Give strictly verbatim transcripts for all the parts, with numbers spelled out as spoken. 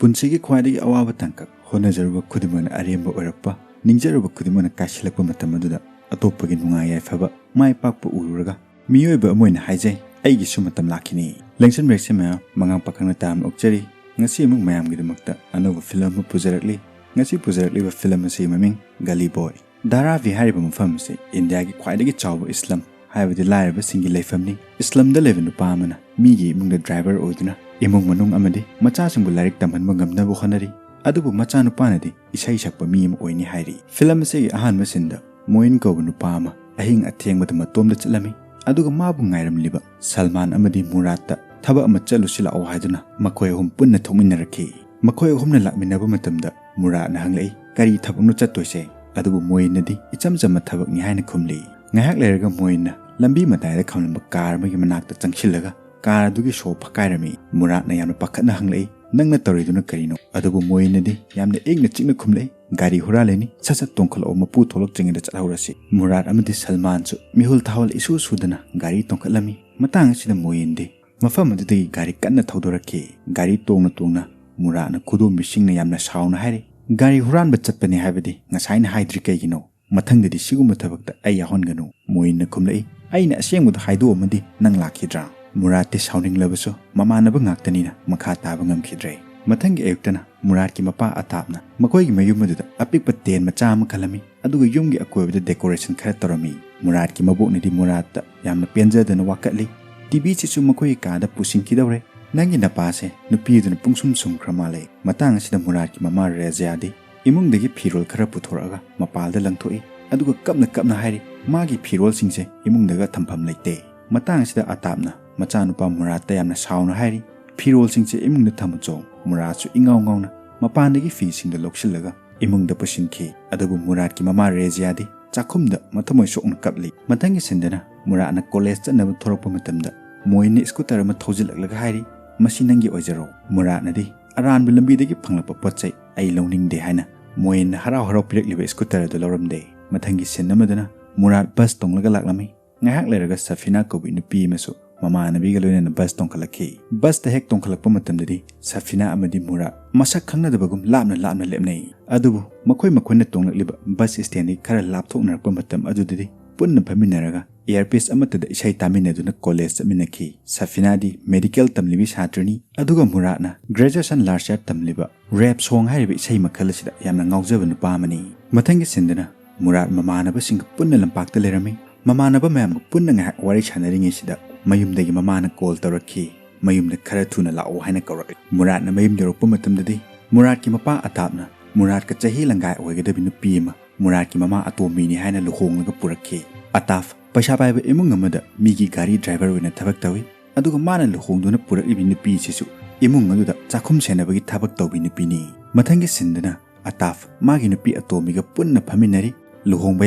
ꯄꯨꯟꯁꯤꯒꯤ ꯈ꯭ꯋꯥꯏꯗꯒꯤ ꯑꯋꯥꯕ ꯇꯥꯡꯀꯛ, ꯍꯣꯠꯅꯖꯔꯨꯕ ꯈꯨꯗꯤꯡꯃꯛꯅ ꯑꯔꯦꯝꯕ ꯑꯣꯏꯔꯛꯄ, ꯅꯤꯡꯖꯔꯨꯕ ꯈꯨꯗꯤꯡꯃꯛꯅ ꯀꯥꯏꯁꯤꯜꯂꯛꯄ ꯃꯇꯝ ꯑꯗꯨꯗ ꯑꯇꯣꯞꯄꯒꯤ ꯅꯨꯡꯉꯥꯏ ꯌꯥꯏꯐꯕ, ꯃꯥꯏ ꯄꯥꯛꯄ ꯎꯔꯨꯔꯒ ꯃꯤꯑꯣꯏꯕ ꯑꯃ ꯑꯣꯏꯅ ꯍꯥꯏꯖꯩ, ꯑꯩꯒꯤꯁꯨ ꯃꯇꯝ ꯂꯥꯛꯈꯤꯅꯤ꯫ ꯂꯦꯡꯁꯟ ꯕ꯭ꯔꯦꯛꯁꯦ ꯃꯌꯥꯝ ꯃꯉꯥꯡ ꯄꯥꯈꯪꯅ ꯇꯥꯔꯝꯅ ꯑꯣꯛꯆꯔꯤ꯫ ꯉꯁꯤ ꯑꯃꯨꯛ ꯃꯌꯥꯝꯒꯤꯗꯃꯛꯇ ꯑꯅꯧꯕ ꯐꯤꯂꯝ ꯑꯃ ꯄꯨꯖꯔꯛꯂꯤ꯫ ꯉꯁꯤ ꯄꯨꯖꯔꯛꯂꯤꯕ ꯐꯤꯂꯝ ꯑꯁꯤꯒꯤ ꯃꯃꯤꯡ ꯒꯂꯤ ꯕꯣꯏ꯫ ꯙꯥꯔꯥꯚꯤ ꯍꯥꯏꯔꯤꯕ ꯃꯐꯝ ꯑꯁꯤ ꯏꯟꯗꯤꯌꯥꯒꯤ ꯈ꯭ꯋꯥꯏꯗꯒꯤ ꯆꯥꯎꯕ ꯏꯁꯂꯝ, ꯍꯥꯏꯕꯗꯤ ꯂꯥꯏꯔꯕꯁꯤꯡꯒꯤ ꯂꯩꯐꯝꯅꯤ꯫ ꯏꯁꯂꯝꯗ ꯂꯩꯕ ꯅꯨꯄꯥ ꯑꯃꯅ ꯃꯤꯒꯤ ꯏꯃꯨꯡꯗ ꯗ꯭ꯔꯥꯏꯚꯔ ꯑꯣꯏꯗꯨꯅ ꯏꯃꯨꯡ ꯃꯅꯨꯡ ꯑꯃꯗꯤ ꯃꯆꯥꯁꯤꯡꯕꯨ ꯂꯥꯏꯔꯤꯛ ꯇꯝꯍꯟꯕ ꯉꯝꯅꯕ ꯍꯣꯠꯅꯔꯤ꯫ ꯑꯗꯨꯕꯨ ꯃꯆꯥꯅꯨꯄꯥꯅꯗꯤ ꯏꯁꯩ ꯁꯛꯄ ꯃꯤ ꯑꯃ ꯑꯣꯏꯅꯤ ꯍꯥꯏꯔꯤ꯫ ꯐꯤꯂꯝ ꯑꯁꯤꯒꯤ ꯑꯍꯥꯟꯕ ꯁꯤꯟꯗ ꯃꯣꯏꯟ ꯀꯧꯕ ꯅꯨꯄꯥ ꯑꯃ ꯑꯍꯤꯡ ꯑꯊꯦꯡꯕꯗ ꯃꯇꯣꯝꯗ ꯆꯠꯂꯝꯃꯤ꯫ ꯑꯗꯨꯒ ꯃꯥꯕꯨ ꯉꯥꯏꯔꯝꯂꯤꯕ ꯁꯜꯃꯥꯟ ꯑꯃꯗꯤ ꯃꯨꯔꯥꯠꯇ ꯊꯕꯛ ꯑꯃ ꯆꯠꯂꯨꯁꯤ ꯂꯥꯛꯑꯣ ꯍꯥꯏꯗꯨꯅ ꯃꯈꯣꯏ ꯑꯍꯨꯝ ꯄꯨꯟꯅ ꯊꯣꯛꯃꯤꯟꯅꯔꯛꯈꯤ꯫ ꯃꯈꯣꯏ ꯑꯍꯨꯝꯅ ꯂꯥꯛꯃꯤꯟꯅꯕ ꯃꯇꯝꯗ ꯃꯨꯔꯥꯠꯅ ꯍꯪꯂꯛꯏ, "ꯀꯔꯤ ꯊꯕꯛꯅꯣ ꯆꯠꯇꯣꯏꯁꯦ?" ꯑꯗꯨꯕꯨ ꯃꯣꯏꯟꯅꯗꯤ ꯏꯆꯝ ꯆꯝꯕ ꯊꯕꯛꯅꯤ ꯍꯥꯏꯅ ꯈꯨꯝꯂꯤ꯫ ꯉꯥꯏꯍꯥꯛ ꯂꯩꯔꯒ ꯃꯣꯏꯟꯅ ꯂꯝꯕꯤ ꯃꯇꯥꯏꯗ ꯈꯝꯂꯝꯕ ꯀꯥꯔ ꯑꯃꯒꯤ ꯃꯅꯥꯛꯇ ꯆꯪꯁꯤꯜꯂꯒ ꯀꯥꯔ ꯑꯗꯨꯒꯤ ꯁꯣ ꯐꯛꯀꯥꯏꯔꯝꯃꯤ꯫ ꯃꯨꯔꯥꯠꯅ ꯌꯥꯝꯅ ꯄꯥꯈꯠꯅ ꯍꯪꯂꯛꯏ, "ꯅꯪꯅ ꯇꯧꯔꯤꯗꯨꯅ ꯀꯔꯤꯅꯣ?" ꯑꯗꯨꯕꯨ ꯃꯣꯏꯟꯅꯗꯤ ꯌꯥꯝꯅ ꯏꯪꯅ ꯆꯤꯛꯅ ꯈꯨꯝꯂꯛꯏ, "ꯒꯥꯔꯤ ꯍꯨꯔꯥꯜꯂꯤꯅꯤ, ꯁꯠ ꯁꯠ ꯇꯣꯡꯈꯠꯂꯛꯑꯣ, ꯃꯄꯨ ꯊꯣꯛꯂꯛꯇ꯭ꯔꯤꯉꯩꯗ ꯆꯠꯍꯧꯔꯁꯤ꯫" ꯃꯨꯔꯥꯠ ꯑꯃꯗꯤ ꯁꯜꯃꯥꯟꯁꯨ ꯃꯤꯍꯨꯜ ꯊꯥꯍꯨꯜ ꯏꯁꯨ ꯁꯨꯗꯅ ꯒꯥꯔꯤ ꯇꯣꯡꯈꯠꯂꯝꯃꯤ꯫ ꯃꯇꯥꯡ ꯑꯁꯤꯗ ꯃꯣꯏꯟꯗꯤ ꯃꯐꯝ ꯑꯗꯨꯗꯒꯤ ꯒꯥꯔꯤ ꯀꯟꯅ ꯊꯧꯗꯣꯔꯛꯈꯤ꯫ ꯒꯥꯔꯤ ꯇꯣꯡꯅ ꯇꯣꯡꯅ ꯃꯨꯔꯥꯠꯅ ꯈꯨꯗꯣꯝꯕꯤꯁꯤꯡꯅ ꯌꯥꯝꯅ ꯁꯥꯎꯅ ꯍꯥꯏꯔꯤ, "ꯒꯥꯔꯤ ꯍꯨꯔꯥꯟꯕ ꯆꯠꯄꯅꯤ ꯍꯥꯏꯕꯗꯤ ꯉꯁꯥꯏꯅ ꯍꯥꯏꯗ꯭ꯔꯤ ꯀꯩꯒꯤꯅꯣ? ꯃꯊꯪꯗꯗꯤ ꯁꯤꯒꯨꯝꯕ ꯊꯕꯛꯇ ꯑꯩ ꯌꯥꯎꯍꯟꯒꯅꯨ꯫" ꯃꯣꯏꯟꯅ ꯈꯨꯝꯂꯛꯏ, "ꯑꯩꯅ ꯑꯁꯦꯡꯕꯗꯣ ꯍꯥꯏꯗꯣꯛꯑꯝꯃꯗꯤ ꯅꯪ ꯂꯥꯛꯈꯤꯗ꯭ꯔꯥ?" ꯃꯨꯔꯥꯠꯇꯤ ꯁꯥꯎꯅꯤꯡꯂꯕꯁꯨ ꯃꯃꯥꯟꯅꯕ ꯉꯥꯛꯇꯅꯤꯅ ꯃꯈꯥ ꯇꯥꯕ ꯉꯝꯈꯤꯗ꯭ꯔꯦ꯫ ꯃꯊꯪꯒꯤ ꯑꯌꯨꯛꯇꯅ ꯃꯨꯔꯥꯠꯀꯤ ꯃꯄꯥ ꯑꯇꯥꯞꯅ ꯃꯈꯣꯏꯒꯤ ꯃꯌꯨꯝ ꯑꯗꯨꯗ ꯑꯄꯤꯛꯄ ꯇꯦꯟ ꯃꯆꯥ ꯑꯃ ꯈꯜꯂꯝꯃꯤ, ꯑꯗꯨꯒ ꯌꯨꯝꯒꯤ ꯑꯀꯣꯏꯕꯗ ꯗꯦꯀꯣꯔꯦꯁꯟ ꯈꯔ ꯇꯧꯔꯝꯃꯤ꯫ ꯃꯨꯔꯥꯠꯀꯤ ꯃꯕꯣꯛꯅꯗꯤ ꯃꯨꯔꯥꯠꯇ ꯌꯥꯝꯅ ꯄꯦꯟꯖꯗꯅ ꯋꯥꯀꯠꯂꯤ, "ꯇꯤꯚꯤꯁꯤꯁꯨ ꯃꯈꯣꯏꯒꯤ ꯀꯥꯗ ꯄꯨꯁꯤꯟꯈꯤꯗꯧꯔꯦ꯫ ꯅꯪꯒꯤ ꯅꯄꯥꯁꯦ ꯅꯨꯄꯤꯗꯨꯅ ꯄꯨꯡꯁꯨꯝ ꯁꯨꯝꯈ꯭ꯔ ꯃꯥꯜꯂꯦ꯫" ꯃꯇꯥꯡ ꯑꯁꯤꯗ ꯃꯨꯔꯥꯠꯀꯤ ꯃꯃꯥ ꯔꯦꯖꯤꯌꯥꯗꯤ ꯏꯃꯨꯡꯗꯒꯤ ꯐꯤꯔꯣꯜ ꯈꯔ ꯄꯨꯊꯣꯔꯛꯑꯒ ꯃꯄꯥꯜꯗ ꯂꯪꯊꯣꯛꯏ, ꯑꯗꯨꯒ ꯀꯞꯅ ꯀꯞꯅ ꯍꯥꯏꯔꯤ, "ꯃꯥꯒꯤ ꯐꯤꯔꯣꯜꯁꯤꯡꯁꯦ ꯏꯃꯨꯡꯗꯒ ꯊꯝꯐꯝ ꯂꯩꯇꯦ꯫" ꯃꯇꯥꯡ ꯑꯁꯤꯗ ꯑꯇꯥꯞꯅ ꯃꯆꯥꯅꯨꯄꯥ ꯃꯨꯔꯥꯠꯇ ꯌꯥꯝꯅ ꯁꯥꯎꯅ ꯍꯥꯏꯔꯤ, "ꯐꯤꯔꯣꯜꯁꯤꯡꯁꯦ ꯏꯃꯨꯡꯗ ꯊꯝꯃꯨꯆꯣ꯫" ꯃꯨꯔꯥꯠꯁꯨ ꯏꯉꯥꯎ ꯉꯥꯎꯅ ꯃꯄꯥꯟꯗꯒꯤ ꯐꯤꯁꯤꯡꯗꯣ ꯂꯧꯁꯤꯜꯂꯒ ꯏꯃꯨꯡꯗ ꯄꯨꯁꯤꯟꯈꯤ꯫ ꯑꯗꯨꯕꯨ ꯃꯨꯔꯥꯠꯀꯤ ꯃꯃꯥ ꯔꯦꯖꯤꯌꯥꯗꯤ ꯆꯥꯛꯈꯨꯝꯗ ꯃꯊꯃꯣꯏ ꯁꯣꯛꯅ ꯀꯞꯂꯤ꯫ ꯃꯊꯪꯒꯤ ꯁꯤꯟꯗꯅ ꯃꯨꯔꯥꯠꯅ ꯀꯣꯂꯦꯖ ꯆꯠꯅꯕ ꯊꯣꯔꯛꯄ ꯃꯇꯝꯗ ꯃꯣꯏꯟꯅ ꯁ꯭ꯀꯨꯇꯔ ꯑꯃ ꯊꯧꯖꯤꯜꯂꯛꯂꯒ ꯍꯥꯏꯔꯤ, "ꯃꯁꯤ ꯅꯪꯒꯤ ꯑꯣꯏꯖꯔꯣ꯫" ꯃꯨꯔꯥꯠꯅꯗꯤ, "ꯑꯔꯥꯟꯕ ꯂꯝꯕꯤꯗꯒꯤ ꯐꯪꯂꯛꯄ ꯄꯣꯠ ꯆꯩ ꯑꯩ ꯂꯧꯅꯤꯡꯗꯦ" ꯍꯥꯏꯅ ꯃꯣꯏꯟꯅ ꯍꯔꯥꯎ ꯍꯔꯥꯎ ꯄꯤꯔꯛꯂꯤꯕ ꯁ꯭ꯀꯨꯇꯔ ꯑꯗꯨ ꯂꯧꯔꯝꯗꯦ꯫ ꯃꯊꯪꯒꯤ ꯁꯤꯟ ꯑꯃꯗꯅ ꯃꯨꯔꯥꯠ ꯕꯁ ꯇꯣꯡꯂꯒ ꯂꯥꯛꯂꯝꯃꯤ꯫ ꯉꯥꯏꯍꯥꯛ ꯂꯩꯔꯒ ꯁꯐꯤꯅꯥ ꯀꯧꯕꯤ ꯅꯨꯄꯤ ꯑꯃꯁꯨ ꯃꯃꯥꯟꯅꯕꯤꯒ ꯂꯣꯏꯅꯅ ꯕꯁ ꯇꯣꯡꯈꯠꯂꯛꯈꯤ꯫ ꯕꯁꯇ ꯍꯦꯛ ꯇꯣꯡꯈꯠꯂꯛꯄ ꯃꯇꯝꯗꯗꯤ ꯁꯐꯤꯅꯥ ꯑꯃꯗꯤ ꯃꯨꯔꯥꯠ ꯃꯁꯛ ꯈꯪꯅꯗꯕꯒꯨꯝ ꯂꯥꯞꯅ ꯂꯥꯞꯅ ꯂꯦꯞꯅꯩ꯫ ꯑꯗꯨꯕꯨ ꯃꯈꯣꯏ ꯃꯈꯣꯏꯅ ꯇꯣꯡꯂꯛꯂꯤꯕ ꯕꯁ ꯁ꯭ꯇꯦꯟꯗꯒꯤ ꯈꯔ ꯂꯥꯞꯊꯣꯛꯅꯔꯛꯄ ꯃꯇꯝ ꯑꯗꯨꯗꯗꯤ ꯄꯨꯟꯅ ꯐꯝꯃꯤꯟꯅꯔꯒ ꯏꯌꯥꯔꯄꯤꯁ ꯑꯃꯠꯇꯗ ꯏꯁꯩ ꯇꯥꯃꯤꯟꯅꯗꯨꯅ ꯀꯣꯂꯦꯖ ꯆꯠꯃꯤꯟꯅꯈꯤ꯫ ꯁꯐꯤꯅꯥꯗꯤ ꯃꯦꯗꯤꯀꯦꯜ ꯇꯝꯂꯤꯕꯤ ꯁꯥꯇ꯭ꯔꯅꯤ, ꯑꯗꯨꯒ ꯃꯨꯔꯥꯠꯅ ꯒ꯭ꯔꯦꯖꯨꯑꯦꯁꯟ ꯂꯥꯁ ꯌꯥꯔ ꯇꯝꯂꯤꯕ ꯔꯦꯞ ꯁꯣꯡ ꯍꯥꯏꯔꯤꯕ ꯏꯁꯩ ꯃꯈꯜ ꯑꯁꯤꯗ ꯌꯥꯝꯅ ꯉꯥꯎꯖꯕ ꯅꯨꯄꯥ ꯑꯃꯅꯤ꯫ ꯃꯊꯪꯒꯤ ꯁꯤꯟꯗꯅ ꯃꯨꯔꯥꯠ ꯃꯃꯥꯟꯅꯕꯁꯤꯡꯒ ꯄꯨꯟꯅ ꯂꯝꯄꯥꯛꯇ ꯂꯩꯔꯝꯃꯤ꯫ ꯃꯃꯥꯟꯅꯕ ꯃꯌꯥꯝꯒ ꯄꯨꯟꯅ ꯉꯥꯏꯍꯥꯛ ꯋꯥꯔꯤ ꯁꯥꯟꯅꯔꯤꯉꯩꯁꯤꯗ ꯃꯌꯨꯝꯗꯒꯤ ꯃꯃꯥꯅ ꯀꯣꯜ ꯇꯧꯔꯛꯈꯤ꯫ "ꯃꯌꯨꯝꯗ ꯈꯔ ꯊꯨꯅ ꯂꯥꯛꯑꯣ" ꯍꯥꯏꯅ ꯀꯧꯔꯛꯏ꯫ ꯃꯨꯔꯥꯠꯅ ꯃꯌꯨꯝ ꯌꯧꯔꯛꯄ ꯃꯇꯝꯗꯗꯤ ꯃꯨꯔꯥꯠꯀꯤ ꯃꯄꯥ ꯑꯇꯥꯞꯅ ꯃꯨꯔꯥꯠꯀ ꯆꯍꯤ ꯂꯪꯒꯥꯏ ꯑꯣꯏꯒꯗꯕꯤ ꯅꯨꯄꯤ ꯑꯃ, ꯃꯨꯔꯥꯠꯀꯤ ꯃꯃꯥ ꯑꯇꯣꯝꯕꯤꯅꯤ ꯍꯥꯏꯅ ꯂꯨꯍꯣꯡꯂꯒ ꯄꯨꯔꯛꯈꯤ꯫ ꯑꯇꯥꯐ ꯄꯩꯁꯥ ꯄꯥꯏꯕ ꯏꯃꯨꯡ ꯑꯃꯗ ꯃꯤꯒꯤ ꯒꯥꯔꯤ ꯗ꯭ꯔꯥꯏꯚꯔ ꯑꯣꯏꯅ ꯊꯕꯛ ꯇꯧꯏ, ꯑꯗꯨꯒ ꯃꯥꯅ ꯂꯨꯍꯣꯡꯗꯨꯅ ꯄꯨꯔꯛꯂꯤꯕꯤ ꯅꯨꯄꯤꯁꯤꯁꯨ ꯏꯃꯨꯡ ꯑꯗꯨꯗ ꯆꯥꯛꯈꯨꯝ ꯁꯦꯟꯅꯕꯒꯤ ꯊꯕꯛ ꯇꯧꯕꯤ ꯅꯨꯄꯤꯅꯤ꯫ ꯃꯊꯪꯒꯤ ꯁꯤꯟꯗꯅ ꯑꯇꯥꯐ ꯃꯥꯒꯤ ꯅꯨꯄꯤ ꯑꯇꯣꯝꯕꯤꯒ ꯄꯨꯟꯅ ꯐꯝꯃꯤꯟꯅꯔꯤ꯫ ꯂꯨꯍꯣꯡꯕ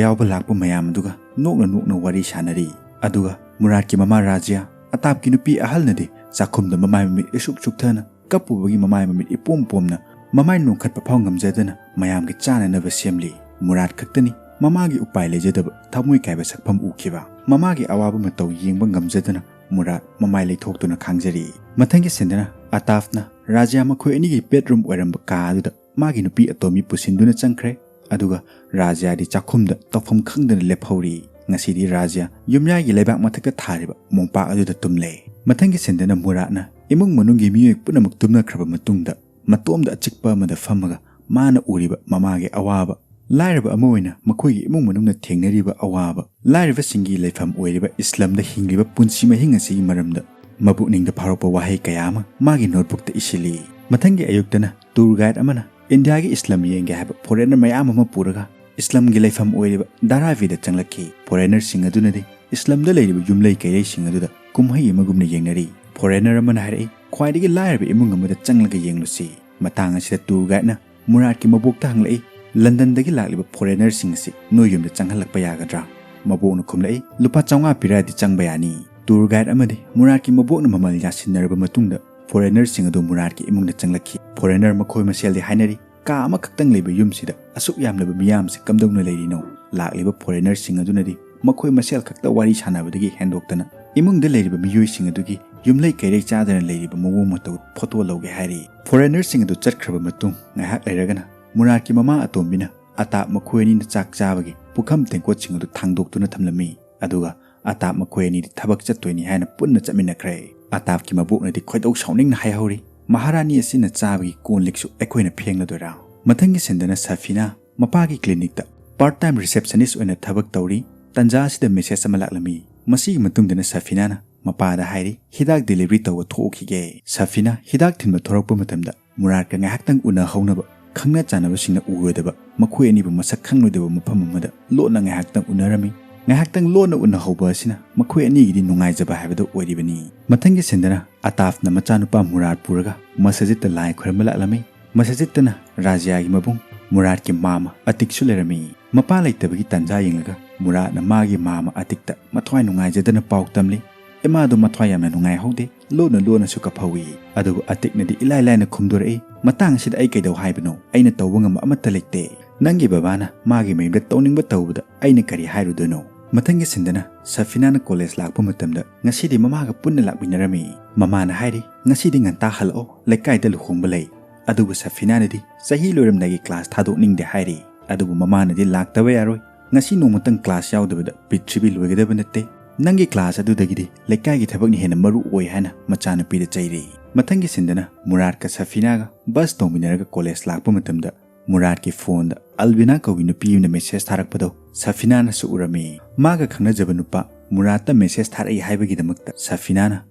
ꯌꯥꯎꯕ ꯂꯥꯛꯄ ꯃꯌꯥꯝ ꯑꯗꯨꯒ ꯅꯣꯛꯅ ꯅꯣꯛꯅ ꯋꯥꯔꯤ ꯁꯥꯟꯅꯔꯤ꯫ ꯑꯗꯨꯒ ꯃꯨꯔꯥꯠꯀꯤ ꯃꯃꯥ ꯔꯥꯖꯤꯌꯥ, ꯑꯇꯥꯞꯀꯤ ꯅꯨꯄꯤ ꯑꯍꯜꯅꯗꯤ ꯆꯥꯛꯈꯨꯝꯗ ꯃꯃꯥꯏ ꯃꯃꯤꯠ ꯏꯁꯨꯛ ꯁꯨꯛꯊꯅ ꯀꯞꯄꯨꯕꯒꯤ ꯃꯃꯥꯏ ꯃꯃꯤꯠ ꯏꯄꯣꯝ ꯄꯣꯝꯅ ꯃꯃꯥꯏ ꯅꯣꯡꯈꯠꯄ ꯐꯥꯎ ꯉꯝꯖꯗꯅ ꯃꯌꯥꯝꯒꯤ ꯆꯥꯅꯅꯕ ꯁꯦꯝꯂꯤ꯫ ꯃꯨꯔꯥꯠ ꯈꯛꯇꯅꯤ ꯃꯃꯥꯒꯤ ꯎꯄꯥꯏ ꯂꯩꯖꯗꯕ ꯊꯃꯣꯏ ꯀꯥꯏꯕ ꯁꯛꯐꯝ ꯎꯈꯤꯕ꯫ ꯃꯃꯥꯒꯤ ꯑꯋꯥꯕ ꯃꯇꯧ ꯌꯦꯡꯕ ꯉꯝꯖꯗꯅ ꯃꯨꯔꯥꯠ ꯃꯃꯥꯏ ꯂꯩꯊꯣꯛꯇꯨꯅ ꯈꯥꯡꯖꯔꯤ꯫ ꯃꯊꯪꯒꯤ ꯁꯤꯟꯗꯅ ꯑꯇꯥꯐꯅ ꯔꯥꯖꯤꯌꯥ ꯃꯈꯣꯏ ꯑꯅꯤꯒꯤ ꯕꯦꯗꯔꯨꯝ ꯑꯣꯏꯔꯝꯕ ꯀꯥ ꯑꯗꯨꯗ ꯃꯥꯒꯤ ꯅꯨꯄꯤ ꯑꯇꯣꯝꯕꯤ ꯄꯨꯁꯤꯟꯗꯨꯅ ꯆꯪꯈ꯭ꯔꯦ꯫ ꯑꯗꯨꯒ ꯔꯥꯖ꯭ꯌꯥꯗꯤ ꯆꯥꯛꯈꯨꯝꯗ ꯇꯧꯐꯝ ꯈꯪꯗꯅ ꯂꯦꯞꯍꯧꯔꯤ꯫ ꯉꯁꯤꯗꯤ ꯔꯥꯖ꯭ꯌꯥ ꯌꯨꯝꯌꯥꯏꯒꯤ ꯂꯩꯕꯥꯛ ꯃꯊꯛꯇ ꯊꯥꯔꯤꯕ ꯃꯣꯝꯄꯥꯛ ꯑꯗꯨꯗ ꯇꯨꯝꯂꯦ꯫ ꯃꯊꯪꯒꯤ ꯁꯤꯟꯗꯅ ꯃꯨꯔꯥꯠꯅ ꯏꯃꯨꯡ ꯃꯅꯨꯡꯒꯤ ꯃꯤꯑꯣꯏ ꯄꯨꯝꯅꯃꯛ ꯇꯨꯝꯅꯈ꯭ꯔꯕ ꯃꯇꯨꯡꯗ ꯃꯇꯣꯝꯗ ꯑꯆꯤꯛꯄ ꯑꯃꯗ ꯐꯝꯃꯒ ꯃꯥꯅ ꯎꯔꯤꯕ ꯃꯃꯥꯒꯤ ꯑꯋꯥꯕ, ꯂꯥꯏꯔꯕ ꯑꯃ ꯑꯣꯏꯅ ꯃꯈꯣꯏꯒꯤ ꯏꯃꯨꯡ ꯃꯅꯨꯡꯅ ꯊꯦꯡꯅꯔꯤꯕ ꯑꯋꯥꯕ, ꯂꯥꯏꯔꯕꯁꯤꯡꯒꯤ ꯂꯩꯐꯝ ꯑꯣꯏꯔꯤꯕ ꯏꯁꯂꯝꯗ ꯍꯤꯡꯂꯤꯕ ꯄꯨꯟꯁꯤ ꯃꯍꯤꯡ ꯑꯁꯤꯒꯤ ꯃꯔꯝꯗ ꯃꯄꯨꯛꯅꯤꯡꯗ ꯐꯥꯎꯔꯛꯄ ꯋꯥꯍꯩ ꯀꯌꯥ ꯑꯃ ꯃꯥꯒꯤ ꯅꯣꯠꯕꯨꯛꯇ ꯏꯁꯤꯜꯂꯤ꯫ ꯃꯊꯪꯒꯤ ꯑꯌꯨꯛꯇꯅ ꯇꯨꯔ ꯒꯥꯏꯗ ꯑꯃꯅ ꯏꯟꯗꯤꯌꯥꯒꯤ ꯏꯁꯂꯝ ꯌꯦꯡꯒꯦ ꯍꯥꯏꯕ ꯐꯣꯔꯦꯟꯅꯔ ꯃꯌꯥꯝ ꯑꯃ ꯄꯨꯔꯒ ꯏꯁꯂꯝꯒꯤ ꯂꯩꯐꯝ ꯑꯣꯏꯔꯤꯕ ꯙꯥꯔꯥꯕꯤꯗ ꯆꯪꯂꯛꯈꯤ꯫ ꯐꯣꯔꯦꯟꯅꯔꯁꯤꯡ ꯑꯗꯨꯅꯗꯤ ꯏꯁꯂꯝꯗ ꯂꯩꯔꯤꯕ ꯌꯨꯝꯂꯩ ꯀꯩꯔꯩꯁꯤꯡ ꯑꯗꯨꯗ ꯀꯨꯝꯍꯩ ꯑꯃꯒꯨꯝꯅ ꯌꯦꯡꯅꯔꯤ꯫ ꯐꯣꯔꯦꯟꯅꯔ ꯑꯃꯅ ꯍꯥꯏꯔꯛꯏ, "ꯈ꯭ꯋꯥꯏꯗꯒꯤ ꯂꯥꯏꯔꯕ ꯏꯃꯨꯡ ꯑꯃꯗ ꯆꯪꯂꯒ ꯌꯦꯡꯂꯨꯁꯤ꯫" ꯃꯇꯥꯡ ꯑꯁꯤꯗ ꯇꯨꯔ ꯒꯥꯏꯗꯅ ꯃꯨꯔꯥꯠꯀꯤ ꯃꯕꯣꯛꯇ ꯍꯪꯂꯛꯏ, "ꯂꯟꯗꯟꯗꯒꯤ ꯂꯥꯛꯂꯤꯕ ꯐꯣꯔꯦꯟꯅꯔꯁꯤꯡ ꯑꯁꯤ ꯅꯣꯏ ꯌꯨꯝꯗ ꯆꯪꯍꯜꯂꯛꯄ ꯌꯥꯒꯗ꯭ꯔꯥ?" ꯃꯕꯣꯛꯅ ꯈꯨꯝꯂꯛꯏ, "ꯂꯨꯄꯥ ꯆꯥꯝꯃꯉꯥ ꯄꯤꯔꯛꯑꯗꯤ ꯆꯪꯕ ꯌꯥꯅꯤ꯫" ꯇꯨꯔ ꯒꯥꯏꯗ ꯑꯃꯗꯤ ꯃꯨꯔꯥꯠꯀꯤ ꯃꯕꯣꯛꯅ ꯃꯃꯜ ꯌꯥꯁꯤꯟꯅꯔꯕ ꯃꯇꯨꯡꯗ ꯐꯣꯔꯦꯟꯅꯔꯁꯤꯡ ꯑꯗꯨ ꯃꯨꯔꯥꯠꯀꯤ ꯏꯃꯨꯡꯗ ꯆꯪꯂꯛꯈꯤ꯫ ꯐꯣꯔꯦꯟꯅꯔ ꯃꯈꯣꯏ ꯃꯁꯦꯜꯗꯤ ꯍꯥꯏꯅꯔꯤ, "ꯀꯥ ꯑꯃꯈꯛꯇꯪ ꯂꯩꯕ ꯌꯨꯝꯁꯤꯗ ꯑꯁꯨꯛ ꯌꯥꯝꯂꯕ ꯃꯤꯌꯥꯝꯁꯤ ꯀꯝꯗꯧꯅ ꯂꯩꯔꯤꯅꯣ?" ꯂꯥꯛꯂꯤꯕ ꯐꯣꯔꯦꯟꯅꯔꯁꯤꯡ ꯑꯗꯨꯅꯗꯤ ꯃꯈꯣꯏ ꯃꯁꯦꯜ ꯈꯛꯇ ꯋꯥꯔꯤ ꯁꯥꯟꯅꯕꯗꯒꯤ ꯍꯦꯟꯗꯣꯛꯇꯅ ꯏꯃꯨꯡꯗ ꯂꯩꯔꯤꯕ ꯃꯤꯑꯣꯏꯁꯤꯡ ꯑꯗꯨꯒꯤ ꯌꯨꯝꯂꯩ ꯀꯩꯔꯩ ꯆꯥꯗꯅ ꯂꯩꯔꯤꯕ ꯃꯑꯣꯡ ꯃꯇꯧ ꯐꯣꯇꯣ ꯂꯧꯒꯦ ꯍꯥꯏꯔꯤ꯫ ꯐꯣꯔꯦꯅꯔꯁꯤꯡ ꯑꯗꯨ ꯆꯠꯈ꯭ꯔꯕ ꯃꯇꯨꯡ ꯉꯥꯏꯍꯥꯛ ꯂꯩꯔꯒꯅ ꯃꯨꯔꯥꯠꯀꯤ ꯃꯃꯥ ꯑꯇꯣꯝꯕꯤꯅ ꯑꯇꯥꯞ ꯃꯈꯣꯏ ꯑꯅꯤꯅ ꯆꯥꯛ ꯆꯥꯕꯒꯤ ꯄꯨꯈꯝ ꯇꯦꯡꯀꯣꯠꯁꯤꯡ ꯑꯗꯨ ꯊꯥꯡꯗꯣꯛꯇꯨꯅ ꯊꯝꯂꯝꯃꯤ꯫ ꯑꯗꯨꯒ ꯑꯇꯥꯞ ꯃꯈꯣꯏ ꯑꯅꯤꯗꯤ ꯊꯕꯛ ꯆꯠꯇꯣꯏꯅꯤ ꯍꯥꯏꯅ ꯄꯨꯟꯅ ꯆꯠꯃꯤꯟꯅꯈ꯭ꯔꯦ꯫ ꯑꯇꯥꯞꯀꯤ ꯃꯕꯣꯛꯅꯗꯤ ꯈꯣꯏꯗꯧ ꯁꯥꯎꯅꯤꯡꯅ ꯍꯥꯏꯍꯧꯔꯤ, "ꯃꯍꯥꯔꯥꯅꯤ ꯑꯁꯤꯅ ꯆꯥꯕꯒꯤ ꯀꯣꯟ ꯂꯤꯛꯁꯨ ꯑꯩꯈꯣꯏꯅ ꯐꯦꯡꯂꯗꯣꯏꯔꯥ?" ꯃꯊꯪꯒꯤ ꯁꯤꯟꯗꯅ ꯁꯐꯤꯅꯥ ꯃꯄꯥꯒꯤ ꯀ꯭ꯂꯤꯅꯤꯛꯇ ꯄꯥꯔꯠ ꯇꯥꯏꯝ ꯔꯤꯁꯦꯞꯁꯅꯤꯁ ꯑꯣꯏꯅ ꯊꯕꯛ ꯇꯧꯔꯤ꯫ ꯇꯟꯖꯥ ꯑꯁꯤꯗ ꯃꯦꯁꯦꯖ ꯑꯃ ꯂꯥꯛꯂꯝꯃꯤ꯫ ꯃꯁꯤꯒꯤ ꯃꯇꯨꯡꯗꯅ ꯁꯐꯤꯅꯥꯅ ꯃꯄꯥꯗ ꯍꯥꯏꯔꯤ, "ꯍꯤꯗꯥꯛ ꯗꯤꯂꯤꯚꯔꯤ ꯇꯧꯕ ꯊꯣꯛꯈꯤꯒꯦ꯫" ꯁꯐꯤꯅꯥ ꯍꯤꯗꯥꯛ ꯊꯤꯟꯕ ꯊꯣꯔꯛꯄ ꯃꯇꯝꯗ ꯃꯨꯔꯥꯠꯀ ꯉꯥꯏꯍꯥꯛꯇꯪ ꯎꯅꯍꯧꯅꯕ, ꯈꯪꯅ ꯆꯥꯟꯅꯕꯁꯤꯡꯅ ꯎꯔꯣꯏꯗꯕ, ꯃꯈꯣꯏ ꯑꯅꯤꯕꯨ ꯃꯁꯛ ꯈꯪꯂꯣꯏꯗꯕ ꯃꯐꯝ ꯑꯃꯗ ꯂꯣꯟꯅ ꯉꯥꯏꯍꯥꯛꯇꯪ ꯎꯅꯔꯝꯃꯤ꯫ ꯉꯥꯏꯍꯥꯛꯇꯪ ꯂꯣꯟꯅ ꯎꯅꯍꯧꯕ ꯑꯁꯤꯅ ꯃꯈꯣꯏ ꯑꯅꯤꯒꯤꯗꯤ ꯅꯨꯡꯉꯥꯏꯖꯕ ꯍꯥꯏꯕꯗꯨ ꯑꯣꯏꯔꯤꯕꯅꯤ꯫ ꯃꯊꯪꯒꯤ ꯁꯤꯟꯗꯅ ꯑꯇꯥꯐꯅ ꯃꯆꯥꯅꯨꯄꯥ ꯃꯨꯔꯥꯠ ꯄꯨꯔꯒ ꯃꯁꯖꯤꯠꯇ ꯂꯥꯏ ꯈꯨꯔꯨꯝꯕ ꯂꯥꯛꯂꯝꯃꯤ꯫ ꯃꯁꯖꯤꯠꯇꯅ ꯔꯥꯖ꯭ꯌꯥꯒꯤ ꯃꯕꯨꯡ ꯃꯨꯔꯥꯠꯀꯤ ꯃꯥꯃ ꯑꯇꯤꯛꯁꯨ ꯂꯩꯔꯝꯃꯤ꯫ ꯃꯄꯥ ꯂꯩꯇꯕꯒꯤ ꯇꯥꯟꯖꯥ ꯌꯦꯡꯂꯒ ꯃꯨꯔꯥꯠꯅ ꯃꯥꯒꯤ ꯃꯥꯃ ꯑꯇꯤꯛꯇ ꯃꯊ꯭ꯋꯥꯏ ꯅꯨꯡꯉꯥꯏꯖꯗꯅ ꯄꯥꯎ ꯇꯝꯂꯤ꯫ ꯏꯃꯥꯗꯨ ꯃꯊ꯭ꯋꯥꯏ ꯌꯥꯝꯅ ꯅꯨꯡꯉꯥꯏꯍꯧꯗꯦ꯫ ꯂꯣꯟꯅ ꯂꯣꯟꯅꯁꯨ ꯀꯞꯍꯧꯏ꯫ ꯑꯗꯨꯕꯨ ꯑꯇꯤꯛꯅꯗꯤ ꯏꯂꯥꯏ ꯂꯥꯏꯅ ꯈꯨꯝꯗꯣꯔꯛꯏ, "ꯃꯇꯥꯡ ꯑꯁꯤꯗ ꯑꯩ ꯀꯩꯗꯧ ꯍꯥꯏꯕꯅꯣ? ꯑꯩꯅ ꯇꯧꯕ ꯉꯝꯕ ꯑꯃꯠꯇ ꯂꯩꯇꯦ꯫ ꯅꯪꯒꯤ ꯕꯕꯥꯅ ꯃꯥꯒꯤ ꯃꯌꯨꯝꯗ ꯇꯧꯅꯤꯡꯕ ꯇꯧꯕꯗ ꯑꯩꯅ ꯀꯔꯤ ꯍꯥꯏꯔꯨꯗꯣꯏꯅꯣ?" ꯃꯊꯪꯒꯤ ꯁꯤꯟꯗꯅ ꯁꯐꯤꯅꯥꯅ ꯀꯣꯂꯦꯖ ꯂꯥꯛꯄ ꯃꯇꯝꯗ ꯉꯁꯤꯗꯤ ꯃꯃꯥꯒ ꯄꯨꯟꯅ ꯂꯥꯛꯃꯤꯟꯅꯔꯝꯃꯤ꯫ ꯃꯃꯥꯅ ꯍꯥꯏꯔꯤ, "ꯉꯁꯤꯗꯤ ꯉꯟꯇꯥ ꯍꯜꯂꯛꯑꯣ, ꯂꯩꯀꯥꯏꯗ ꯂꯨꯍꯣꯡꯕ ꯂꯩ꯫" ꯑꯗꯨꯕꯨ ꯁꯐꯤꯅꯥꯅꯗꯤ ꯆꯍꯤ ꯂꯣꯏꯔꯝꯗꯥꯏꯒꯤ ꯀ꯭ꯂꯥꯁ ꯊꯥꯗꯣꯛꯅꯤꯡꯗꯦ ꯍꯥꯏꯔꯤ꯫ ꯑꯗꯨꯕꯨ ꯃꯃꯥꯅꯗꯤ, "ꯂꯥꯛꯇꯕ ꯌꯥꯔꯣꯏ, ꯉꯁꯤ ꯅꯣꯡꯃꯇꯪ ꯀ꯭ꯂꯥꯁ ꯌꯥꯎꯗꯕꯗ ꯄ꯭ꯔꯤꯊꯤꯕꯤ ꯂꯣꯏꯒꯗꯕ ꯅꯠꯇꯦ꯫ ꯅꯪꯒꯤ ꯀ꯭ꯂꯥꯁ ꯑꯗꯨꯗꯒꯤꯗꯤ ꯂꯩꯀꯥꯏꯒꯤ ꯊꯕꯛꯅ ꯍꯦꯟꯅ ꯃꯔꯨ ꯑꯣꯏ" ꯍꯥꯏꯅ ꯃꯆꯥꯅꯨꯄꯤꯗ ꯆꯩꯔꯤ꯫ ꯃꯊꯪꯒꯤ ꯁꯤꯟꯗꯅ ꯃꯨꯔꯥꯠꯀ ꯁꯐꯤꯅꯥꯒ ꯕꯁ ꯇꯣꯡꯃꯤꯟꯅꯔꯒ ꯀꯣꯂꯦꯖ ꯂꯥꯛꯄ ꯃꯇꯝꯗ ꯃꯨꯔꯥꯠꯀꯤ ꯐꯣꯟꯗ ꯑꯜꯕꯤꯅꯥ ꯀꯧꯕꯤ ꯅꯨꯄꯤ ꯑꯃꯅ ꯃꯦꯁꯦꯖ ꯊꯥꯔꯛꯄꯗꯣ ꯁꯐꯤꯅꯥꯅꯁꯨ ꯎꯔꯝꯃꯤ꯫ ꯃꯥꯒ ꯈꯪꯅꯖꯕ ꯅꯨꯄꯥ ꯃꯨꯔꯥꯠꯇ ꯃꯦꯁꯦꯖ ꯊꯥꯔꯛꯏ ꯍꯥꯏꯕꯒꯤꯗꯃꯛꯇ ꯁꯐꯤꯅꯥꯅ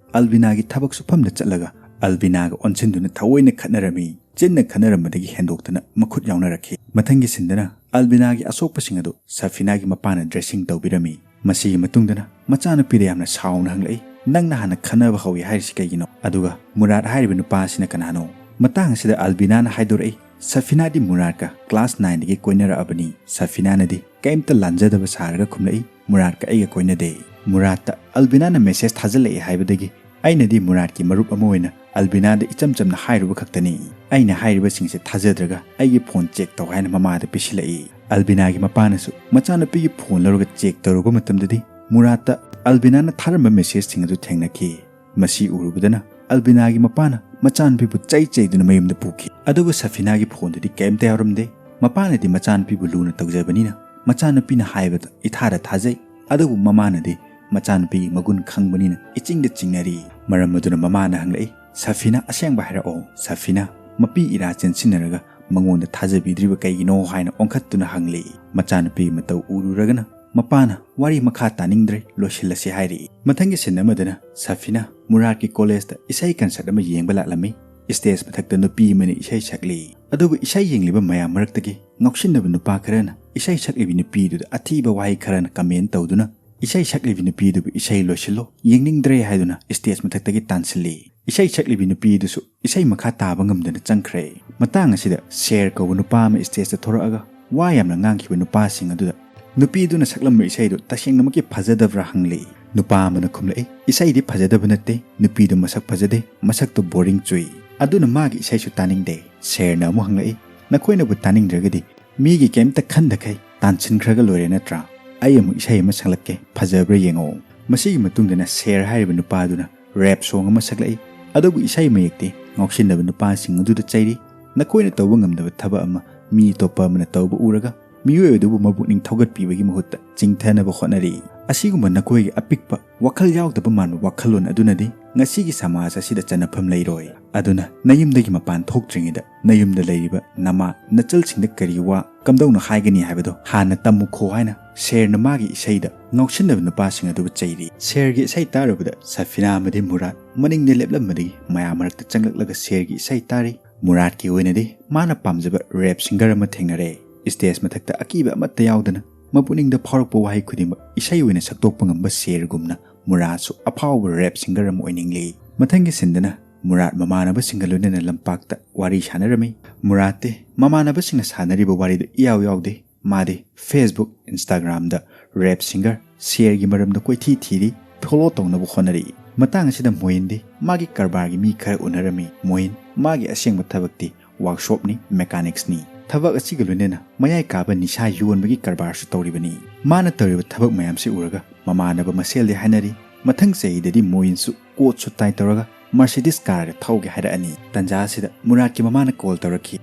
ꯑꯜꯕꯤꯅꯥꯒꯤ ꯊꯕꯛ ꯁꯨꯐꯝꯗ ꯆꯠꯂꯒ ꯑꯜꯕꯤꯅꯥꯒ ꯑꯣꯟꯁꯤꯟꯗꯨꯅ ꯊꯑꯣꯏꯅ ꯈꯠꯅꯔꯝꯃꯤ꯫ ꯆꯤꯟꯅ ꯈꯠꯅꯔꯝꯕꯗꯒꯤ ꯍꯦꯟꯗꯣꯛꯇꯅ ꯃꯈꯨꯠ ꯌꯥꯎꯅꯔꯛꯈꯤ꯫ ꯃꯊꯪꯒꯤ ꯁꯤꯟꯗꯅ ꯑꯜꯕꯤꯅꯥꯒꯤ ꯑꯁꯣꯛꯄꯁꯤꯡ ꯑꯗꯨ ꯁꯐꯤꯅꯥꯒꯤ ꯃꯄꯥꯅ ꯗ꯭ꯔꯦꯁꯤꯡ ꯇꯧꯕꯤꯔꯝꯃꯤ꯫ ꯃꯁꯤꯒꯤ ꯃꯇꯨꯡꯗꯅ ꯃꯆꯥꯅꯨꯄꯤꯗ ꯌꯥꯝꯅ ꯁꯥꯎꯅ ꯍꯪꯂꯛꯏ, "ꯅꯪꯅ ꯍꯥꯟꯅ ꯈꯠꯅꯕ ꯍꯧꯏ ꯍꯥꯏꯔꯤꯁꯤ ꯀꯩꯒꯤꯅꯣ? ꯑꯗꯨꯒ ꯃꯨꯔꯥꯠ ꯍꯥꯏꯔꯤꯕ ꯅꯨꯄꯥ ꯑꯁꯤꯅ ꯀꯅꯥꯅꯣ?" ꯃꯇꯥꯡ ꯑꯁꯤꯗ ꯑꯜꯕꯤꯅꯥꯅ ꯍꯥꯏꯗꯣꯔꯛꯏ, "ꯁꯐꯤꯅꯥꯗꯤ ꯃꯨꯔꯥꯠꯀ ꯀ꯭ꯂꯥꯁ ꯅꯥꯏꯟꯗꯒꯤ ꯀꯣꯏꯅꯔꯛꯑꯕꯅꯤ꯫" ꯁꯐꯤꯅꯥꯅꯗꯤ ꯀꯩꯝꯇ ꯂꯥꯟꯖꯗꯕ ꯁꯥꯔꯒ ꯈꯨꯝꯂꯛꯏ, "ꯃꯨꯔꯥꯠꯀ ꯑꯩꯒ ꯀꯣꯏꯅꯗꯦ꯫" ꯃꯨꯔꯥꯠꯇ ꯑꯜꯕꯤꯅꯥꯅ ꯃꯦꯁꯦꯖ ꯊꯥꯖꯤꯜꯂꯛꯑꯦ ꯍꯥꯏꯕꯗꯒꯤ ꯑꯩꯅꯗꯤ ꯃꯨꯔꯥꯠꯀꯤ ꯃꯔꯨꯞ ꯑꯃ ꯑꯣꯏꯅ ꯑꯜꯕꯤꯅꯥꯗ ꯏꯆꯝ ꯆꯝꯅ ꯍꯥꯏꯔꯨꯕ ꯈꯛꯇꯅꯤ꯫ ꯑꯩꯅ ꯍꯥꯏꯔꯤꯕꯁꯤꯡꯁꯦ ꯊꯥꯖꯗ꯭ꯔꯒ ꯑꯩꯒꯤ ꯐꯣꯟ ꯆꯦꯛ ꯇꯧ ꯍꯥꯏꯅ ꯃꯃꯥꯗ ꯄꯤꯁꯤꯜꯂꯛꯏ꯫ ꯑꯜꯕꯤꯅꯥꯒꯤ ꯃꯄꯥꯅꯁꯨ ꯃꯆꯥꯅꯨꯄꯤꯒꯤ ꯐꯣꯟ ꯂꯧꯔꯒ ꯆꯦꯛ ꯇꯧꯔꯨꯕ ꯃꯇꯝꯗꯗꯤ ꯃꯨꯔꯥꯠꯇ ꯑꯜꯕꯤꯅꯥꯅ ꯊꯥꯔꯝꯕ ꯃꯦꯁꯦꯖꯁꯤꯡ ꯑꯗꯨ ꯊꯦꯡꯅꯈꯤ꯫ ꯃꯁꯤ ꯎꯔꯨꯕꯗꯅ ꯑꯜꯕꯤꯅꯥꯒꯤ ꯃꯄꯥꯅ ꯃꯆꯥꯅꯨꯄꯤꯕꯨ ꯆꯩ ꯆꯩꯗꯨꯅ ꯃꯌꯨꯝꯗ ꯄꯨꯈꯤ꯫ ꯑꯗꯨꯕꯨ ꯁꯐꯤꯅꯥꯒꯤ ꯐꯣꯟꯗꯨꯗꯤ ꯀꯔꯤꯝꯇ ꯌꯥꯎꯔꯝꯗꯦ꯫ ꯃꯄꯥꯅꯗꯤ ꯃꯆꯥꯅꯨꯄꯤꯕꯨ ꯂꯨꯅ ꯇꯧꯖꯕꯅꯤꯅ ꯃꯆꯥꯅꯨꯄꯤꯅ ꯍꯥꯏꯕꯗ ꯏꯊꯥꯗ ꯊꯥꯖꯩ꯫ ꯑꯗꯨꯕꯨ ꯃꯃꯥꯅꯗꯤ ꯃꯆꯥꯅꯨꯄꯤꯒꯤ ꯃꯒꯨꯟ ꯈꯪꯕꯅꯤꯅ ꯏꯆꯤꯡꯗ ꯆꯤꯡꯅꯔꯤ꯫ ꯃꯔꯝ ꯑꯗꯨꯅ ꯃꯃꯥꯅ ꯍꯪꯂꯛꯏ, "ꯁꯐꯤꯅꯥ, ꯑꯁꯦꯡꯕ ꯍꯥꯏꯔꯛꯑꯣ꯫ ꯁꯐꯤꯅꯥ, ꯃꯄꯤ ꯏꯔꯥ ꯆꯦꯟꯁꯤꯟꯅꯔꯒ ꯃꯉꯣꯟꯗ ꯊꯥꯖꯕꯤꯗ꯭ꯔꯤꯕ ꯀꯩꯒꯤꯅꯣ?" ꯍꯥꯏꯅ ꯑꯣꯟꯈꯠꯇꯨꯅ ꯍꯪꯂꯛꯏ꯫ ꯃꯆꯥꯅꯨꯄꯤꯒꯤ ꯃꯇꯧ ꯎꯔꯨꯔꯒꯅ ꯃꯄꯥꯅ ꯋꯥꯔꯤ ꯃꯈꯥ ꯇꯥꯅꯤꯡꯗ꯭ꯔꯦ, ꯂꯣꯏꯁꯤꯜꯂꯁꯤ ꯍꯥꯏꯔꯛꯏ꯫ ꯃꯊꯪꯒꯤ ꯁꯤꯟ ꯑꯃꯗꯅ ꯁꯐꯤꯅꯥ ꯃꯨꯔꯥꯠꯀꯤ ꯀꯣꯂꯦꯖꯇ ꯏꯁꯩ ꯀꯟꯁꯔꯠ ꯑꯃ ꯌꯦꯡꯕ ꯂꯥꯛꯂꯝꯃꯤ꯫ ꯏꯁꯇꯦꯖ ꯃꯊꯛꯇ ꯅꯨꯄꯤ ꯑꯃꯅ ꯏꯁꯩ ꯁꯛꯂꯤ꯫ ꯑꯗꯨꯕꯨ ꯏꯁꯩ ꯌꯦꯡꯂꯤꯕ ꯃꯌꯥꯝ ꯃꯔꯛꯇꯒꯤ ꯉꯥꯎꯁꯤꯟꯅꯕ ꯅꯨꯄꯥ ꯈꯔꯅ ꯏꯁꯩ ꯁꯛꯂꯤꯕꯤ ꯅꯨꯄꯤꯗꯨꯗ ꯑꯊꯤꯕ ꯋꯥꯍꯩ ꯈꯔꯅ ꯀꯃꯦꯟ ꯇꯧꯗꯨꯅ ꯏꯁꯩ ꯁꯛꯂꯤꯕꯤ ꯅꯨꯄꯤꯗꯨꯕꯨ ꯏꯁꯩ ꯂꯣꯏꯁꯤꯜꯂꯣ, ꯌꯦꯡꯅꯤꯡꯗ꯭ꯔꯦ ꯍꯥꯏꯗꯨꯅ ꯏꯁꯇꯦꯖ ꯃꯊꯛꯇꯒꯤ ꯇꯥꯟꯁꯤꯜꯂꯤ꯫ ꯏꯁꯩ ꯁꯛꯂꯤꯕꯤ ꯅꯨꯄꯤꯗꯨꯁꯨ ꯏꯁꯩ ꯃꯈꯥ ꯇꯥꯕ ꯉꯝꯗꯅ ꯆꯪꯈ꯭ꯔꯦ꯫ ꯃꯇꯥꯡ ꯑꯁꯤꯗ ꯁꯦꯔ ꯀꯧꯕ ꯅꯨꯄꯥ ꯑꯃ ꯏꯁꯇꯦꯖꯇ ꯊꯣꯔꯛꯑꯒ ꯋꯥ ꯌꯥꯝꯅ ꯉꯥꯡꯈꯤꯕ ꯅꯨꯄꯥꯁꯤꯡ ꯑꯗꯨꯗ ꯅꯨꯄꯤꯗꯨꯅ ꯁꯛꯂꯝꯕ ꯏꯁꯩꯗꯨ ꯇꯁꯦꯡꯅꯃꯛꯀꯤ ꯐꯖꯗꯕ꯭ꯔꯥ ꯍꯪꯂꯛꯏ꯫ ꯅꯨꯄꯥ ꯑꯃꯅ ꯈꯨꯝꯂꯛꯏ, "ꯏꯁꯩꯗꯤ ꯐꯖꯗꯕ ꯅꯠꯇꯦ, ꯅꯨꯄꯤꯗꯨ ꯃꯁꯛ ꯐꯖꯗꯦ, ꯃꯁꯛꯇꯨ ꯕꯣꯔꯤꯡ ꯆꯨꯏ꯫ ꯑꯗꯨꯅ ꯃꯥꯒꯤ ꯏꯁꯩꯁꯨ ꯇꯥꯅꯤꯡꯗꯦ꯫" ꯁꯦꯔꯅ ꯑꯃꯨꯛ ꯍꯪꯂꯛꯏ, "ꯅꯈꯣꯏꯅꯕꯨ ꯇꯥꯅꯤꯡꯗ꯭ꯔꯒꯗꯤ ꯃꯤꯒꯤ ꯀꯩꯝꯇ ꯈꯟꯗꯈꯩ ꯇꯥꯟꯁꯤꯟꯈ꯭ꯔꯒ ꯂꯣꯏꯔꯦ ꯅꯠꯇ꯭ꯔꯥ? ꯑꯩ ꯑꯃꯨꯛ ꯏꯁꯩ ꯑꯃ ꯁꯛꯂꯛꯀꯦ, ꯐꯖꯕ꯭ꯔꯥ ꯌꯦꯡꯉꯣ꯫" ꯃꯁꯤꯒꯤ ꯃꯇꯨꯡꯗꯅ ꯁꯦꯔ ꯍꯥꯏꯔꯤꯕ ꯅꯨꯄꯥꯗꯨꯅ ꯔꯦꯞ ꯁꯣꯡ ꯑꯃ ꯁꯛꯂꯛꯏ꯫ ꯑꯗꯨꯕꯨ ꯏꯁꯩ ꯃꯌꯦꯛꯇꯤ ꯉꯥꯎꯁꯤꯟꯅꯕ ꯅꯨꯄꯥꯁꯤꯡ ꯑꯗꯨꯗ ꯆꯩꯔꯤ꯫ ꯅꯈꯣꯏꯅ ꯇꯧꯕ ꯉꯝꯗꯕ ꯊꯕꯛ ꯑꯃ ꯃꯤ ꯑꯇꯣꯞꯄ ꯑꯃꯅ ꯇꯧꯕ ꯎꯔꯒ ꯃꯤꯑꯣꯏ ꯑꯗꯨꯕꯨ ꯃꯄꯨꯛꯅꯤꯡ ꯊꯧꯒꯠꯄꯤꯕꯒꯤ ꯃꯍꯨꯠꯇ ꯆꯤꯡꯊꯅꯕ ꯍꯣꯠꯅꯔꯤ꯫ ꯑꯁꯤꯒꯨꯝꯕ ꯅꯈꯣꯏꯒꯤ ꯑꯄꯤꯛꯄ, ꯋꯥꯈꯜ ꯌꯥꯎꯗꯕ ꯃꯥꯟꯕ ꯋꯥꯈꯜꯂꯣꯟ ꯑꯗꯨꯅꯗꯤ ꯉꯁꯤꯒꯤ ꯁꯃꯥꯖ ꯑꯁꯤꯗ ꯆꯟꯅꯐꯝ ꯂꯩꯔꯣꯏ꯫ ꯑꯗꯨꯅ ꯅꯌꯨꯝꯗꯒꯤ ꯃꯄꯥꯟ ꯊꯣꯛꯇ꯭ꯔꯤꯉꯩꯗ ꯅꯌꯨꯝꯗ ꯂꯩꯔꯤꯕ ꯅꯃꯥ ꯅꯆꯜꯁꯤꯡꯗ ꯀꯔꯤ ꯋꯥ ꯀꯝꯗꯧꯅ ꯍꯥꯏꯒꯅꯤ ꯍꯥꯏꯕꯗꯣ ꯍꯥꯟꯅ ꯇꯝꯃꯨꯈꯣ ꯍꯥꯏꯅ ꯁꯦꯔꯅ ꯃꯥꯒꯤ ꯏꯁꯩꯗ ꯉꯥꯎꯁꯤꯟꯅꯕ ꯅꯨꯄꯥꯁꯤꯡ ꯑꯗꯨꯕꯨ ꯆꯩꯔꯤ꯫ ꯁꯦꯔꯒꯤ ꯏꯁꯩ ꯇꯥꯔꯨꯕꯗ ꯁꯐꯤꯅꯥ ꯑꯃꯗꯤ ꯃꯨꯔꯥꯠ ꯃꯅꯤꯡꯗ ꯂꯦꯞꯂꯝꯕꯗꯒꯤ ꯃꯌꯥꯝ ꯃꯔꯛꯇ ꯆꯪꯂꯛꯂꯒ ꯁꯦꯔꯒꯤ ꯏꯁꯩ ꯇꯥꯔꯤ꯫ ꯃꯨꯔꯥꯠꯀꯤ ꯑꯣꯏꯅꯗꯤ ꯃꯥꯅ ꯄꯥꯝꯖꯕ ꯔꯦꯞ ꯁꯤꯡꯒꯔ ꯑꯃ ꯊꯦꯡꯅꯔꯦ꯫ ꯏꯁꯇꯦꯖ ꯃꯊꯛꯇ ꯑꯀꯤꯕ ꯑꯃꯠꯇ ꯌꯥꯎꯗꯅ ꯃꯄꯨꯛꯅꯤꯡꯗ ꯐꯥꯎꯔꯛꯄ ꯋꯥꯍꯩ ꯈꯨꯗꯤꯡꯃꯛ ꯏꯁꯩ ꯑꯣꯏꯅ ꯁꯛꯇꯣꯛꯄ ꯉꯝꯕ ꯁꯦꯔꯒꯨꯝꯅ ꯃꯨꯔꯥꯠꯁꯨ ꯑꯐꯥꯎꯕ ꯔꯦꯞ ꯁꯤꯡꯒꯔ ꯑꯃ ꯑꯣꯏꯅꯤꯡꯂꯤ꯫ ꯃꯊꯪꯒꯤ ꯁꯤꯟꯗꯅ ꯃꯨꯔꯥꯠ ꯃꯃꯥꯟꯅꯕꯁꯤꯡꯒ ꯂꯣꯏꯅꯅ ꯂꯝꯄꯥꯛꯇ ꯋꯥꯔꯤ ꯁꯥꯟꯅꯔꯝꯃꯤ꯫ ꯃꯨꯔꯥꯠꯇꯤ ꯃꯃꯥꯟꯅꯕꯁꯤꯡꯅ ꯁꯥꯟꯅꯔꯤꯕ ꯋꯥꯔꯤꯗ ꯏꯌꯥꯎ ꯌꯥꯎꯗꯦ꯫ ꯃꯥꯗꯤ Facebook, Instagramꯗ ꯔꯦꯞ ꯁꯤꯡꯒꯔ ꯁꯦꯔꯒꯤ ꯃꯔꯝꯗ ꯀꯣꯏꯊꯤ ꯊꯤꯔꯤ, ꯐꯣꯂꯣ ꯇꯧꯅꯕ ꯍꯣꯠꯅꯔꯤ꯫ ꯃꯇꯥꯡ ꯑꯁꯤꯗ ꯃꯣꯏꯟꯗꯤ ꯃꯥꯒꯤ ꯀꯔꯕꯥꯔꯒꯤ ꯃꯤ ꯈꯔ ꯎꯅꯔꯝꯃꯤ꯫ ꯃꯣꯏꯟ ꯃꯥꯒꯤ ꯑꯁꯦꯡꯕ ꯊꯕꯛꯇꯤ ꯋꯥꯔꯛꯁꯣꯞꯅꯤ, ꯃꯦꯀꯥꯅꯤꯛꯁꯅꯤ꯫ ꯊꯕꯛ ꯑꯁꯤꯒ ꯂꯣꯏꯅꯅ ꯃꯌꯥꯏ ꯀꯥꯕ ꯅꯤꯁꯥ ꯌꯣꯟꯕꯒꯤ ꯀꯔꯕꯥꯔꯁꯨ ꯇꯧꯔꯤꯕꯅꯤ꯫ ꯃꯥꯅ ꯇꯧꯔꯤꯕ ꯊꯕꯛ ꯃꯌꯥꯝꯁꯤ ꯎꯔꯒ ꯃꯃꯥꯟꯅꯕ ꯃꯁꯦꯜꯗꯤ ꯍꯥꯏꯅꯔꯤ, ꯃꯊꯪ ꯆꯍꯤꯗꯗꯤ ꯃꯣꯏꯟꯁꯨ ꯀꯣꯠ ꯁꯨꯠ ꯇꯥꯏ ꯇꯧꯔꯒ ꯃꯔꯁꯤꯗꯤꯁ ꯀꯥꯔꯒ ꯊꯧꯒꯦ ꯍꯥꯏꯔꯛꯑꯅꯤ꯫ ꯇꯟꯖꯥ ꯑꯁꯤꯗ ꯃꯨꯔꯥꯠꯀꯤ ꯃꯃꯥꯅ ꯀꯣꯜ ꯇꯧꯔꯛꯈꯤ꯫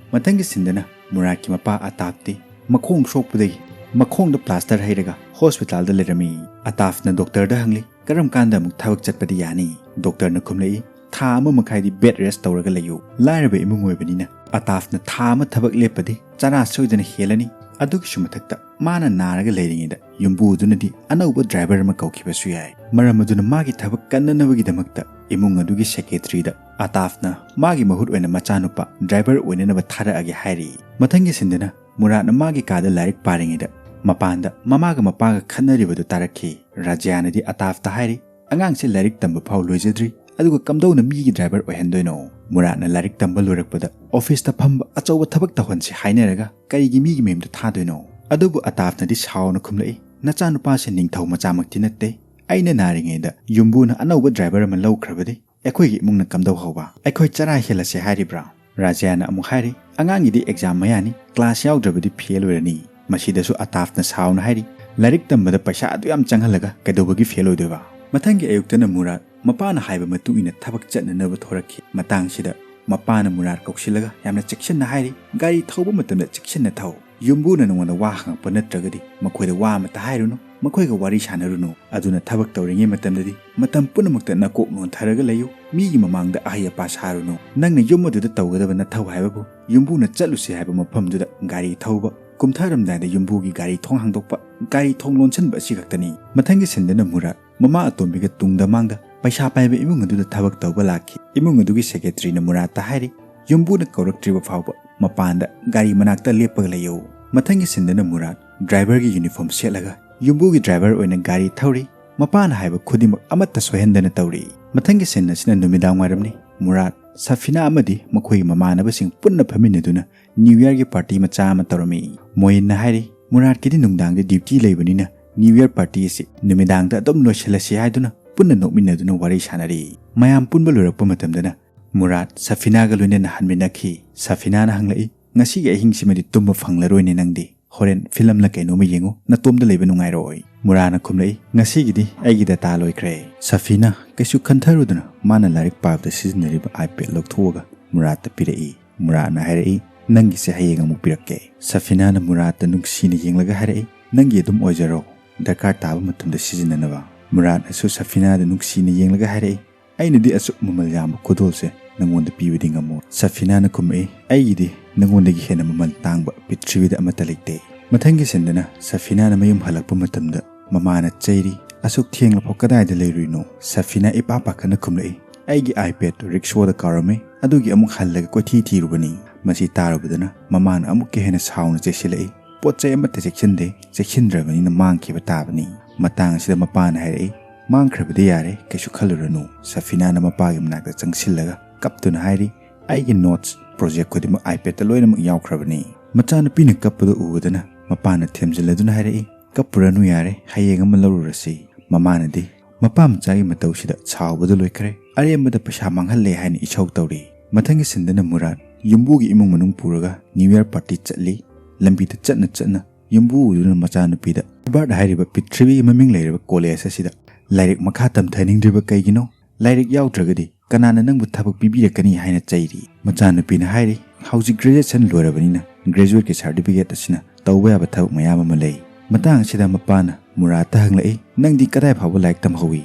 ꯃꯊꯪꯒꯤ ꯁꯤꯟꯗꯅ ꯃꯨꯔꯥꯠꯀꯤ ꯃꯄꯥ ꯑꯇꯥꯞꯇꯤ ꯃꯈꯣꯡ ꯁꯣꯛꯄꯗꯒꯤ ꯃꯈꯣꯡꯗ ꯄ꯭ꯂꯥꯁꯇꯔ ꯍꯩꯔꯒ ꯍꯣꯁꯄꯤꯇꯥꯜꯗ ꯂꯩꯔꯝꯃꯤ꯫ ꯑꯇꯥꯐꯅ ꯗꯣꯛꯇꯔꯗ ꯍꯪꯂꯤ, "ꯀꯔꯝ ꯀꯥꯟꯗ ꯑꯃꯨꯛ ꯊꯕꯛ ꯆꯠꯄꯗꯤ ꯌꯥꯅꯤ?" ꯗꯣꯛꯇꯔꯅ ꯈꯨꯝꯂꯛꯏ, "ꯊꯥ ꯑꯃ ꯃꯈꯥꯏꯗꯤ ꯕꯦꯗ ꯔꯦꯁ ꯇꯧꯔꯒ ꯂꯩꯌꯨ꯫" ꯂꯥꯏꯔꯕ ꯏꯃꯨꯡ ꯑꯣꯏꯕꯅꯤꯅ ꯑꯇꯥꯐꯅ ꯊꯥ ꯑꯃ ꯊꯕꯛ ꯂꯦꯞꯄꯗꯤ ꯆꯔꯥ ꯁꯣꯏꯗꯅ ꯍꯦꯜꯂꯅꯤ꯫ ꯑꯗꯨꯒꯤꯁꯨ ꯃꯊꯛꯇ ꯃꯥꯅ ꯅꯥꯔꯒ ꯂꯩꯔꯤꯉꯩꯗ ꯌꯨꯝꯕꯨꯗꯨꯅꯗꯤ ꯑꯅꯧꯕ ꯗ꯭ꯔꯥꯏꯚꯔ ꯑꯃ ꯀꯧꯈꯤꯕꯁꯨ ꯌꯥꯏ꯫ ꯃꯔꯝ ꯑꯗꯨꯅ ꯃꯥꯒꯤ ꯊꯕꯛ ꯀꯟꯅꯅꯕꯒꯤꯗꯃꯛꯇ ꯏꯃꯨꯡ ꯑꯗꯨꯒꯤ ꯁꯦꯀ꯭ꯔꯦꯇꯔꯤꯗ ꯑꯇꯥꯐꯅ ꯃꯥꯒꯤ ꯃꯍꯨꯠ ꯑꯣꯏꯅ ꯃꯆꯥꯅꯨꯄꯥ ꯗ꯭ꯔꯥꯏꯚꯔ ꯑꯣꯏꯅꯅꯕ ꯊꯥꯔꯛꯑꯒꯦ ꯍꯥꯏꯔꯤ꯫ ꯃꯊꯪꯒꯤ ꯁꯤꯟꯗꯅ ꯃꯨꯔꯥꯠꯅ ꯃꯥꯒꯤ ꯀꯥꯗ ꯂꯥꯏꯔꯤꯛ ꯄꯥꯔꯤꯉꯩꯗ ꯃꯄꯥꯟꯗ ꯃꯃꯥꯒ ꯃꯄꯥꯒ ꯈꯠꯅꯔꯤꯕꯗꯨ ꯇꯥꯔꯛꯈꯤ꯫ ꯔꯥꯖ꯭ꯌꯥꯅꯗꯤ ꯑꯇꯥꯐꯇ ꯍꯥꯏꯔꯤ, "ꯑꯉꯥꯡꯁꯦ ꯂꯥꯏꯔꯤꯛ ꯇꯝꯕ ꯐꯥꯎ ꯂꯣꯏꯖꯗ꯭ꯔꯤ, ꯑꯗꯨꯒ ꯀꯝꯗꯧꯅ ꯃꯤꯒꯤ ꯗ꯭ꯔꯥꯏꯚꯔ ꯑꯣꯏꯍꯟꯗꯣꯏꯅꯣ?" ꯃꯨꯔꯥꯠꯅ ꯂꯥꯏꯔꯤꯛ ꯇꯝꯕ ꯂꯣꯏꯔꯛꯄꯗ ꯑꯣꯐꯤꯁꯇ ꯐꯝꯕ ꯑꯆꯧꯕ ꯊꯕꯛ ꯇꯧꯍꯟꯁꯤ ꯍꯥꯏꯅꯔꯒ ꯀꯔꯤꯒꯤ ꯃꯤꯒꯤ ꯃꯌꯨꯝꯗ ꯊꯥꯗꯣꯏꯅꯣ? ꯑꯗꯨꯕꯨ ꯑꯇꯥꯐꯅꯗꯤ ꯁꯥꯎꯅ ꯈꯨꯝꯂꯛꯏ, "ꯅꯆꯥꯅꯨꯄꯥꯁꯦ ꯅꯤꯡꯊꯧ ꯃꯆꯥꯃꯛꯇꯤ ꯅꯠꯇꯦ꯫ ꯑꯩꯅ ꯅꯥꯔꯤꯉꯩꯗ ꯌꯨꯝꯕꯨꯅ ꯑꯅꯧꯕ ꯗ꯭ꯔꯥꯏꯚꯔ ꯑꯃ ꯂꯧꯈ꯭ꯔꯕꯗꯤ ꯑꯩꯈꯣꯏꯒꯤ ꯏꯃꯨꯡꯅ ꯀꯝꯗꯧ ꯍꯧꯕ? ꯑꯩꯈꯣꯏ ꯆꯔꯥ ꯍꯦꯜꯂꯁꯦ ꯍꯥꯏꯔꯤꯕ꯭ꯔꯥ?" ꯔꯥꯖ꯭ꯌꯥꯅ ꯑꯃꯨꯛ ꯍꯥꯏꯔꯤ, "ꯑꯉꯥꯡꯒꯤꯗꯤ ꯑꯦꯛꯖꯥꯝ ꯃꯌꯥꯅꯤ, ꯀ꯭ꯂꯥꯁ ꯌꯥꯎꯗ꯭ꯔꯕꯗꯤ ꯐꯦꯜ ꯑꯣꯏꯔꯅꯤ꯫" ꯃꯁꯤꯗꯁꯨ ꯑꯇꯥꯐꯅ ꯁꯥꯎꯅ ꯍꯥꯏꯔꯤ, "ꯂꯥꯏꯔꯤꯛ ꯇꯝꯕꯗ ꯄꯩꯁꯥ ꯑꯗꯨ ꯌꯥꯝ ꯆꯪꯍꯜꯂꯒ ꯀꯩꯗꯧꯕꯒꯤ ꯐꯦꯜ ꯑꯣꯏꯗꯣꯏꯕ?" ꯃꯊꯪꯒꯤ ꯑꯌꯨꯛꯇꯅ ꯃꯨꯔꯥꯠ ꯃꯄꯥꯅ ꯍꯥꯏꯕ ꯃꯇꯨꯡ ꯏꯟꯅ ꯊꯕꯛ ꯆꯠꯅꯅꯕ ꯊꯣꯔꯛꯈꯤ꯫ ꯃꯇꯥꯡꯁꯤꯗ ꯃꯄꯥꯅ ꯃꯨꯔꯥꯠ ꯀꯧꯁꯤꯜꯂꯒ ꯌꯥꯝꯅ ꯆꯦꯛꯁꯤꯟꯅ ꯍꯥꯏꯔꯤ, "ꯒꯥꯔꯤ ꯊꯧꯕ ꯃꯇꯝꯗ ꯆꯦꯛꯁꯤꯟꯅ ꯊꯧ꯫ ꯌꯨꯝꯕꯨꯅ ꯅꯉꯣꯟꯗ ꯋꯥ ꯍꯪꯉꯛꯄ ꯅꯠꯇ꯭ꯔꯒꯗꯤ ꯃꯈꯣꯏꯗ ꯋꯥ ꯑꯃꯠꯇ ꯍꯥꯏꯔꯨꯅꯨ, ꯃꯈꯣꯏꯒ ꯋꯥꯔꯤ ꯁꯥꯟꯅꯔꯨꯅꯨ꯫ ꯑꯗꯨꯅ ꯊꯕꯛ ꯇꯧꯔꯤꯉꯩ ꯃꯇꯝꯗꯗꯤ ꯃꯇꯝ ꯄꯨꯝꯅꯃꯛꯇ ꯅꯀꯣꯛ ꯅꯣꯟꯊꯔꯒ ꯂꯩꯌꯨ꯫ ꯃꯤꯒꯤ ꯃꯃꯥꯡꯗ ꯑꯍꯩ ꯑꯄꯥ ꯁꯥꯔꯨꯅꯨ꯫ ꯅꯪꯅ ꯌꯨꯝ ꯑꯗꯨꯗ ꯇꯧꯒꯗꯕ ꯅꯊꯧ ꯍꯥꯏꯕꯕꯨ ꯌꯨꯝꯕꯨꯅ ꯆꯠꯂꯨꯁꯤ ꯍꯥꯏꯕ ꯃꯐꯝꯗꯨꯗ ꯒꯥꯔꯤ ꯊꯧꯕ, ꯀꯨꯝꯊꯔꯝꯗꯥꯏꯗ ꯌꯨꯝꯕꯨꯒꯤ ꯒꯥꯔꯤ ꯊꯣꯡ ꯍꯥꯡꯗꯣꯛꯄ, ꯒꯥꯔꯤ ꯊꯣꯡ ꯂꯣꯟꯁꯤꯟꯕ ꯑꯁꯤ ꯈꯛꯇꯅꯤ꯫" ꯃꯊꯪꯒꯤ ꯁꯤꯟꯗꯅ ꯃꯨꯔꯥꯠ ꯃꯃꯥ ꯑꯇꯣꯝꯕꯤꯒ ꯇꯨꯡꯗ ꯃꯥꯡꯗ ꯄꯩꯁꯥ ꯄꯥꯏꯕ ꯏꯃꯨꯡ ꯑꯗꯨꯗ ꯊꯕꯛ ꯇꯧꯕ ꯂꯥꯛꯈꯤ꯫ ꯏꯃꯨꯡ ꯑꯗꯨꯒꯤ ꯁꯦꯀ꯭ꯔꯦꯇꯔꯤꯅ ꯃꯨꯔꯥꯠꯇ ꯍꯥꯏꯔꯤ, "ꯌꯨꯝꯕꯨꯅ ꯀꯧꯔꯛꯇ꯭ꯔꯤꯕ ꯐꯥꯎꯕ ꯃꯄꯥꯟꯗ ꯒꯥꯔꯤ ꯃꯅꯥꯛꯇ ꯂꯦꯞꯄꯒ ꯂꯩꯌꯨ꯫" ꯃꯊꯪꯒꯤ ꯁꯤꯟꯗꯅ ꯃꯨꯔꯥꯠ ꯗ꯭ꯔꯥꯏꯚꯔꯒꯤ ꯌꯨꯅꯤꯐꯣꯔꯝ ꯁꯦꯠꯂꯒ ꯌꯨꯝꯕꯨꯒꯤ ꯗ꯭ꯔꯥꯏꯚꯔ ꯑꯣꯏꯅ ꯒꯥꯔꯤ ꯊꯧꯔꯤ꯫ ꯃꯄꯥꯅ ꯍꯥꯏꯕ ꯈꯨꯗꯤꯡꯃꯛ ꯑꯃꯠꯇ ꯁꯣꯏꯍꯟꯗꯅ ꯇꯧꯔꯤ꯫ ꯃꯊꯪꯒꯤ ꯁꯤꯟ ꯑꯁꯤꯅ ꯅꯨꯃꯤꯗꯥꯡ ꯋꯥꯏꯔꯝꯅꯤ꯫ ꯃꯨꯔꯥꯠ, ꯁꯐꯤꯅꯥ ꯑꯃꯗꯤ ꯃꯈꯣꯏꯒꯤ ꯃꯃꯥꯟꯅꯕꯁꯤꯡ ꯄꯨꯟꯅ ꯐꯝꯃꯤꯟꯅꯗꯨꯅ ꯅ꯭ꯌꯨ ꯌꯔꯒꯤ ꯄꯥꯔꯇꯤ ꯃꯆꯥ ꯑꯃ ꯇꯧꯔꯝꯃꯤ꯫ ꯃꯣꯏꯟꯅ ꯍꯥꯏꯔꯤ, "ꯃꯨꯔꯥꯠꯀꯤꯗꯤ ꯅꯨꯡꯗꯥꯡꯗ ꯗ꯭ꯌꯨꯇꯤ ꯂꯩꯕꯅꯤꯅ ꯅ꯭ꯌꯨ ꯌꯔ ꯄꯥꯔꯇꯤ ꯑꯁꯤ ꯅꯨꯃꯤꯗꯥꯡꯗ ꯑꯗꯨꯝ ꯂꯣꯏꯁꯤꯜꯂꯁꯤ" ꯍꯥꯏꯗꯨꯅ ꯄꯨꯟꯅ ꯅꯣꯛꯃꯤꯟꯅꯗꯨꯅ ꯋꯥꯔꯤ ꯁꯥꯟꯅꯔꯤ꯫ ꯃꯌꯥꯝ ꯄꯨꯟꯕ ꯂꯣꯏꯔꯛꯄ ꯃꯇꯝꯗꯅ ꯃꯨꯔꯥꯠ ꯁꯐꯤꯅꯥꯒ ꯂꯣꯏꯅꯅ ꯍꯟꯃꯤꯟꯅꯈꯤ꯫ ꯁꯐꯤꯅꯥꯅ ꯍꯪꯂꯛꯏ, "ꯉꯁꯤꯒꯤ ꯑꯍꯤꯡꯁꯤꯃꯗꯤ ꯇꯨꯝꯕ ꯐꯪꯂꯔꯣꯏꯅꯦ ꯅꯪꯗꯤ꯫ ꯍꯣꯔꯦꯟ ꯐꯤꯂꯝꯂ ꯀꯩꯅꯣꯝꯃ ꯌꯦꯡꯉꯨ, ꯅꯇꯣꯝꯗ ꯂꯩꯕ ꯅꯨꯡꯉꯥꯏꯔꯣꯏ"꯫ ꯃꯨꯔꯥꯠꯅ ꯈꯨꯝꯂꯛꯏ, "ꯉꯁꯤꯒꯤꯗꯤ ꯑꯩꯒꯤ data ꯂꯣꯏꯈ꯭ꯔꯦ"꯫ ꯁꯐꯤꯅꯥ ꯀꯩꯁꯨ ꯈꯟꯊꯔꯨꯗꯅ ꯃꯥꯅ ꯂꯥꯏꯔꯤꯛ ꯄꯥꯕꯗ ꯁꯤꯖꯤꯟꯅꯔꯤꯕ iPad ꯂꯧꯊꯣꯛꯑꯒ ꯃꯨꯔꯥꯠꯇ ꯄꯤꯔꯛꯏ꯫ ꯃꯨꯔꯥꯠꯅ ꯍꯥꯏꯔꯛꯏ, "ꯅꯪꯒꯤꯁꯦ ꯍꯌꯦꯡ ꯑꯃꯨꯛ ꯄꯤꯔꯛꯀꯦ"꯫ ꯁꯐꯤꯅꯥꯅ ꯃꯨꯔꯥꯠꯇ ꯅꯨꯡꯁꯤꯅ ꯌꯦꯡꯂꯒ ꯍꯥꯏꯔꯛꯏ, "ꯅꯪꯒꯤ ꯑꯗꯨꯝ ꯑꯣꯏꯖꯔꯣ, ꯗꯔꯀꯥꯔ ꯇꯥꯕ ꯃꯇꯝꯗ ꯁꯤꯖꯤꯟꯅꯅꯕ"꯫ ꯃꯨꯔꯥꯠꯅꯁꯨ ꯁꯐꯤꯅꯥꯗ ꯅꯨꯡꯁꯤꯅ ꯌꯦꯡꯂꯒ ꯍꯥꯏꯔꯛꯏ, "ꯑꯩꯅꯗꯤ ꯑꯁꯨꯛ ꯃꯃꯜ ꯌꯥꯝꯕ ꯈꯨꯗꯣꯜꯁꯦ ꯅꯪꯉꯣꯟꯗ ꯄꯤꯕꯗꯤ ꯉꯝꯃꯣꯏ"꯫ ꯁꯐꯤꯅꯥꯅ ꯈꯨꯝꯃꯛꯏ, "ꯑꯩꯒꯤꯗꯤ ꯅꯪꯉꯣꯟꯗꯒꯤ ꯍꯦꯟꯅ ꯃꯃꯜ ꯇꯥꯡꯕ ꯄ꯭ꯔꯤꯊꯤꯕꯤꯗ ꯑꯃꯠꯇ ꯂꯩꯇꯦ"꯫ ꯃꯊꯪꯒꯤ ꯁꯤꯟꯗꯅ ꯁꯐꯤꯅꯥꯅ ꯃꯌꯨꯝ ꯍꯜꯂꯛꯄ ꯃꯇꯝꯗ ꯃꯃꯥꯅ ꯆꯩꯔꯤ, "ꯑꯁꯨꯛ ꯊꯦꯡꯂꯐꯥꯎ ꯀꯗꯥꯏꯗ ꯂꯩꯔꯨꯏꯅꯣ?" ꯁꯐꯤꯅꯥ ꯏꯄꯥ ꯄꯥꯈꯠꯅ ꯈꯨꯝꯂꯛꯏ, "ꯑꯩꯒꯤ iPad ꯔꯤꯛꯁꯣꯗ ꯀꯥꯎꯔꯝꯃꯤ, ꯑꯗꯨꯒꯤ ꯑꯃꯨꯛ ꯍꯜꯂꯒ ꯀꯣꯏꯊꯤ ꯊꯤꯔꯨꯕꯅꯤ"꯫ ꯃꯁꯤ ꯇꯥꯔꯨꯕꯗꯅ ꯃꯃꯥꯅ ꯑꯃꯨꯛꯀ ꯍꯦꯟꯅ ꯁꯥꯎꯅ ꯆꯩꯁꯤꯜꯂꯛꯏ, "ꯄꯣꯠ ꯆꯩ ꯑꯃꯠꯇ ꯆꯦꯛꯁꯤꯟꯗꯦ, ꯆꯦꯛꯁꯤꯟꯗ꯭ꯔꯕꯅꯤꯅ ꯃꯥꯡꯈꯤꯕ ꯇꯥꯕꯅꯤ"꯫ ꯃꯇꯥꯡ ꯑꯁꯤꯗ ꯃꯄꯥꯅ ꯍꯥꯏꯔꯛꯏ, "ꯃꯥꯡꯈ꯭ꯔꯕꯗꯤ ꯌꯥꯔꯦ, ꯀꯩꯁꯨ ꯈꯜꯂꯨꯔꯅꯨ"꯫ ꯁꯐꯤꯅꯥꯅ ꯃꯄꯥꯒꯤ ꯃꯅꯥꯛꯇ ꯆꯪꯁꯤꯜꯂꯒ ꯀꯞꯇꯨꯅ ꯍꯥꯏꯔꯤ, "ꯑꯩꯒꯤ notes, project ꯈꯨꯗꯤꯡꯃꯛ iPadꯇ ꯂꯣꯏꯅꯃꯛ ꯌꯥꯎꯈ꯭ꯔꯕꯅꯤ"꯫ ꯃꯆꯥꯅꯨꯄꯤꯅ ꯀꯞꯄꯗꯨ ꯎꯕꯗꯅ ꯃꯄꯥꯅ ꯊꯦꯝꯖꯤꯜꯂꯗꯨꯅ ꯍꯥꯏꯔꯛꯏ, "ꯀꯞꯄꯨꯔꯅꯨ ꯌꯥꯔꯦ, ꯍꯌꯦꯡ ꯑꯃ ꯂꯧꯔꯨꯔꯁꯤ"꯫ ꯃꯃꯥꯅꯗꯤ ꯃꯄꯥ ꯃꯆꯥꯒꯤ ꯃꯇꯧꯁꯤꯗ ꯁꯥꯎꯕꯗꯨ ꯂꯣꯏꯈ꯭ꯔꯦ, ꯑꯔꯦꯝꯕꯗ ꯄꯩꯁꯥ ꯃꯥꯡꯍꯜꯂꯦ ꯍꯥꯏꯅ ꯏꯁꯧ ꯇꯧꯔꯤ꯫ ꯃꯊꯪꯒꯤ ꯁꯤꯟꯗꯅ ꯃꯨꯔꯥꯠ ꯌꯨꯝꯕꯨꯒꯤ ꯏꯃꯨꯡ ꯃꯅꯨꯡ ꯄꯨꯔꯒ New Year party ꯆꯠꯂꯤ꯫ ꯂꯝꯕꯤꯗ ꯆꯠꯅ ꯆꯠꯅ ꯌꯨꯝꯕꯨꯗꯨꯅ ꯃꯆꯥꯅꯨꯄꯤꯗ ꯍꯥꯔꯕꯥꯔꯠ ꯍꯥꯏꯔꯤꯕ ꯄ꯭ꯔꯤꯊꯤꯕꯤꯒꯤ ꯃꯃꯤꯡ ꯂꯩꯔꯕ ꯀꯣꯂꯦꯖ ꯑꯁꯤꯗ ꯂꯥꯏꯔꯤꯛ ꯃꯈꯥ ꯇꯝꯊꯅꯤꯡꯗ꯭ꯔꯤꯕ ꯀꯩꯒꯤꯅꯣ? ꯂꯥꯏꯔꯤꯛ ꯌꯥꯎꯗ꯭ꯔꯒꯗꯤ ꯀꯅꯥꯅ ꯅꯪꯕꯨ ꯊꯕꯛ ꯄꯤꯕꯤꯔꯛꯀꯅꯤ ꯍꯥꯏꯅ ꯆꯩꯔꯤ꯫ ꯃꯆꯥꯅꯨꯄꯤꯅ ꯍꯥꯏꯔꯤ, "ꯍꯧꯖꯤꯛ graduation ꯂꯣꯏꯔꯕꯅꯤꯅ graduateꯀꯤ certificate ꯑꯁꯤꯅ ꯇꯧꯕ ꯌꯥꯕ ꯊꯕꯛ ꯃꯌꯥꯝ ꯑꯃ ꯂꯩ"꯫ ꯃꯇꯥꯡ ꯑꯁꯤꯗ ꯃꯄꯥꯅ ꯃꯨꯔꯥꯠꯇ ꯍꯪꯂꯛꯏ, "ꯅꯪꯗꯤ ꯀꯗꯥꯏ ꯐꯥꯎꯕ ꯂꯥꯏꯔꯤꯛ ꯇꯝꯍꯧꯏ?"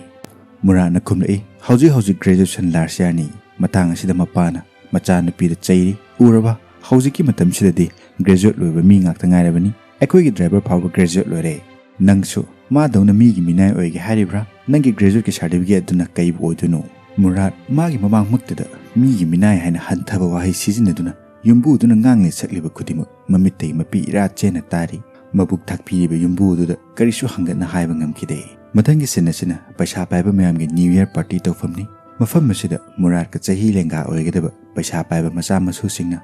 ꯃꯨꯔꯥꯠꯅ ꯈꯨꯝꯂꯛꯏ, "ꯍꯧꯖꯤꯛ ꯍꯧꯖꯤꯛ graduation last yearꯅꯤ"꯫ ꯃꯇꯥꯡ ꯑꯁꯤꯗ ꯃꯄꯥꯅ ꯃꯆꯥꯅꯨꯄꯤꯗ ꯆꯩꯔꯤ, "ꯎꯔꯕ? ꯍꯧꯖꯤꯛꯀꯤ ꯃꯇꯝꯁꯤꯗꯗꯤ graduate ꯂꯣꯏꯕ ꯃꯤ ꯉꯥꯛꯇ ꯉꯥꯏꯔꯕꯅꯤ꯫ ꯑꯩꯈꯣꯏꯒꯤ driver ꯐꯥꯎꯕ graduate ꯂꯣꯏꯔꯦ꯫ ꯅꯪꯁꯨ ꯃꯥꯗꯧꯅ ꯃꯤꯒꯤ ꯃꯤꯅꯥꯏ ꯑꯣꯏꯒꯦ ꯍꯥꯏꯔꯤꯕ꯭ꯔꯥ? ꯅꯪꯒꯤ graduateꯀꯤ certificate ꯑꯗꯨꯅ ꯀꯩꯕꯨ ꯑꯣꯏꯗꯣꯏꯅꯣ?" ꯃꯨꯔꯥꯠ ꯃꯥꯒꯤ ꯃꯃꯥꯡꯃꯛꯇꯗ ꯃꯤꯒꯤ ꯃꯤꯅꯥꯏ ꯍꯥꯏꯅ ꯍꯟꯊꯕ ꯋꯥꯍꯩ ꯁꯤꯖꯤꯟꯅꯗꯨꯅ ꯌꯨꯝꯕꯨꯗꯨꯅ ꯉꯥꯡꯂꯤ ꯁꯛꯂꯤꯕ ꯈꯨꯗꯤꯡꯃꯛ ꯃꯃꯤꯠꯇꯒꯤ ꯃꯄꯤ ꯏꯔꯥ ꯆꯦꯟꯅ ꯇꯥꯔꯤ꯫ ꯃꯕꯨꯛ ꯊꯥꯛꯄꯤꯔꯤꯕ ꯌꯨꯝꯕꯨꯗꯨꯗ ꯀꯔꯤꯁꯨ ꯍꯪꯒꯠꯅ ꯍꯥꯏꯕ ꯉꯝꯈꯤꯗꯦ꯫ ꯃꯊꯪꯒꯤ ꯁꯤꯟ ꯑꯁꯤꯅ ꯄꯩꯁꯥ ꯄꯥꯏꯕ ꯃꯌꯥꯝꯒꯤ New Year party ꯇꯧꯐꯝꯅꯤ꯫ ꯃꯐꯝ ꯑꯁꯤꯗ ꯃꯨꯔꯥꯠꯀ ꯆꯍꯤ ꯂꯦꯡꯒꯥ ꯑꯣꯏꯒꯗꯕ ꯄꯩꯁꯥ ꯄꯥꯏꯕ ꯃꯆꯥ ꯃꯁꯨꯁꯤꯡꯅ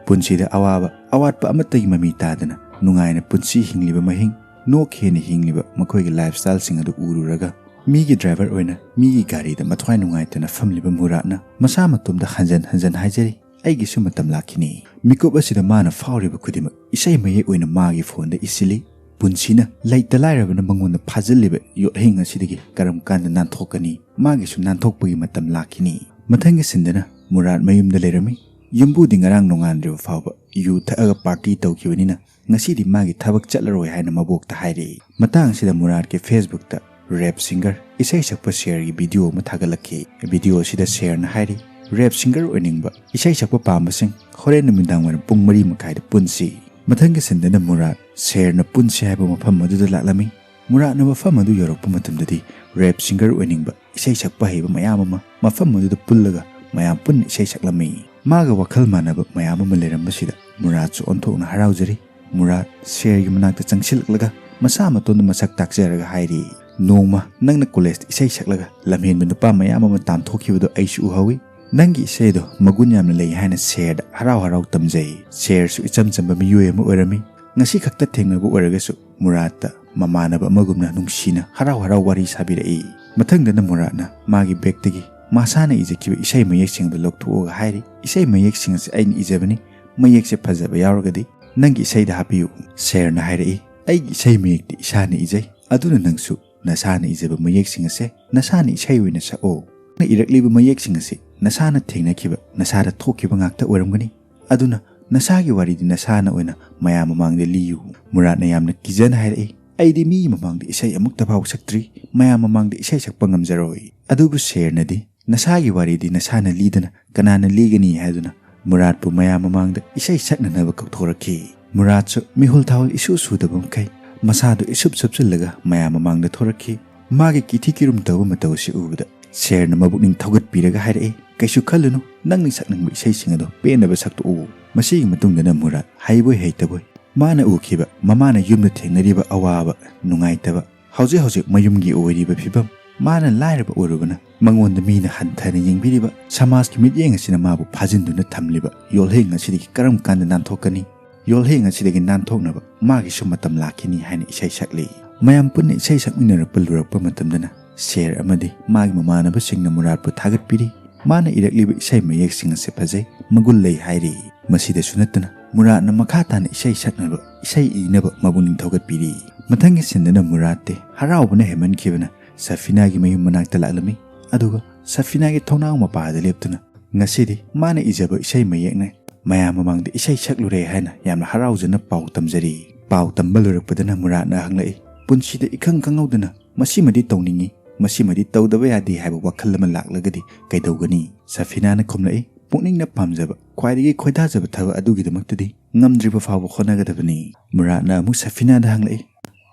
ꯄꯨꯟꯁꯤꯗ ꯑꯋꯥꯕ ꯑꯋꯥꯠꯄ ꯑꯃꯠꯇꯒꯤ ꯃꯃꯤ ꯇꯥꯗꯅ ꯅꯨꯡꯉꯥꯏꯅ ꯄꯨꯟꯁꯤ ꯍꯤꯡꯂꯤꯕ ꯃꯍꯤꯡ, ꯅꯣꯛ ꯍꯦꯟꯅ ꯍꯤꯡꯂꯤꯕ ꯃꯈꯣꯏꯒꯤ lifestyleꯁꯤꯡ ꯑꯗꯨ ꯎꯔꯨꯔꯒ ꯃꯤꯒꯤ driver ꯑꯣꯏꯅ ꯃꯤꯒꯤ ꯒꯥꯔꯤꯗ ꯃꯊ꯭ꯋꯥꯏ ꯅꯨꯡꯉꯥꯏꯇꯅ ꯐꯝꯂꯤꯕ ꯃꯨꯔꯥꯠꯅ ꯃꯁꯥ ꯃꯇꯣꯝꯗ ꯍꯟꯖꯟ ꯍꯟꯖꯟ ꯍꯥꯏꯖꯔꯤ, ꯑꯩꯒꯤꯁꯨ ꯃꯇꯝ ꯂꯥꯛꯈꯤꯅꯤ꯫ ꯃꯤꯀꯨꯞ ꯑꯁꯤꯗ ꯃꯥꯅ ꯐꯥꯎꯔꯤꯕ ꯈꯨꯗꯤꯡꯃꯛ ꯏꯁꯩ ꯃꯌꯦꯛ ꯑꯣꯏꯅ ꯃꯥꯒꯤ ꯐꯣꯟꯗ ꯏꯁꯤꯜꯂꯤ꯫ ꯄꯨꯟꯁꯤꯅ ꯂꯩꯇ ꯂꯥꯏꯔꯕꯅ ꯃꯉꯣꯟꯗ ꯐꯥꯖꯤꯜꯂꯤꯕ ꯌꯣꯠꯍꯤꯡ ꯑꯁꯤꯗꯒꯤ ꯀꯔꯝ ꯀꯥꯟꯗ ꯅꯥꯟꯊꯣꯛꯀꯅꯤ? ꯃꯥꯒꯤꯁꯨ ꯅꯥꯟꯊꯣꯛꯄꯒꯤ ꯃꯇꯝ ꯂꯥꯛꯈꯤꯅꯤ꯫ ꯃꯊꯪꯒꯤ ꯁꯤꯟꯗꯅ ꯃꯨꯔꯥꯗ ꯃꯌꯨꯝꯗ ꯂꯩꯔꯝꯃꯤ꯫ ꯌꯨꯝꯕꯨꯗꯤ ꯉꯔꯥꯡ ꯅꯣꯡꯉꯥꯟꯗ꯭ꯔꯤꯕ ꯐꯥꯎꯕ ꯌꯨ ꯊꯛꯑꯒ ꯄꯥꯔꯇꯤ ꯇꯧꯈꯤꯕꯅꯤꯅ ꯉꯁꯤꯗꯤ ꯃꯥꯒꯤ ꯊꯕꯛ ꯆꯠꯂꯔꯣꯏ ꯍꯥꯏꯅ ꯃꯕꯣꯛꯇ ꯍꯥꯏꯔꯛꯏ꯫ ꯃꯇꯥꯡ ꯑꯁꯤꯗ ꯃꯨꯔꯥꯗꯀꯤ Facebook ꯇ ꯔꯦꯞ ꯁꯤꯡꯒꯔ ꯏꯁꯩ ꯁꯛꯄ ꯁꯦꯔꯒꯤ ꯚꯤꯗꯤꯑꯣ ꯑꯃ ꯊꯥꯒꯠꯂꯛꯈꯤ꯫ ꯚꯤꯗꯤꯑꯣ ꯑꯁꯤꯗ ꯁꯦꯔꯅ ꯍꯥꯏꯔꯤ, "ꯔꯦꯞ ꯁꯤꯡꯒꯔ ꯑꯣꯏꯅꯤꯡꯕ, ꯏꯁꯩ ꯁꯛꯄ ꯄꯥꯝꯕꯁꯤꯡ ꯍꯣꯔꯦꯟ ꯅꯨꯃꯤꯗꯥꯡ ꯋꯥꯏꯔꯝ ꯄꯨꯡ ꯃꯔꯤ ꯃꯈꯥꯏꯗ ꯄꯨꯟꯁꯤ"꯫ ꯃꯊꯪꯒꯤ ꯁꯤꯟꯗꯅ ꯃꯨꯔꯥꯗ ꯁꯦꯔꯅ ꯄꯨꯟꯁꯤ ꯍꯥꯏꯕ ꯃꯐꯝ ꯑꯗꯨꯗ ꯂꯥꯛꯂꯝꯃꯤ꯫ ꯃꯨꯔꯥꯗꯅ ꯃꯐꯝ ꯑꯗꯨ ꯌꯧꯔꯛꯄ ꯃꯇꯝꯗꯗꯤ ꯔꯦꯞ ꯁꯤꯡꯒꯔ ꯑꯣꯏꯅꯤꯡꯕ, ꯏꯁꯩ ꯁꯛꯄ ꯍꯩꯕ ꯃꯌꯥꯝ ꯑꯃ ꯃꯐꯝ ꯑꯗꯨꯗ ꯄꯨꯜꯂꯒ ꯃꯌꯥꯝ ꯄꯨꯟꯅ ꯏꯁꯩ ꯁꯛꯂꯝꯃꯤ꯫ ꯃꯥꯒ ꯋꯥꯈꯜ ꯃꯥꯟꯅꯕ ꯃꯌꯥꯝ ꯑꯃ ꯂꯩꯔꯝꯕꯁꯤꯗ ꯃꯨꯔꯥꯗꯁꯨ ꯑꯣꯟꯊꯣꯛꯅ ꯍꯔꯥꯎꯖꯔꯤ꯫ ꯃꯨꯔꯥꯗ ꯁꯦꯔꯒꯤ ꯃꯅꯥꯛꯇ ꯆꯪꯁꯤꯜꯂꯛꯂꯒ ꯃꯁꯥ ꯃꯇꯣꯟꯗ ꯃꯁꯛ ꯇꯥꯛꯆꯔꯒ ꯍꯥꯏꯔꯤ, "ꯅꯣꯡꯃ ꯅꯪꯅ ꯀꯣꯂꯦꯖꯇ ꯏꯁꯩ ꯁꯛꯂꯒ ꯂꯝꯍꯦꯟꯕ ꯅꯨꯄꯥ ꯃꯌꯥꯝ ꯑꯃ ꯇꯥꯟꯊꯣꯛꯈꯤꯕꯗꯣ ꯑꯩꯁꯨ ꯎꯍꯧꯏ꯫ ꯅꯪꯒꯤ ꯏꯁꯩꯗꯣ ꯃꯒꯨꯟ ꯌꯥꯝꯅ ꯂꯩ" ꯍꯥꯏꯅ ꯁꯦꯔꯗ ꯍꯔꯥꯎ ꯍꯔꯥꯎ ꯇꯝꯖꯩ꯫ ꯁꯦꯔꯁꯨ ꯏꯆꯝ ꯆꯝꯕ ꯃꯤꯑꯣꯏ ꯑꯃ ꯑꯣꯏꯔꯝꯃꯤ꯫ ꯉꯁꯤ ꯈꯛꯇ ꯊꯦꯡꯅꯕ ꯑꯣꯏꯔꯒꯁꯨ ꯃꯨꯔꯥꯗꯇ ꯃꯃꯥꯟꯅꯕ ꯑꯃꯒꯨꯝꯅ ꯅꯨꯡꯁꯤꯅ ꯍꯔꯥꯎ ꯍꯔꯥꯎ ꯋꯥꯔꯤ ꯁꯥꯕꯤꯔꯛꯏ꯫ ꯃꯊꯪꯗꯅ ꯃꯨꯔꯥꯗꯅ ꯃꯥꯒꯤ ꯕꯦꯒꯇꯒꯤ ꯃꯁꯥꯅ ꯏꯖꯈꯤꯕ ꯏꯁꯩ ꯃꯌꯦꯛꯁꯤꯡ ꯑꯗꯨ ꯂꯧꯊꯣꯛꯑꯒ ꯍꯥꯏꯔꯤ, "ꯏꯁꯩ ꯃꯌꯦꯛꯁꯤꯡ ꯑꯁꯤ ꯑꯩꯅ ꯏꯖꯕꯅꯤ꯫ ꯃꯌꯦꯛꯁꯦ ꯐꯖꯕ ꯌꯥꯎꯔꯒꯗꯤ ꯅꯪꯒꯤ ꯏꯁꯩꯗ ꯍꯥꯞꯄꯤꯌꯨ"꯫ ꯁꯦꯔꯅ ꯍꯥꯏꯔꯛꯏ, "ꯑꯩꯒꯤ ꯏꯁꯩ ꯃꯌꯦꯛꯇꯤ ꯏꯁꯥꯅ ꯏꯖꯩ, ꯑꯗꯨꯅ ꯅꯪꯁꯨ ꯅꯁꯥꯅ ꯏꯖꯕ ꯃꯌꯦꯛꯁꯤꯡ ꯑꯁꯦ ꯅꯁꯥꯅ ꯏꯁꯩ ꯑꯣꯏꯅ ꯁꯛꯑꯣ꯫ ꯅꯪꯅ ꯏꯔꯛꯂꯤꯕ ꯃꯌꯦꯛꯁꯤꯡ ꯑꯁꯤ ꯅꯁꯥꯅ ꯊꯦꯡꯅꯈꯤꯕ, ꯅꯁꯥꯗ ꯊꯣꯛꯈꯤꯕ ꯉꯥꯛꯇ ꯑꯣꯏꯔꯝꯒꯅꯤ꯫ ꯑꯗꯨꯅ ꯅꯁꯥꯒꯤ ꯋꯥꯔꯤꯗꯤ ꯅꯁꯥꯅ ꯑꯣꯏꯅ ꯃꯌꯥꯝ ꯃꯃꯥꯡꯗ ꯂꯤꯌꯨ"꯫ ꯃꯨꯔꯥꯗꯅ ꯌꯥꯝꯅ ꯀꯤꯖꯅ ꯍꯥꯏꯔꯛꯏ, "ꯑꯩꯗꯤ ꯃꯤ ꯃꯃꯥꯡꯗ ꯏꯁꯩ ꯑꯃꯨꯛꯇ ꯐꯥꯎ ꯁꯛꯇ꯭ꯔꯤ, ꯃꯌꯥꯝ ꯃꯃꯥꯡꯗ ꯏꯁꯩ ꯁꯛꯄ ꯉꯝꯖꯔꯣꯏ"꯫ ꯑꯗꯨꯕꯨ ꯁꯦꯔꯅꯗꯤ ꯅꯁꯥꯒꯤ ꯋꯥꯔꯤꯗꯤ ꯅꯁꯥꯅ ꯂꯤꯗꯅ ꯀꯅꯥꯅ ꯂꯤꯒꯅꯤ ꯍꯥꯏꯗꯨꯅ ꯃꯨꯔꯥꯗꯄꯨ ꯃꯌꯥꯝ ꯃꯃꯥꯡꯗ ꯏꯁꯩ ꯁꯛꯅꯅꯕ ꯀꯧꯊꯣꯔꯛꯈꯤ꯫ ꯃꯨꯔꯥꯗꯁꯨ ꯃꯤꯍꯨꯜ ꯊꯥꯍꯨꯜ ꯏꯁꯨ ꯁꯨꯗꯕ ꯃꯈꯩ ꯃꯁꯥꯗꯨ ꯏꯁꯨꯞ ꯁꯨꯞꯆꯤꯜꯂꯒ ꯃꯌꯥꯝ ꯃꯃꯥꯡꯗ ꯊꯣꯔꯛꯈꯤ꯫ ꯃꯥꯒꯤ ꯀꯤꯊꯤ ꯀꯤꯔꯨꯝ ꯇꯧꯕ ꯃꯇꯧ ꯑꯁꯤ ꯎꯕꯗ ꯁꯦꯔꯅ ꯃꯕꯨꯛꯅꯤꯡ ꯊꯧꯒꯠꯄꯤꯔꯒ ꯍꯥꯏꯔꯛꯏ, "ꯀꯩꯁꯨ ꯈꯜꯂꯨꯅꯨ, ꯅꯪꯅ ꯁꯛꯅꯤꯡꯕ ꯏꯁꯩꯁꯤꯡ ꯑꯗꯣ ꯄꯦꯟꯅꯕ ꯁꯛꯇꯣꯛꯎ"꯫ ꯃꯁꯤꯒꯤ ꯃꯇꯨꯡꯗꯅ ꯃꯨꯔꯥꯗ ꯍꯩꯕꯣꯏ ꯍꯩꯇꯕꯣꯏ ꯃꯥꯅ ꯎꯈꯤꯕ, ꯃꯃꯥꯅ ꯌꯨꯝꯗ ꯊꯦꯡꯅꯔꯤꯕ ꯑꯋꯥꯕ, ꯅꯨꯡꯉꯥꯏꯇꯕ, ꯍꯧꯖꯤꯛ ꯍꯧꯖꯤꯛ ꯃꯌꯨꯝꯒꯤ ꯑꯣꯏꯔꯤꯕ ꯐꯤꯕꯝ, ꯃꯥꯅ ꯂꯥꯏꯔꯕ ꯑꯣꯏꯔꯨꯕꯅ ꯃꯉꯣꯟꯗ ꯃꯤꯅ ꯍꯟꯊꯅ ꯌꯦꯡꯕꯤꯔꯤꯕ ꯁꯃꯥꯖꯀꯤ ꯃꯤꯠꯌꯦꯡ ꯑꯁꯤꯅ ꯃꯥꯕꯨ ꯐꯥꯖꯤꯟꯗꯨꯅ ꯊꯝꯂꯤꯕ ꯌꯣꯜꯍꯦꯡ ꯑꯁꯤꯗꯒꯤ ꯀꯔꯝ ꯀꯥꯟꯗ ꯅꯥꯟꯊꯣꯛꯀꯅꯤ? ꯌꯣꯜꯍꯦꯡ ꯑꯁꯤꯗꯒꯤ ꯅꯥꯟꯊꯣꯛꯅꯕ ꯃꯥꯒꯤꯁꯨ ꯃꯇꯝ ꯂꯥꯛꯈꯤꯅꯤ ꯍꯥꯏꯅ ꯏꯁꯩ ꯁꯛꯂꯤ꯫ ꯃꯌꯥꯝ ꯄꯨꯟꯅ ꯏꯁꯩ ꯁꯛꯃꯤꯟꯅꯔꯛꯄ ꯂꯣꯏꯔꯛꯄ ꯃꯇꯝꯗꯅ ꯁꯦꯔ ꯑꯃꯗꯤ ꯃꯥꯒꯤ ꯃꯃꯥꯟꯅꯕꯁꯤꯡꯅ ꯃꯨꯔꯥꯗꯄꯨ ꯊꯥꯒꯠꯄꯤꯔꯤ꯫ ꯃꯥꯅ ꯏꯔꯛꯂꯤꯕ ꯏꯁꯩ ꯃꯌꯦꯛꯁꯤꯡ ꯑꯁꯤ ꯐꯖꯩ, ꯃꯒꯨꯟ ꯂꯩ ꯍꯥꯏꯔꯤ꯫ ꯃꯁꯤꯗꯁꯨ ꯅꯠꯇꯅ ꯃꯨꯔꯥꯠꯅ ꯃꯈꯥ ꯇꯥꯅ ꯏꯁꯩ ꯁꯛꯅꯕ, ꯏꯁꯩ ꯏꯅꯕ ꯃꯄꯨꯛꯅꯤꯡ ꯊꯧꯒꯠꯄꯤꯔꯤ꯫ ꯃꯊꯪꯒꯤ ꯁꯤꯟꯗꯅ ꯃꯨꯔꯥꯠꯇꯤ ꯍꯔꯥꯎꯕꯅ ꯍꯦꯟꯃꯟꯈꯤꯕꯅ ꯁꯐꯤꯅꯥꯒꯤ ꯃꯌꯨꯝ ꯃꯅꯥꯛꯇ ꯂꯥꯛꯂꯝꯃꯤ꯫ ꯑꯗꯨꯒ ꯁꯐꯤꯅꯥꯒꯤ ꯊꯣꯡꯅꯥꯎ ꯃꯄꯥꯗ ꯂꯦꯞꯇꯨꯅ ꯉꯁꯤꯗꯤ ꯃꯥꯅ ꯏꯖꯕ ꯏꯁꯩ ꯃꯌꯦꯛꯅ ꯃꯌꯥꯝ ꯃꯃꯥꯡꯗ ꯏꯁꯩ ꯁꯛꯂꯨꯔꯦ ꯍꯥꯏꯅ ꯌꯥꯝꯅ ꯍꯔꯥꯎꯖꯅ ꯄꯥꯎ ꯇꯝꯖꯔꯤ꯫ ꯄꯥꯎ ꯇꯝꯕ ꯂꯣꯏꯔꯛꯄꯗꯅ ꯃꯨꯔꯥꯠꯅ ꯍꯪꯂꯛꯏ, "ꯄꯨꯟꯁꯤꯗ ꯏꯈꯪ ꯈꯪꯍꯧꯗꯅ ꯃꯁꯤꯃꯗꯤ ꯇꯧꯅꯤꯡꯏ, ꯃꯁꯤꯃꯗꯤ ꯇꯧꯗꯕ ꯌꯥꯗꯦ ꯍꯥꯏꯕ ꯋꯥꯈꯜ ꯑꯃ ꯂꯥꯛꯂꯒꯗꯤ ꯀꯩꯗꯧꯒꯅꯤ?" ꯁꯐꯤꯅꯥꯅ ꯈꯨꯝꯂꯛꯏ, "ꯄꯨꯛꯅꯤꯡꯅ ꯄꯥꯝꯖꯕ, ꯈ꯭ꯋꯥꯏꯗꯒꯤ ꯈꯣꯏꯗꯥꯖꯕ ꯊꯕꯛ ꯑꯗꯨꯒꯤꯗꯃꯛꯇꯗꯤ ꯉꯝꯗ꯭ꯔꯤꯕ ꯐꯥꯎꯕ ꯍꯣꯠꯅꯒꯗꯕꯅꯤ꯫" ꯃꯨꯔꯥꯠꯅ ꯑꯃꯨꯛ ꯁꯐꯤꯅꯥꯗ ꯍꯪꯂꯛꯏ,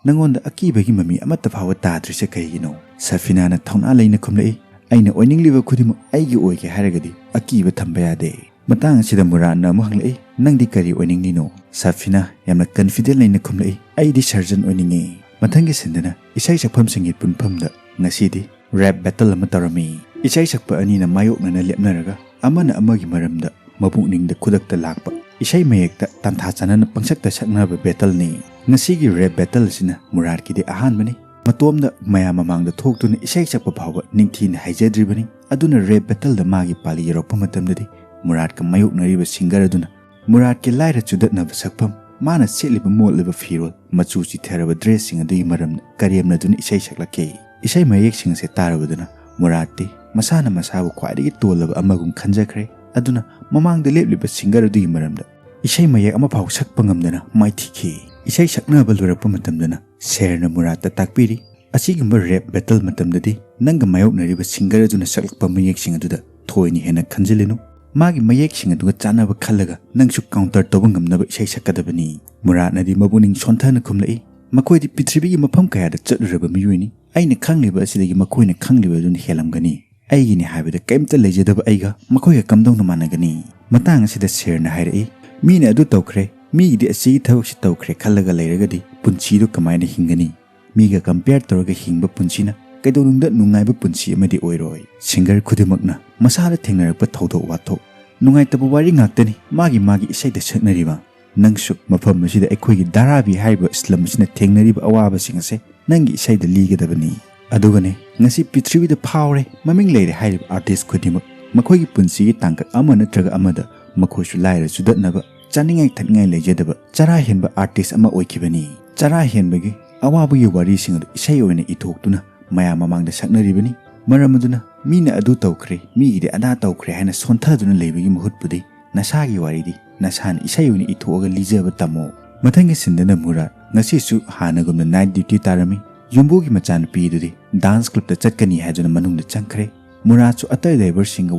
"ꯅꯉꯣꯟꯗ ꯑꯀꯤꯕꯒꯤ ꯃꯃꯤ ꯑꯃꯠꯇ ꯐꯥꯎꯕ ꯇꯥꯗ꯭ꯔꯤꯁꯦ ꯀꯔꯤꯒꯤꯅꯣ?" ꯁꯐꯤꯅꯥꯅ ꯊꯧꯅꯥ ꯂꯩꯅ ꯈꯨꯝꯂꯛꯏ, "ꯑꯩꯅ ꯑꯣꯏꯅꯤꯡꯂꯤꯕ ꯈꯨꯗꯤꯡꯃꯛ ꯑꯩꯒꯤ ꯑꯣꯏꯒꯦ ꯍꯥꯏꯔꯒꯗꯤ ꯑꯀꯤꯕ ꯊꯝꯕ ꯌꯥꯗꯦ꯫" ꯃꯇꯥꯡ ꯑꯁꯤꯗ ꯃꯨꯔꯥꯠꯅ ꯑꯃꯨꯛ ꯍꯪꯂꯛꯏ, "ꯅꯪꯗꯤ ꯀꯔꯤ ꯑꯣꯏꯅꯤꯡꯂꯤꯅꯣ?" ꯁꯐꯤꯅꯥ ꯌꯥꯝꯅ ꯀꯟꯐꯤꯗꯦꯟ ꯂꯩꯅ ꯈꯨꯝꯂꯛꯏ, "ꯑꯩꯗꯤ ꯁꯔꯖꯟ ꯑꯣꯏꯅꯤꯡꯉꯤ꯫" ꯃꯊꯪꯒꯤ ꯁꯤꯟꯗꯅ ꯏꯁꯩ ꯁꯛꯐꯝ ꯁꯪꯒꯤꯠ ꯄꯨꯟꯐꯝꯗ ꯉꯁꯤꯗꯤ ꯔꯦꯞ ꯕꯦꯇꯜ ꯑꯃ ꯇꯧꯔꯝꯃꯤ꯫ ꯏꯁꯩ ꯁꯛꯄ ꯑꯅꯤꯅ ꯃꯥꯌꯣꯛꯅꯅ ꯂꯦꯞꯅꯔꯒ ꯑꯃꯅ ꯑꯃꯒꯤ ꯃꯔꯝꯗ ꯃꯄꯨꯛꯅꯤꯡꯗ ꯈꯨꯗꯛꯇ ꯂꯥꯛꯄ ꯏꯁꯩ ꯃꯌꯦꯛꯇ ꯇꯥꯟꯊꯥ ꯆꯥꯟꯅꯅ ꯄꯪꯁꯛꯇ ꯁꯛꯅꯕ ꯕꯦꯇꯜꯅꯤ꯫ ꯉꯁꯤꯒꯤ ꯔꯦꯞ ꯕꯦꯇꯜ ꯑꯁꯤꯅ ꯃꯨꯔꯥꯠꯀꯤꯗꯤ ꯑꯍꯥꯟꯕꯅꯤ꯫ ꯃꯇꯣꯝꯗ ꯃꯌꯥꯝ ꯃꯃꯥꯡꯗ ꯊꯣꯛꯇꯨꯅ ꯏꯁꯩ ꯁꯛꯄ ꯐꯥꯎꯕ ꯅꯤꯡꯊꯤꯅ ꯍꯩꯖꯗ꯭ꯔꯤꯕꯅꯤ꯫ ꯑꯗꯨꯅ ꯔꯦꯞ ꯕꯦꯇꯜꯗ ꯃꯥꯒꯤ ꯄꯥꯜꯂꯤ ꯌꯧꯔꯛꯄ ꯃꯇꯝꯗꯗꯤ ꯃꯨꯔꯥꯠꯀ ꯃꯥꯌꯣꯛꯅꯔꯤꯕ ꯁꯤꯡꯒꯔ ꯑꯗꯨꯅ ꯃꯨꯔꯥꯠꯀꯤ ꯂꯥꯏꯔ ꯆꯨꯗꯠꯅꯕ ꯁꯛꯐꯝ, ꯃꯥꯅ ꯁꯦꯠꯂꯤꯕ ꯃꯣꯠꯂꯤꯕ ꯐꯤꯔꯣꯜ, ꯃꯆꯨ ꯆꯤꯊꯔꯕ ꯗ꯭ꯔꯦꯁꯁꯤꯡ ꯑꯗꯨꯒꯤ ꯃꯔꯝꯗ ꯀꯔꯦꯝꯅꯗꯨꯅ ꯏꯁꯩ ꯁꯛꯂꯛꯈꯤ꯫ ꯏꯁꯩ ꯃꯌꯦꯛꯁꯤꯡ ꯑꯁꯦ ꯇꯥꯔꯨꯕꯗꯨꯅ ꯃꯨꯔꯥꯠꯇꯤ ꯃꯁꯥꯅ ꯃꯁꯥꯕꯨ ꯈ꯭ꯋꯥꯏꯗꯒꯤ ꯇꯣꯜꯂꯕ ꯑꯃꯒꯨꯝ ꯈꯟꯖꯈ꯭ꯔꯦ꯫ ꯑꯗꯨꯅ ꯃꯃꯥꯡꯗ ꯂꯦꯞꯂꯤꯕ ꯁꯤꯡꯒꯔ ꯑꯗꯨꯒꯤ ꯃꯔꯝꯗ ꯏꯁꯩ ꯃꯌꯦꯛ ꯑꯃꯐꯥꯎ ꯁꯛꯄ ꯉꯝꯗꯅ ꯃꯥꯏꯊꯤꯈꯤ꯫ ꯏꯁꯩ ꯁꯛꯅꯕ ꯂꯣꯏꯔꯛꯄ ꯃꯇꯝꯗꯅ ꯁꯦꯔꯅ ꯃꯨꯔꯥꯠꯇ ꯇꯥꯛꯄꯤꯔꯤ, "ꯑꯁꯤꯒꯨꯝꯕ ꯔꯦꯞ ꯕꯦꯇꯜ ꯃꯇꯝꯗꯗꯤ ꯅꯪꯒ ꯃꯥꯌꯣꯛꯅꯔꯤꯕ ꯁꯤꯡꯒꯔ ꯑꯗꯨꯅ ꯁꯛꯂꯛꯄ ꯃꯌꯦꯛꯁꯤꯡ ꯑꯗꯨꯗ ꯊꯣꯏꯅ ꯍꯦꯟꯅ ꯈꯟꯖꯤꯜꯂꯨꯅꯨ꯫ ꯃꯥꯒꯤ ꯃꯌꯦꯛꯁꯤꯡ ꯑꯗꯨꯒ ꯆꯥꯟꯅꯕ ꯈꯜꯂꯒ ꯅꯪꯁꯨ ꯀꯥꯎꯟꯇꯔ ꯇꯧꯕ ꯉꯝꯅꯕ ꯏꯁꯩ ꯁꯛꯀꯗꯕꯅꯤ꯫" ꯃꯨꯔꯥꯠꯅꯗꯤ ꯃꯄꯨꯛꯅꯤꯡ ꯁꯣꯟꯊꯅ ꯈꯨꯝꯂꯛꯏ, "ꯃꯈꯣꯏꯗꯤ ꯄ꯭ꯔꯤꯊꯤꯕꯤꯒꯤ ꯃꯐꯝ ꯀꯌꯥꯗ ꯆꯠꯂꯨꯔꯕ ꯃꯤꯑꯣꯏꯅꯤ꯫ ꯑꯩꯅ ꯈꯪꯂꯤꯕ ꯑꯁꯤꯗꯒꯤ ꯃꯈꯣꯏꯅ ꯈꯪꯂꯤꯕ ꯑꯗꯨꯅ ꯍꯦꯜꯂꯝꯒꯅꯤ꯫ ꯑꯩꯒꯤꯅꯤ ꯍꯥꯏꯕꯗ ꯀꯔꯤꯝꯇ ꯂꯩꯖꯗꯕ ꯑꯩꯒ ꯃꯈꯣꯏꯒ ꯀꯝꯗꯧꯅ ꯃꯥꯟꯅꯒꯅꯤ?" ꯃꯇꯥꯡ ꯑꯁꯤꯗ ꯁꯦꯔꯅ ꯍꯥꯏꯔꯛꯏ, "ꯃꯤꯅ ꯑꯗꯨ ꯇꯧꯈ꯭ꯔꯦ, ꯃꯤꯒꯤꯗꯤ ꯑꯁꯤꯒꯤ ꯊꯕꯛꯁꯤ ꯇꯧꯈ꯭ꯔꯦ ꯈꯜꯂꯒ ꯂꯩꯔꯒꯗꯤ ꯄꯨꯟꯁꯤꯗꯨ ꯀꯃꯥꯏꯅ ꯍꯤꯡꯒꯅꯤ? ꯃꯤꯒ ꯀꯝꯄꯤꯌꯔ ꯇꯧꯔꯒ ꯍꯤꯡꯕ ꯄꯨꯟꯁꯤꯅ ꯀꯩꯗꯧꯅꯨꯡꯗ ꯅꯨꯡꯉꯥꯏꯕ ꯄꯨꯟꯁꯤ ꯑꯃꯗꯤ ꯑꯣꯏꯔꯣꯏ꯫" ꯁꯤꯡꯒꯔ ꯈꯨꯗꯤꯡꯃꯛꯅ ꯃꯁꯥꯗ ꯊꯦꯡꯅꯔꯛꯄ ꯊꯧꯗꯣꯛ ꯋꯥꯊꯣꯛ, ꯅꯨꯡꯉꯥꯏꯇꯕ ꯋꯥꯔꯤ ꯉꯥꯛꯇꯅꯤ ꯃꯥꯒꯤ ꯃꯥꯒꯤ ꯏꯁꯩꯗ ꯁꯛꯅꯔꯤꯕ꯫ ꯅꯪꯁꯨ ꯃꯐꯝ ꯑꯁꯤꯗ ꯑꯩꯈꯣꯏꯒꯤ ꯙꯥꯔꯥꯕꯤ ꯍꯥꯏꯔꯤꯕ ꯏꯁꯂꯝ ꯑꯁꯤꯅ ꯊꯦꯡꯅꯔꯤꯕ ꯑꯋꯥꯕꯁꯤꯡ ꯑꯁꯦ ꯅꯪꯒꯤ ꯏꯁꯩꯗ ꯂꯤꯒꯗꯕꯅꯤ꯫ ꯑꯗꯨꯒꯅꯦ, ꯉꯁꯤ ꯄ꯭ꯔꯤꯊꯤꯕꯤꯗ ꯐꯥꯎꯔꯦ, ꯃꯃꯤꯡ ꯂꯩꯔꯦ ꯍꯥꯏꯔꯤꯕ ꯑꯥꯔꯇꯤꯁ ꯈꯨꯗꯤꯡꯃꯛ ꯃꯈꯣꯏꯒꯤ ꯄꯨꯟꯁꯤꯒꯤ ꯇꯥꯡꯀꯛ ꯑꯃ ꯅꯠꯇ꯭ꯔꯒ ꯑꯃꯗ ꯃꯈꯣꯏꯁꯨ ꯂꯥꯏꯔ ꯆꯨꯗꯠꯅꯕ, ꯆꯥꯅꯤꯡꯉꯥꯏ ꯊꯛꯅꯤꯡꯉꯥꯏ ꯂꯩꯖꯗꯕ ꯆꯔꯥ ꯍꯦꯟꯕ ꯑꯥꯔꯇꯤꯁ ꯑꯃ ꯑꯣꯏꯈꯤꯕꯅꯤ꯫ ꯆꯔꯥ ꯍꯦꯟꯕꯒꯤ ꯑꯋꯥꯕꯒꯤ ꯋꯥꯔꯤꯁꯤꯡ ꯑꯗꯨ ꯏꯁꯩ ꯑꯣꯏꯅ ꯏꯊꯣꯛꯇꯨꯅ ꯃꯌꯥꯝ ꯃꯃꯥꯡꯗ ꯁꯛꯅꯔꯤꯕꯅꯤ꯫ ꯃꯔꯝ ꯑꯗꯨꯅ ꯃꯤꯅ ꯑꯗꯨ ꯇꯧꯈ꯭ꯔꯦ, ꯃꯤꯒꯤꯗꯤ ꯑꯗꯥ ꯇꯧꯈ꯭ꯔꯦ ꯍꯥꯏꯅ ꯁꯣꯟꯊꯗꯨꯅ ꯂꯩꯕꯒꯤ ꯃꯍꯨꯠꯄꯨꯗꯤ ꯅꯁꯥꯒꯤ ꯋꯥꯔꯤꯗꯤ ꯅꯁꯥꯅ ꯏꯁꯩ ꯑꯣꯏꯅ ꯏꯊꯣꯛꯑꯒ ꯂꯤꯖꯕ ꯇꯝꯃꯣ꯫ ꯃꯊꯪꯒꯤ ꯁꯤꯟꯗꯅ ꯃꯨꯔꯥꯠ ꯉꯁꯤꯁꯨ ꯍꯥꯟꯅꯒꯨꯝꯅ ꯅꯥꯏꯠ ꯗ꯭ꯌꯨꯇꯤ ꯇꯥꯔꯝꯃꯤ꯫ ꯌꯨꯝꯕꯨꯒꯤ ꯃꯆꯥꯅꯨꯄꯤ ꯑꯗꯨꯗꯤ ꯗꯥꯟꯁ ꯀ꯭ꯂꯕꯇ ꯆꯠꯀꯅꯤ ꯍꯥꯏꯗꯨꯅ ꯃꯅꯨꯡꯗ ꯆꯪꯈ꯭ꯔꯦ꯫ ꯃꯨꯔꯥꯠꯁꯨ ꯑꯇꯩ ꯗ꯭ꯔꯥꯏꯚꯔꯁꯤꯡꯒ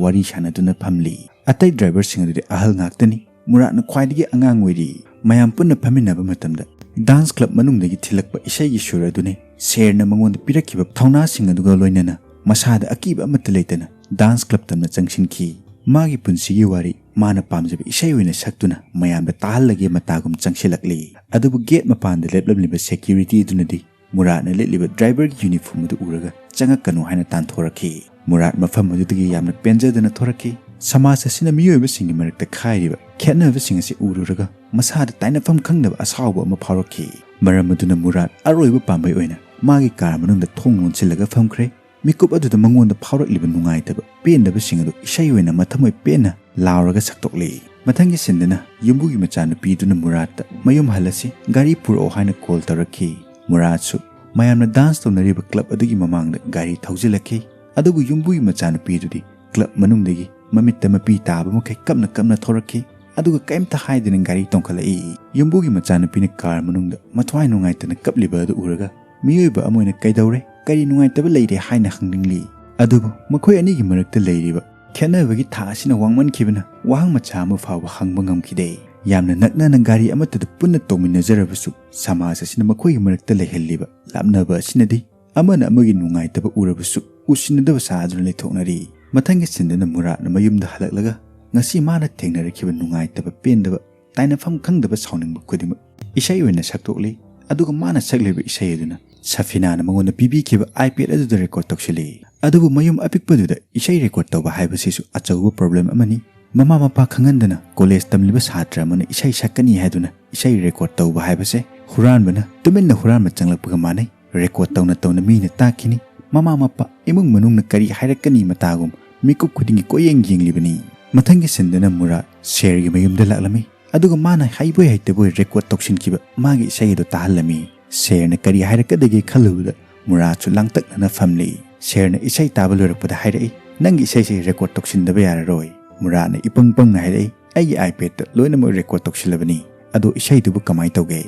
ꯋꯥꯔꯤ ꯁꯥꯟꯅꯗꯨꯅ ꯐꯝꯂꯤ꯫ ꯑꯇꯩ ꯗ꯭ꯔꯥꯏꯚꯔꯁꯤꯡ ꯑꯗꯨꯗꯤ ꯑꯍꯜ ꯉꯥꯛꯇꯅꯤ꯫ ꯃꯨꯔꯥꯠꯅ ꯈ꯭ꯋꯥꯏꯗꯒꯤ ꯑꯉꯥꯡ ꯑꯣꯏꯔꯤ꯫ ꯃꯌꯥꯝ ꯄꯨꯟꯅ ꯐꯝꯃꯤꯟꯅꯕ ꯃꯇꯝꯗ ꯗꯥꯟꯁ ꯀ꯭ꯂꯕ ꯃꯅꯨꯡꯗꯒꯤ ꯊꯤꯜꯂꯛꯄ ꯏꯁꯩꯒꯤ ꯁꯨꯔ ꯑꯗꯨꯅꯤ ꯁꯦꯔꯅ ꯃꯉꯣꯟꯗ ꯄꯤꯔꯛꯈꯤꯕ ꯊꯧꯅꯥꯁꯤꯡ ꯑꯗꯨꯒ ꯂꯣꯏꯅꯅ ꯃꯁꯥꯗ ꯑꯀꯤꯕ ꯑꯃꯠꯇ ꯂꯩꯇꯅ ꯗꯥꯟꯁ ꯀ꯭ꯂꯕ ꯇꯝꯅ ꯆꯪꯁꯤꯟꯈꯤ꯫ ꯃꯥꯒꯤ ꯄꯨꯟꯁꯤꯒꯤ ꯋꯥꯔꯤ ꯃꯥꯅ ꯄꯥꯝꯖꯕ ꯏꯁꯩ ꯑꯣꯏꯅ ꯁꯛꯇꯨꯅ ꯃꯌꯥꯝꯗ ꯇꯥꯍꯜꯂꯒꯦ ꯃꯇꯥꯒꯨꯝ ꯆꯪꯁꯤꯜꯂꯛꯂꯤ꯫ ꯑꯗꯨꯕꯨ ꯒꯦꯠ ꯃꯄꯥꯟꯗ ꯂꯦꯞꯂꯝꯂꯤꯕ ꯁꯦꯀ꯭ꯌꯨꯔꯤꯇꯤ ꯑꯗꯨꯅꯗꯤ ꯃꯨꯔꯥꯠꯅ ꯂꯤꯠꯂꯤꯕ ꯗ꯭ꯔꯥꯏꯚꯔꯒꯤ ꯌꯨꯅꯤꯐꯣꯔꯝ ꯑꯗꯨ ꯎꯔꯒ ꯆꯪꯉꯛꯀꯅꯨ ꯍꯥꯏꯅ ꯇꯥꯟꯊꯣꯔꯛꯈꯤ꯫ ꯃꯨꯔꯥꯠ ꯃꯐꯝ ꯑꯗꯨꯗꯒꯤ ꯌꯥꯝꯅ ꯄꯦꯟꯖꯗꯅ ꯊꯣꯔꯛꯈꯤ꯫ ꯁꯃꯥꯖ ꯑꯁꯤꯅ ꯃꯤꯑꯣꯏꯕꯁꯤꯡꯒꯤ ꯃꯔꯛꯇ ꯈꯥꯏꯔꯤꯕ ꯈꯦꯠꯅꯕꯁꯤꯡ ꯑꯁꯤ ꯎꯔꯨꯔꯒ ꯃꯁꯥꯗ ꯇꯥꯏꯅꯐꯝ ꯈꯪꯗꯕ ꯑꯁꯥꯎꯕ ꯑꯃ ꯐꯥꯎꯔꯛꯈꯤ꯫ ꯃꯔꯝ ꯑꯗꯨꯅ ꯃꯨꯔꯥꯠ ꯑꯔꯣꯏꯕ ꯄꯥꯝꯕꯩ ꯑꯣꯏꯅ ꯃꯥꯒꯤ ꯀꯥꯔ ꯃꯅꯨꯡꯗ ꯊꯣꯡ ꯂꯣꯟꯁꯤꯜꯂꯒ ꯐꯝꯈ꯭ꯔꯦ꯫ ꯃꯤꯀꯨꯞ ꯑꯗꯨꯗ ꯃꯉꯣꯟꯗ ꯐꯥꯎꯔꯛꯂꯤꯕ ꯅꯨꯡꯉꯥꯏꯇꯕ, ꯄꯦꯟꯗꯕꯁꯤꯡ ꯑꯗꯨ ꯏꯁꯩ ꯑꯣꯏꯅ ꯃꯊꯃꯣꯏ ꯄꯦꯟꯅ ꯂꯥꯎꯔꯒ ꯁꯛꯇꯣꯛꯂꯤ꯫ ꯃꯊꯪꯒꯤ ꯁꯤꯟꯗꯅ ꯌꯨꯝꯕꯨꯒꯤ ꯃꯆꯥꯅꯨꯄꯤꯗꯨꯅ ꯃꯨꯔꯥꯠꯇ "ꯃꯌꯨꯝ ꯍꯜꯂꯁꯤ, ꯒꯥꯔꯤ ꯄꯨꯔꯛꯑꯣ" ꯍꯥꯏꯅ ꯀꯣꯜ ꯇꯧꯔꯛꯈꯤ꯫ ꯃꯨꯔꯥꯠꯁꯨ ꯃꯌꯥꯝꯅ ꯗꯥꯟꯁ ꯇꯧꯅꯔꯤꯕ ꯀ꯭ꯂꯕ ꯑꯗꯨꯒꯤ ꯃꯃꯥꯡꯗ ꯒꯥꯔꯤ ꯊꯧꯖꯤꯜꯂꯛꯈꯤ꯫ ꯑꯗꯨꯕꯨ ꯌꯨꯝꯕꯨꯒꯤ ꯃꯆꯥꯅꯨꯄꯤꯗꯨꯗꯤ ꯀ꯭ꯂꯕ ꯃꯅꯨꯡꯗꯒꯤ ꯃꯃꯤꯠꯇ ꯃꯄꯤ ꯇꯥꯕ ꯃꯈꯩ ꯀꯞꯅ ꯀꯞꯅ ꯊꯣꯔꯛꯈꯤ꯫ ꯑꯗꯨꯒ ꯀꯩꯝꯇ ꯍꯥꯏꯗꯅ ꯒꯥꯔꯤ ꯇꯣꯡꯈꯠꯂꯛꯏ꯫ ꯌꯨꯝꯕꯨꯒꯤ ꯃꯆꯥꯅꯨꯄꯤꯅ ꯀꯥꯔ ꯃꯅꯨꯡꯗ ꯃꯊ꯭ꯋꯥꯏ ꯅꯨꯡꯉꯥꯏꯇꯅ ꯀꯞꯂꯤꯕ ꯑꯗꯨ ꯎꯔꯒ ꯃꯤꯑꯣꯏꯕ ꯑꯃ ꯑꯣꯏꯅ ꯀꯩꯗꯧꯔꯦ, ꯀꯔꯤ ꯅꯨꯡꯉꯥꯏꯇꯕ ꯂꯩꯔꯦ ꯍꯥꯏꯅ ꯍꯪꯅꯤꯡꯂꯤ꯫ ꯑꯗꯨꯕꯨ ꯃꯈꯣꯏ ꯑꯅꯤꯒꯤ ꯃꯔꯛꯇ ꯂꯩꯔꯤꯕ ꯈꯦꯠꯅꯕꯒꯤ ꯊꯥꯛ ꯑꯁꯤꯅ ꯋꯥꯡꯃꯟꯈꯤꯕꯅ ꯋꯥꯍꯪ ꯃꯆꯥ ꯑꯃ ꯐꯥꯎꯕ ꯍꯪꯕ ꯉꯝꯈꯤꯗꯦ꯫ ꯌꯥꯝꯅ ꯅꯛꯅꯅ ꯒꯥꯔꯤ ꯑꯃꯠꯇꯗ ꯄꯨꯟꯅ ꯇꯣꯡꯃꯤꯟꯅꯖꯔꯕꯁꯨ ꯁꯃꯥꯖ ꯑꯁꯤꯅ ꯃꯈꯣꯏꯒꯤ ꯃꯔꯛꯇ ꯂꯩꯍꯜꯂꯤꯕ ꯂꯥꯞꯅꯕ ꯑꯁꯤꯅꯗꯤ ꯑꯃꯅ ꯑꯃꯒꯤ ꯅꯨꯡꯉꯥꯏꯇꯕ ꯎꯔꯕꯁꯨ ꯎꯁꯤꯟꯅꯗꯕ ꯁꯥꯗꯨꯅ ꯂꯩꯊꯣꯛꯅꯔꯤ꯫ ꯃꯊꯪꯒꯤ ꯁꯤꯟꯗꯅ ꯃꯨꯔꯥꯠꯅ ꯃꯌꯨꯝꯗ ꯍꯜꯂꯛꯂꯒ ꯉꯁꯤ ꯃꯥꯅ ꯊꯦꯡꯅꯔꯛꯈꯤꯕ ꯅꯨꯡꯉꯥꯏꯇꯕ, ꯄꯦꯟꯗꯕ, ꯇꯥꯏꯅꯐꯝ ꯈꯪꯗꯕ ꯁꯥꯎꯅꯤꯡꯕ ꯈꯨꯗꯤꯡꯃꯛ ꯏꯁꯩ ꯑꯣꯏꯅ ꯁꯛꯇꯣꯛꯂꯤ꯫ ꯑꯗꯨꯒ ꯃꯥꯅ ꯁꯛꯂꯤꯕ ꯏꯁꯩ ꯑꯗꯨꯅ ꯁꯐꯤꯅꯥꯅ ꯃꯉꯣꯟꯗ ꯄꯤꯕꯤꯈꯤꯕ ꯑꯥꯏꯄꯦꯗ ꯑꯗꯨꯗ ꯔꯦꯀꯣꯔꯗ ꯇꯧꯁꯤꯜꯂꯤ꯫ ꯑꯗꯨꯕꯨ ꯃꯌꯨꯝ ꯑꯄꯤꯛꯄꯗꯨꯗ ꯏꯁꯩ ꯔꯦꯀꯣꯔꯗ ꯇꯧꯕ ꯍꯥꯏꯕꯁꯤꯁꯨ ꯑꯆꯧꯕ ꯄ꯭ꯔꯣꯕ꯭ꯂꯦꯝ ꯑꯃꯅꯤ꯫ ꯃꯃꯥ ꯃꯄꯥ ꯈꯪꯍꯟꯗꯅ ꯀꯣꯂꯦꯖ ꯇꯝꯂꯤꯕ ꯁꯥꯇ꯭ꯔ ꯑꯃꯅ ꯏꯁꯩ ꯁꯛꯀꯅꯤ ꯍꯥꯏꯗꯨꯅ ꯏꯁꯩ ꯔꯦꯀꯣꯔꯗ ꯇꯧꯕ ꯍꯥꯏꯕꯁꯦ ꯍꯨꯔꯥꯟꯕꯅ ꯇꯨꯃꯤꯟꯅ ꯍꯨꯔꯥꯟꯕ ꯆꯪꯂꯛꯄꯒ ꯃꯥꯟꯅꯩ꯫ ꯔꯦꯀꯣꯔꯗ ꯇꯧꯅ ꯇꯧꯅ ꯃꯤꯅ ꯇꯥꯈꯤꯅꯤ꯫ ꯃꯃꯥ ꯃꯄꯥ, ꯏꯃꯨꯡ ꯃꯅꯨꯡꯅ ꯀꯔꯤ ꯍꯥꯏꯔꯛꯀꯅꯤ ꯃꯇꯥꯒꯨꯝ ꯃꯤꯀꯨꯞ ꯈꯨꯗꯤꯡꯒꯤ ꯀꯣꯏꯌꯦꯡ ꯌꯦꯡꯂꯤꯕꯅꯤ꯫ ꯃꯊꯪꯒꯤ ꯁꯤꯟꯗꯅ ꯃꯨꯔꯥꯗ ꯁꯦꯔꯒꯤ ꯃꯌꯨꯝꯗ ꯂꯥꯛꯂꯝꯃꯤ, ꯑꯗꯨꯒ ꯃꯥꯅ ꯍꯩꯕꯣꯏ ꯍꯩꯇꯕꯣꯏ ꯔꯦꯀꯣꯔꯗ ꯇꯧꯁꯤꯟꯈꯤꯕ ꯃꯥꯒꯤ ꯏꯁꯩ ꯑꯗꯨ ꯇꯥꯍꯜꯂꯝꯃꯤ꯫ ꯁꯦꯔꯅ ꯀꯔꯤ ꯍꯥꯏꯔꯛꯀꯗꯒꯦ ꯈꯜꯂꯨꯕꯗ ꯃꯨꯔꯥꯗꯁꯨ ꯂꯥꯡꯇꯛꯅꯅ ꯐꯝꯂꯤ꯫ ꯁꯦꯔꯅ ꯏꯁꯩ ꯇꯥꯕ ꯂꯣꯏꯔꯛꯄꯗ ꯍꯥꯏꯔꯛꯏ, "ꯅꯪꯒꯤ ꯏꯁꯩꯁꯦ ꯔꯦꯀꯣꯔꯗ ꯇꯧꯁꯤꯟꯗꯕ ꯌꯥꯔꯔꯣꯏ꯫" ꯃꯨꯔꯥꯗꯅ ꯏꯄꯪ ꯄꯪꯅ ꯍꯥꯏꯔꯛꯏ, "ꯑꯩꯒꯤ ꯑꯥꯏꯄꯦꯗꯇ ꯂꯣꯏꯅꯃꯛ ꯔꯦꯀꯣꯔꯗ ꯇꯧꯁꯤꯜꯂꯕꯅꯤ, ꯑꯗꯣ ꯏꯁꯩꯗꯨꯕꯨ ꯀꯃꯥꯏꯅ ꯇꯧꯒꯦ?"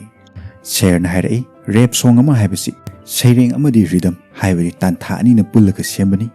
ꯁꯦꯔꯅ ꯍꯥꯏꯔꯛꯏ, "ꯔꯦꯞ ꯁꯣꯡ ꯑꯃ ꯍꯥꯏꯕꯁꯤ ꯁꯩꯔꯦꯡ ꯑꯃꯗꯤ ꯔꯤꯗꯝ ꯍꯥꯏꯕꯗꯤ ꯇꯥꯟꯊꯥ ꯑꯅꯤꯅ ꯄꯨꯜꯂꯒ ꯁꯦꯝꯕꯅꯤ꯫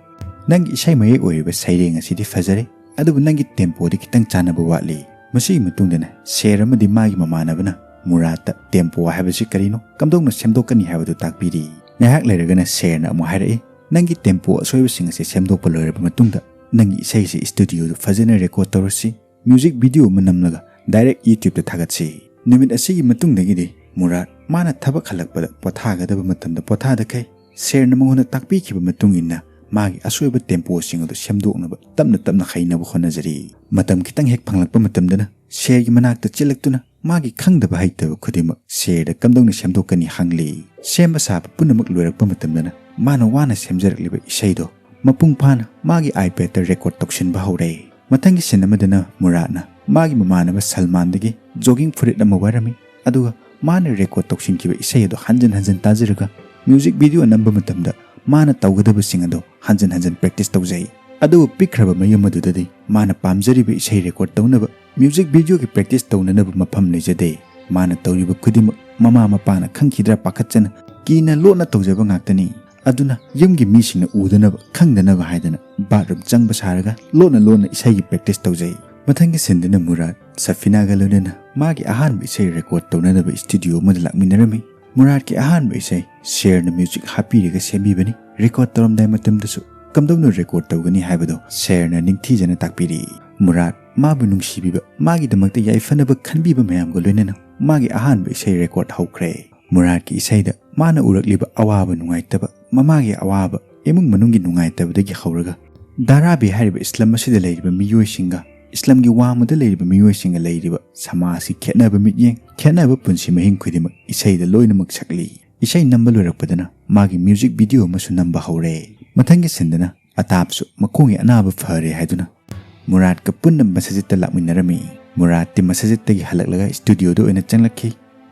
ꯅꯪꯒꯤ ꯏꯁꯩ ꯃꯌꯦꯛ ꯑꯣꯏꯔꯤꯕ ꯁꯩꯔꯦꯡ ꯑꯁꯤꯗꯤ ꯐꯖꯔꯦ, ꯑꯗꯨꯕꯨ ꯅꯪꯒꯤ ꯇꯦꯝꯄꯣꯗꯤ ꯈꯤꯇꯪ ꯆꯥꯟꯅꯕ ꯋꯥꯠꯂꯤ꯫" ꯃꯁꯤꯒꯤ ꯃꯇꯨꯡꯗꯅ ꯁꯦꯔ ꯑꯃꯗꯤ ꯃꯥꯒꯤ ꯃꯃꯥꯟꯅꯕꯅ ꯃꯨꯔꯥꯗꯇ ꯇꯦꯝꯄꯣ ꯍꯥꯏꯕꯁꯤ ꯀꯔꯤꯅꯣ, ꯀꯝꯗꯧꯅ ꯁꯦꯝꯗꯣꯛꯀꯅꯤ ꯍꯥꯏꯕꯗꯨ ꯇꯥꯛꯄꯤꯔꯤ꯫ ꯉꯥꯏꯍꯥꯛ ꯂꯩꯔꯒꯅ ꯁꯦꯔꯅ ꯑꯃꯨꯛ ꯍꯥꯏꯔꯛꯏ, "ꯅꯪꯒꯤ ꯇꯦꯝꯄꯣ ꯑꯁꯣꯏꯕꯁꯤꯡ ꯑꯁꯤ ꯁꯦꯝꯗꯣꯛꯄ ꯂꯣꯏꯔꯕ ꯃꯇꯨꯡꯗ ꯅꯪꯒꯤ ꯏꯁꯩꯁꯤ ꯁ꯭ꯇꯨꯗꯤꯑꯣꯗ ꯐꯖꯅ ꯔꯦꯀꯣꯔꯗ ꯇꯧꯔꯁꯤ꯫ ꯃ꯭ꯌꯨꯖꯤꯛ ꯚꯤꯗꯤꯑꯣ ꯑꯃ ꯅꯝꯂꯒ ꯗꯥꯏꯔꯦꯛ YouTubeꯇ ꯊꯥꯒꯠꯁꯤ꯫" ꯅꯨꯃꯤꯠ ꯑꯁꯤꯒꯤ ꯃꯇꯨꯡꯗꯒꯤꯗꯤ ꯃꯨꯔꯥꯗ ꯃꯥꯅ ꯊꯕꯛ ꯍꯜꯂꯛꯄꯗ ꯄꯣꯊꯥꯒꯗꯕ ꯃꯇꯝꯗ ꯄꯣꯊꯥꯗꯈꯩ ꯁꯦꯔꯅ ꯃꯉꯣꯟꯗ ꯇꯥꯛꯄꯤꯈꯤꯕ ꯃꯇꯨꯡ ꯏꯟꯅ ꯃꯥꯒꯤ ꯑꯁꯣꯏꯕ ꯇꯦꯝꯄꯣꯁꯤꯡ ꯑꯗꯨ ꯁꯦꯝꯗꯣꯛꯅꯕ ꯇꯞꯅ ꯇꯞꯅ ꯍꯩꯅꯕ ꯍꯣꯠꯅꯖꯔꯤ꯫ ꯃꯇꯝ ꯈꯤꯇꯪ ꯍꯦꯛ ꯐꯪꯂꯛꯄ ꯃꯇꯝꯗꯅ ꯁꯦꯔꯒꯤ ꯃꯅꯥꯛꯇ ꯆꯦꯜꯂꯛꯇꯨꯅ ꯃꯥꯒꯤ ꯈꯪꯗꯕ ꯍꯩꯇꯕ ꯈꯨꯗꯤꯡꯃꯛ ꯁꯦꯔꯗ ꯀꯝꯗꯧꯅ ꯁꯦꯝꯗꯣꯛꯀꯅꯤ ꯍꯪꯂꯤ꯫ ꯁꯦꯝꯕ ꯁꯥꯕ ꯄꯨꯝꯅꯃꯛ ꯂꯣꯏꯔꯛꯄ ꯃꯇꯝꯗꯅ ꯃꯥꯅ ꯋꯥꯅ ꯁꯦꯝꯖꯔꯛꯂꯤꯕ ꯏꯁꯩꯗꯣ ꯃꯄꯨꯡ ꯐꯥꯅ ꯃꯥꯒꯤ ꯑꯥꯏꯄꯦꯗꯇ ꯔꯦꯀꯣꯔꯗ ꯇꯧꯁꯤꯟꯕ ꯍꯧꯔꯦ꯫ ꯃꯊꯪꯒꯤ ꯁꯤꯟ ꯑꯃꯗꯅ ꯃꯨꯔꯥꯗꯅ ꯃꯥꯒꯤ ꯃꯃꯥꯟꯅꯕ ꯁꯜꯃꯥꯟꯗꯒꯤ ꯖꯣꯒꯤꯡ ꯐꯨꯔꯤꯠ ꯑꯃ ꯋꯥꯏꯔꯝꯃꯤ, ꯑꯗꯨꯒ ꯃꯥꯅ ꯔꯦꯀꯣꯔꯗ ꯇꯧꯁꯤꯟꯈꯤꯕ ꯏꯁꯩ ꯑꯗꯨ ꯍꯟꯖꯤꯟ ꯍꯟꯖꯤꯟ ꯇꯥꯖꯔꯒ ꯃ꯭ꯌꯨꯖꯤꯛ ꯚꯤꯗꯤꯑꯣ ꯅꯝꯕ ꯃꯇꯝꯗ ꯃꯥꯅ ꯇꯧꯒꯗꯕꯁꯤꯡ ꯑꯗꯨ ꯍꯟꯖꯤꯟ ꯍꯟꯖꯤꯟ ꯄ꯭ꯔꯦꯛꯇꯤꯁ ꯇꯧꯖꯩ꯫ ꯑꯗꯨꯕꯨ ꯄꯤꯛꯈ꯭ꯔꯕ ꯃꯌꯨꯝ ꯑꯗꯨꯗꯗꯤ ꯃꯥꯅ ꯄꯥꯝꯖꯔꯤꯕ ꯏꯁꯩ ꯔꯦꯀꯣꯔꯗ ꯇꯧꯅꯕ ꯃ꯭ꯌꯨꯖꯤꯛ ꯚꯤꯗꯤꯑꯣꯒꯤ ꯄ꯭ꯔꯦꯛꯇꯤꯁ ꯇꯧꯅꯅꯕ ꯃꯐꯝ ꯂꯩꯖꯗꯦ꯫ ꯃꯥꯅ ꯇꯧꯔꯤꯕ ꯈꯨꯗꯤꯡꯃꯛ ꯃꯃꯥ ꯃꯄꯥꯅ ꯈꯪꯈꯤꯗ꯭ꯔꯥ ꯄꯥꯈꯠꯆꯅ ꯀꯤꯅ ꯂꯣꯠꯅ ꯇꯧꯖꯕ ꯉꯥꯛꯇꯅꯤ꯫ ꯑꯗꯨꯅ ꯌꯨꯝꯒꯤ ꯃꯤꯁꯤꯡꯅ ꯎꯗꯅꯕ ꯈꯪꯗꯅꯕ ꯍꯥꯏꯗꯅ ꯕꯥꯠꯔꯨꯝ ꯆꯪꯕ ꯁꯥꯔꯒ ꯂꯣꯟꯅ ꯂꯣꯟꯅ ꯏꯁꯩꯒꯤ ꯄ꯭ꯔꯦꯛꯇꯤꯁ ꯇꯧꯖꯩ꯫ ꯃꯊꯪꯒꯤ ꯁꯤꯟꯗꯨꯅ ꯃꯨꯔꯥꯗ ꯁꯐꯤꯅꯥꯒ ꯂꯣꯏꯅꯅ ꯃꯥꯒꯤ ꯑꯍꯥꯟꯕ ꯏꯁꯩ ꯔꯦꯀꯣꯔꯗ ꯇꯧꯅꯅꯕ ꯁ꯭ꯇꯨꯗꯤꯑꯣ ꯑꯃꯗ ꯂꯥꯛꯃꯤꯟꯅꯔꯝꯃꯤ꯫ ꯃꯨꯔꯥꯗꯀꯤ ꯑꯍꯥꯟꯕ ꯏꯁꯩ ꯁꯦꯔꯅ ꯃ꯭ꯌꯨꯖꯤꯛ ꯍꯥꯞꯄꯤꯔꯒ ꯁꯦꯝꯕꯤꯕꯅꯤ꯫ ꯔꯦꯀꯣꯔꯗ ꯇꯧꯔꯝꯗꯥꯏ ꯃꯇꯝꯗꯁꯨ ꯀꯝꯗꯧꯅ ꯔꯦꯀꯣꯔꯗ ꯇꯧꯒꯅꯤ ꯍꯥꯏꯕꯗꯣ ꯁꯦꯔꯅ ꯅꯤꯡꯊꯤꯖꯅ ꯇꯥꯛꯄꯤꯔꯤ꯫ ꯃꯨꯔꯥꯗ ꯃꯥꯕꯨ ꯅꯨꯡꯁꯤꯕꯤꯕ, ꯃꯥꯒꯤꯗꯃꯛꯇ ꯌꯥꯏꯐꯅꯕ ꯈꯟꯕꯤꯕ ꯃꯌꯥꯝꯒ ꯂꯣꯏꯅꯅ ꯃꯥꯒꯤ ꯑꯍꯥꯟꯕ ꯏꯁꯩ ꯔꯦꯀꯣꯔꯗ ꯍꯧꯈ꯭ꯔꯦ꯫ ꯃꯨꯔꯥꯗꯀꯤ ꯏꯁꯩꯗ ꯃꯥꯅ ꯎꯔꯛꯂꯤꯕ ꯑꯋꯥꯕ ꯅꯨꯡꯉꯥꯏꯇꯕ, ꯃꯃꯥꯒꯤ ꯑꯋꯥꯕ, ꯏꯃꯨꯡ ꯃꯅꯨꯡꯒꯤ ꯅꯨꯡꯉꯥꯏꯇꯕꯗꯒꯤ ꯍꯧꯔꯒ ꯙꯥꯔꯥꯕꯤ ꯍꯥꯏꯔꯤꯕ ꯏꯁꯂꯝ ꯑꯁꯤꯗ ꯂꯩꯔꯤꯕ ꯃꯤꯑꯣꯏꯁꯤꯡꯒ, ꯏꯁꯂꯝꯒꯤ ꯋꯥꯡꯃꯗ ꯂꯩꯔꯤꯕ ꯃꯤꯑꯣꯏꯁꯤꯡꯒ ꯂꯩꯔꯤꯕ ꯁꯃꯥꯖꯀꯤ ꯈꯦꯠꯅꯕ ꯃꯤꯠꯌꯦꯡ, ꯈꯦꯠꯅꯕ ꯄꯨꯟꯁꯤ ꯃꯍꯤꯡ ꯈꯨꯗꯤꯡꯃꯛ ꯏꯁꯩꯗ ꯂꯣꯏꯅꯃꯛ ꯁꯛꯂꯤ꯫ ꯏꯁꯩ ꯅꯝꯕ ꯂꯣꯏꯔꯛꯄꯗꯅ ꯃꯥꯒꯤ ꯃ꯭ꯌꯨꯖꯤꯛ ꯚꯤꯗꯤꯑꯣ ꯑꯃꯁꯨ ꯅꯝꯕ ꯍꯧꯔꯦ꯫ ꯃꯊꯪꯒꯤ ꯁꯤꯟꯗꯅ ꯑꯇꯥꯞꯁꯨ ꯃꯈꯣꯡꯒꯤ ꯑꯅꯥꯕ ꯐꯔꯦ ꯍꯥꯏꯗꯨꯅ ꯃꯨꯔꯥꯠꯀ ꯄꯨꯟꯅ ꯃꯁꯖꯤꯠꯇ ꯂꯥꯛꯃꯤꯟꯅꯔꯝꯃꯤ꯫ ꯃꯨꯔꯥꯠꯇꯤ ꯃꯁꯖꯤꯠꯇꯒꯤ ꯍꯜꯂꯛꯂꯒ ꯁ꯭ꯇꯨꯗꯤꯑꯣꯗ ꯑꯣꯏꯅ ꯆꯪꯂꯛꯈꯤ꯫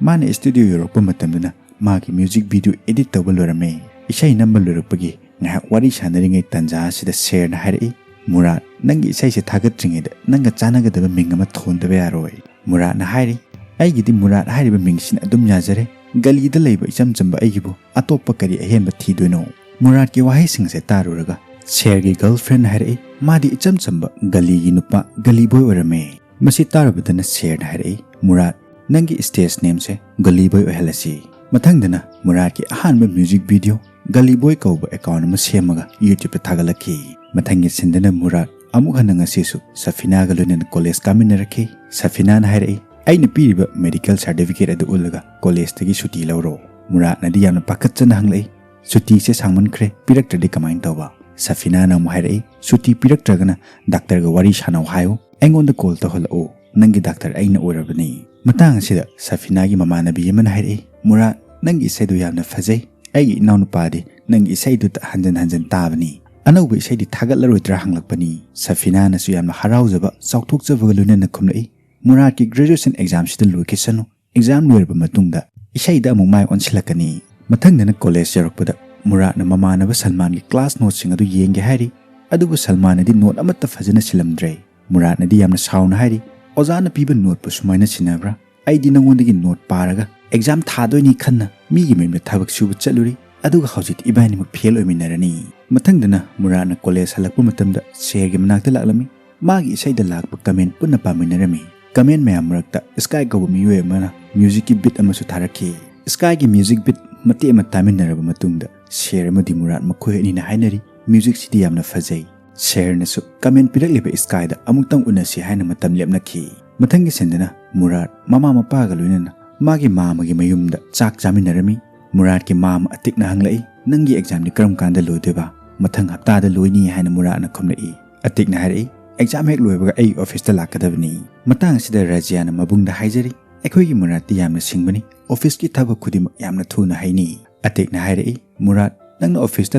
ꯃꯥꯅ ꯁ꯭ꯇꯨꯗꯤꯑꯣ ꯌꯧꯔꯛꯄ ꯃꯇꯝꯗꯅ ꯃꯥꯒꯤ ꯃ꯭ꯌꯨꯖꯤꯛ ꯚꯤꯗꯤꯑꯣ ꯑꯦꯗꯤꯠ ꯇꯧꯕ ꯂꯣꯏꯔꯝꯃꯦ꯫ ꯏꯁꯩ ꯅꯝꯕ ꯂꯣꯏꯔꯛꯄꯒꯤ ꯉꯥꯏꯍꯥꯛ ꯋꯥꯔꯤ ꯁꯥꯟꯅꯔꯤꯉꯩ ꯇꯥꯟꯖꯥ ꯑꯁꯤꯗ ꯁꯦꯔꯅ ꯍꯥꯏꯔꯛꯏ, "ꯃꯨꯔꯥꯠ, ꯅꯪꯒꯤ ꯏꯁꯩꯁꯦ ꯊꯥꯒꯠꯇ꯭ꯔꯤꯉꯩꯗ ꯅꯪꯒ ꯆꯥꯟꯅꯒꯗꯕ ꯃꯤꯡ ꯑꯃ ꯊꯣꯟꯗꯕ ꯌꯥꯔꯣꯏ꯫" ꯃꯨꯔꯥꯠꯅ ꯍꯥꯏꯔꯤ, "ꯑꯩꯒꯤꯗꯤ ꯃꯨꯔꯥꯠ ꯍꯥꯏꯔꯤꯕ ꯃꯤꯡꯁꯤꯅ ꯑꯗꯨꯝ ꯌꯥꯖꯔꯦ꯫ ꯒꯂꯤꯗ ꯂꯩꯕ ꯏꯆꯝ ꯆꯝꯕ ꯑꯩꯒꯤꯕꯨ ꯑꯇꯣꯞꯄ ꯀꯔꯤ ꯑꯍꯦꯟꯕ ꯊꯤꯗꯣꯏꯅꯣ?" ꯃꯨꯔꯥꯠꯀꯤ ꯋꯥꯍꯩꯁꯤꯡꯁꯦ ꯇꯥꯔꯨꯔꯒ ꯁꯦꯔꯒꯤ ꯒꯔꯜꯐ꯭ꯔꯦꯟ ꯍꯥꯏꯔꯛꯏ, ꯃꯥꯗꯤ ꯏꯆꯝ ꯆꯝꯕ ꯒꯂꯤꯒꯤ ꯅꯨꯄꯥ ꯒꯂꯤ ꯕꯣꯏ ꯑꯣꯏꯔꯝꯃꯦ꯫ ꯃꯁꯤ ꯇꯥꯔꯨꯕꯗꯅ ꯁꯦꯔꯅ ꯍꯥꯏꯔꯛꯏ, "ꯃꯨꯔꯥꯠ, ꯅꯪꯒꯤ ꯁ꯭ꯇꯦꯖ ꯅꯦꯝꯁꯦ ꯒꯂꯤ ꯕꯣꯏ ꯑꯣꯏꯍꯜꯂꯁꯤ꯫" ꯃꯊꯪꯗꯅ ꯃꯨꯔꯥꯠꯀꯤ ꯑꯍꯥꯟꯕ ꯃ꯭ꯌꯨꯖꯤꯛ ꯚꯤꯗꯤꯑꯣ ꯒꯂꯤ ꯕꯣꯏ ꯀꯧꯕ ꯑꯦꯀꯥꯎꯟ ꯑꯃ ꯁꯦꯝꯃꯒ ꯌꯨꯇ꯭ꯌꯨꯕꯇ ꯊꯥꯒꯠꯂꯛꯈꯤ꯫ ꯃꯊꯪꯒꯤ ꯁꯤꯟꯗꯅ ꯃꯨꯔꯥꯠ ꯑꯃꯨꯛ ꯍꯟꯅ ꯉꯁꯤꯁꯨ ꯁꯐꯤꯅꯥꯒ ꯂꯣꯏꯅꯅ ꯀꯣꯂꯦꯖ ꯀꯥꯃꯤꯟꯅꯔꯛꯈꯤ꯫ ꯁꯐꯤꯅꯥꯅ ꯍꯥꯏꯔꯛꯏ, "ꯑꯩꯅ ꯄꯤꯔꯤꯕ ꯃꯦꯗꯤꯀꯦꯜ ꯁꯥꯔꯇꯤꯐꯤꯀꯦꯠ ꯑꯗꯨ ꯎꯠꯂꯒ ꯀꯣꯂꯦꯖꯇꯒꯤ ꯁꯨꯇꯤ ꯂꯧꯔꯣ꯫" ꯃꯨꯔꯥꯠꯅꯗꯤ ꯌꯥꯝꯅ ꯄꯥꯈꯠꯆꯅ ꯍꯪꯂꯛꯏ, "ꯁꯨꯇꯤꯁꯦ ꯁꯥꯡꯃꯟꯈ꯭ꯔꯦ, ꯄꯤꯔꯛꯇ꯭ꯔꯗꯤ ꯀꯃꯥꯏꯅ ꯇꯧꯕ?" ꯁꯐꯤꯅꯥꯅ ꯑꯃꯨꯛ ꯍꯥꯏꯔꯛꯏ, "ꯁꯨꯇꯤ ꯄꯤꯔꯛꯇ꯭ꯔꯒꯅ ꯗꯥꯛꯇꯔꯒ ꯋꯥꯔꯤ ꯁꯥꯟꯅꯧ ꯍꯥꯏꯌꯨ, ꯑꯩꯉꯣꯟꯗ ꯀꯣꯜ ꯇꯧꯍꯜꯂꯛꯎ, ꯅꯪꯒꯤ ꯗꯥꯛꯇꯔ ꯑꯩꯅ ꯑꯣꯏꯔꯕꯅꯤ꯫" ꯃꯇꯥꯡ ꯑꯁꯤꯗ ꯁꯐꯤꯅꯥꯒꯤ ꯃꯃꯥꯟꯅꯕꯤ ꯑꯃꯅ ꯍꯥꯏꯔꯛꯏ, "ꯃꯨꯔꯥꯠ, ꯅꯪꯒꯤ ꯏꯁꯩꯗꯨ ꯌꯥꯝꯅ ꯐꯖꯩ꯫ ꯑꯩꯒꯤ ꯏꯅꯥꯎꯅꯨꯄꯥꯗꯤ ꯅꯪꯒꯤ ꯏꯁꯩꯗꯨꯇ ꯍꯟꯖꯟ ꯍꯟꯖꯟ ꯇꯥꯕꯅꯤ꯫ ꯑꯅꯧꯕ ꯏꯁꯩꯗꯤ ꯊꯥꯒꯠꯂꯔꯣꯏꯗ꯭ꯔꯥ?" ꯍꯪꯂꯛꯄꯅꯤ꯫ ꯁꯐꯤꯅꯥꯅꯁꯨ ꯌꯥꯝꯅ ꯍꯔꯥꯎꯖꯕ, ꯆꯥꯎꯊꯣꯛꯆꯕꯒ ꯂꯣꯏꯅꯅ ꯈꯨꯝꯂꯛꯏ, "ꯃꯨꯔꯥꯠꯀꯤ ꯒ꯭ꯔꯦꯖꯨꯑꯦꯁꯟ ꯑꯦꯛꯖꯥꯝꯁꯤꯗ ꯂꯣꯏꯈꯤꯁꯅꯨ꯫ ꯑꯦꯛꯖꯥꯝ ꯂꯣꯏꯔꯕ ꯃꯇꯨꯡꯗ ꯏꯁꯩꯗ ꯑꯃꯨꯛ ꯃꯥꯏ ꯑꯣꯟꯁꯤꯜꯂꯛꯀꯅꯤ꯫" ꯃꯊꯪꯗꯅ ꯀꯣꯂꯦꯖ ꯌꯧꯔꯛꯄꯗ ꯃꯨꯔꯥꯠꯅ ꯃꯃꯥꯟꯅꯕ ꯁꯜꯃꯥꯟꯒꯤ ꯀ꯭ꯂꯥꯁ ꯅꯣꯠꯁꯤꯡ ꯑꯗꯨ ꯌꯦꯡꯒꯦ ꯍꯥꯏꯔꯤ꯫ ꯑꯗꯨꯕꯨ ꯁꯜꯃꯥꯟꯅꯗꯤ ꯅꯣꯠ ꯑꯃꯠꯇ ꯐꯖꯅ ꯁꯤꯜꯂꯝꯗ꯭ꯔꯦ꯫ ꯃꯨꯔꯥꯠꯅꯗꯤ ꯌꯥꯝꯅ ꯁꯥꯎꯅ ꯍꯥꯏꯔꯤ, "ꯑꯣꯖꯥꯅ ꯄꯤꯕ ꯅꯣꯠꯄꯨ ꯁꯨꯃꯥꯏꯅ ꯁꯤꯟꯅꯕ꯭ꯔꯥ? ꯑꯩꯗꯤ ꯅꯉꯣꯟꯗꯒꯤ ꯅꯣꯠ ꯄꯥꯔꯒ ꯑꯦꯛꯖꯥꯝ ꯊꯥꯗꯣꯏꯅꯤ ꯈꯟꯅ ꯃꯤꯒꯤ ꯃꯌꯨꯝꯗ ꯊꯕꯛ ꯁꯨꯕ ꯆꯠꯂꯨꯔꯤ, ꯑꯗꯨꯒ ꯍꯧꯖꯤꯛꯇꯤ ꯏꯕꯥꯅꯤꯃꯛ ꯐꯦꯜ ꯑꯣꯏꯃꯤꯟꯅꯔꯅꯤ꯫" ꯃꯊꯪꯗꯅ ꯃꯨꯔꯥꯠꯅ ꯀꯣꯂꯦꯖ ꯍꯜꯂꯛꯄ ꯃꯇꯝꯗ ꯁꯦꯔꯒꯤ ꯃꯅꯥꯛꯇ ꯂꯥꯛꯂꯝꯃꯤ꯫ ꯃꯥꯒꯤ ꯏꯁꯩꯗ ꯂꯥꯛꯄ ꯀꯃꯦꯟ ꯄꯨꯟꯅ ꯄꯥꯃꯤꯟꯅꯔꯝꯃꯤ꯫ ꯀꯃꯦꯟ ꯃꯌꯥꯝ ꯃꯔꯛꯇ ꯁ꯭ꯀꯥꯏ ꯀꯧꯕ ꯃꯤꯑꯣꯏ ꯑꯃꯅ ꯃ꯭ꯌꯨꯖꯤꯛꯀꯤ ꯕꯤꯠ ꯑꯃꯁꯨ ꯊꯥꯔꯛꯈꯤ꯫ ꯁ꯭ꯀꯥꯏꯒꯤ ꯃ꯭ꯌꯨꯖꯤꯛ ꯕꯤꯠ ꯃꯇꯦꯛ ꯑꯃ ꯇꯥꯃꯤꯟꯅꯔꯕ ꯃꯇꯨꯡꯗ ꯁꯦꯔ ꯑꯃꯗꯤ ꯃꯨꯔꯥꯠ ꯃꯈꯣꯏ ꯑꯅꯤꯅ ꯍꯥꯏꯅꯔꯤ, "ꯃ꯭ꯌꯨꯖꯤꯛꯁꯤꯗꯤ ꯌꯥꯝꯅ ꯐꯖꯩ꯫" ꯁꯦꯔꯅꯁꯨ ꯀꯃꯦꯟ ꯄꯤꯔꯛꯂꯤꯕ ꯁ꯭ꯀꯥꯏꯗ ꯑꯃꯨꯛꯇꯪ ꯎꯅꯁꯤ ꯍꯥꯏꯅ ꯃꯇꯝ ꯂꯦꯞꯅꯈꯤ꯫ ꯃꯊꯪꯒꯤ ꯁꯤꯟꯗꯅ ꯃꯨꯔꯥꯠ ꯃꯃꯥ ꯃꯄꯥꯒ ꯂꯣꯏꯅꯅ ꯃꯥꯒꯤ ꯃꯥꯃꯒꯤ ꯃꯌꯨꯝꯗ ꯆꯥꯛ ꯆꯥꯃꯤꯟꯅꯔꯝꯃꯤ꯫ ꯃꯨꯔꯥꯠꯀꯤ ꯃꯥꯃ ꯑꯇꯤꯛꯅ ꯍꯪꯂꯛꯏ, "ꯅꯪꯒꯤ ꯑꯦꯛꯖꯥꯝꯗꯤ ꯀꯔꯝ ꯀꯥꯟꯗ ꯂꯣꯏꯗꯣꯏꯕ?" "ꯃꯊꯪ ꯍꯞꯇꯥꯗ ꯂꯣꯏꯅꯤ" ꯍꯥꯏꯅ ꯃꯨꯔꯥꯠꯅ ꯈꯨꯝꯂꯛꯏ꯫ ꯑꯇꯤꯛꯅ ꯍꯥꯏꯔꯛꯏ, "ꯑꯦꯛꯖꯥꯝ ꯍꯦꯛ ꯂꯣꯏꯕꯒ ꯑꯩ ꯑꯣꯐꯤꯁꯇ ꯂꯥꯛꯀꯗꯕꯅꯤ꯫" ꯃꯇꯥꯡ ꯑꯁꯤꯗ ꯔꯥꯖꯤꯌꯥꯅ ꯃꯕꯨꯡꯗ ꯍꯥꯏꯖꯔꯤ, "ꯑꯩꯈꯣꯏꯒꯤ ꯃꯨꯔꯥꯠꯇꯤ ꯌꯥꯝꯅ ꯁꯤꯡꯕꯅꯤ, ꯑꯣꯐꯤꯁꯀꯤ ꯊꯕꯛ ꯈꯨꯗꯤꯡꯃꯛ ꯌꯥꯝꯅ ꯊꯨꯅ ꯍꯩꯅꯤ꯫" ꯑꯇꯤꯛꯅ ꯍꯥꯏꯔꯛꯏ, "ꯃꯨꯔꯥꯠ, "ꯅꯪꯅ ꯑꯣꯐꯤꯁꯇ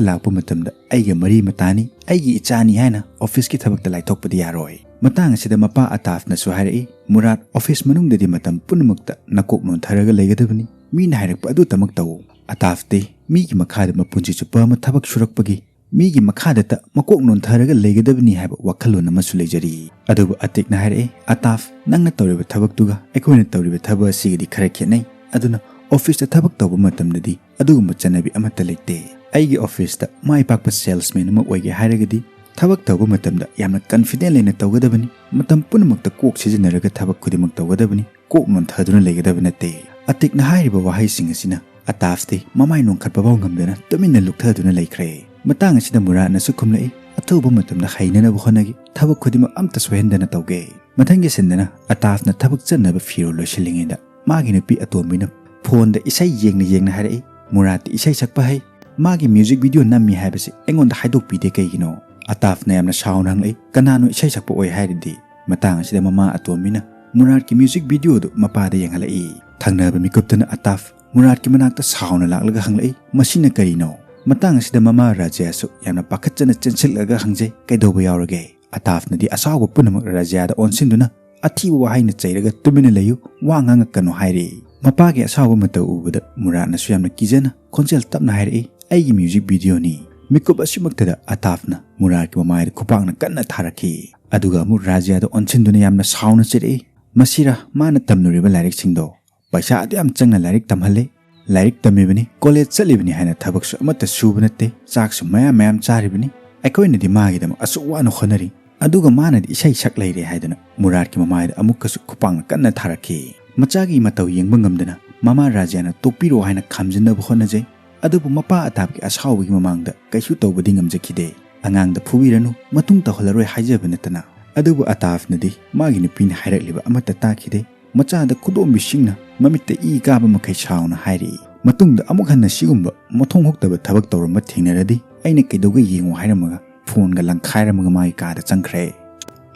ꯂꯥꯛꯄ ꯃꯇꯝꯗ ꯑꯩꯒ ꯃꯔꯤ ꯃꯇꯥꯅꯤ, ꯑꯩꯒꯤ ꯏꯆꯥꯅꯤ" ꯍꯥꯏꯅ ꯑꯣꯐꯤꯁꯀꯤ ꯊꯕꯛꯇ ꯂꯥꯏꯊꯣꯛꯄꯗꯤ ꯌꯥꯔꯣꯏ꯫ ꯃꯇꯥꯡ ꯑꯁꯤꯗ ꯃꯄꯥ ꯑꯇꯥꯐꯅꯁꯨ ꯍꯥꯏꯔꯛꯏ, "ꯃꯨꯔꯥꯗ, ꯑꯣꯐꯤꯁ ꯃꯅꯨꯡꯗꯗꯤ ꯃꯇꯝ ꯄꯨꯝꯅꯃꯛꯇ ꯅꯀꯣꯛ ꯅꯣꯟꯊꯔꯒ ꯂꯩꯒꯗꯕꯅꯤ꯫ ꯃꯤꯅ ꯍꯥꯏꯔꯛꯄ ꯑꯗꯨꯇꯃꯛ ꯇꯧ꯫ ꯑꯇꯥꯐꯇꯤ ꯃꯤꯒꯤ ꯃꯈꯥꯗ ꯃꯄꯨꯟꯁꯤ ꯆꯨꯞꯄ ꯑꯃ ꯊꯕꯛ ꯁꯨꯔꯛꯄꯒꯤ ꯃꯤꯒꯤ ꯃꯈꯥꯗꯇ ꯃꯀꯣꯛ ꯅꯣꯟꯊꯔꯒ ꯂꯩꯒꯗꯕꯅꯤ ꯍꯥꯏꯕ ꯋꯥꯈꯜꯂꯣꯟ ꯑꯃꯁꯨ ꯂꯩꯖꯔꯤ"꯫ ꯑꯗꯨꯕꯨ ꯑꯇꯤꯛꯅ ꯍꯥꯏꯔꯛꯏ, "ꯑꯇꯥꯐ, ꯅꯪꯅ ꯇꯧꯔꯤꯕ ꯊꯕꯛꯇꯨꯒ ꯑꯩꯈꯣꯏꯅ ꯇꯧꯔꯤꯕ ꯊꯕꯛ ꯑꯁꯤꯒꯗꯤ ꯈꯔ ꯈꯦꯠꯅꯩ꯫ ꯑꯗꯨꯅ ꯑꯣꯐꯤꯁꯇ ꯊꯕꯛ ꯇꯧꯕ ꯃꯇꯝꯗꯗꯤ ꯑꯗꯨꯒꯨꯝꯕ ꯆꯠꯅꯕꯤ ꯑꯃꯠꯇ ꯂꯩꯇꯦ꯫ ꯑꯩꯒꯤ ꯑꯣꯐꯤꯁꯇ ꯃꯥꯏ ꯄꯥꯛꯄ ꯁꯦꯜꯁꯃꯦꯟ ꯑꯃ ꯑꯣꯏꯒꯦ ꯍꯥꯏꯔꯒꯗꯤ ꯊꯕꯛ ꯇꯧꯕ ꯃꯇꯝꯗ ꯌꯥꯝꯅ ꯀꯟꯐꯤꯗꯦꯟ ꯂꯩꯅ ꯇꯧꯒꯗꯕꯅꯤ꯫ ꯃꯇꯝ ꯄꯨꯝꯅꯃꯛꯇ ꯀꯣꯛ ꯁꯤꯖꯤꯟꯅꯔꯒ ꯊꯕꯛ ꯈꯨꯗꯤꯡꯃꯛ ꯇꯧꯒꯗꯕꯅꯤ꯫ ꯀꯣꯛ ꯅꯣꯟꯊꯗꯨꯅ ꯂꯩꯒꯗꯕ ꯅꯠꯇꯦ"꯫ ꯑꯇꯤꯛꯅ ꯍꯥꯏꯔꯤꯕ ꯋꯥꯍꯩꯁꯤꯡ ꯑꯁꯤꯅ ꯑꯇꯥꯐꯇꯤ ꯃꯃꯥꯏ ꯅꯣꯟꯈꯠꯄ ꯐꯥꯎ ꯉꯝꯗꯅ ꯇꯨꯃꯤꯟꯅ ꯂꯨꯞꯊꯗꯨꯅ ꯂꯩꯈ꯭ꯔꯦ꯫ ꯃꯇꯥꯡ ꯑꯁꯤꯗ ꯃꯨꯔꯥꯠꯅꯁꯨ ꯈꯨꯝꯂꯛꯏ, "ꯑꯊꯨꯕ ꯃꯇꯝꯗ ꯍꯩꯅꯅꯕ ꯍꯣꯠꯅꯒꯦ꯫ ꯊꯕꯛ ꯈꯨꯗꯤꯡꯃꯛ ꯑꯝꯇ ꯁꯣꯏꯍꯟꯗꯅ ꯇꯧꯒꯦ"꯫ ꯃꯊꯪꯒꯤ ꯁꯤꯟꯗꯅ ꯑꯇꯥꯐꯅ ꯊꯕꯛ ꯆꯠꯅꯕ ꯐꯤꯔꯣꯜ ꯂꯣꯏꯁꯤꯜꯂꯤꯉꯩꯗ ꯃꯥꯒꯤ ꯅꯨꯄꯤ ꯑꯇꯣꯝꯕꯤꯅ ꯐꯣꯟꯗ ꯏꯁꯩ ꯌꯦꯡꯅ ꯌꯦꯡꯅ ꯍꯥꯏꯔꯛꯏ, "ꯃꯨꯔꯥꯠꯇꯤ ꯏꯁꯩ ꯁꯛꯄ ꯍꯩ, ꯃꯥꯒꯤ ꯃ꯭ꯌꯨꯖꯤꯛ ꯚꯤꯗꯤꯑꯣ ꯅꯝꯃꯤ ꯍꯥꯏꯕꯁꯤ ꯑꯩꯉꯣꯟꯗ ꯍꯥꯏꯗꯣꯛꯄꯤꯗꯦ ꯀꯩꯒꯤꯅꯣ?" ꯑꯇꯥꯐꯅ ꯌꯥꯝꯅ ꯁꯥꯎꯅ ꯍꯪꯂꯛꯏ, "ꯀꯅꯥꯅꯣ ꯏꯁꯩ ꯁꯛꯄ ꯑꯣꯏ ꯍꯥꯏꯔꯤꯗꯤ?" ꯃꯇꯥꯡ ꯑꯁꯤꯗ ꯃꯃꯥ ꯑꯇꯣꯝꯕꯤꯅ ꯃꯨꯔꯥꯠꯀꯤ ꯃ꯭ꯌꯨꯖꯤꯛ ꯚꯤꯗꯤꯑꯣꯗꯨ ꯃꯄꯥꯗ ꯌꯦꯡꯍꯜꯂꯛꯏ꯫ ꯊꯪꯅꯕ ꯃꯤꯀꯨꯞꯇꯅ ꯑꯇꯥꯐ ꯃꯨꯔꯥꯠꯀꯤ ꯃꯅꯥꯛꯇ ꯁꯥꯎꯅ ꯂꯥꯛꯂꯒ ꯍꯪꯂꯛꯏ, "ꯃꯁꯤꯅ ꯀꯔꯤꯅꯣ?" ꯃꯇꯥꯡ ꯑꯁꯤꯗ ꯃꯃꯥ ꯔꯥꯖ꯭ꯌꯥꯁꯨ ꯌꯥꯝꯅ ꯄꯥꯈꯠꯆꯅ ꯆꯦꯟꯁꯤꯜꯂꯛꯂꯒ ꯍꯪꯖꯩ, "ꯀꯩꯗꯧꯕ ꯌꯥꯎꯔꯒꯦ?" ꯑꯇꯥꯐꯅꯗꯤ ꯑꯁꯥꯎꯕ ꯄꯨꯝꯅꯃꯛ ꯔꯥꯖ꯭ꯌꯥꯗ ꯑꯣꯟꯁꯤꯟꯗꯨꯅ ꯑꯊꯤꯕ ꯋꯥꯍꯩꯅ ꯆꯩꯔꯒ "ꯇꯨꯃꯤꯟꯅ ꯂꯩꯌꯨ, ꯋꯥ ꯉꯥꯡꯉꯛꯀꯅꯨ" ꯍꯥꯏꯔꯛꯏ꯫ ꯃꯄꯥꯒꯤ ꯑꯁꯥꯎꯕ ꯃꯇꯧ ꯎꯕꯗ ꯃꯨꯔꯥꯠꯅꯁꯨ ꯌꯥꯝꯅ ꯀꯤꯖꯅ ꯈꯣꯟꯖꯦꯜ ꯇꯞꯅ ꯍꯥꯏꯔꯛꯏ, "ꯑꯩꯒꯤ ꯃ꯭ꯌꯨꯖꯤꯛ ꯚꯤꯗꯤꯑꯣꯅꯤ"꯫ ꯃꯤꯀꯨꯞ ꯑꯁꯤꯃꯛꯇꯗ ꯑꯇꯥꯐꯅ ꯃꯨꯔꯥꯠꯀꯤ ꯃꯃꯥꯏꯗ ꯈꯨꯄꯥꯛꯅ ꯀꯟꯅ ꯊꯥꯔꯛꯈꯤ꯫ ꯑꯗꯨꯒ ꯑꯃꯨꯛ ꯔꯥꯖ꯭ꯌꯥꯗ ꯑꯣꯟꯁꯤꯟꯗꯨꯅ ꯌꯥꯝꯅ ꯁꯥꯎꯅ ꯆꯩꯔꯛꯏ, "ꯃꯁꯤꯔ ꯃꯥꯅ ꯇꯝꯂꯨꯔꯤꯕ ꯂꯥꯏꯔꯤꯛꯁꯤꯡꯗꯣ? ꯄꯩꯁꯥ ꯑꯗꯨ ꯌꯥꯝ ꯆꯪꯅ ꯂꯥꯏꯔꯤꯛ ꯇꯝꯍꯜꯂꯦ, ꯂꯥꯏꯔꯤꯛ ꯇꯝꯃꯤꯕꯅꯤ, ꯀꯣꯂꯦꯖ ꯆꯠꯂꯤꯕꯅꯤ ꯍꯥꯏꯅ ꯊꯕꯛꯁꯨ ꯑꯃꯠꯇ ꯁꯨꯕ ꯅꯠꯇꯦ, ꯆꯥꯛꯁꯨ ꯃꯌꯥꯝ ꯃꯌꯥꯝ ꯆꯥꯔꯤꯕꯅꯤ꯫ ꯑꯩꯈꯣꯏꯅꯗꯤ ꯃꯥꯒꯤꯗꯃꯛ ꯑꯁꯨꯛ ꯋꯥꯅ ꯍꯣꯠꯅꯔꯤ, ꯑꯗꯨꯒ ꯃꯥꯅꯗꯤ ꯏꯁꯩ ꯁꯛ ꯂꯩꯔꯦ" ꯍꯥꯏꯗꯨꯅ ꯃꯨꯔꯥꯠꯀꯤ ꯃꯃꯥꯏꯗ ꯑꯃꯨꯛꯀꯁꯨ ꯈꯨꯄꯥꯛꯅ ꯀꯟꯅ ꯊꯥꯔꯛꯈꯤ꯫ ꯃꯆꯥꯒꯤ ꯃꯇꯧ ꯌꯦꯡꯕ ꯉꯝꯗꯅ ꯃꯃꯥ ꯔꯥꯖ꯭ꯌꯥꯅ ꯇꯣꯛꯄꯤꯔꯣ ꯍꯥꯏꯅ ꯈꯥꯝꯖꯤꯟꯅꯕ ꯍꯣꯠꯅꯖꯩ꯫ ꯑꯗꯨꯕꯨ ꯃꯄꯥ ꯑꯇꯥꯐꯀꯤ ꯑꯁꯥꯎꯕꯒꯤ ꯃꯃꯥꯡꯗ ꯀꯩꯁꯨ ꯇꯧꯕꯗꯤ ꯉꯝꯖꯈꯤꯗꯦ꯫ "ꯑꯉꯥꯡꯗ ꯐꯨꯕꯤꯔꯅꯨ, ꯃꯇꯨꯡ ꯇꯧꯍꯜꯂꯔꯣꯏ" ꯍꯥꯏꯖꯕ ꯅꯠꯇꯅ꯫ ꯑꯗꯨꯕꯨ ꯑꯇꯥꯐꯅꯗꯤ ꯃꯥꯒꯤ ꯅꯨꯄꯤꯅ ꯍꯥꯏꯔꯛꯂꯤꯕ ꯑꯃꯠꯇ ꯇꯥꯈꯤꯗꯦ꯫ ꯃꯆꯥꯗ ꯈꯨꯗꯣꯝꯕꯤꯁꯤꯡꯅ ꯃꯃꯤꯠꯇ ꯏ ꯀꯥꯕ ꯃꯈꯩ ꯁꯥꯎꯅ ꯍꯥꯏꯔꯛꯏ, "ꯃꯇꯨꯡꯗ ꯑꯃꯨꯛ ꯍꯟꯅ ꯁꯤꯒꯨꯝꯕ ꯃꯊꯣꯡ ꯍꯨꯛꯇꯕ ꯊꯕꯛ ꯇꯧꯔꯝꯕ ꯊꯦꯡꯅꯔꯗꯤ ꯑꯩꯅ ꯀꯩꯗꯧꯒꯦ ꯌꯦꯡꯉꯨ" ꯍꯥꯏꯔꯝꯃꯒ ꯐꯣꯟꯒ ꯂꯪꯈꯥꯏꯔꯝꯃꯒ ꯃꯥꯒꯤ ꯀꯥꯗ ꯆꯪꯈ꯭ꯔꯦ꯫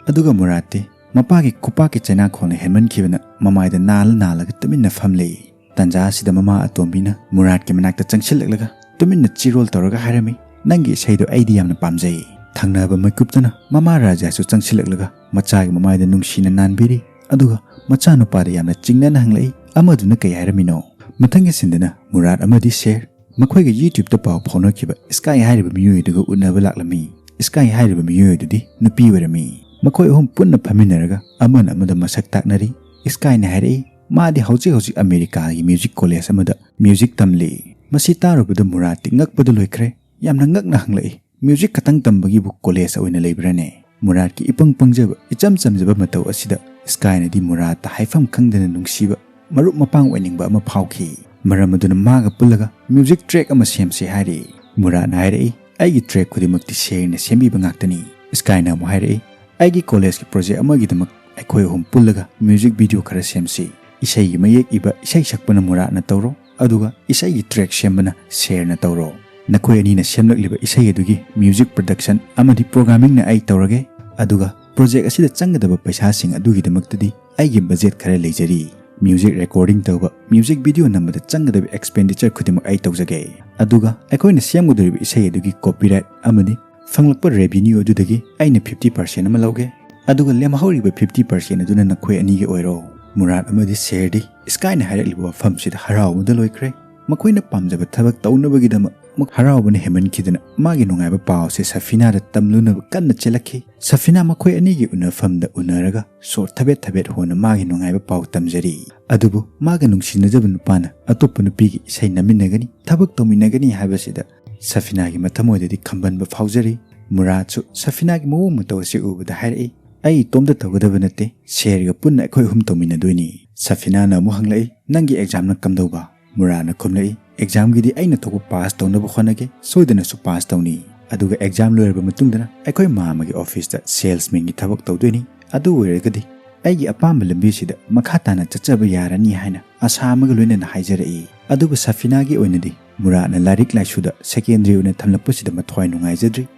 ꯑꯗꯨꯒ ꯃꯨꯔꯥꯠꯇꯤ ꯃꯄꯥꯒꯤ ꯈꯨꯄꯥꯛꯀꯤ ꯆꯩꯅꯥꯈꯣꯟꯅ ꯍꯦꯟꯃꯟꯈꯤꯕꯅ ꯃꯃꯥꯏꯗ ꯅꯥꯜꯂ ꯅꯥꯜꯂꯒ ꯇꯨꯃꯤꯟꯅ ꯐꯝꯂꯤ꯫ ꯇꯟꯖꯥ ꯑꯁꯤꯗ ꯃꯃꯥ ꯑꯇꯣꯝꯕꯤꯅ ꯃꯨꯔꯥꯠꯀꯤ ꯃꯅꯥꯛꯇ ꯆꯪꯁꯤꯜꯂꯛꯂꯒ ꯇꯨꯃꯤꯟꯅ ꯆꯤꯔꯣꯜ ꯇꯧꯔꯒ ꯍꯥꯏꯔꯝꯃꯤ, "ꯅꯪꯒꯤ ꯏꯁꯩꯗꯣ ꯑꯩꯗꯤ ꯌꯥꯝꯅ ꯄꯥꯝꯖꯩ"꯫ ꯊꯪꯅꯕ ꯃꯤꯀꯨꯞꯇꯅ ꯃꯃꯥ ꯔꯥꯖꯥꯁꯨ ꯆꯪꯁꯤꯜꯂꯛꯂꯒ ꯃꯆꯥꯒꯤ ꯃꯃꯥꯏꯗ ꯅꯨꯡꯁꯤꯅ ꯅꯥꯟꯕꯤꯔꯤ, ꯑꯗꯨꯒ ꯃꯆꯥꯅꯨꯄꯥꯗ ꯌꯥꯝꯅ ꯆꯤꯡꯅꯅ ꯍꯪꯂꯛꯏ, "ꯑꯃꯗꯨꯅ ꯀꯩ ꯍꯥꯏꯔꯝꯃꯤꯅꯣ?" ꯃꯊꯪꯒꯤ ꯁꯤꯟꯗꯅ ꯃꯨꯔꯥꯗ ꯑꯃꯗꯤ ꯁꯦꯔ ꯃꯈꯣꯏꯒ YouTube-ꯇ ꯄꯥꯎ ꯐꯥꯎꯅꯈꯤꯕ ꯁ꯭ꯀꯥꯏ ꯍꯥꯏꯔꯤꯕ ꯃꯤꯑꯣꯏ ꯑꯗꯨꯒ ꯎꯅꯕ ꯂꯥꯛꯂꯝꯃꯤ꯫ ꯁ꯭ꯀꯥꯏ ꯍꯥꯏꯔꯤꯕ ꯃꯤꯑꯣꯏ ꯑꯗꯨꯗꯤ ꯅꯨꯄꯤ ꯑꯣꯏꯔꯝꯃꯤ꯫ ꯃꯈꯣꯏ ꯑꯍꯨꯝ ꯄꯨꯟꯅ ꯐꯝꯃꯤꯟꯅꯔꯒ ꯑꯃꯅ ꯑꯃꯗ ꯃꯁꯛ ꯇꯥꯛꯅꯔꯤ꯫ ꯁ꯭ꯀꯥꯏꯅ ꯍꯥꯏꯔꯛꯏ, ꯃꯥꯗꯤ ꯍꯧꯖꯤꯛ ꯍꯧꯖꯤꯛ ꯑꯃꯦꯔꯤꯀꯥꯒꯤ ꯃ꯭ꯌꯨꯖꯤꯛ ꯀꯣꯂꯦꯖ ꯑꯃꯗ ꯃ꯭ꯌꯨꯖꯤꯛ ꯇꯝꯂꯤ꯫ ꯃꯁꯤ ꯇꯥꯔꯨꯕꯗ ꯃꯨꯔꯥꯗꯇꯤ ꯉꯛꯄꯗ ꯂꯣꯏꯈ꯭ꯔꯦ꯫ ꯌꯥꯝꯅ ꯉꯛꯅ ꯍꯪꯂꯛꯏ, "ꯃ꯭ꯌꯨꯖꯤꯛ ꯈꯛꯇꯪ ꯇꯝꯕꯒꯤꯕꯨ ꯀꯣꯂꯦꯖ ꯑꯣꯏꯅ ꯂꯩꯕ꯭ꯔꯥꯅꯦ?" ꯃꯨꯔꯥꯗꯀꯤ ꯏꯄꯪ ꯄꯪꯖꯕ, ꯏꯆꯝ ꯆꯝꯖꯕ ꯃꯇꯧ ꯑꯁꯤꯗ ꯁ꯭ꯀꯥꯏꯅꯗꯤ ꯃꯨꯔꯥꯗꯇ ꯍꯥꯏꯐꯝ ꯈꯪꯗꯅ ꯅꯨꯡꯁꯤꯕ, ꯃꯔꯨꯞ ꯃꯄꯥꯡ ꯑꯣꯏꯅꯤꯡꯕ ꯑꯃ ꯐꯥꯎꯈꯤ꯫ ꯃꯔꯝ ꯑꯗꯨꯅ ꯃꯥꯒ ꯄꯨꯜꯂꯒ ꯃ꯭ꯌꯨꯖꯤꯛ ꯇ꯭ꯔꯦꯛ ꯑꯃ ꯁꯦꯝꯁꯤ ꯍꯥꯏꯔꯤ꯫ ꯃꯨꯔꯥꯗꯅ ꯍꯥꯏꯔꯛꯏ, "ꯑꯩꯒꯤ ꯇ꯭ꯔꯦꯛ ꯈꯨꯗꯤꯡꯃꯛꯇꯤ ꯁꯦꯔꯅ ꯁꯦꯝꯕꯤꯕ ꯉꯥꯛꯇꯅꯤ"꯫ ꯁ꯭ꯀꯥꯏꯅ ꯑꯃꯨꯛ ꯍꯥꯏꯔꯛꯏ, "ꯑꯩꯒꯤ ꯀꯣꯂꯦꯖꯀꯤ ꯄ꯭ꯔꯣꯖꯦꯛ ꯑꯃꯒꯤꯗꯃꯛ ꯑꯩꯈꯣꯏ ꯑꯍꯨꯝ ꯄꯨꯜꯂꯒ ꯃ꯭ꯌꯨꯖꯤꯛ ꯚꯤꯗꯤꯑꯣ ꯈꯔ ꯁꯦꯝꯁꯤ꯫ ꯏꯁꯩꯒꯤ ꯃꯌꯦꯛ ꯏꯕ, ꯏꯁꯩ ꯁꯛꯄꯅ ꯃꯨꯔꯥꯗꯅ ꯇꯧꯔꯣ, ꯑꯗꯨꯒ ꯏꯁꯩꯒꯤ ꯇ꯭ꯔꯦꯛ ꯁꯦꯝꯕꯅ ꯁꯦꯔꯅ ꯇꯧꯔꯣ꯫ ꯅꯈꯣꯏ ꯑꯅꯤꯅ ꯁꯦꯝꯂꯛꯂꯤꯕ ꯏꯁꯩ ꯑꯗꯨꯒꯤ ꯃ꯭ꯌꯨꯖꯤꯛ ꯄ꯭ꯔꯗꯛꯁꯟ ꯑꯃꯗꯤ ꯄ꯭ꯔꯣꯒ꯭ꯔꯥꯃꯤꯡꯅ ꯑꯩ ꯇꯧꯔꯒꯦ, ꯑꯗꯨꯒ ꯄ꯭ꯔꯣꯖꯦꯛ ꯑꯁꯤꯗ ꯆꯪꯒꯗꯕ ꯄꯩꯁꯥꯁꯤꯡ ꯑꯗꯨꯒꯤꯗꯃꯛꯇꯗꯤ ꯑꯩꯒꯤ ꯕꯖꯦꯠ ꯈꯔ ꯂꯩꯖꯔꯤ꯫ ꯃ꯭ꯌꯨꯖꯤꯛ ꯔꯦꯀꯣꯔꯗꯤꯡ ꯇꯧꯕ, ꯃ꯭ꯌꯨꯖꯤꯛ ꯚꯤꯗꯤꯑꯣ ꯅꯝꯕꯗ ꯆꯪꯒꯗꯕ ꯑꯦꯛꯁꯄꯦꯟꯗꯤꯆꯔ ꯈꯨꯗꯤꯡꯃꯛ ꯑꯩ ꯇꯧꯖꯒꯦ꯫ ꯑꯗꯨꯒ ꯑꯩꯈꯣꯏꯅ ꯁꯦꯝꯒꯗꯧꯔꯤꯕ ꯏꯁꯩ ꯑꯗꯨꯒꯤ ꯀꯣꯄꯤꯔꯥꯏꯠ ꯑꯃꯗꯤ ꯐꯪꯂꯛꯄ ꯔꯦꯚꯤꯅ꯭ꯌꯨ ꯑꯗꯨꯗꯒꯤ ꯑꯩꯅ ꯐꯤꯐꯇꯤ ꯄꯥꯔꯁꯦꯟ ꯑꯃ ꯂꯧꯒꯦ, ꯑꯗꯨꯒ ꯂꯦꯝꯍꯧꯔꯤꯕ ꯐꯤꯐꯇꯤ ꯄꯥꯔꯁꯦꯟ ꯑꯗꯨꯅ ꯅꯈꯣꯏ ꯑꯅꯤꯒꯤ ꯑꯣꯏꯔꯣ"꯫ ꯃꯨꯔꯥꯗ ꯑꯃꯗꯤ ꯁꯦꯔꯗꯤ ꯁ꯭ꯀꯥꯏꯅ ꯍꯥꯏꯔꯛꯂꯤꯕ ꯋꯥꯐꯝꯁꯤꯗ ꯍꯔꯥꯎꯕꯗ ꯂꯣꯏꯈ꯭ꯔꯦ꯫ ꯃꯈꯣꯏꯅ ꯄꯥꯝꯖꯕ ꯊꯕꯛ ꯇꯧꯅꯕꯒꯤꯗꯃꯛ ꯍꯔꯥꯎꯕꯅ ꯍꯦꯟꯃꯟꯈꯤꯗꯅ ꯃꯥꯒꯤ ꯅꯨꯡꯉꯥꯏꯕ ꯄꯥꯎꯁꯦ ꯁꯐꯤꯅꯥꯗ ꯇꯝꯂꯨꯅꯕ ꯀꯟꯅ ꯆꯦꯜꯂꯛꯈꯤ꯫ ꯁꯐꯤꯅꯥ ꯃꯈꯣꯏ ꯑꯅꯤꯒꯤ ꯎꯅꯐꯝꯗ ꯎꯅꯔꯒ ꯁꯣꯔ ꯊꯕꯦꯠ ꯊꯕꯦꯠ ꯍꯣꯟꯅ ꯃꯥꯒꯤ ꯅꯨꯡꯉꯥꯏꯕ ꯄꯥꯎ ꯇꯝꯖꯔꯤ꯫ ꯑꯗꯨꯕꯨ ꯃꯥꯒ ꯅꯨꯡꯁꯤꯅꯖꯕ ꯅꯨꯄꯥꯅ ꯑꯇꯣꯞꯄ ꯅꯨꯄꯤꯒꯤ ꯏꯁꯩ ꯅꯝꯃꯤꯟꯅꯒꯅꯤ, ꯊꯕꯛ ꯇꯧꯃꯤꯟꯅꯒꯅꯤ ꯍꯥꯏꯕꯁꯤꯗ ꯁꯐꯤꯅꯥꯒꯤ ꯃꯊꯃꯣꯏꯗꯗꯤ ꯈꯝꯕꯟꯕ ꯐꯥꯎꯖꯔꯤ꯫ ꯃꯨꯔꯥꯗꯁꯨ ꯁꯐꯤꯅꯥꯒꯤ ꯃꯑꯣꯡ ꯃꯇꯧ ꯑꯁꯤ ꯎꯕꯗ ꯍꯥꯏꯔꯛꯏ, "ꯑꯩ ꯏꯇꯣꯝꯇ ꯇꯧꯒꯗꯕ ꯅꯠꯇꯦ, ꯁꯦꯔꯒ ꯄꯨꯟꯅ ꯑꯩꯈꯣꯏ ꯑꯍꯨꯝ ꯇꯧꯃꯤꯟꯅꯗꯣꯏꯅꯤ"꯫ ꯁꯐꯤꯅꯥꯅ ꯑꯃꯨꯛ ꯍꯪꯂꯛꯏ, "ꯅꯪꯒꯤ ꯑꯦꯛꯖꯥꯝꯅ ꯀꯝꯗꯧꯕ?" ꯃꯨꯔꯥꯗꯅ ꯈꯨꯝꯂꯛꯏ, "ꯑꯦꯛꯖꯥꯝꯒꯤꯗꯤ ꯑꯩꯅ ꯊꯣꯛꯄ ꯄꯥꯁ ꯇꯧꯅꯕ ꯍꯣꯠꯅꯒꯦ, ꯁꯣꯏꯗꯅꯁꯨ ꯄꯥꯁ ꯇꯧꯅꯤ꯫ ꯑꯗꯨꯒ ꯑꯦꯛꯖꯥꯝ ꯂꯣꯏꯔꯕ ꯃꯇꯨꯡꯗꯅ ꯑꯩꯈꯣꯏ ꯃꯥꯝꯃꯒꯤ ꯑꯣꯐꯤꯁꯇ ꯁꯦꯜꯁꯃꯦꯟꯒꯤ ꯊꯕꯛ ꯇꯧꯗꯣꯏꯅꯤ꯫ ꯑꯗꯨ ꯑꯣꯏꯔꯒꯗꯤ ꯑꯩꯒꯤ ꯑꯄꯥꯝꯕ ꯂꯝꯕꯤꯁꯤꯗ ꯃꯈꯥ ꯇꯥꯅ ꯆꯠꯆꯕ ꯌꯥꯔꯅꯤ" ꯍꯥꯏꯅ ꯑꯁꯥ ꯑꯃꯒ ꯂꯣꯏꯅꯅ ꯍꯥꯏꯖꯔꯛꯏ꯫ ꯑꯗꯨꯕꯨ ꯁꯐꯤꯅꯥꯒꯤ ꯑꯣꯏꯅꯗꯤ ꯃꯨꯔꯥꯗꯅ ꯂꯥꯏꯔꯤꯛ ꯂꯥꯏꯁꯨꯗ ꯁꯦꯀꯦꯟꯗꯔꯤ ꯑꯣꯏꯅ ꯊꯝꯂꯛꯄꯁꯤꯗ ꯃꯊ꯭ꯋꯥꯏ ꯅꯨꯡꯉꯥꯏꯖꯗ꯭ꯔꯤ,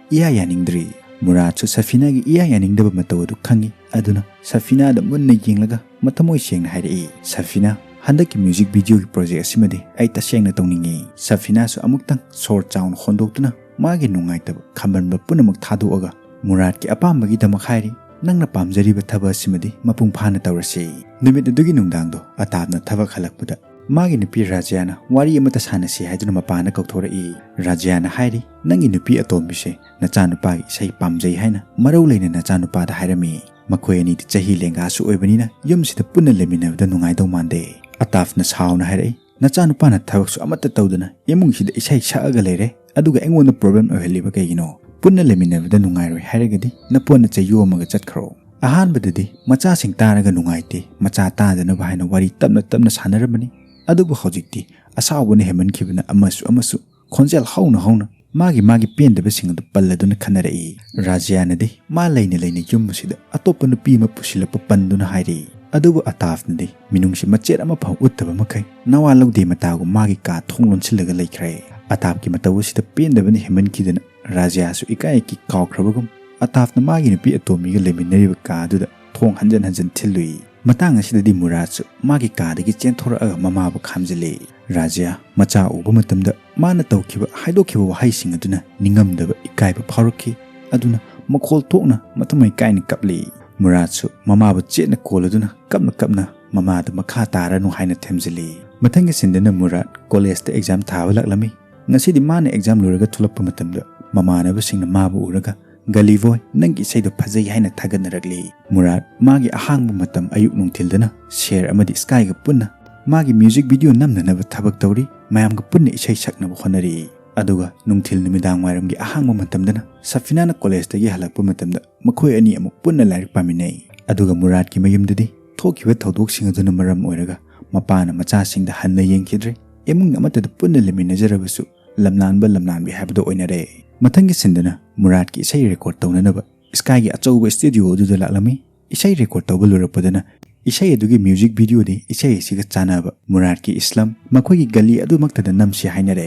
ꯏꯌꯥ ꯌꯥꯅꯤꯡꯗ꯭ꯔꯤ꯫ ꯃꯨꯔꯥꯗꯁꯨ ꯁꯐꯤꯅꯥꯒꯤ ꯏꯌꯥ ꯌꯥꯅꯤꯡꯗꯕ ꯃꯇꯧ ꯑꯗꯨ ꯈꯪꯏ꯫ ꯑꯗꯨꯅ ꯁꯐꯤꯅꯥꯗ ꯃꯨꯟꯅ ꯌꯦꯡꯂꯒ ꯃꯊꯃꯣꯏ ꯁꯦꯡꯅ ꯍꯥꯏꯔꯛꯏ, "ꯁꯐꯤꯅꯥ, ꯍꯟꯗꯛꯀꯤ ꯃ꯭ꯌꯨꯖꯤꯛ ꯚꯤꯗꯤꯑꯣꯒꯤ ꯄ꯭ꯔꯣꯖꯦꯛ ꯑꯁꯤꯃꯗꯤ ꯑꯩ ꯇꯁꯦꯡꯅ ꯇꯧꯅꯤꯡꯉꯤ꯫ ꯁꯐꯤꯅꯥꯁꯨ ꯑꯃꯨꯛꯇꯪ ꯁꯣꯔ ꯆꯥꯎꯅ ꯍꯣꯟꯗꯣꯛꯇꯨꯅ ꯃꯥꯒꯤ ꯅꯨꯡꯉꯥꯏꯇꯕ ꯈꯝꯕꯟꯕ ꯄꯨꯝꯅꯃꯛ ꯊꯥꯗꯣꯛꯑꯒ ꯃꯨꯔꯥꯠꯀꯤ ꯑꯄꯥꯝꯕꯒꯤꯗꯃꯛ ꯍꯥꯏꯔꯤ, "ꯅꯪꯅ ꯄꯥꯝꯖꯔꯤꯕ ꯊꯕꯛ ꯑꯁꯤꯃꯗꯤ ꯃꯄꯨꯡ ꯐꯥꯅ ꯇꯧꯔꯁꯤ"꯫ ꯅꯨꯃꯤꯠ ꯑꯗꯨꯒꯤ ꯅꯨꯡꯗꯥꯡꯗꯣ ꯑꯇꯥꯞꯅ ꯊꯕꯛ ꯍꯜꯂꯛꯄꯗ ꯃꯥꯒꯤ ꯅꯨꯄꯤ ꯔꯥꯖ꯭ꯌꯥꯅ ꯋꯥꯔꯤ ꯑꯃꯠꯇ ꯁꯥꯟꯅꯁꯤ ꯍꯥꯏꯗꯨꯅ ꯃꯄꯥꯟꯗ ꯀꯧꯊꯣꯔꯛꯏ꯫ ꯔꯥꯖ꯭ꯌꯥꯅ ꯍꯥꯏꯔꯤ, "ꯅꯪꯒꯤ ꯅꯨꯄꯤ ꯑꯇꯣꯝꯕꯤꯁꯦ ꯅꯆꯥꯅꯨꯄꯥꯒꯤ ꯏꯁꯩ ꯄꯥꯝꯖꯩ ꯍꯥꯏꯅ ꯃꯔꯧ ꯂꯩꯅ ꯅꯆꯥꯅꯨꯄꯥꯗ ꯍꯥꯏꯔꯝꯃꯤ꯫ ꯃꯈꯣꯏ ꯑꯅꯤꯗꯤ ꯆꯍꯤ ꯂꯦꯡꯒꯥꯁꯨ ꯑꯣꯏꯕꯅꯤꯅ ꯌꯨꯝꯁꯤꯗ ꯄꯨꯟꯅ ꯂꯩꯃꯤꯟꯅꯕꯗ ꯅꯨꯡꯉꯥꯏꯗꯧ ꯃꯥꯟꯗꯦ"꯫ ꯑꯇꯥꯞꯅ ꯁꯥꯎꯅ ꯍꯥꯏꯔꯛꯏ, "ꯅꯆꯥꯅꯨꯄꯥꯅ ꯊꯕꯛꯁꯨ ꯑꯃꯠꯇ ꯇꯧꯗꯅ ꯏꯃꯨꯡꯁꯤꯗ ꯏꯁꯩ ꯁꯛꯑꯒ ꯂꯩꯔꯦ, ꯑꯗꯨꯒ ꯑꯩꯉꯣꯟꯗ ꯄ꯭ꯔꯣꯕ꯭ꯂꯦꯝ ꯑꯣꯏꯍꯜꯂꯤꯕ ꯀꯩꯒꯤꯅꯣ? ꯄꯨꯟꯅ ꯂꯩꯃꯤꯟꯅꯕꯗ ꯅꯨꯡꯉꯥꯏꯔꯣꯏ ꯍꯥꯏꯔꯒꯗꯤ ꯅꯄꯣꯟꯅ ꯆꯌꯣꯝꯃꯒ ꯆꯠꯈ꯭ꯔꯣ꯫ ꯑꯍꯥꯟꯕꯗꯗꯤ ꯃꯆꯥꯁꯤꯡ ꯇꯥꯔꯒ ꯅꯨꯡꯉꯥꯏꯇꯦ, ꯃꯆꯥ ꯇꯥꯗꯅꯕ ꯍꯥꯏꯅ ꯋꯥꯔꯤ ꯇꯞꯅ ꯇꯞꯅ ꯁꯥꯟꯅꯔꯝꯕꯅꯤ꯫ ꯑꯗꯨꯕꯨ ꯍꯧꯖꯤꯛꯇꯤ ꯑꯁꯥꯎꯕꯅ ꯍꯦꯟꯃꯟꯈꯤꯕꯅ ꯑꯃꯁꯨ ꯑꯃꯁꯨ ꯈꯣꯟꯖꯦꯜ ꯍꯧꯅ ꯍꯧꯅ ꯃꯥꯒꯤ ꯃꯥꯒꯤ ꯄꯦꯟꯗꯕꯁꯤꯡ ꯑꯗꯨ ꯄꯜꯂꯗꯨꯅ ꯈꯟꯅꯔꯛꯏ꯫ ꯔꯥꯖ꯭ꯌꯥꯅꯗꯤ ꯃꯥ ꯂꯩꯅ ꯂꯩꯅ ꯌꯨꯝ ꯑꯁꯤꯗ ꯑꯇꯣꯞꯄ ꯅꯨꯄꯤ ꯑꯃ ꯄꯨꯁꯤꯜꯂꯛꯄ ꯄꯟꯗꯨꯅ ꯍꯥꯏꯔꯛꯏ꯫ ꯑꯗꯨꯕꯨ ꯑꯇꯥꯐꯅꯗꯤ ꯃꯤꯅꯨꯡꯁꯤ ꯃꯆꯦꯠ ꯑꯃ ꯐꯥꯎ ꯎꯠꯇꯕ ꯃꯈꯩ ꯅꯋꯥ ꯂꯧꯗꯦ ꯃꯇꯥꯒꯨꯝ ꯃꯥꯒꯤ ꯀꯥ ꯊꯣꯡ ꯂꯣꯟꯁꯤꯜꯂꯒ ꯂꯩꯈ꯭ꯔꯦ꯫ ꯑꯇꯥꯐꯀꯤ ꯃꯇꯧ ꯑꯁꯤꯗ ꯄꯦꯟꯗꯕꯅ ꯍꯦꯟꯃꯟꯈꯤꯗꯅ ꯔꯥꯖ꯭ꯌꯥꯁꯨ ꯏꯀꯥꯏ ꯏꯀꯤ ꯀꯥꯎꯈ꯭ꯔꯕꯒꯨꯝ ꯑꯇꯥꯐꯅ ꯃꯥꯒꯤ ꯅꯨꯄꯤ ꯑꯇꯣꯝꯕꯤꯒ ꯂꯩꯃꯤꯟꯅꯔꯤꯕ ꯀꯥ ꯑꯗꯨꯗ ꯊꯣꯡ ꯍꯟꯖꯟ ꯍꯟꯖꯟ ꯊꯤꯜꯂꯨꯏ꯫ ꯃꯇꯥꯡ ꯑꯁꯤꯗꯗꯤ ꯃꯨꯔꯥꯠꯁꯨ ꯃꯥꯒꯤ ꯀꯥꯗꯒꯤ ꯆꯦꯟꯊꯣꯔꯛꯑꯒ ꯃꯃꯥꯕꯨ ꯈꯥꯝꯖꯤꯜꯂꯤ꯫ ꯔꯥꯖ꯭ꯌꯥ ꯃꯆꯥ ꯎꯕ ꯃꯇꯝꯗ ꯃꯥꯅ ꯇꯧꯈꯤꯕ, ꯍꯥꯏꯗꯣꯛꯈꯤꯕ ꯋꯥꯍꯩꯁꯤꯡ ꯑꯗꯨꯅ ꯅꯤꯡꯉꯝꯗꯕ ꯏꯀꯥꯏꯕ ꯐꯥꯎꯔꯛꯈꯤ꯫ ꯑꯗꯨꯅ ꯃꯈꯣꯜ ꯊꯣꯛꯅ ꯃꯊꯃꯣꯏ ꯀꯥꯏꯅ ꯀꯞꯂꯤ꯫ ꯃꯨꯔꯥꯠꯁꯨ ꯃꯃꯥꯕꯨ ꯆꯦꯠꯅ ꯀꯣꯜꯂꯗꯨꯅ ꯀꯞꯅ ꯀꯞꯅ ꯃꯃꯥꯗ ꯃꯈꯥ ꯇꯥꯔꯅꯨ ꯍꯥꯏꯅ ꯊꯦꯝꯖꯤꯜꯂꯤ꯫ ꯃꯊꯪꯒꯤ ꯁꯤꯟꯗꯅ ꯃꯨꯔꯥꯠ ꯀꯣꯂꯦꯖꯇ ꯑꯦꯛꯖꯥꯝ ꯊꯥꯕ ꯂꯥꯛꯂꯝꯃꯤ꯫ ꯉꯁꯤꯗꯤ ꯃꯥꯅ ꯑꯦꯛꯖꯥꯝ ꯂꯣꯏꯔꯒ ꯊꯣꯛꯂꯛꯄ ꯃꯇꯝꯗ ꯃꯃꯥꯟꯅꯕꯁꯤꯡꯅ ꯃꯥꯕꯨ ꯎꯔꯒ "ꯒꯂꯤ ꯕꯣꯏ, ꯅꯪꯒꯤ ꯏꯁꯩꯗꯣ ꯐꯖꯩ" ꯍꯥꯏꯅ ꯊꯥꯒꯠꯅꯔꯛꯂꯤ꯫ ꯃꯨꯔꯥꯠ ꯃꯥꯒꯤ ꯑꯍꯥꯡꯕ ꯃꯇꯝ ꯑꯌꯨꯛ ꯅꯨꯡꯊꯤꯜꯗꯅ ꯁꯦꯔ ꯑꯃꯗꯤ ꯁ꯭ꯀꯥꯏꯒ ꯄꯨꯟꯅ ꯃꯥꯒꯤ ꯃ꯭ꯌꯨꯖꯤꯛ ꯚꯤꯗꯤꯑꯣ ꯅꯝꯅꯅꯕ ꯊꯕꯛ ꯇꯧꯔꯤ, ꯃꯌꯥꯝꯒ ꯄꯨꯟꯅ ꯏꯁꯩ ꯁꯛꯅꯕ ꯍꯣꯠꯅꯔꯤ꯫ ꯑꯗꯨꯒ ꯅꯨꯡꯊꯤꯜ ꯅꯨꯃꯤꯗꯥꯡ ꯋꯥꯏꯔꯝꯒꯤ ꯑꯍꯥꯡꯕ ꯃꯇꯝꯗꯅ ꯁꯐꯤꯅꯥꯅ ꯀꯣꯂꯦꯖꯇꯒꯤ ꯍꯜꯂꯛꯄ ꯃꯇꯝꯗ ꯃꯈꯣꯏ ꯑꯅꯤ ꯑꯃꯨꯛ ꯄꯨꯟꯅ ꯂꯥꯏꯔꯤꯛ ꯄꯥꯃꯤꯟꯅꯩ꯫ ꯑꯗꯨꯒ ꯃꯨꯔꯥꯠꯀꯤ ꯃꯌꯨꯝꯗꯗꯤ ꯊꯣꯛꯈꯤꯕ ꯊꯧꯗꯣꯛꯁꯤꯡ ꯑꯗꯨꯅ ꯃꯔꯝ ꯑꯣꯏꯔꯒ ꯃꯄꯥꯅ ꯃꯆꯥꯁꯤꯡꯗ ꯍꯟꯅ ꯌꯦꯡꯈꯤꯗ꯭ꯔꯦ꯫ ꯏꯃꯨꯡ ꯑꯃꯠꯇꯗ ꯄꯨꯟꯅ ꯂꯩꯃꯤꯟꯅꯖꯔꯕꯁꯨ ꯂꯝꯂꯥꯟꯕ ꯂꯝꯂꯥꯟꯕꯤ ꯍꯥꯏꯕꯗꯨ ꯑꯣꯏꯅꯔꯦ꯫ ꯃꯊꯪꯒꯤ ꯁꯤꯟꯗꯅ ꯃꯨꯔꯥꯠꯀꯤ ꯏꯁꯩ ꯔꯦꯀꯣꯔꯗ ꯇꯧꯅꯅꯕ ꯁ꯭ꯀꯥꯏꯒꯤ ꯑꯆꯧꯕ ꯁ꯭ꯇꯨꯗꯤꯑꯣ ꯑꯗꯨꯗ ꯂꯥꯛꯂꯝꯃꯤ꯫ ꯏꯁꯩ ꯔꯦꯀꯣꯔꯗ ꯇꯧꯕ ꯂꯣꯏꯔꯛꯄꯗꯅ ꯏꯁꯩ ꯑꯗꯨꯒꯤ ꯃ꯭ꯌꯨꯖꯤꯛ ꯚꯤꯗꯤꯑꯣꯗꯤ ꯏꯁꯩ ꯑꯁꯤꯒ ꯆꯥꯟꯅꯕ ꯃꯨꯔꯥꯠꯀꯤ ꯏꯁꯂꯝ ꯃꯈꯣꯏꯒꯤ ꯒꯂꯤ ꯑꯗꯨꯃꯛꯇꯗ ꯅꯝꯁꯤ ꯍꯥꯏꯅꯔꯦ꯫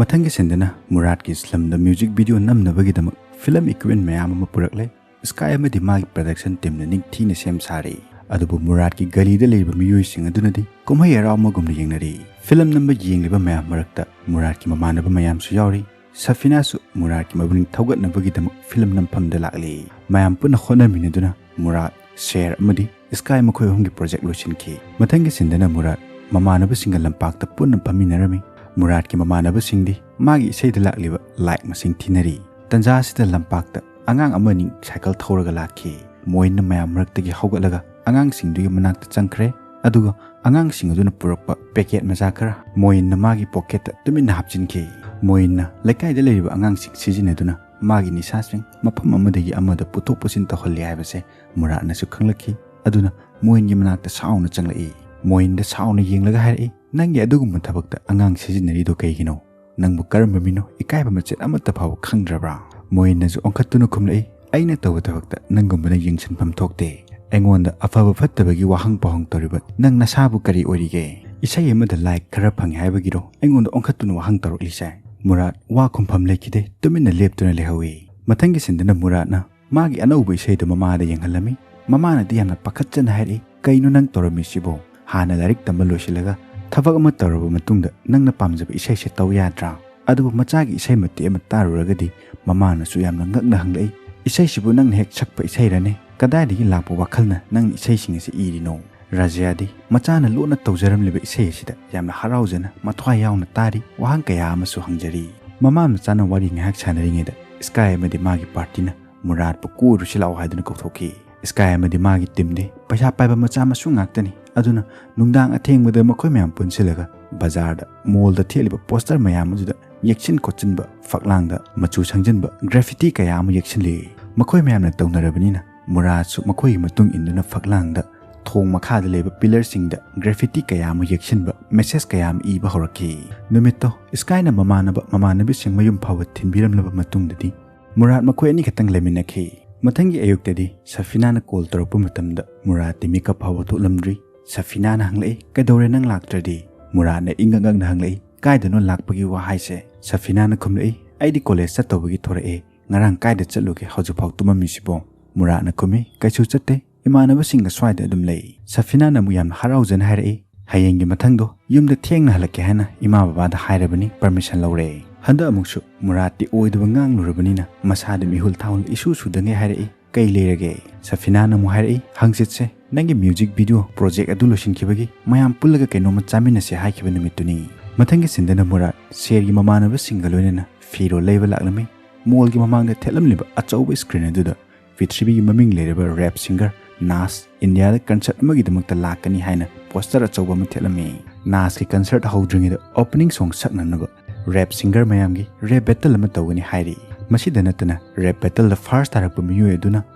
ꯃꯊꯪꯒꯤ ꯁꯤꯟꯗꯅ ꯃꯨꯔꯥꯠꯀꯤ ꯏꯁꯂꯝꯗ ꯃ꯭ꯌꯨꯖꯤꯛ ꯚꯤꯗꯤꯑꯣ ꯅꯝꯅꯕꯒꯤꯗꯃꯛ ꯐꯤꯂꯝ ꯏꯀ꯭ꯋꯤꯞꯃꯦꯟ ꯃꯌꯥꯝ ꯑꯃ ꯄꯨꯔꯛꯂꯦ꯫ ꯁ꯭ꯀꯥꯏ ꯑꯃꯗꯤ ꯃꯥꯒꯤ ꯄ꯭ꯔꯗꯛꯁꯟ ꯇꯤꯝꯅ ꯅꯤꯡꯊꯤꯅ ꯁꯦꯝ ꯁꯥꯔꯤ꯫ ꯑꯗꯨꯕꯨ ꯃꯨꯔꯥꯠꯀꯤ ꯒꯂꯤꯗ ꯂꯩꯔꯤꯕ ꯃꯤꯑꯣꯏꯁꯤꯡ ꯑꯗꯨꯅꯗꯤ ꯀꯨꯝꯍꯩ ꯍꯔꯥꯎ ꯑꯃꯒꯨꯝꯅ ꯌꯦꯡꯅꯔꯤ꯫ ꯐꯤꯂꯝ ꯅꯝꯕ ꯌꯦꯡꯂꯤꯕ ꯃꯌꯥꯝ ꯃꯔꯛꯇ ꯃꯨꯔꯥꯠꯀꯤ ꯃꯃꯥꯟꯅꯕ ꯃꯌꯥꯝꯁꯨ ꯌꯥꯎꯔꯤ꯫ ꯁꯐꯤꯅꯥꯁꯨ ꯃꯨꯔꯥꯠꯀꯤ ꯃꯅꯤꯡ ꯊꯧꯒꯠꯅꯕꯒꯤꯗꯃꯛ ꯐꯤꯂꯝ ꯅꯝꯐꯝꯗ ꯂꯥꯛꯂꯤ꯫ ꯃꯌꯥꯝ ꯄꯨꯟꯅ ꯍꯣꯠꯅꯃꯤꯟꯅꯗꯨꯅ ꯃꯨꯔꯥꯠ, ꯁꯦꯔ ꯑꯃꯗꯤ ꯏꯁꯀꯥꯏ ꯃꯈꯣꯏ ꯑꯍꯨꯝꯒꯤ ꯄ꯭ꯔꯣꯖꯦꯛ ꯂꯣꯏꯁꯤꯟꯈꯤ꯫ ꯃꯊꯪꯒꯤ ꯁꯤꯟꯗꯅ ꯃꯨꯔꯥꯠ ꯃꯃꯥꯟꯅꯕꯁꯤꯡꯒ ꯂꯝꯄꯥꯛꯇ ꯄꯨꯟꯅ ꯐꯝꯃꯤꯟꯅꯔꯝꯃꯤ꯫ ꯃꯨꯔꯥꯠꯀꯤ ꯃꯃꯥꯟꯅꯕꯁꯤꯡꯗꯤ ꯃꯥꯒꯤ ꯏꯁꯩꯗ ꯂꯥꯛꯂꯤꯕ ꯂꯥꯏꯛ ꯃꯁꯤꯡ ꯊꯤꯅꯔꯤ꯫ ꯇꯟꯖꯥ ꯑꯁꯤꯗ ꯂꯝꯄꯥꯛꯇ ꯑꯉꯥꯡ ꯑꯃꯅꯤ ꯁꯥꯏꯀꯜ ꯊꯧꯔꯒ ꯂꯥꯛꯈꯤ꯫ ꯃꯣꯏꯟꯅ ꯃꯌꯥꯝ ꯃꯔꯛꯇꯒꯤ ꯍꯧꯒꯠꯂꯒ ꯑꯉꯥꯡꯁꯤꯡꯗꯨꯒꯤ ꯃꯅꯥꯛꯇ ꯆꯪꯈ꯭ꯔꯦ꯫ ꯑꯗꯨꯒ ꯑꯉꯥꯡꯁꯤꯡ ꯑꯗꯨꯅ ꯄꯨꯔꯛꯄ ꯄꯦꯀꯦꯠ ꯃꯆꯥ ꯈꯔ ꯃꯣꯏꯟꯅ ꯃꯥꯒꯤ ꯄꯣꯀꯦꯠꯇ ꯇꯨꯃꯤꯟꯅ ꯍꯥꯞꯆꯤꯟꯈꯤ꯫ ꯃꯣꯏꯟꯅ ꯂꯩꯀꯥꯏꯗ ꯂꯩꯔꯤꯕ ꯑꯉꯥꯡꯁꯤꯡ ꯁꯤꯖꯤꯟꯅꯗꯨꯅ ꯃꯥꯒꯤ ꯅꯤꯁꯥꯁꯤꯡ ꯃꯐꯝ ꯑꯃꯗꯒꯤ ꯑꯃꯗ ꯄꯨꯊꯣꯛ ꯄꯨꯁꯤꯟ ꯇꯧꯍꯜꯂꯤ ꯍꯥꯏꯕꯁꯦ ꯃꯨꯔꯥꯠꯅꯁꯨ ꯈꯪꯂꯛꯈꯤ꯫ ꯑꯗꯨꯅ ꯃꯣꯏꯟꯒꯤ ꯃꯅꯥꯛꯇ ꯁꯥꯎꯅ ꯆꯪꯂꯛꯏ꯫ ꯃꯣꯏꯟꯗ ꯁꯥꯎꯅ ꯌꯦꯡꯂꯒ ꯍꯥꯏꯔꯛꯏ, "ꯅꯪꯒꯤ ꯑꯗꯨꯒꯨꯝꯕ ꯊꯕꯛꯇ ꯑꯉꯥꯡ ꯁꯤꯖꯤꯟꯅꯔꯤꯗꯣ ꯀꯩꯒꯤꯅꯣ? ꯅꯪꯕꯨ ꯀꯔꯝꯕ ꯃꯤꯅꯣ? ꯏꯀꯥꯏꯕ ꯃꯆꯦꯠ ꯑꯃꯠꯇ ꯐꯥꯎꯕ ꯈꯪꯗ꯭ꯔꯕ꯭ꯔꯥ?" ꯃꯣꯏꯟꯅꯁꯨ ꯑꯣꯟꯈꯠꯇꯨꯅ ꯈꯨꯝꯂꯛꯏ, "ꯑꯩꯅ ꯇꯧꯕ ꯊꯕꯛꯇ ꯅꯪꯒꯨꯝꯕꯅ ꯌꯦꯡꯁꯤꯟꯐꯝ ꯊꯣꯛꯇꯦ꯫ ꯑꯩꯉꯣꯟꯗ ꯑꯐꯕ ꯐꯠꯇꯕꯒꯤ ꯋꯥꯍꯪ ꯄꯥꯎꯍꯪ ꯇꯧꯔꯤꯕ ꯅꯪ ꯅꯁꯥꯕꯨ ꯀꯔꯤ ꯑꯣꯏꯔꯤꯒꯦ? ꯏꯁꯩ ꯑꯃꯗ ꯂꯥꯏꯛ ꯈꯔ ꯐꯪꯉꯦ ꯍꯥꯏꯕꯒꯤꯔꯣ ꯑꯩꯉꯣꯟꯗ ꯑꯣꯟꯈꯠꯇꯨꯅ ꯋꯥꯍꯪ ꯇꯧꯔꯛꯂꯤꯁꯦ?" ꯃꯨꯔꯥꯠ ꯋꯥ ꯈꯨꯝꯐꯝ ꯂꯩꯈꯤꯗꯦ, ꯇꯨꯃꯤꯟꯅ ꯂꯦꯞꯇꯨꯅ ꯂꯩꯍꯧꯏ꯫ ꯃꯊꯪꯒꯤ ꯁꯤꯟꯗꯅ ꯃꯨꯔꯥꯠꯅ ꯃꯥꯒꯤ ꯑꯅꯧꯕ ꯏꯁꯩꯗꯨ ꯃꯃꯥꯗ ꯌꯦꯡꯍꯜꯂꯝꯃꯤ꯫ ꯃꯃꯥꯅꯗꯤ ꯌꯥꯝꯅ ꯄꯥꯈꯠꯆꯅ ꯍꯥꯏꯔꯛꯏ, "ꯀꯩꯅꯣ ꯅꯪ ꯇꯧꯔꯝꯃꯤꯁꯤꯕꯣ? ꯍꯥꯟꯅ ꯂꯥꯏꯔꯤꯛ ꯇꯝꯕ ꯂꯣꯏꯁꯤꯜꯂꯒ ꯊꯕꯛ ꯑꯃ ꯇꯧꯔꯕ ꯃꯇꯨꯡꯗ ꯅꯪꯅ ꯄꯥꯝꯖꯕ ꯏꯁꯩꯁꯦ ꯇꯧ ꯌꯥꯗ꯭ꯔꯥ?" ꯑꯗꯨꯕꯨ ꯃꯆꯥꯒꯤ ꯏꯁꯩ ꯃꯇꯦꯛ ꯑꯃ ꯇꯥꯔꯨꯔꯒꯗꯤ ꯃꯃꯥꯅꯁꯨ ꯌꯥꯝꯅ ꯉꯛꯅ ꯍꯪꯂꯛꯏ, "ꯏꯁꯩꯁꯤꯕꯨ ꯅꯪꯅ ꯍꯦꯛ ꯁꯛꯄ ꯏꯁꯩꯔꯅꯦ? ꯀꯗꯥꯏꯗꯒꯤ ꯂꯥꯛꯄ ꯋꯥꯈꯜꯅ ꯅꯪꯅ ꯏꯁꯩꯁꯤꯡ ꯑꯁꯤ ꯏꯔꯤꯅꯣ?" ꯔꯥꯖ꯭ꯌꯥꯗꯤ ꯃꯆꯥꯅ ꯂꯣꯟꯅ ꯇꯧꯖꯔꯝꯂꯤꯕ ꯏꯁꯩ ꯑꯁꯤꯗ ꯌꯥꯝꯅ ꯍꯔꯥꯎꯖꯅ ꯃꯊ꯭ꯋꯥꯏ ꯌꯥꯎꯅ ꯇꯥꯔꯤ, ꯋꯥꯍꯪ ꯀꯌꯥ ꯑꯃꯁꯨ ꯍꯪꯖꯔꯤ꯫ ꯃꯃꯥ ꯃꯆꯥꯅ ꯋꯥꯔꯤ ꯉꯥꯏꯍꯥꯛ ꯁꯥꯟꯅꯔꯤꯉꯩꯗ ꯏꯁꯀꯥꯏ ꯑꯃꯗꯤ ꯃꯥꯒꯤ ꯄꯥꯔꯇꯤꯅ ꯃꯨꯔꯥꯠꯄꯨ ꯀꯣꯏꯔꯨꯁꯤ ꯂꯥꯛꯑꯣ ꯍꯥꯏꯗꯨꯅ ꯀꯧꯊꯣꯛꯈꯤ꯫ ꯏꯁꯀꯥꯏ ꯑꯃꯗꯤ ꯃꯥꯒꯤ ꯇꯤꯝꯗꯤ ꯄꯩꯁꯥ ꯄꯥꯏꯕ ꯃꯆꯥ ꯃꯁꯨ ꯉꯥꯛꯇꯅꯤ꯫ ꯑꯗꯨꯅ ꯅꯨꯡꯗꯥꯡ ꯑꯊꯦꯡꯕꯗ ꯃꯈꯣꯏ ꯃꯌꯥꯝ ꯄꯨꯟꯁꯤꯜꯂꯒ ꯕꯖꯥꯔꯗ, ꯃꯣꯜꯗ ꯊꯦꯠꯂꯤꯕ ꯄꯣꯁꯇꯔ ꯃꯌꯥꯝ ꯑꯗꯨꯗ ꯌꯦꯛꯁꯤꯟ ꯈꯣꯠꯆꯤꯟꯕ, ꯐꯛꯂꯥꯡꯗ ꯃꯆꯨ ꯁꯪꯖꯤꯟꯕ, ꯒ꯭ꯔꯦꯐꯤꯇꯤ ꯀꯌꯥ ꯑꯃ ꯌꯦꯛꯁꯤꯜꯂꯤ꯫ ꯃꯈꯣꯏ ꯃꯌꯥꯝꯅ ꯇꯧꯅꯔꯕꯅꯤꯅ ꯃꯨꯔꯥꯠꯁꯨ ꯃꯈꯣꯏꯒꯤ ꯃꯇꯨꯡ ꯏꯟꯗꯨꯅ ꯐꯛꯂꯥꯡꯗ, ꯊꯣꯡ ꯃꯈꯥꯗ ꯂꯩꯕ ꯄꯤꯂꯔꯁꯤꯡꯗ ꯒ꯭ꯔꯦꯐꯤꯇꯤ ꯀꯌꯥ ꯑꯃ ꯌꯦꯛꯁꯤꯟꯕ, ꯃꯦꯁꯦꯖ ꯀꯌꯥ ꯑꯃ ꯏꯕ ꯍꯧꯔꯛꯈꯤ꯫ ꯅꯨꯃꯤꯠꯇꯣ ꯏꯁꯀꯥꯏꯅ ꯃꯃꯥꯟꯅꯕ ꯃꯃꯥꯟꯅꯕꯤꯁꯤꯡ ꯃꯌꯨꯝ ꯐꯥꯎꯕ ꯊꯤꯟꯕꯤꯔꯝꯂꯕ ꯃꯇꯨꯡꯗꯗꯤ ꯃꯨꯔꯥꯠ ꯃꯈꯣꯏ ꯑꯅꯤꯈꯛꯇꯪ ꯂꯩꯃꯤꯟꯅꯈꯤ꯫ ꯃꯊꯪꯒꯤ ꯑꯌꯨꯛꯇꯗꯤ ꯁꯐꯤꯅꯥꯅ ꯀꯣꯜ ꯇꯧꯔꯛꯄ ꯃꯇꯝꯗ ꯃꯨꯔꯥꯠꯇꯤ ꯃꯤꯀꯞ ꯐꯥꯎꯕ ꯊꯣꯛꯂꯝꯗ꯭ꯔꯤ꯫ ꯁꯐꯤꯅꯥꯅ ꯍꯪꯂꯛꯏ, "ꯀꯩꯗꯧꯔꯦ ꯅꯪ ꯂꯥꯛꯇ꯭ꯔꯗꯤ?" ꯃꯨꯔꯥꯠꯅ ꯏꯪꯉꯛ ꯉꯛꯅ ꯍꯪꯂꯛꯏ, "ꯀꯥꯏꯗꯅꯣ ꯂꯥꯛꯄꯒꯤ ꯋꯥ ꯍꯥꯏꯁꯦ?" ꯁꯐꯤꯅꯥꯅ ꯈꯨꯝꯂꯛꯏ, "ꯑꯩꯗꯤ ꯀꯣꯂꯦꯖ ꯆꯠꯇꯧꯕꯒꯤ ꯊꯣꯔꯛꯑꯦ꯫ ꯉꯔꯥꯡ ꯀꯥꯏꯗ ꯆꯠꯂꯨꯒꯦ ꯍꯧꯖꯤꯛꯐꯥꯎ ꯇꯨꯝꯃꯝꯃꯤꯁꯤꯕꯣ?" ꯃꯨꯔꯥꯠꯅ ꯈꯨꯝꯃꯤ, "ꯀꯩꯁꯨ ꯆꯠꯇꯦ, ꯏꯃꯥꯟꯅꯕꯁꯤꯡꯒ ꯁ꯭ꯋꯥꯏꯗ ꯑꯗꯨꯝ ꯂꯩ꯫ ꯁꯐꯤꯅꯥꯅ ꯑꯃꯨꯛ ꯌꯥꯝꯅ ꯍꯔꯥꯎꯖꯅ ꯍꯥꯏꯔꯛꯏ, "ꯍꯌꯦꯡꯒꯤ ꯃꯊꯪꯗꯣ ꯌꯨꯝꯗ ꯊꯦꯡꯅ ꯍꯜꯂꯛꯀꯦ ꯍꯥꯏꯅ ꯏꯃꯥ ꯕꯕꯥꯗ ꯍꯥꯏꯔꯕꯅꯤ, ꯄꯔꯃꯤꯁꯟ ꯂꯧꯔꯦ꯫" ꯍꯟꯗꯛ ꯑꯃꯨꯛꯁꯨ ꯃꯨꯔꯥꯠꯇꯤ ꯑꯣꯏꯗꯕ ꯉꯥꯡꯂꯨꯔꯕꯅꯤꯅ ꯃꯁꯥꯗ ꯃꯤꯍꯨꯜ ꯊꯥꯍꯨꯜ ꯏꯁꯨ ꯁꯨꯗꯉꯩ ꯍꯥꯏꯔꯛꯏ, "ꯀꯩ ꯂꯩꯔꯒꯦ?" ꯁꯐꯤꯅꯥꯅ ꯑꯃꯨꯛ ꯍꯥꯏꯔꯛꯏ, "ꯍꯪꯆꯤꯠꯁꯦ ꯅꯪꯒꯤ ꯃ꯭ꯌꯨꯖꯤꯛ ꯚꯤꯗꯤꯑꯣ ꯄ꯭ꯔꯣꯖꯦꯛ ꯑꯗꯨ ꯂꯣꯏꯁꯤꯟꯈꯤꯕꯒꯤ ꯃꯌꯥꯝ ꯄꯨꯜꯂꯒ ꯀꯩꯅꯣꯝꯃ ꯆꯥꯃꯤꯟꯅꯁꯦ ꯍꯥꯏꯈꯤꯕ ꯅꯨꯃꯤꯠꯇꯨꯅꯤ꯫" ꯃꯊꯪꯒꯤ ꯁꯤꯟꯗꯅ ꯃꯨꯔꯥꯠ ꯁꯦꯔꯒꯤ ꯃꯃꯥꯟꯅꯕꯁꯤꯡꯒ ꯂꯣꯏꯅꯅ ꯐꯤꯔꯣꯜ ꯂꯩꯕ ꯂꯥꯛꯂꯝꯃꯤ꯫ ꯃꯣꯜꯒꯤ ꯃꯃꯥꯡꯗ ꯊꯦꯠꯂꯝꯂꯤꯕ ꯑꯆꯧꯕ ꯁ꯭ꯀ꯭ꯔꯤꯟ ꯑꯗꯨꯗ ꯄ꯭ꯔꯤꯊꯤꯕꯤꯒꯤ ꯃꯃꯤꯡ ꯂꯩꯔꯕ ꯔꯦꯞ ꯁꯤꯡꯒꯔ ꯅꯥꯁ ꯏꯟꯗꯤꯌꯥꯗ ꯀꯟꯁꯔꯠ ꯑꯃꯒꯤꯗꯃꯛꯇ ꯂꯥꯛꯀꯅꯤ ꯍꯥꯏꯅ ꯄꯣꯁꯇꯔ ꯑꯆꯧꯕ ꯑꯃ ꯊꯦꯠꯂꯝꯃꯤ꯫ ꯅꯥꯁꯀꯤ ꯀꯟꯁꯔꯠ ꯍꯧꯗ꯭ꯔꯤꯉꯩꯗ ꯑꯣꯄꯅꯤꯡ ꯁꯣꯡ ꯁꯛꯅꯅꯕ ꯔꯦꯞ ꯁꯤꯡꯒꯔ ꯃꯌꯥꯝꯒꯤ ꯔꯦꯞ ꯕꯦꯇꯜ ꯑꯃ ꯇꯧꯒꯅꯤ ꯍꯥꯏꯔꯤ꯫ ꯃꯁꯤꯗ ꯅꯠꯇꯅ ꯔꯦꯞ ꯕꯦꯇꯜꯗ ꯐꯥꯔꯁ ꯇꯥꯔꯛꯄ ꯃꯤꯑꯣꯏ ꯑꯗꯨꯅ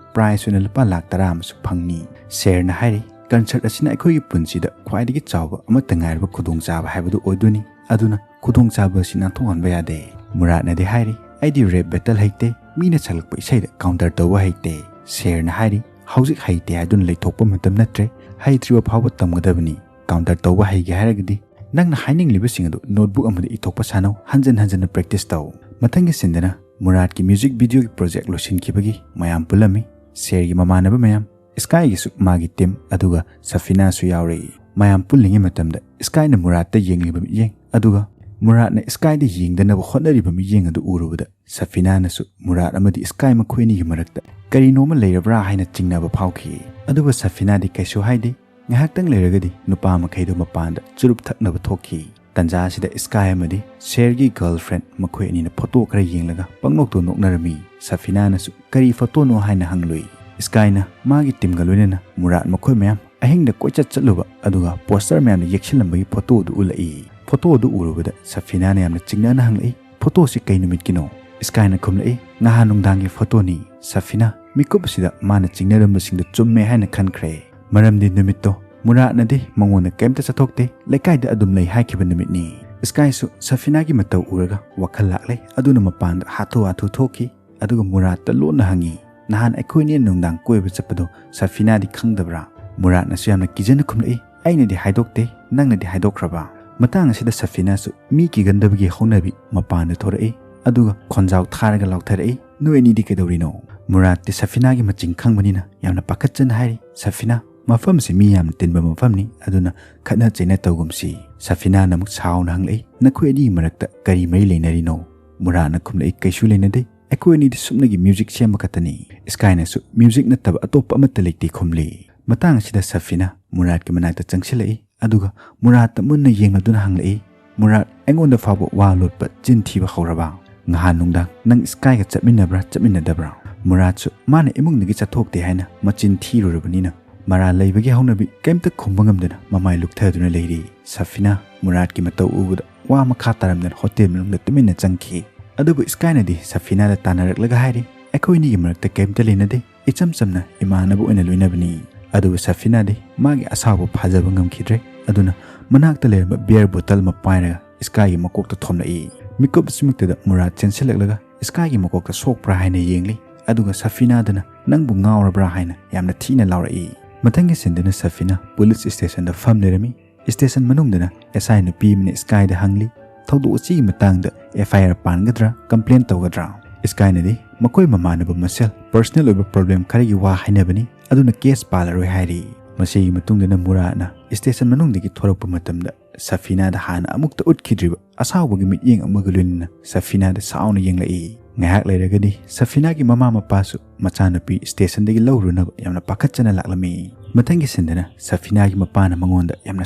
ꯄ꯭ꯔꯥꯏꯖ ꯑꯣꯏꯅ ꯂꯨꯄꯥ ꯂꯥꯈ ꯇꯔꯥ ꯑꯃꯁꯨ ꯐꯪꯅꯤ꯫ ꯁꯦꯔꯅ ꯍꯥꯏꯔꯤ, "ꯀꯟꯁꯔꯠ ꯑꯁꯤꯅ ꯑꯩꯈꯣꯏꯒꯤ ꯄꯨꯟꯁꯤꯗ ꯈ꯭ꯋꯥꯏꯗꯒꯤ ꯆꯥꯎꯕ ꯑꯃꯠꯇ ꯉꯥꯏꯔꯕ ꯈꯨꯗꯣꯡꯆꯥꯕ ꯍꯥꯏꯕꯗꯨ ꯑꯣꯏꯗꯣꯏꯅꯤ, ꯑꯗꯨꯅ ꯈꯨꯗꯣꯡꯆꯥꯕ ꯑꯁꯤ ꯅꯥꯟꯊꯣꯛꯍꯟꯕ ꯌꯥꯗꯦ꯫" ꯃꯨꯔꯥꯠꯅꯗꯤ ꯍꯥꯏꯔꯤ, "ꯑꯩꯗꯤ ꯔꯦꯞ ꯕꯦꯇꯜ ꯍꯩꯇꯦ, ꯃꯤꯅ ꯁꯛꯂꯛꯄ ꯏꯁꯩꯗ ꯀꯥꯎꯟꯇꯔ ꯇꯧꯕ ꯍꯩꯇꯦ꯫" ꯁꯦꯔꯅ ꯍꯥꯏꯔꯤ, "ꯍꯧꯖꯤꯛ ꯍꯩꯇꯦ ꯍꯥꯏꯗꯨꯅ ꯂꯩꯊꯣꯛꯄ ꯃꯇꯝ ꯅꯠꯇ꯭ꯔꯦ, ꯍꯩꯇ꯭ꯔꯤꯕ ꯐꯥꯎꯕ ꯇꯝꯒꯗꯕꯅꯤ꯫ ꯀꯥꯎꯟꯇꯔ ꯇꯧꯕ ꯍꯩꯒꯦ ꯍꯥꯏꯔꯒꯗꯤ ꯅꯪꯅ ꯍꯥꯏꯅꯤꯡꯂꯤꯕꯁꯤꯡ ꯑꯗꯨ ꯅꯣꯠꯕꯨꯛ ꯑꯃꯗ ꯏꯊꯣꯛꯄ ꯁꯥꯟꯅꯧ, ꯍꯟꯖꯟ ꯍꯟꯖꯟꯅ ꯄ꯭ꯔꯦꯛꯇꯤꯁ ꯇꯧ꯫" ꯃꯊꯪꯒꯤ ꯁꯤꯟꯗꯅ ꯃꯨꯔꯥꯠꯀꯤ ꯃ꯭ꯌꯨꯖꯤꯛ ꯚꯤꯗꯤꯑꯣꯒꯤ ꯄ꯭ꯔꯣꯖꯦꯛ ꯂꯣꯏꯁꯤꯟꯈꯤꯕꯒꯤ ꯃꯌꯥꯝ ꯄꯨꯜꯂꯝꯃꯤ꯫ ꯁꯦꯔꯒꯤ ꯃꯃꯥꯟꯅꯕ ꯃꯌꯥꯝ, ꯁ꯭ꯀꯥꯏꯒꯤꯁꯨ ꯃꯥꯒꯤ ꯇꯤꯝ, ꯑꯗꯨꯒ ꯁꯐꯤꯅꯥꯁꯨ ꯌꯥꯎꯔꯛꯏ꯫ ꯃꯌꯥꯝ ꯄꯨꯜꯂꯤꯉꯩ ꯃꯇꯝꯗ ꯁ꯭ꯀꯥꯏꯅ ꯃꯨꯔꯥꯠꯇ ꯌꯦꯡꯂꯤꯕ ꯃꯤꯠꯌꯦꯡ, ꯑꯗꯨꯒ ꯃꯨꯔꯥꯠꯅ ꯁ꯭ꯀꯥꯏꯗ ꯌꯦꯡꯗꯅꯕ ꯍꯣꯠꯅꯔꯤꯕ ꯃꯤꯠꯌꯦꯡ ꯑꯗꯨ ꯎꯔꯨꯕꯗ ꯁꯐꯤꯅꯥꯅꯁꯨ ꯃꯨꯔꯥꯠ ꯑꯃꯗꯤ ꯁ꯭ꯀꯥꯏ ꯃꯈꯣꯏ ꯑꯅꯤꯒꯤ ꯃꯔꯛꯇ ꯀꯔꯤꯅꯣꯃ ꯂꯩꯔꯕ꯭ꯔꯥ ꯍꯥꯏꯅ ꯆꯤꯡꯅꯕ ꯐꯥꯎꯈꯤ꯫ ꯑꯗꯨꯕꯨ ꯁꯐꯤꯅꯥꯗꯤ ꯀꯩꯁꯨ ꯍꯥꯏꯗꯦ꯫ ꯉꯥꯏꯍꯥꯛꯇꯪ ꯂꯩꯔꯒꯗꯤ ꯅꯨꯄꯥ ꯃꯈꯩꯗꯨ ꯃꯄꯥꯟꯗ ꯆꯨꯔꯨꯞ ꯊꯛꯅꯕ ꯊꯣꯛꯈꯤ꯫ ꯇꯟꯖꯥ ꯑꯁꯤꯗ ꯁ꯭ꯀꯥꯏ ꯑꯃꯗꯤ ꯁꯦꯔꯒꯤ ꯒꯔꯜꯐ꯭ꯔꯦꯟ ꯃꯈꯣꯏ ꯑꯅꯤꯅ ꯐꯣꯇꯣ ꯈꯔ ꯌꯦꯡꯂꯒ ꯄꯪꯅꯣꯛꯇ ꯅꯣꯛꯅꯔꯝꯃꯤ꯫ ꯁꯐꯤꯅꯥꯅꯁꯨ ꯀꯔꯤ ꯐꯣꯇꯣꯅꯣ ꯍꯥꯏꯅ ꯍꯪꯂꯨꯏ꯫ ꯁ꯭ꯀꯥꯏꯅ ꯃꯥꯒꯤ ꯇꯤꯝꯒ ꯂꯣꯏꯅꯅ ꯃꯨꯔꯥꯠ ꯃꯈꯣꯏ ꯃꯌꯥꯝ ꯑꯍꯤꯡꯗ ꯀꯣꯏꯆꯠ ꯆꯠꯂꯨꯕ ꯑꯗꯨꯒ ꯄꯣꯁꯇꯔ ꯃꯌꯥꯝꯅ ꯌꯦꯛꯁꯤꯜꯂꯝꯕꯒꯤ ꯐꯣꯇꯣ ꯑꯗꯨ ꯎꯠꯂꯛꯏ꯫ ꯐꯣꯇꯣ ꯑꯗꯨ ꯎꯔꯨꯕꯗ ꯁꯐꯤꯅꯥꯅ ꯌꯥꯝꯅ ꯆꯤꯡꯅꯅ ꯍꯪꯂꯛꯏ, "ꯐꯣꯇꯣꯁꯤ ꯀꯩ ꯅꯨꯃꯤꯠꯀꯤꯅꯣ?" ꯁ꯭ꯀꯥꯏꯅ ꯈꯨꯝꯂꯛꯏ, "ꯅꯍꯥꯟ ꯅꯨꯡꯗꯥꯡꯒꯤ ꯐꯣꯇꯣꯅꯤ꯫" ꯁꯐꯤꯅꯥ ꯃꯤꯀꯨꯞ ꯑꯁꯤꯗ ꯃꯥꯅ ꯆꯤꯡꯅꯔꯝꯕꯁꯤꯡꯗꯨ ꯆꯨꯝꯃꯦ ꯍꯥꯏꯅ ꯈꯟꯈ꯭ꯔꯦ, ꯃꯔꯝꯗꯤ ꯅꯨꯃꯤꯠꯇꯣ ꯃꯨꯔꯥꯠꯅꯗꯤ ꯃꯉꯣꯟꯗ ꯀꯩꯝꯇ ꯆꯠꯊꯣꯛꯇꯦ, ꯂꯩꯀꯥꯏꯗ ꯑꯗꯨꯝ ꯂꯩ ꯍꯥꯏꯈꯤꯕ ꯅꯨꯃꯤꯠꯅꯤ꯫ ꯁ꯭ꯀꯥꯏꯁꯨ ꯁꯐꯤꯅꯥꯒꯤ ꯃꯇꯧ ꯎꯔꯒ ꯋꯥꯈꯜ ꯂꯥꯛꯂꯦ, ꯑꯗꯨꯅ ꯃꯄꯥꯟꯗ ꯍꯥꯊꯨ ꯍꯥꯊꯨ ꯊꯣꯛꯈꯤ꯫ ꯑꯗꯨꯒ ꯃꯨꯔꯥꯠꯇ ꯂꯣꯟꯅ ꯍꯪꯉꯤ, "ꯅꯍꯥꯟ ꯑꯩꯈꯣꯏꯅꯤ ꯅꯨꯡꯗꯥꯡ ꯀꯣꯏꯕ ꯆꯠꯄꯗꯣ ꯁꯐꯤꯅꯥꯗꯤ ꯈꯪꯗꯕ꯭ꯔꯥ?" ꯃꯨꯔꯥꯠꯅꯁꯨ ꯌꯥꯝꯅ ꯀꯤꯖꯅ ꯈꯨꯝꯂꯛꯏ, "ꯑꯩꯅꯗꯤ ꯍꯥꯏꯗꯣꯛꯇꯦ, ꯅꯪꯅꯗꯤ ꯍꯥꯏꯗꯣꯛꯈ꯭ꯔꯕ?" ꯃꯇꯥꯡ ꯑꯁꯤꯗ ꯁꯐꯤꯅꯥꯁꯨ ꯃꯤ ꯀꯤꯒꯟꯗꯕꯒꯤ ꯍꯧꯅꯕꯤ ꯃꯄꯥꯟꯗ ꯊꯣꯔꯛꯏ, ꯑꯗꯨꯒ ꯈꯣꯟꯖꯥꯎ ꯊꯥꯔꯒ ꯂꯥꯎꯊꯔꯛꯏ, "ꯅꯣꯏ ꯑꯅꯤꯗꯤ ꯀꯩꯗꯧꯔꯤꯅꯣ?" ꯃꯨꯔꯥꯠꯇꯤ ꯁꯐꯤꯅꯥꯒꯤ ꯃꯆꯤꯡ ꯈꯪꯕꯅꯤꯅ ꯌꯥꯝꯅ ꯄꯥꯈꯠꯆꯅ ꯍꯥꯏꯔꯤ, "ꯁꯐꯤꯅꯥ, ꯃꯐꯝꯁꯤ ꯃꯤ ꯌꯥꯝꯅ ꯇꯤꯟꯕ ꯃꯐꯝꯅꯤ, ꯑꯗꯨꯅ ꯈꯠꯅ ꯆꯩꯅ ꯇꯧꯒꯨꯝꯁꯤ꯫" ꯁꯐꯤꯅꯥꯅ ꯑꯃꯨꯛ ꯁꯥꯎꯅ ꯍꯪꯂꯛꯏ, "ꯅꯈꯣꯏ ꯑꯅꯤꯒꯤ ꯃꯔꯛꯇ ꯀꯔꯤ ꯃꯔꯤ ꯂꯩꯅꯔꯤꯅꯣ?" ꯃꯨꯔꯥꯠꯅ ꯈꯨꯝꯂꯛꯏ, "ꯀꯩꯁꯨ ꯂꯩꯅꯗꯦ, ꯑꯩꯈꯣꯏ ꯑꯅꯤꯗꯤ ꯁꯨꯞꯅꯒꯤ ꯃ꯭ꯌꯨꯖꯤꯛ ꯁꯦꯝꯕ ꯈꯛꯇꯅꯤ꯫" ꯁ꯭ꯀꯥꯏꯅꯁꯨ, "ꯃ꯭ꯌꯨꯖꯤꯛ ꯅꯠꯇꯕ ꯑꯇꯣꯞꯄ ꯑꯃꯠꯇ ꯂꯩꯇꯦ" ꯈꯨꯝꯂꯤ꯫ ꯃꯇꯥꯡ ꯑꯁꯤꯗ ꯁꯐꯤꯅꯥ ꯃꯨꯔꯥꯠꯀꯤ ꯃꯅꯥꯛꯇ ꯆꯪꯁꯤꯜꯂꯛꯏ, ꯑꯗꯨꯒ ꯃꯨꯔꯥꯠꯇ ꯃꯨꯟꯅ ꯌꯦꯡꯂꯗꯨꯅ ꯍꯪꯂꯛꯏ, "ꯃꯨꯔꯥꯠ, ꯑꯩꯉꯣꯟꯗ ꯐꯥꯎꯕ ꯋꯥ ꯂꯣꯠꯄ, ꯆꯤꯟ ꯊꯤꯕ ꯍꯧꯔꯕ? ꯅꯍꯥꯟ ꯅꯨꯡꯗꯥꯡ ꯅꯪ ꯁ꯭ꯀꯥꯏꯒ ꯆꯠꯃꯤꯟꯅꯕ꯭ꯔꯥ ꯆꯠꯃꯤꯟꯅꯗꯕ꯭ꯔꯥ?" ꯃꯨꯔꯥꯠꯁꯨ ꯃꯥꯅ ꯏꯃꯨꯡꯗꯒꯤ ꯆꯠꯊꯣꯛꯇꯦ ꯍꯥꯏꯅ ꯃꯆꯤꯟ ꯊꯤꯔꯨꯔꯕꯅꯤꯅ ꯃꯔꯥꯜ ꯂꯩꯕꯒꯤ ꯍꯧꯅꯕꯤ ꯀꯩꯝꯇ ꯈꯨꯝꯕ ꯉꯝꯗꯅ ꯃꯃꯥꯏ ꯂꯨꯛꯊꯗꯨꯅ ꯂꯩꯔꯤ꯫ ꯁꯐꯤꯅꯥ ꯃꯨꯔꯥꯠꯀꯤ ꯃꯇꯧ ꯎꯕꯗ ꯋꯥ ꯃꯈꯥ ꯇꯥꯔꯝꯗꯅ ꯍꯣꯇꯦꯜ ꯃꯅꯨꯡꯗ ꯇꯨꯃꯤꯟꯅ ꯆꯪꯈꯤ꯫ ꯑꯗꯨꯕꯨ ꯁ꯭ꯀꯥꯏꯅꯗꯤ ꯁꯐꯤꯅꯥꯗ ꯇꯥꯟꯅꯔꯛꯂꯒ ꯍꯥꯏꯔꯤ, "ꯑꯩꯈꯣꯏ ꯑꯅꯤꯒꯤ ꯃꯔꯛꯇ ꯀꯩꯝꯇ ꯂꯩꯅꯗꯦ, ꯏꯆꯝ ꯆꯝꯅ ꯏꯃꯥꯟꯅꯕ ꯑꯣꯏꯅ ꯂꯣꯏꯅꯕꯅꯤ꯫" ꯑꯗꯨꯕꯨ ꯁꯐꯤꯅꯥꯗꯤ ꯃꯥꯒꯤ ꯑꯁꯥꯎꯕ ꯐꯥꯖꯕ ꯉꯝꯈꯤꯗ꯭ꯔꯦ꯫ ꯑꯗꯨꯅ ꯃꯅꯥꯛꯇ ꯂꯩꯔꯝꯕ ꯕꯤꯌꯔ ꯕꯣꯇꯜ ꯑꯃ ꯄꯥꯏꯔꯒ ꯁ꯭ꯀꯥꯏꯒꯤ ꯃꯀꯣꯛꯇ ꯊꯣꯝꯂꯛꯏ꯫ ꯃꯤꯀꯨꯞ ꯑꯁꯤꯃꯛꯇꯗ ꯃꯨꯔꯥꯠ ꯆꯦꯟꯁꯤꯜꯂꯛꯂꯒ ꯁ꯭ꯀꯥꯏꯒꯤ ꯃꯀꯣꯛꯇ ꯁꯣꯛꯄ꯭ꯔꯥ ꯍꯥꯏꯅ ꯌꯦꯡꯂꯤ꯫ ꯑꯗꯨꯒ ꯁꯐꯤꯅꯥꯗꯅ, "ꯅꯪꯕꯨ ꯉꯥꯎꯔꯕ꯭ꯔꯥ?" ꯍꯥꯏꯅ ꯌꯥꯝꯅ ꯊꯤꯅ ꯂꯥꯎꯔꯛꯏ꯫ ꯃꯊꯪꯒꯤ ꯁꯤꯟꯗꯅ ꯁꯐꯤꯅꯥ ꯄꯨꯂꯤꯁ ꯁ꯭ꯇꯦꯁꯟꯗ ꯐꯝ ꯂꯩꯔꯝꯃꯤ꯫ ꯁ꯭ꯇꯦꯁꯟ ꯃꯅꯨꯡꯗꯅ ꯑꯦꯁ ꯑꯥꯏ ꯅꯨꯄꯤ ꯑꯃꯅ ꯁ꯭ꯀꯥꯏꯗ ꯍꯪꯂꯤ, "ꯊꯧꯗꯣꯛ ꯑꯁꯤꯒꯤ ꯃꯇꯥꯡꯗ ꯑꯦꯐ ꯑꯥꯏ ꯑꯥꯔ ꯄꯥꯟꯒꯗ꯭ꯔꯥ, ꯀꯝꯄ꯭ꯂꯦꯟ ꯇꯧꯒꯗ꯭ꯔꯥ?" ꯁ꯭ꯀꯥꯏꯅꯗꯤ ꯃꯈꯣꯏ ꯃꯃꯥꯟꯅꯕ ꯃꯁꯦꯜ ꯄꯔꯁꯅꯦꯜ ꯑꯣꯏꯕ ꯄ꯭ꯔꯣꯕ꯭ꯂꯦꯝ ꯈꯔꯒꯤ ꯋꯥ ꯍꯥꯏꯅꯕꯅꯤ, ꯑꯗꯨꯅ ꯀꯦꯁ ꯄꯥꯜꯂꯔꯣꯏ ꯍꯥꯏꯔꯤ꯫ ꯃꯁꯤꯒꯤ ꯃꯇꯨꯡꯗꯅ ꯃꯨꯔꯥꯠꯅ ꯁ꯭ꯇꯦꯁꯟ ꯃꯅꯨꯡꯗꯒꯤ ꯊꯣꯔꯛꯄ ꯃꯇꯝꯗ ꯁꯐꯤꯅꯥꯗ ꯍꯥꯟꯅ ꯑꯃꯨꯛꯇ ꯎꯠꯈꯤꯗ꯭ꯔꯤꯕ ꯑꯁꯥꯎꯕꯒꯤ ꯃꯤꯠꯌꯦꯡ ꯑꯃꯒ ꯂꯣꯏꯅꯅ ꯁꯐꯤꯅꯥꯗ ꯁꯥꯎꯅ ꯌꯦꯡꯂꯛꯏ꯫ ꯉꯥꯏꯍꯥꯛ ꯂꯩꯔꯒꯗꯤ ꯁꯐꯤꯅꯥꯒꯤ ꯃꯃꯥ ꯃꯄꯥꯁꯨ ꯃꯆꯥꯅꯨꯄꯤ ꯁ꯭ꯇꯦꯁꯟꯗꯒꯤ ꯂꯧꯔꯨꯅꯕ ꯌꯥꯝꯅ ꯄꯥꯈꯠꯆꯅ ꯂꯥꯛꯂꯝꯃꯤ꯫ ꯃꯊꯪꯒꯤ ꯁꯤꯟꯗꯅ ꯁꯐꯤꯅꯥꯒꯤ ꯃꯄꯥꯅ ꯃꯉꯣꯟꯗ ꯌꯥꯝꯅ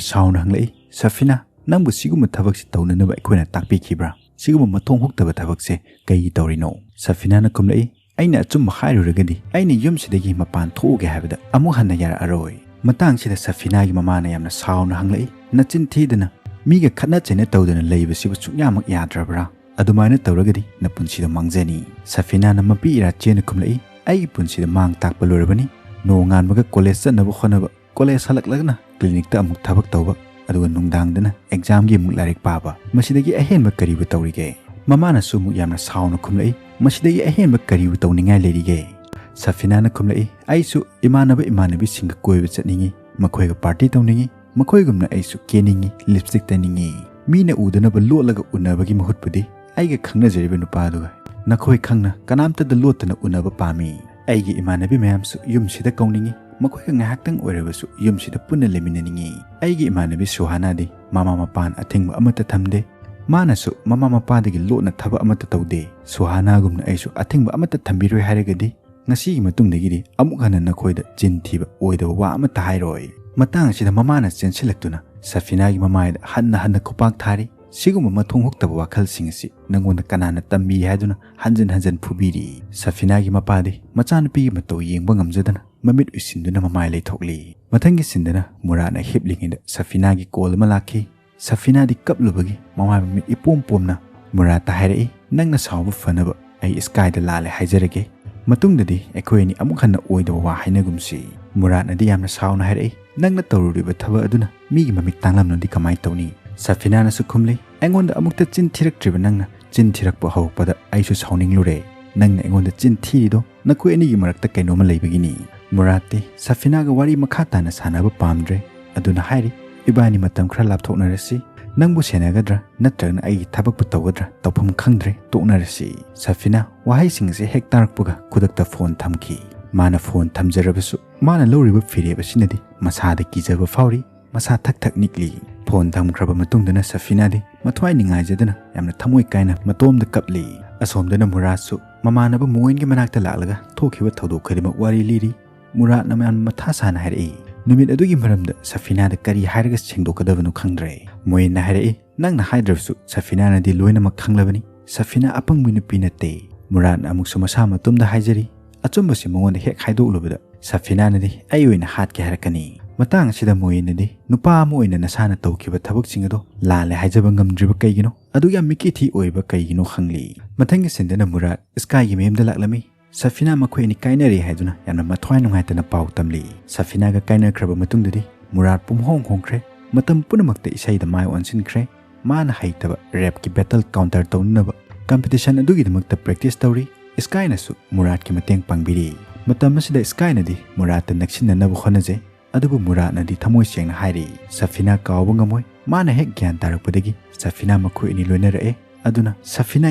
ꯁꯥꯎꯅ ꯍꯪꯂꯛꯏ, "ꯁꯐꯤꯅꯥ, ꯅꯪꯕꯨ ꯁꯤꯒꯨꯝꯕ ꯊꯕꯛꯁꯤ ꯇꯧꯅꯅꯕ ꯑꯩꯈꯣꯏꯅ ꯇꯥꯛꯄꯤꯈꯤꯕ꯭ꯔꯥ? ꯁꯤꯒꯨꯝꯕ ꯃꯊꯣꯡ ꯍꯨꯛꯇꯕ ꯊꯕꯛꯁꯦ ꯀꯩꯒꯤ ꯇꯧꯔꯤꯅꯣ?" ꯁꯐꯤꯅꯥꯅ ꯈꯨꯝꯂꯛꯏ, "ꯑꯩꯅ ꯑꯆꯨꯝꯕ ꯍꯥꯏꯔꯨꯔꯒꯗꯤ ꯑꯩꯅ ꯌꯨꯝꯁꯤꯗꯒꯤ ꯃꯄꯥꯟ ꯊꯣꯛꯎꯒꯦ ꯍꯥꯏꯕꯗ ꯑꯃꯨꯛ ꯍꯟꯅ ꯌꯥꯔꯛꯑꯔꯣꯏ꯫" ꯃꯇꯥꯡꯁꯤꯗ ꯁꯐꯤꯅꯥꯒꯤ ꯃꯃꯥꯅ ꯌꯥꯝꯅ ꯁꯥꯎꯅ ꯍꯪꯂꯛꯏ, "ꯅꯆꯤꯟ ꯊꯤꯗꯅ ꯃꯤꯒ ꯈꯠꯅ ꯆꯩꯅ ꯇꯧꯗꯅ ꯂꯩꯕꯁꯤꯕꯨ ꯁꯨꯛꯌꯥꯃꯛ ꯌꯥꯗ꯭ꯔꯕ꯭ꯔꯥ? ꯑꯗꯨꯃꯥꯏꯅ ꯇꯧꯔꯒꯗꯤ ꯅꯄꯨꯟꯁꯤꯗꯣ ꯃꯥꯡꯖꯅꯤ꯫" ꯁꯐꯤꯅꯥꯅ ꯃꯄꯤ ꯏꯔꯥ ꯆꯦꯅ ꯈꯨꯝꯂꯛꯏ, "ꯑꯩꯒꯤ ꯄꯨꯟꯁꯤꯗ ꯃꯥꯡ ꯇꯥꯛꯄ ꯂꯣꯏꯔꯕꯅꯤ꯫ ꯅꯣꯡꯉꯥꯟꯕꯒ ꯀꯣꯂꯦꯖ ꯆꯠꯅꯕ ꯍꯣꯠꯅꯕ, ꯀꯣꯂꯦꯖ ꯍꯜꯂꯛꯂꯒꯅ ꯀ꯭ꯂꯤꯅꯤꯛꯇ ꯑꯃꯨꯛ ꯊꯕꯛ ꯇꯧꯕ, ꯑꯗꯨꯒ ꯅꯨꯡꯗꯥꯡꯗꯅ ꯑꯦꯛꯖꯥꯝꯒꯤ ꯑꯃꯨꯛ ꯂꯥꯏꯔꯤꯛ ꯄꯥꯕ꯫ ꯃꯁꯤꯗꯒꯤ ꯑꯍꯦꯟꯕ ꯀꯔꯤꯕꯨ ꯇꯧꯔꯤꯒꯦ?" ꯃꯃꯥꯅꯁꯨ ꯑꯃꯨꯛ ꯌꯥꯝꯅ ꯁꯥꯎꯅ ꯈꯨꯝꯂꯛꯏ, "ꯃꯁꯤꯗꯒꯤ ꯑꯍꯦꯟꯕ ꯀꯔꯤꯕꯨ ꯇꯧꯅꯤꯡꯉꯥꯏ ꯂꯩꯔꯤꯒꯦ?" ꯁꯐꯤꯅꯥꯅ ꯈꯨꯝꯂꯛꯏ, "ꯑꯩꯁꯨ ꯏꯃꯥꯟꯅꯕ ꯏꯃꯥꯟꯅꯕꯤꯁꯤꯡꯒ ꯀꯣꯏꯕ ꯆꯠꯅꯤꯡꯉꯤ, ꯃꯈꯣꯏꯒ ꯄꯥꯔꯇꯤ ꯇꯧꯅꯤꯡꯉꯤ, ꯃꯈꯣꯏꯒꯨꯝꯅ ꯑꯩꯁꯨ ꯀꯦꯅꯤꯡꯉꯤ, ꯂꯤꯞꯁꯇꯤꯛ ꯇꯩꯅꯤꯡꯉꯤ꯫ ꯃꯤꯅ ꯎꯗꯅꯕ ꯂꯣꯠꯂꯒ ꯎꯅꯕꯒꯤ ꯃꯍꯨꯠꯄꯨꯗꯤ ꯑꯩꯒ ꯈꯪꯅꯖꯔꯤꯕ ꯅꯨꯄꯥꯗꯨꯒ ꯅꯈꯣꯏ ꯈꯪꯅ ꯀꯅꯥꯝꯇꯗ ꯂꯣꯠꯇꯅ ꯎꯅꯕ ꯄꯥꯝꯃꯤ꯫ ꯑꯩꯒꯤ ꯏꯃꯥꯟꯅꯕꯤ ꯃꯌꯥꯝꯁꯨ ꯌꯨꯝꯁꯤꯗ ꯀꯧꯅꯤꯡꯏ, ꯃꯈꯣꯏꯒ ꯉꯥꯏꯍꯥꯛꯇꯪ ꯑꯣꯏꯔꯕꯁꯨ ꯌꯨꯝꯁꯤꯗ ꯄꯨꯟꯅ ꯂꯩꯃꯤꯟꯅꯅꯤꯡꯏ꯫ ꯑꯩꯒꯤ ꯏꯃꯥꯟꯅꯕꯤ ꯁꯨꯍꯥꯅꯥꯗꯤ ꯃꯃꯥ ꯃꯄꯥꯅ ꯑꯊꯤꯡꯕ ꯑꯃꯠꯇ ꯊꯝꯗꯦ꯫ ꯃꯥꯅꯁꯨ ꯃꯃꯥ ꯃꯄꯥꯗꯒꯤ ꯂꯣꯠꯅ ꯊꯕꯛ ꯑꯃꯠꯇ ꯇꯧꯗꯦ꯫ ꯁꯨꯍꯥꯅꯥꯒꯨꯝꯅ ꯑꯩꯁꯨ ꯑꯊꯤꯡꯕ ꯑꯃꯠꯇ ꯊꯝꯕꯤꯔꯣꯏ ꯍꯥꯏꯔꯒꯗꯤ ꯉꯁꯤꯒꯤ ꯃꯇꯨꯡꯗꯒꯤꯗꯤ ꯑꯃꯨꯛ ꯍꯟꯅ ꯅꯈꯣꯏꯗ ꯆꯤꯟ ꯊꯤꯕ ꯑꯣꯏꯗꯕ ꯋꯥ ꯑꯃꯠꯇ ꯍꯥꯏꯔꯣꯏ꯫ ꯃꯇꯥꯡ ꯑꯁꯤꯗ ꯃꯃꯥꯅ ꯆꯦꯟꯁꯤꯜꯂꯛꯇꯨꯅ ꯁꯐꯤꯅꯥꯒꯤ ꯃꯃꯥꯏꯗ ꯍꯟꯅ ꯍꯟꯅ ꯈꯨꯄꯥꯛ ꯊꯥꯔꯤ꯫ ꯁꯤꯒꯨꯝꯕ ꯃꯊꯣꯡ ꯍꯨꯛꯇꯕ ꯋꯥꯈꯜꯁꯤꯡ ꯑꯁꯤ ꯅꯪꯉꯣꯟꯗ ꯀꯅꯥꯅ ꯇꯝꯕꯤ ꯍꯥꯏꯗꯨꯅ ꯍꯟꯖꯤꯟ ꯍꯟꯖꯤꯟ ꯐꯨꯕꯤꯔꯤ꯫ ꯁꯐꯤꯅꯥꯒꯤ ꯃꯄꯥꯗꯤ ꯃꯆꯥꯅꯨꯄꯤꯒꯤ ꯃꯇꯧ ꯌꯦꯡꯕ ꯉꯝꯖꯗꯅ ꯃꯃꯤꯠ ꯎꯏꯁꯤꯟꯗꯨꯅ ꯃꯃꯥꯏ ꯂꯩꯊꯣꯛꯂꯤ꯫ ꯃꯊꯪꯒꯤ ꯁꯤꯟꯗꯅ ꯃꯨꯔꯥꯠꯅ ꯍꯤꯞꯂꯤꯉꯩꯗ ꯁꯐꯤꯅꯥꯒꯤ ꯀꯣꯜ ꯑꯃ ꯂꯥꯛꯈꯤ꯫ ꯁꯐꯤꯅꯥꯗꯤ ꯀꯞꯂꯨꯕꯒꯤ ꯃꯃꯥꯏ ꯃꯃꯤꯠ ꯏꯄꯣꯝ ꯄꯣꯝꯅ ꯃꯨꯔꯥꯠꯇ ꯍꯥꯏꯔꯛꯏ, "ꯅꯪꯅ ꯁꯥꯎꯕ ꯐꯅꯕ ꯑꯩ ꯏꯁꯀꯥꯏꯗ ꯂꯥꯜꯂꯦ ꯍꯥꯏꯖꯔꯒꯦ꯫ ꯃꯇꯨꯡꯗꯗꯤ ꯑꯩꯈꯣꯏ ꯑꯅꯤ ꯑꯃꯨꯛ ꯍꯟꯅ ꯑꯣꯏꯗꯕ ꯋꯥ ꯍꯥꯏꯅꯒꯨꯝꯁꯤ"꯫ ꯃꯨꯔꯥꯠꯅꯗꯤ ꯌꯥꯝꯅ ꯁꯥꯎꯅ ꯍꯥꯏꯔꯛꯏ, "ꯅꯪꯅ ꯇꯧꯔꯨꯔꯤꯕ ꯊꯕꯛ ꯑꯗꯨꯅ ꯃꯤꯒꯤ ꯃꯃꯤꯠ ꯇꯥꯡꯂꯝꯂꯗꯤ ꯀꯃꯥꯏꯅ ꯇꯧꯅꯤ?" ꯁꯐꯤꯅꯥꯅꯁꯨ ꯈꯨꯝꯂꯤ, "ꯑꯩꯉꯣꯟꯗ ꯑꯃꯨꯛꯇ ꯆꯤꯟ ꯊꯤꯔꯛꯇ꯭ꯔꯤꯕ ꯅꯪꯅ ꯆꯤꯟ ꯊꯤꯔꯛꯄ ꯍꯧꯔꯛꯄꯗ ꯑꯩꯁꯨ ꯁꯥꯎꯅꯤꯡꯂꯨꯔꯦ꯫ ꯅꯪꯅ ꯑꯩꯉꯣꯟꯗ ꯆꯤꯟ ꯊꯤꯔꯤꯗꯣ ꯅꯈꯣꯏ ꯑꯅꯤꯒꯤ ꯃꯔꯛꯇ ꯀꯩꯅꯣꯝꯃ ꯂꯩꯕꯒꯤꯅꯤ"꯫ ꯃꯨꯔꯥꯠꯇꯤ ꯁꯐꯤꯅꯥꯒ ꯋꯥꯔꯤ ꯃꯈꯥ ꯇꯥꯅ ꯁꯥꯟꯅꯕ ꯄꯥꯝꯗ꯭ꯔꯦ꯫ ꯑꯗꯨꯅ ꯍꯥꯏꯔꯤ, "ꯏꯕꯥꯅꯤ ꯃꯇꯝ ꯈꯔ ꯂꯥꯞꯊꯣꯛꯅꯔꯁꯤ꯫ ꯅꯪꯕꯨ ꯁꯦꯟꯅꯒꯗ꯭ꯔꯥ ꯅꯠꯇ꯭ꯔꯒꯅ ꯑꯩꯒꯤ ꯊꯕꯛꯄꯨ ꯇꯧꯒꯗ꯭ꯔꯥ ꯇꯧꯐꯝ ꯈꯪꯗ꯭ꯔꯦ, ꯇꯣꯛꯅꯔꯁꯤ"꯫ ꯁꯐꯤꯅꯥ ꯋꯥꯍꯩꯁꯤꯡ ꯑꯁꯤ ꯍꯦꯛ ꯇꯥꯔꯛꯄꯒ ꯈꯨꯗꯛꯇ ꯐꯣꯟ ꯊꯝꯈꯤ꯫ ꯃꯥꯅ ꯐꯣꯟ ꯊꯝꯖꯔꯕꯁꯨ ꯃꯥꯅ ꯂꯧꯔꯤꯕ ꯐꯤꯔꯦꯞ ꯑꯁꯤꯅꯗꯤ ꯃꯁꯥꯗ ꯀꯤꯖꯕ ꯐꯥꯎꯔꯤ꯫ ꯃꯁꯥ ꯊꯛ ꯊꯛ ꯅꯤꯛꯂꯤ꯫ ꯐꯣꯟ ꯊꯝꯈ꯭ꯔꯕ ꯃꯇꯨꯡꯗꯅ ꯁꯐꯤꯅꯥꯗꯤ ꯃꯊ꯭ꯋꯥꯏ ꯅꯤꯡꯉꯥꯏꯖꯗꯅ ꯌꯥꯝꯅ ꯊꯃꯣꯏ ꯀꯥꯏꯅ ꯃꯇꯣꯝꯗ ꯀꯞꯂꯤ꯫ ꯑꯁꯣꯝꯗꯅ ꯃꯨꯔꯥꯠꯁꯨ ꯃꯃꯥꯟꯅꯕ ꯃꯣꯏꯟꯒꯤ ꯃꯅꯥꯛꯇ ꯂꯥꯛꯂꯒ ꯊꯣꯛꯈꯤꯕ ꯊꯧꯗꯣꯛ ꯈꯨꯗꯤꯡꯃꯛ ꯋꯥꯔꯤ ꯂꯤꯔꯤ꯫ ꯃꯨꯔꯥꯠꯅ ꯌꯥꯝꯅ ꯃꯊꯥ ꯁꯥꯅ ꯍꯥꯏꯔꯛꯏ꯫ ꯅꯨꯃꯤꯠ ꯑꯗꯨꯒꯤ ꯃꯔꯝꯗ ꯁꯐꯤꯅꯥꯗ ꯀꯔꯤ ꯍꯥꯏꯔꯒ ꯁꯦꯡꯗꯣꯛꯀꯗꯕꯅꯣ ꯈꯪꯗ꯭ꯔꯦ꯫ ꯃꯣꯏꯟꯅ ꯍꯥꯏꯔꯛꯏ, "ꯅꯪꯅ ꯍꯥꯏꯗ꯭ꯔꯕꯁꯨ ꯁꯐꯤꯅꯥꯅꯗꯤ ꯂꯣꯏꯅꯃꯛ ꯈꯪꯂꯕꯅꯤ꯫ ꯁꯐꯤꯅꯥ ꯑꯄꯪꯕ ꯅꯨꯄꯤ ꯅꯠꯇꯦ"꯫ ꯃꯨꯔꯥꯠꯅ ꯑꯃꯨꯛꯁꯨ ꯃꯁꯥ ꯃꯇꯣꯝꯗ ꯍꯥꯏꯖꯔꯤ꯫ ꯑꯆꯨꯝꯕꯁꯤ ꯃꯉꯣꯟꯗ ꯍꯦꯛ ꯍꯥꯏꯗꯣꯛꯂꯨꯕꯗ ꯁꯐꯤꯅꯥꯅꯗꯤ ꯑꯩ ꯑꯣꯏꯅ ꯍꯥꯠꯀꯦ ꯍꯥꯏꯔꯛꯀꯅꯤ꯫ ꯃꯇꯥꯡ ꯑꯁꯤꯗ ꯃꯣꯏꯟꯅꯗꯤ ꯅꯨꯄꯥ ꯑꯃ ꯑꯣꯏꯅ ꯅꯁꯥꯅ ꯇꯧꯈꯤꯕ ꯊꯕꯛꯁꯤꯡ ꯑꯗꯣ ꯂꯥꯜꯂꯦ ꯍꯥꯏꯖꯕ ꯉꯝꯗ꯭ꯔꯤꯕ ꯀꯩꯒꯤꯅꯣ? ꯑꯗꯨꯛ ꯌꯥꯝ ꯃꯤꯀꯤ ꯊꯤ ꯑꯣꯏꯔꯤꯕ ꯀꯩꯒꯤꯅꯣ ꯈꯪꯂꯤ꯫ ꯃꯊꯪꯒꯤ ꯁꯤꯟꯗꯅ ꯃꯨꯔꯥꯠ ꯏꯁꯀꯥꯏꯒꯤ ꯃꯌꯨꯝꯗ ꯂꯥꯛꯂꯝꯃꯤ꯫ ꯁꯐꯤꯅꯥ ꯃꯈꯣꯏ ꯑꯅꯤ ꯀꯥꯏꯅꯔꯦ ꯍꯥꯏꯗꯨꯅ ꯌꯥꯝꯅ ꯃꯊ꯭ꯋꯥꯏ ꯅꯨꯡꯉꯥꯏꯇꯅ ꯄꯥꯎ ꯇꯝꯂꯤ꯫ ꯁꯐꯤꯅꯥꯒ ꯀꯥꯏꯅꯈ꯭ꯔꯕ ꯃꯇꯨꯡꯗꯗꯤ ꯃꯨꯔꯥꯠ ꯄꯨꯝꯍꯣꯡ ꯍꯣꯡꯈ꯭ꯔꯦ꯫ ꯃꯇꯝ ꯄꯨꯝꯅꯃꯛꯇ ꯏꯁꯩꯗ ꯃꯥꯏ ꯑꯣꯟꯁꯤꯟꯈ꯭ꯔꯦ꯫ ꯃꯥꯅ ꯍꯩꯇꯕ ꯔꯦꯞꯀꯤ ꯕꯦꯇꯜ ꯀꯥꯎꯟꯇꯔ ꯇꯧꯅꯅꯕ ꯀꯝꯄꯤꯇꯤꯁꯟ ꯑꯗꯨꯒꯤꯗꯃꯛꯇ ꯄ꯭ꯔꯦꯛꯇꯤꯁ ꯇꯧꯔꯤ꯫ ꯏꯁꯀꯥꯏꯅꯁꯨ ꯃꯨꯔꯥꯠꯀꯤ ꯃꯇꯦꯡ ꯄꯥꯡꯕꯤꯔꯤ꯫ ꯃꯇꯝ ꯑꯁꯤꯗ ꯏꯁꯀꯥꯏꯅꯗꯤ ꯃꯨꯔꯥꯠꯇ ꯅꯛꯁꯤꯟꯅꯅꯕ ꯍꯣꯠꯅꯖꯩ꯫ ꯑꯗꯨꯕꯨ ꯃꯨꯔꯥꯠꯅꯗꯤ ꯊꯃꯣꯏ ꯁꯦꯡꯅ ꯍꯥꯏꯔꯤ, ꯁꯐꯤꯅꯥ ꯀꯥꯎꯕ ꯉꯝꯃꯣꯏ꯫ ꯃꯥꯅ ꯍꯦꯛ ꯒ꯭ꯌꯥꯟ ꯇꯥꯔꯛꯄꯗꯒꯤ ꯁꯐꯤꯅꯥ ꯃꯈꯣꯏ ꯑꯅꯤ ꯂꯣꯏꯅꯔꯛꯑꯦ꯫ ꯑꯗꯨꯅ ꯁꯐꯤꯅꯥ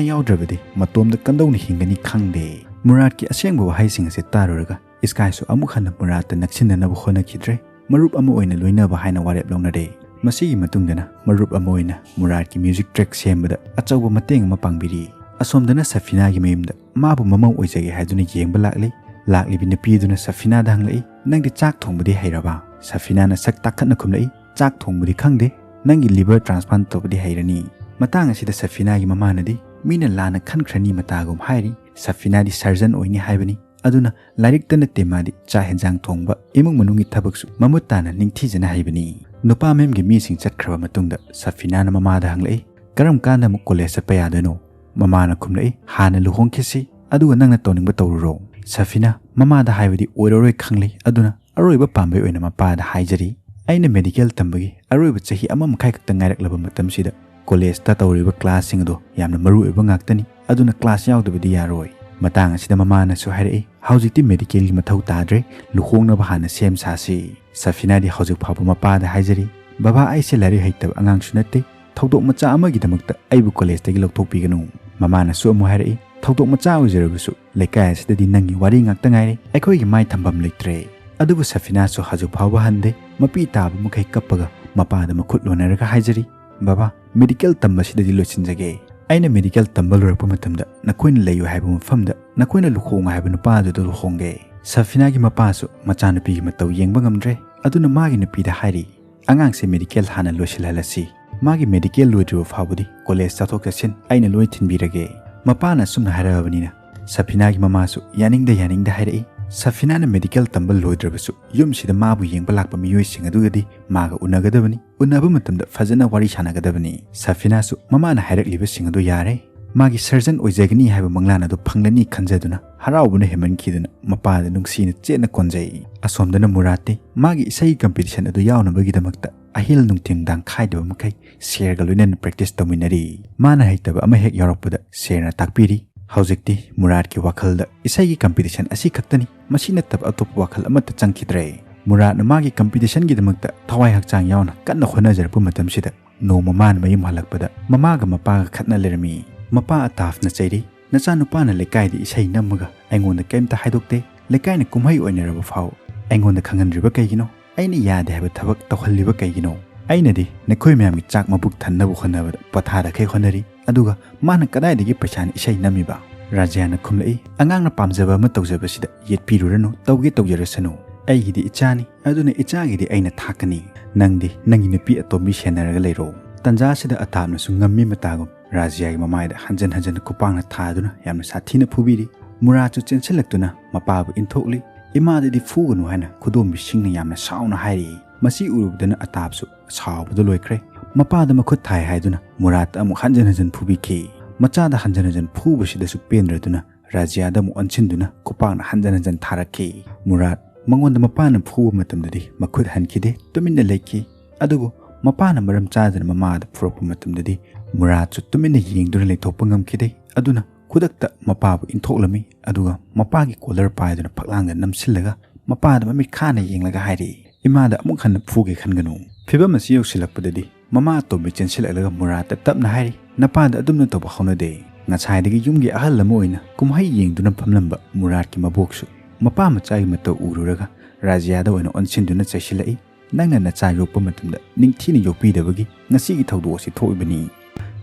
ꯌꯥꯎꯗ꯭ꯔꯕꯗꯤ ꯃꯇꯣꯝꯗ ꯀꯝꯗꯧꯅ ꯍꯤꯡꯒꯅꯤ ꯈꯪꯗꯦ꯫ ꯃꯨꯔꯥꯠꯀꯤ ꯑꯁꯦꯡꯕ ꯋꯥꯍꯩꯁꯤꯡ ꯑꯁꯤ ꯇꯥꯔꯨꯔꯒ ꯏꯁꯀꯥꯏꯁꯨ ꯑꯃꯨꯛ ꯍꯟꯅ ꯃꯨꯔꯥꯠꯇ ꯅꯛꯁꯤꯟꯅꯅꯕ ꯍꯣꯠꯅꯈꯤꯗ꯭ꯔꯦ꯫ ꯃꯔꯨꯞ ꯑꯃ ꯑꯣꯏꯅ ꯂꯣꯏꯅꯕ ꯍꯥꯏꯅ ꯋꯥꯔꯦꯞ ꯂꯧꯅꯔꯦ꯫ ꯃꯁꯤꯒꯤ ꯃꯇꯨꯡꯗꯅ ꯃꯔꯨꯞ ꯑꯃ ꯑꯣꯏꯅ ꯃꯨꯔꯥꯠꯀꯤ ꯃ꯭ꯌꯨꯖꯤꯛ ꯇ꯭ꯔꯦꯛ ꯁꯦꯝꯕꯗ ꯑꯆꯧꯕ ꯃꯇꯦꯡ ꯑꯃ ꯄꯥꯡꯕꯤꯔꯤ꯫ ꯑꯁꯣꯝꯗꯅ ꯁꯐꯤꯅꯥꯒꯤ ꯃꯌꯨꯝꯗ ꯃꯥꯕꯨ ꯃꯃꯧ ꯑꯣꯏꯖꯒꯦ ꯍꯥꯏꯗꯨꯅ ꯌꯦꯡꯕ ꯂꯥꯛꯂꯤ꯫ ꯂꯥꯛꯂꯤꯕꯤ ꯅꯨꯄꯤ ꯑꯗꯨꯅ ꯁꯐꯤꯅꯥꯗ ꯍꯪꯂꯛꯏ, "ꯅꯪꯗꯤ ꯆꯥꯛ ꯊꯣꯡꯕꯗꯤ ꯍꯩꯔꯕ?" ꯁꯐꯤꯅꯥꯅ ꯁꯛ ꯇꯥꯈꯠꯅ ꯈꯨꯝꯂꯛꯏ, "ꯆꯥꯛ ꯊꯣꯡꯕꯗꯤ ꯈꯪꯗꯦ, ꯅꯪꯒꯤ ꯂꯤꯚꯔ ꯇ꯭ꯔꯥꯟꯁꯄ꯭ꯂꯥꯟ ꯇꯧꯕꯗꯤ ꯍꯩꯔꯅꯤ꯫" ꯃꯇꯥꯡ ꯑꯁꯤꯗ ꯁꯐꯤꯅꯥꯒꯤ ꯃꯃꯥꯅꯗꯤ, "ꯃꯤꯅ ꯂꯥꯟꯅ ꯈꯟꯈ꯭ꯔꯅꯤ" ꯃꯇꯥꯒꯨꯝ ꯍꯥꯏꯔꯤ꯫ ꯁꯐꯤꯅꯥꯗꯤ ꯁꯔꯖꯟ ꯑꯣꯏꯅꯤ ꯍꯥꯏꯕꯅꯤ, ꯑꯗꯨꯅ ꯂꯥꯏꯔꯤꯛꯇ ꯅꯠꯇꯦ, ꯃꯥꯗꯤ ꯆꯥꯛ ꯍꯦꯟꯖꯥꯡ ꯊꯣꯡꯕ, ꯏꯃꯨꯡ ꯃꯅꯨꯡꯒꯤ ꯊꯕꯛꯁꯨ ꯃꯃꯨꯠ ꯇꯥꯅ ꯅꯤꯡꯊꯤꯖꯅ ꯍꯩꯕꯅꯤ꯫ ꯅꯨꯄꯥ ꯃꯌꯨꯝꯒꯤ ꯃꯤꯁꯤꯡ ꯆꯠꯈ꯭ꯔꯕ ꯃꯇꯨꯡꯗ ꯁꯐꯤꯅꯥꯅ ꯃꯃꯥꯗ ꯍꯪꯂꯛꯏ, "ꯀꯔꯝ ꯀꯥꯟꯗ ꯑꯃꯨꯛ ꯀꯣꯂꯦꯖ ꯆꯠꯄ ꯌꯥꯗꯣꯏꯅꯣ?" ꯃꯃꯥꯅ ꯈꯨꯝꯂꯛꯏ, "ꯍꯥꯟꯅ ꯂꯨꯍꯣꯡꯈꯤꯁꯤ, ꯑꯗꯨꯒ ꯅꯪꯅ ꯇꯧꯅꯤꯡꯕ ꯇꯧꯔꯨꯔꯣ꯫" ꯁꯐꯤꯅꯥ ꯃꯃꯥꯗ ꯍꯥꯏꯕꯗꯤ ꯑꯣꯏꯔꯔꯣꯏ ꯈꯪꯂꯤ, ꯑꯗꯨꯅ ꯑꯔꯣꯏꯕ ꯄꯥꯝꯕꯩ ꯑꯣꯏꯅ ꯃꯄꯥꯗ ꯍꯥꯏꯖꯔꯤ, "ꯑꯩꯅ ꯃꯦꯗꯤꯀꯦꯜ ꯇꯝꯕꯒꯤ ꯑꯔꯣꯏꯕ ꯆꯍꯤ ꯑꯃ ꯃꯈꯥꯏ ꯈꯛꯇ ꯉꯥꯏꯔꯛꯂꯕ ꯃꯇꯝꯁꯤꯗ ꯀꯣꯂꯦꯖꯇ ꯇꯧꯔꯤꯕ ꯀ꯭ꯂꯥꯁꯁꯤꯡ ꯑꯗꯣ ꯌꯥꯝꯅ ꯃꯔꯨ ꯑꯣꯏꯕ ꯉꯥꯛꯇꯅꯤ, ꯑꯗꯨꯅ ꯀ꯭ꯂꯥꯁ ꯌꯥꯎꯗꯕꯗꯤ ꯌꯥꯔꯣꯏ꯫" ꯃꯇꯥꯡ ꯑꯁꯤꯗ ꯃꯃꯥꯅꯁꯨ ꯍꯥꯏꯔꯛꯏ, "ꯍꯧꯖꯤꯛꯇꯤ ꯃꯦꯗꯤꯀꯦꯜꯒꯤ ꯃꯊꯧ ꯇꯥꯗ꯭ꯔꯦ, ꯂꯨꯍꯣꯡꯅꯕ ꯍꯥꯟꯅ ꯁꯦꯝ ꯁꯥꯁꯤ꯫" ꯁꯐꯤꯅꯥꯗꯤ ꯍꯧꯖꯤꯛ ꯐꯥꯎꯕ ꯃꯄꯥꯗ ꯍꯥꯏꯖꯔꯤ, "ꯕꯕꯥ, ꯑꯩꯁꯦ ꯂꯥꯏꯔꯤꯛ ꯍꯩꯇꯕ ꯑꯉꯥꯡꯁꯨ ꯅꯠꯇꯦ, ꯊꯧꯗꯣꯛ ꯃꯆꯥ ꯑꯃꯒꯤꯗꯃꯛꯇ ꯑꯩꯕꯨ ꯀꯣꯂꯦꯖꯇꯒꯤ ꯂꯧꯊꯣꯛꯄꯤꯒꯅꯨ꯫" ꯃꯃꯥꯅꯁꯨ ꯑꯃꯨꯛ ꯍꯥꯏꯔꯛꯏ, "ꯊꯧꯗꯣꯛ ꯃꯆꯥ ꯑꯣꯏꯖꯔꯕꯁꯨ ꯂꯩꯀꯥꯏ ꯑꯁꯤꯗꯗꯤ ꯅꯪꯒꯤ ꯋꯥꯔꯤ ꯉꯥꯛꯇ ꯉꯥꯏꯔꯦ, ꯑꯩꯈꯣꯏꯒꯤ ꯃꯥꯏ ꯊꯝꯐꯝ ꯂꯩꯇ꯭ꯔꯦ꯫" ꯑꯗꯨꯕꯨ ꯁꯐꯤꯅꯥꯁꯨ ꯍꯧꯖꯤꯛ ꯐꯥꯎꯕ ꯍꯟꯗꯦ꯫ ꯃꯄꯤ ꯇꯥꯕ ꯃꯈꯩ ꯀꯞꯄꯒ ꯃꯄꯥꯗ ꯃꯈꯨꯠ ꯂꯣꯟꯅꯔꯒ ꯍꯥꯏꯖꯔꯤ, "ꯕꯕꯥ, ꯃꯦꯗꯤꯀꯦꯜ ꯇꯝꯕꯁꯤꯗꯗꯤ ꯂꯣꯏꯁꯤꯟꯖꯒꯦ꯫ ꯑꯩꯅ ꯃꯦꯗꯤꯀꯦꯜ ꯇꯝꯕ ꯂꯣꯏꯔꯛꯄ ꯃꯇꯝꯗ ꯅꯈꯣꯏꯅ ꯂꯩꯌꯨ ꯍꯥꯏꯕ ꯃꯐꯝꯗ ꯅꯈꯣꯏꯅ ꯂꯨꯍꯣꯡꯉꯨ ꯍꯥꯏꯕ ꯅꯨꯄꯥ ꯑꯗꯨꯗ ꯂꯨꯍꯣꯡꯒꯦ꯫" ꯁꯐꯤꯅꯥꯒꯤ ꯃꯄꯥꯁꯨ ꯃꯆꯥꯅꯨꯄꯤꯒꯤ ꯃꯇꯧ ꯌꯦꯡꯕ ꯉꯝꯗ꯭ꯔꯦ꯫ ꯑꯗꯨꯅ ꯃꯥꯒꯤ ꯅꯨꯄꯤꯗ ꯍꯥꯏꯔꯤ, "ꯑꯉꯥꯡꯁꯦ ꯃꯦꯗꯤꯀꯦꯜ ꯍꯥꯟꯅ ꯂꯣꯏꯁꯤꯜꯍꯜꯂꯁꯤ꯫ ꯃꯥꯒꯤ ꯃꯦꯗꯤꯀꯦꯜ ꯂꯣꯏꯗ꯭ꯔꯤꯕ ꯐꯥꯎꯕꯗꯤ ꯀꯣꯂꯦꯖ ꯆꯠꯊꯣꯛ ꯆꯠꯁꯤꯟ ꯑꯩꯅ ꯂꯣꯏ ꯊꯤꯟꯕꯤꯔꯒꯦ꯫" ꯃꯄꯥꯅ ꯑꯁꯨꯝꯅ ꯍꯥꯏꯔꯛꯑꯕꯅꯤꯅ ꯁꯐꯤꯅꯥꯒꯤ ꯃꯃꯥꯁꯨ ꯌꯥꯅꯤꯡꯗ ꯌꯥꯅꯤꯡꯗ ꯍꯥꯏꯔꯛꯏ꯫ ꯁꯐꯤꯅꯥꯅ ꯃꯦꯗꯤꯀꯦꯜ ꯇꯝꯕ ꯂꯣꯏꯗ꯭ꯔꯕꯁꯨ ꯌꯨꯝꯁꯤꯗ ꯃꯥꯕꯨ ꯌꯦꯡꯕ ꯂꯥꯛꯄ ꯃꯤꯑꯣꯏꯁꯤꯡ ꯑꯗꯨꯒꯗꯤ ꯃꯥꯒ ꯎꯅꯒꯗꯕꯅꯤ꯫ ꯎꯅꯕ ꯃꯇꯝꯗ ꯐꯖꯅ ꯋꯥꯔꯤ ꯁꯥꯟꯅꯒꯗꯕꯅꯤ꯫ ꯁꯐꯤꯅꯥꯁꯨ ꯃꯃꯥꯅ ꯍꯥꯏꯔꯛꯂꯤꯕꯁꯤꯡ ꯑꯗꯨ ꯌꯥꯔꯦ꯫ ꯃꯥꯒꯤ ꯁꯔꯖꯟ ꯑꯣꯏꯖꯒꯅꯤ ꯍꯥꯏꯕ ꯃꯪꯂꯥꯟ ꯑꯗꯨ ꯐꯪꯂꯅꯤ ꯈꯟꯖꯗꯨꯅ ꯍꯔꯥꯎꯕꯅ ꯍꯦꯟꯃꯟꯈꯤꯗꯨꯅ ꯃꯄꯥꯗ ꯅꯨꯡꯁꯤꯅ ꯆꯦꯠꯅ ꯀꯣꯟꯖꯩ꯫ ꯑꯁꯣꯝꯗꯅ ꯃꯨꯔꯥꯠꯇꯤ ꯃꯥꯒꯤ ꯏꯁꯩꯒꯤ ꯀꯝꯄꯤꯇꯤꯁꯟ ꯑꯗꯨ ꯌꯥꯎꯅꯕꯒꯤꯗꯃꯛꯇ ꯑꯍꯤꯜ ꯅꯨꯡꯊꯤꯜ ꯅꯨꯡꯗꯥꯡ ꯈꯥꯏꯗꯕ ꯃꯈꯩ ꯁꯦꯔꯒ ꯂꯣꯏꯅꯅ ꯄ꯭ꯔꯦꯛꯇꯤꯁ ꯇꯧꯃꯤꯟꯅꯔꯤ꯫ ꯃꯥꯅ ꯍꯩꯇꯕ ꯑꯃ ꯍꯦꯛ ꯌꯥꯎꯔꯛꯄꯗ ꯁꯦꯔꯅ ꯇꯥꯛꯄꯤꯔꯤ꯫ ꯍꯧꯖꯤꯛꯇꯤ ꯃꯨꯔꯥꯠꯀꯤ ꯋꯥꯈꯜꯗ ꯏꯁꯩꯒꯤ ꯀꯝꯄꯤꯇꯤꯁꯟ ꯑꯁꯤ ꯈꯛꯇꯅꯤ, ꯃꯁꯤ ꯅꯠꯇꯕ ꯑꯇꯣꯞꯄ ꯋꯥꯈꯜ ꯑꯃꯠꯇ ꯆꯪꯈꯤꯗ꯭ꯔꯦ꯫ ꯃꯨꯔꯥꯠꯅ ꯃꯥꯒꯤ ꯀꯝꯄꯤꯇꯤꯁꯟꯒꯤꯗꯃꯛꯇ ꯊꯋꯥꯏ ꯍꯛꯆꯥꯡ ꯌꯥꯎꯅ ꯀꯟꯅ ꯍꯣꯠꯅꯖꯔꯛꯄ ꯃꯇꯝꯁꯤꯗ ꯅꯣꯡꯃ ꯃꯥꯅ ꯃꯌꯨꯝ ꯍꯜꯂꯛꯄꯗ ꯃꯃꯥꯒ ꯃꯄꯥꯒ ꯈꯠꯅ ꯂꯩꯔꯝꯃꯤ꯫ ꯃꯄꯥ ꯑꯇꯥꯐꯅ ꯆꯩꯔꯤ, "ꯅꯆꯥꯅꯨꯄꯥꯅ ꯂꯩꯀꯥꯏꯗ ꯏꯁꯩ ꯅꯝꯃꯒ ꯑꯩꯉꯣꯟꯗ ꯀꯩꯝꯇ ꯍꯥꯏꯗꯣꯛꯇꯦ, ꯂꯩꯀꯥꯏꯅ ꯀꯨꯝꯍꯩ ꯑꯣꯏꯅꯔꯕ ꯐꯥꯎ ꯑꯩꯉꯣꯟꯗ ꯈꯪꯍꯟꯗ꯭ꯔꯤꯕ ꯀꯩꯒꯤꯅꯣ? ꯑꯩꯅ ꯌꯥꯗꯦ ꯍꯥꯏꯕ ꯊꯕꯛ ꯇꯧꯍꯜꯂꯤꯕ ꯀꯩꯒꯤꯅꯣ? ꯑꯩꯅꯗꯤ ꯅꯈꯣꯏ ꯃꯌꯥꯝꯒꯤ ꯆꯥꯛ ꯃꯕꯨꯛ ꯊꯟꯅꯕ ꯍꯣꯠꯅꯕꯗ ꯄꯣꯊꯥꯗꯈꯩ ꯍꯣꯠꯅꯔꯤ, ꯑꯗꯨꯒ ꯃꯥꯅ ꯀꯗꯥꯏꯗꯒꯤ ꯄꯩꯁꯥꯅ ꯏꯁꯩ ꯅꯝꯃꯤꯕ?" ꯔꯥꯖ꯭ꯌꯥꯅ ꯈꯨꯝꯂꯛꯏ, "ꯑꯉꯥꯡꯅ ꯄꯥꯝꯖꯕ ꯑꯃ ꯇꯧꯖꯕꯁꯤꯗ ꯌꯦꯠꯄꯤꯔꯨꯔꯅꯨ, ꯇꯧꯒꯦ ꯇꯧꯖꯔꯁꯅꯨ꯫ ꯑꯩꯒꯤꯗꯤ ꯏꯆꯥꯅꯤ, ꯑꯗꯨꯅ ꯏꯆꯥꯒꯤꯗꯤ ꯑꯩꯅ ꯊꯥꯛꯀꯅꯤ꯫ ꯅꯪꯗꯤ ꯅꯪꯒꯤ ꯅꯨꯄꯤ ꯑꯇꯣꯝꯕꯤ ꯁꯦꯟꯅꯔꯒ ꯂꯩꯔꯣ꯫" ꯇꯟꯖꯥ ꯑꯁꯤꯗ ꯑꯇꯥꯞꯅꯁꯨ ꯉꯝꯃꯤ ꯃꯇꯥꯒꯨꯝ ꯔꯥꯖ꯭ꯌꯥꯒꯤ ꯃꯃꯥꯏꯗ ꯍꯟꯖꯟ ꯍꯟꯖꯟ ꯈꯨꯄꯥꯛꯅ ꯊꯥꯗꯨꯅ ꯌꯥꯝꯅ ꯁꯥꯊꯤꯅ ꯐꯨꯕꯤꯔꯤ꯫ ꯃꯨꯔꯥꯠꯁꯨ ꯆꯦꯟꯁꯤꯜꯂꯛꯇꯨꯅ ꯃꯄꯥꯕꯨ ꯏꯟꯊꯣꯛꯂꯤ꯫ "ꯏꯃꯥꯗꯗꯤ ꯐꯨꯒꯅꯨ" ꯍꯥꯏꯅ ꯈꯨꯗꯣꯝꯕꯤꯁꯤꯡꯅ ꯌꯥꯝꯅ ꯁꯥꯎꯅ ꯍꯥꯏꯔꯤ꯫ ꯃꯁꯤ ꯎꯔꯨꯕꯗꯅ ꯑꯇꯥꯞꯁꯨ ꯁꯥꯎꯕꯗꯨ ꯂꯣꯏꯈ꯭ꯔꯦ꯫ ꯃꯄꯥꯗ ꯃꯈꯨꯠ ꯊꯥꯏ ꯍꯥꯏꯗꯨꯅ ꯃꯨꯔꯥꯠꯇ ꯑꯃꯨꯛ ꯍꯟꯖꯟ ꯍꯟꯖꯟ ꯐꯨꯕꯤꯈꯤ꯫ ꯃꯆꯥꯗ ꯍꯟꯖꯟ ꯍꯟꯖꯟ ꯐꯨꯕꯁꯤꯗꯁꯨ ꯄꯦꯟꯗ꯭ꯔꯗꯨꯅ ꯔꯥꯖ꯭ꯌꯥꯗ ꯑꯃꯨꯛ ꯑꯣꯟꯁꯤꯟꯗꯨꯅ ꯈꯨꯄꯥꯛꯅ ꯍꯟꯖꯟ ꯍꯟꯖꯟ ꯊꯥꯔꯛꯈꯤ꯫ ꯃꯨꯔꯥꯠ ꯃꯉꯣꯟꯗ ꯃꯄꯥꯅ ꯐꯨꯕ ꯃꯇꯝꯗꯗꯤ ꯃꯈꯨꯠ ꯍꯟꯈꯤꯗꯦ, ꯇꯨꯃꯤꯟꯅ ꯂꯩꯈꯤ꯫ ꯑꯗꯨꯕꯨ ꯃꯄꯥꯅ ꯃꯔꯝ ꯆꯥꯗꯅ ꯃꯃꯥꯗ ꯐꯨꯔꯛꯄ ꯃꯇꯝꯗꯗꯤ ꯃꯨꯔꯥꯠꯁꯨ ꯇꯨꯃꯤꯟꯅ ꯌꯦꯡꯗꯨꯅ ꯂꯩꯊꯣꯛꯄ ꯉꯝꯈꯤꯗꯦ꯫ ꯑꯗꯨꯅ ꯈꯨꯗꯛꯇ ꯃꯄꯥꯕꯨ ꯏꯟꯊꯣꯛꯂꯝꯃꯤ, ꯑꯗꯨꯒ ꯃꯄꯥꯒꯤ ꯀꯣꯂꯔ ꯄꯥꯏꯗꯨꯅ ꯐꯛꯂꯥꯡꯗ ꯅꯝꯁꯤꯜꯂꯒ ꯃꯄꯥꯗ ꯃꯃꯤꯠ ꯈꯥꯅ ꯌꯦꯡꯂꯒ ꯍꯥꯏꯔꯛꯏ, "ꯏꯃꯥꯗ ꯑꯃꯨꯛ ꯍꯟꯅ ꯐꯨꯒꯦ ꯈꯟꯒꯅꯨ꯫" ꯐꯤꯕꯝ ꯑꯁꯤ ꯌꯧꯁꯤꯜꯂꯛꯄꯗꯗꯤ ꯃꯃꯥ ꯑꯇꯣꯝꯕꯤ ꯆꯦꯟꯁꯤꯜꯂꯛꯂꯒ ꯃꯨꯔꯥꯠꯇ ꯇꯞꯅ ꯍꯥꯏꯔꯤ, "ꯅꯄꯥꯗ ꯑꯗꯨꯝꯅ ꯇꯧꯕ ꯍꯧꯅꯗꯦ꯫" ꯉꯁꯥꯏꯗꯒꯤ ꯌꯨꯝꯒꯤ ꯑꯍꯜ ꯑꯃ ꯑꯣꯏꯅ ꯀꯨꯝꯍꯩ ꯌꯦꯡꯗꯨꯅ ꯐꯝꯂꯝꯕ ꯃꯨꯔꯥꯠꯀꯤ ꯃꯕꯣꯛꯁꯨ ꯃꯄꯥ ꯃꯆꯥꯒꯤ ꯃꯇꯧ ꯎꯔꯨꯔꯒ ꯔꯥꯖ꯭ꯌꯥꯗ ꯑꯣꯏꯅ ꯑꯣꯟꯁꯤꯟꯗꯨꯅ ꯆꯩꯁꯤꯜꯂꯛꯏ, "ꯅꯪꯅ ꯅꯆꯥ ꯌꯣꯛꯄ ꯃꯇꯝꯗ ꯅꯤꯡꯊꯤꯅ ꯌꯣꯛꯄꯤꯗꯕꯒꯤ ꯉꯁꯤꯒꯤ ꯊꯧꯗꯣꯛ ꯑꯁꯤ ꯊꯣꯛꯏꯕꯅꯤ꯫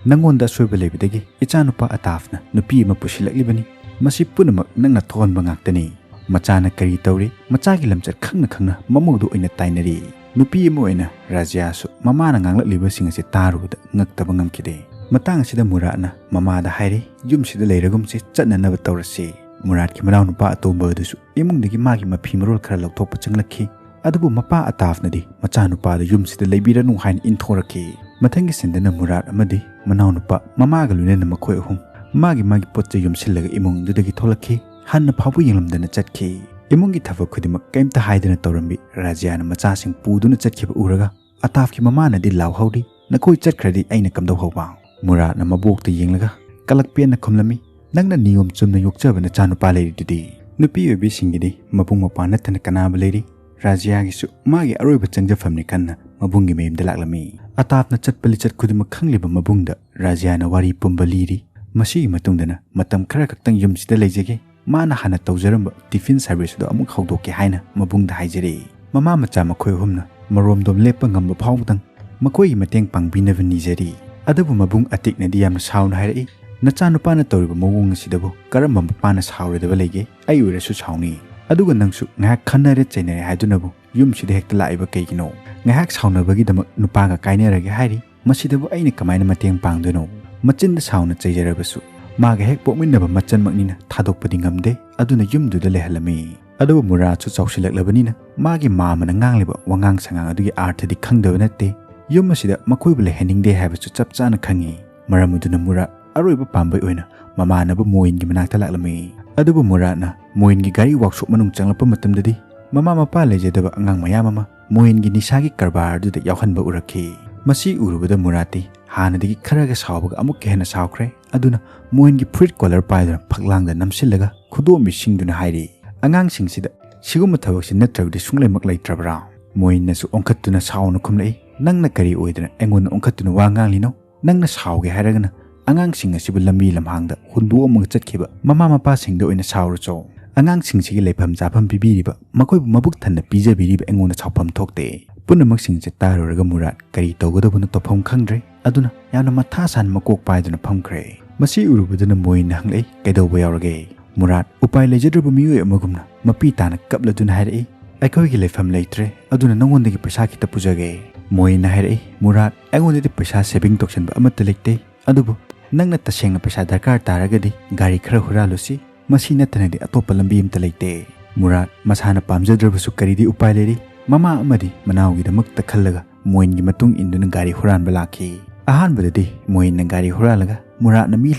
ꯅꯪꯉꯣꯟꯗ ꯑꯁꯣꯏꯕ ꯂꯩꯕꯗꯒꯤ ꯏꯆꯥꯅꯨꯄꯥ ꯑꯇꯥꯐꯅ ꯅꯨꯄꯤ ꯑꯃ ꯄꯨꯁꯤꯜꯂꯛꯂꯤꯕꯅꯤ꯫ ꯃꯁꯤ ꯄꯨꯝꯅꯃꯛ ꯅꯪꯅ ꯊꯣꯛꯍꯟꯕ ꯉꯥꯛꯇꯅꯤ꯫" ꯃꯆꯥꯅ ꯀꯔꯤ ꯇꯧꯔꯤ? ꯃꯆꯥꯒꯤ ꯂꯝꯆꯠ ꯈꯪꯅ ꯈꯪꯅ ꯃꯃꯧꯗꯨ ꯑꯣꯏꯅ ꯇꯥꯏꯅꯔꯤ꯫ ꯅꯨꯄꯤ ꯑꯃ ꯑꯣꯏꯅ ꯔꯥꯖ꯭ꯌꯥꯁꯨ ꯃꯃꯥꯅ ꯉꯥꯡꯂꯛꯂꯤꯕꯁꯤꯡ ꯑꯁꯤ ꯇꯥꯔꯨꯕꯗ ꯉꯛꯇꯕ ꯉꯝꯈꯤꯗꯦ꯫ ꯃꯇꯥꯡ ꯑꯁꯤꯗ ꯃꯨꯔꯥꯠꯅ ꯃꯃꯥꯗ ꯍꯥꯏꯔꯤ, "ꯌꯨꯝꯁꯤꯗ ꯂꯩꯔꯒꯨꯝꯁꯤ, ꯆꯠꯅꯅꯕ ꯇꯧꯔꯁꯤ꯫" ꯃꯨꯔꯥꯠꯀꯤ ꯃꯅꯥꯎꯅꯨꯄꯥ ꯑꯇꯣꯝꯕ ꯑꯗꯨꯁꯨ ꯏꯃꯨꯡꯗꯒꯤ ꯃꯥꯒꯤ ꯃꯐꯤ ꯃꯔꯣꯜ ꯈꯔ ꯂꯧꯊꯣꯛꯄ ꯆꯪꯂꯛꯈꯤ꯫ ꯑꯗꯨꯕꯨ ꯃꯄꯥ ꯑꯇꯥꯐꯅꯗꯤ ꯃꯆꯥꯅꯨꯄꯥꯗꯨ ꯌꯨꯝꯁꯤꯗ ꯂꯩꯕꯤꯔꯅꯨ ꯍꯥꯏꯅ ꯏꯟꯊꯣꯔꯛꯈꯤ꯫ ꯃꯊꯪꯒꯤ ꯁꯤꯟꯗꯅ ꯃꯨꯔꯥꯠ ꯑꯃꯗꯤ ꯃꯅꯥꯎꯅꯨꯄꯥ ꯃꯃꯥꯒ ꯂꯣꯏꯅꯅ ꯃꯈꯣꯏ ꯑꯍꯨꯝ ꯃꯥꯒꯤ ꯃꯥꯒꯤ ꯄꯣꯠ ꯆꯩ ꯌꯣꯝꯁꯤꯜꯂꯒ ꯏꯃꯨꯡꯗꯨꯗꯒꯤ ꯊꯣꯛꯂꯛꯈꯤ꯫ ꯍꯟꯅ ꯐꯥꯎꯕ ꯌꯦꯡꯂꯝꯗꯅ ꯆꯠꯈꯤ꯫ ꯏꯃꯨꯡꯒꯤ ꯊꯕꯛ ꯈꯨꯗꯤꯡꯃꯛ ꯀꯩꯝꯇ ꯍꯥꯏꯗꯅ ꯇꯧꯔꯝꯕꯤ ꯔꯥꯖ꯭ꯌꯥꯅ ꯃꯆꯥꯁꯤꯡ ꯄꯨꯗꯨꯅ ꯆꯠꯈꯤꯕ ꯎꯔꯒ ꯑꯇꯥꯐꯀꯤ ꯃꯃꯥꯅꯗꯤ ꯂꯥꯎꯍꯧꯔꯤ, "ꯅꯈꯣꯏ ꯆꯠꯈ꯭ꯔꯗꯤ ꯑꯩꯅ ꯀꯝꯗꯧꯍꯧꯕ?" ꯃꯨꯔꯥꯠꯅ ꯃꯕꯣꯛꯇ ꯌꯦꯡꯂꯒ ꯀꯂꯛ ꯄꯦꯟꯅ ꯈꯨꯝꯂꯝꯃꯤ, "ꯅꯪꯅ ꯅꯤꯌꯣꯝ ꯆꯨꯝꯅ ꯌꯣꯛꯆꯕ ꯅꯆꯥꯅꯨꯄꯥ ꯂꯩꯔꯤꯗꯨꯗꯤ?" ꯅꯨꯄꯤ ꯑꯣꯏꯕꯤꯁꯤꯡꯒꯤꯗꯤ ꯃꯕꯨꯡ ꯃꯧꯄ꯭ꯋꯥ ꯅꯠꯇꯅ ꯀꯅꯥꯕ ꯂꯩꯔꯤ? ꯔꯥꯖ꯭ꯌꯥꯒꯤꯁꯨ ꯃꯥꯒꯤ ꯑꯔꯣꯏꯕ ꯆꯪꯖꯐꯝꯅꯤ ꯈꯟꯅ ꯃꯕꯨꯡꯒꯤ ꯃꯌꯨꯝꯗ ꯂꯥꯛꯂꯝꯃꯤ꯫ ꯑꯇꯥꯞꯅ ꯆꯠꯄ ꯂꯤꯆꯠ ꯈꯨꯗꯤꯡꯃꯛ ꯈꯪꯂꯤꯕ ꯃꯕꯨꯡꯗ ꯔꯥꯖ꯭ꯌꯥꯅ ꯋꯥꯔꯤ ꯄꯨꯝꯕ ꯂꯤꯔꯤ꯫ ꯃꯁꯤꯒꯤ ꯃꯇꯨꯡꯗꯅ ꯃꯇꯝ ꯈꯔ ꯈꯛꯇꯪ ꯌꯨꯝꯁꯤꯗ ꯂꯩꯖꯒꯦ, ꯃꯥꯅ ꯍꯥꯟꯅ ꯇꯧꯖꯔꯝꯕ ꯇꯤꯐꯤꯟ ꯁꯥꯔꯚꯤꯁ ꯑꯗꯨ ꯑꯃꯨꯛ ꯍꯧꯗꯣꯛꯀꯦ ꯍꯥꯏꯅ ꯃꯕꯨꯡꯗ ꯍꯥꯏꯖꯔꯛꯏ꯫ ꯃꯃꯥ ꯃꯆꯥ ꯃꯈꯣꯏ ꯑꯍꯨꯝꯅ ꯃꯔꯣꯝꯗꯣꯝ ꯂꯦꯞꯄ ꯉꯝꯕ ꯐꯥꯎꯕꯗꯪ ꯃꯈꯣꯏꯒꯤ ꯃꯇꯦꯡ ꯄꯥꯡꯕꯤꯅꯕ ꯅꯤꯖꯔꯤ꯫ ꯑꯗꯨꯕꯨ ꯃꯕꯨꯡ ꯑꯇꯤꯛꯅꯗꯤ ꯌꯥꯝꯅ ꯁꯥꯎꯅ ꯍꯥꯏꯔꯛꯏ, "ꯅꯆꯥꯅꯨꯄꯥꯅ ꯇꯧꯔꯤꯕ ꯃꯑꯣꯡ ꯑꯁꯤꯗꯕꯨ ꯀꯔꯝꯕ ꯃꯄꯥꯅ ꯁꯥꯎꯔꯣꯏꯗꯕ ꯂꯩꯒꯦ? ꯑꯩ ꯑꯣꯏꯔꯁꯨ ꯁꯥꯎꯅꯤ꯫ ꯑꯗꯨꯒ ꯅꯪꯁꯨ ꯉꯥꯏꯍꯥꯛ ꯈꯟꯅꯔꯦ ꯆꯩꯅꯔꯦ ꯍꯥꯏꯗꯨꯅꯕꯨ ꯌꯨꯝꯁꯤꯗ ꯍꯦꯛꯇ ꯂꯥꯛꯏꯕ ꯀꯩꯒꯤꯅꯣ? ꯉꯥꯏꯍꯥꯛ ꯁꯥꯎꯅꯕꯒꯤꯗꯃꯛ ꯅꯨꯄꯥꯒ ꯀꯥꯏꯅꯔꯒꯦ ꯍꯥꯏꯔꯤ, ꯃꯁꯤꯗꯕꯨ ꯑꯩꯅ ꯀꯃꯥꯏꯅ ꯃꯇꯦꯡ ꯄꯥꯡꯗꯣꯏꯅꯣ?" ꯃꯆꯤꯟꯗ ꯁꯥꯎꯅ ꯆꯩꯖꯔꯕꯁꯨ ꯃꯥꯒ ꯍꯦꯛ ꯄꯣꯛꯃꯤꯟꯅꯕ ꯃꯆꯟꯃꯛꯅꯤꯅ ꯊꯥꯗꯣꯛꯄꯗꯤ ꯉꯝꯗꯦ꯫ ꯑꯗꯨꯅ ꯌꯨꯝꯗꯨꯗ ꯂꯩꯍꯜꯂꯝꯃꯤ꯫ ꯑꯗꯨꯕꯨ ꯃꯨꯔꯥꯠꯁꯨ ꯆꯥꯎꯁꯤꯜꯂꯛꯂꯕꯅꯤꯅ ꯃꯥꯒꯤ ꯃꯥꯃꯅ ꯉꯥꯡꯂꯤꯕ ꯋꯥꯉꯥꯡ ꯁꯉꯥꯡ ꯑꯗꯨꯒꯤ ꯑꯥꯔꯊꯗꯤ ꯈꯪꯗꯕ ꯅꯠꯇꯦ꯫ ꯌꯨꯝ ꯑꯁꯤꯗ ꯃꯈꯣꯏꯕꯨ ꯂꯩꯍꯟꯅꯤꯡꯗꯦ ꯍꯥꯏꯕꯁꯨ ꯆꯞ ꯆꯥꯅ ꯈꯪꯉꯤ꯫ ꯃꯔꯝ ꯑꯗꯨꯅ ꯃꯨꯔꯥꯠ ꯑꯔꯣꯏꯕ ꯄꯥꯝꯕꯩ ꯑꯣꯏꯅ ꯃꯃꯥꯟꯅꯕ ꯃꯣꯏꯟꯒꯤ ꯃꯅꯥꯛꯇ ꯂꯥꯛꯂꯝꯃꯤ꯫ ꯑꯗꯨꯕꯨ ꯃꯨꯔꯥꯠꯅ ꯃꯣꯏꯟꯒꯤ ꯒꯥꯔꯤ ꯋꯥꯛꯁꯣꯞ ꯃꯅꯨꯡ ꯆꯪꯂꯛꯄ ꯃꯇꯝꯗꯗꯤ ꯃꯃꯥ ꯃꯄꯥ ꯂꯩꯖꯗꯕ ꯑꯉꯥꯡ ꯃꯌꯥꯝ ꯑꯃ ꯃꯣꯏꯟꯒꯤ ꯅꯤꯁꯥꯒꯤ ꯀꯔꯕꯥꯔ ꯑꯗꯨꯗ ꯌꯥꯎꯍꯟꯕ ꯎꯔꯛꯈꯤ꯫ ꯃꯁꯤ ꯎꯔꯨꯕꯗ ꯃꯨꯔꯥꯠꯇꯤ ꯍꯥꯟꯅꯗꯒꯤ ꯈꯔꯒ ꯁꯥꯎꯕꯒ ꯑꯃꯨꯛꯀ ꯍꯦꯟꯅ ꯁꯥꯎꯈ꯭ꯔꯦ꯫ ꯑꯗꯨꯅ ꯃꯣꯏꯟꯒꯤ ꯐꯨꯔꯤꯠ ꯀꯣꯂꯔ ꯄꯥꯏꯗꯨꯅ ꯐꯛꯂꯥꯡꯗ ꯅꯝꯁꯤꯜꯂꯒ ꯈꯨꯗꯣꯝꯕꯤꯁꯤꯡꯗꯨꯅ ꯍꯥꯏꯔꯤ, "ꯑꯉꯥꯡꯁꯤꯡꯁꯤꯗ ꯁꯤꯒꯨꯝꯕ ꯊꯕꯛꯁꯤ ꯅꯠꯇ꯭ꯔꯕꯗꯤ ꯁꯨꯡꯂꯩꯃꯛ ꯂꯩꯇ꯭ꯔꯕ꯭ꯔꯥ?" ꯃꯣꯏꯟꯅꯁꯨ ꯑꯣꯟꯈꯠꯇꯨꯅ ꯁꯥꯎꯅ ꯈꯨꯝꯂꯛꯏ, "ꯅꯪꯅ ꯀꯔꯤ ꯑꯣꯏꯗꯅ ꯑꯩꯉꯣꯟꯗ ꯑꯣꯟꯈꯠꯇꯨꯅ ꯋꯥ ꯉꯥꯡꯂꯤꯅꯣ? ꯅꯪꯅ ꯁꯥꯎꯒꯦ ꯍꯥꯏꯔꯒꯅ ꯑꯉꯥꯡꯁꯤꯡ ꯑꯁꯤꯕꯨ ꯂꯝꯕꯤ ꯂꯝꯍꯥꯡꯗ ꯍꯨꯟꯗꯣꯛꯑꯝꯃꯒ ꯆꯠꯈꯤꯕ ꯃꯃꯥ ꯃꯄꯥꯁꯤꯡꯗ ꯑꯣꯏꯅ ꯁꯥꯎꯔꯨꯆꯣ꯫ ꯑꯉꯥꯡꯁꯤꯡꯁꯤꯒꯤ ꯂꯩꯐꯝ ꯆꯥꯐꯝ ꯄꯤꯕꯤꯔꯤꯕ, ꯃꯈꯣꯏꯕꯨ ꯃꯕꯨꯛ ꯊꯟꯅ ꯄꯤꯖꯕꯤꯔꯤꯕ ꯑꯩꯉꯣꯟꯗ ꯁꯥꯎꯐꯝ ꯊꯣꯛꯇꯦ꯫" ꯄꯨꯝꯅꯃꯛꯁꯤꯡꯁꯦ ꯇꯥꯔꯨꯔꯒ ꯃꯨꯔꯥꯠ ꯀꯔꯤ ꯇꯧꯒꯗꯕꯅꯣ ꯇꯧꯐꯝ ꯈꯪꯗ꯭ꯔꯦ꯫ ꯑꯗꯨꯅ ꯌꯥꯝꯅ ꯃꯊꯥ ꯁꯥꯅ ꯃꯀꯣꯛ ꯄꯥꯏꯗꯨꯅ ꯐꯝꯈ꯭ꯔꯦ꯫ ꯃꯁꯤ ꯎꯔꯨꯕꯗꯨꯅ ꯃꯣꯏꯟꯅ ꯍꯪꯂꯛꯏ, "ꯀꯩꯗꯧꯕ ꯌꯥꯎꯔꯒꯦ?" ꯃꯨꯔꯥꯠ ꯎꯄꯥꯏ ꯂꯩꯖꯗ꯭ꯔꯕ ꯃꯤꯑꯣꯏ ꯑꯃꯒꯨꯝꯅ ꯃꯄꯤ ꯇꯥꯅ ꯀꯞꯂꯗꯨꯅ ꯍꯥꯏꯔꯛꯏ, "ꯑꯩꯈꯣꯏꯒꯤ ꯂꯩꯐꯝ ꯂꯩꯇ꯭ꯔꯦ, ꯑꯗꯨꯅ ꯅꯉꯣꯟꯗꯒꯤ ꯄꯩꯁꯥ ꯈꯤꯇ ꯄꯨꯖꯒꯦ꯫" ꯃꯣꯏꯟꯅ ꯍꯥꯏꯔꯛꯏ, "ꯃꯨꯔꯥꯠ, ꯑꯩꯉꯣꯟꯗꯗꯤ ꯄꯩꯁꯥ ꯁꯦꯚꯤꯡ ꯇꯧꯁꯟꯕ ꯑꯃꯠꯇ ꯂꯩꯇꯦ, ꯑꯗꯨꯕꯨ ꯅꯪꯅ ꯇꯁꯦꯡꯅ ꯄꯩꯁꯥ ꯗꯔꯀꯥꯔ ꯇꯥꯔꯒꯗꯤ ꯒꯥꯔꯤ ꯈꯔ ꯍꯨꯔꯥꯜꯂꯨꯁꯤ, ꯃꯁꯤ ꯅꯠꯇꯅꯗꯤ ꯑꯇꯣꯞꯄ ꯂꯝꯕꯤ ꯑꯃꯠꯇ ꯂꯩꯇꯦ꯫" ꯃꯨꯔꯥꯠ ꯃꯁꯥꯅ ꯄꯥꯝꯖꯗ꯭ꯔꯕꯁꯨ ꯀꯔꯤꯗꯤ ꯎꯄꯥꯏ ꯂꯩꯔꯤ? ꯃꯃꯥ ꯑꯃꯗꯤ ꯃꯅꯥꯎꯒꯤꯗꯃꯛꯇ ꯈꯜꯂꯒ ꯃꯣꯏꯟꯒꯤ ꯃꯇꯨꯡ ꯏꯟꯗꯨꯅ ꯒꯥꯔꯤ ꯍꯨꯔꯥꯟꯕ ꯂꯥꯛꯈꯤ꯫ ꯑꯍꯥꯟꯕꯗꯗꯤ ꯃꯣꯏꯟꯅ ꯒꯥꯔꯤ ꯍꯨꯔꯥꯜꯂꯒ ꯃꯨꯔꯥꯠꯅ ꯃꯤ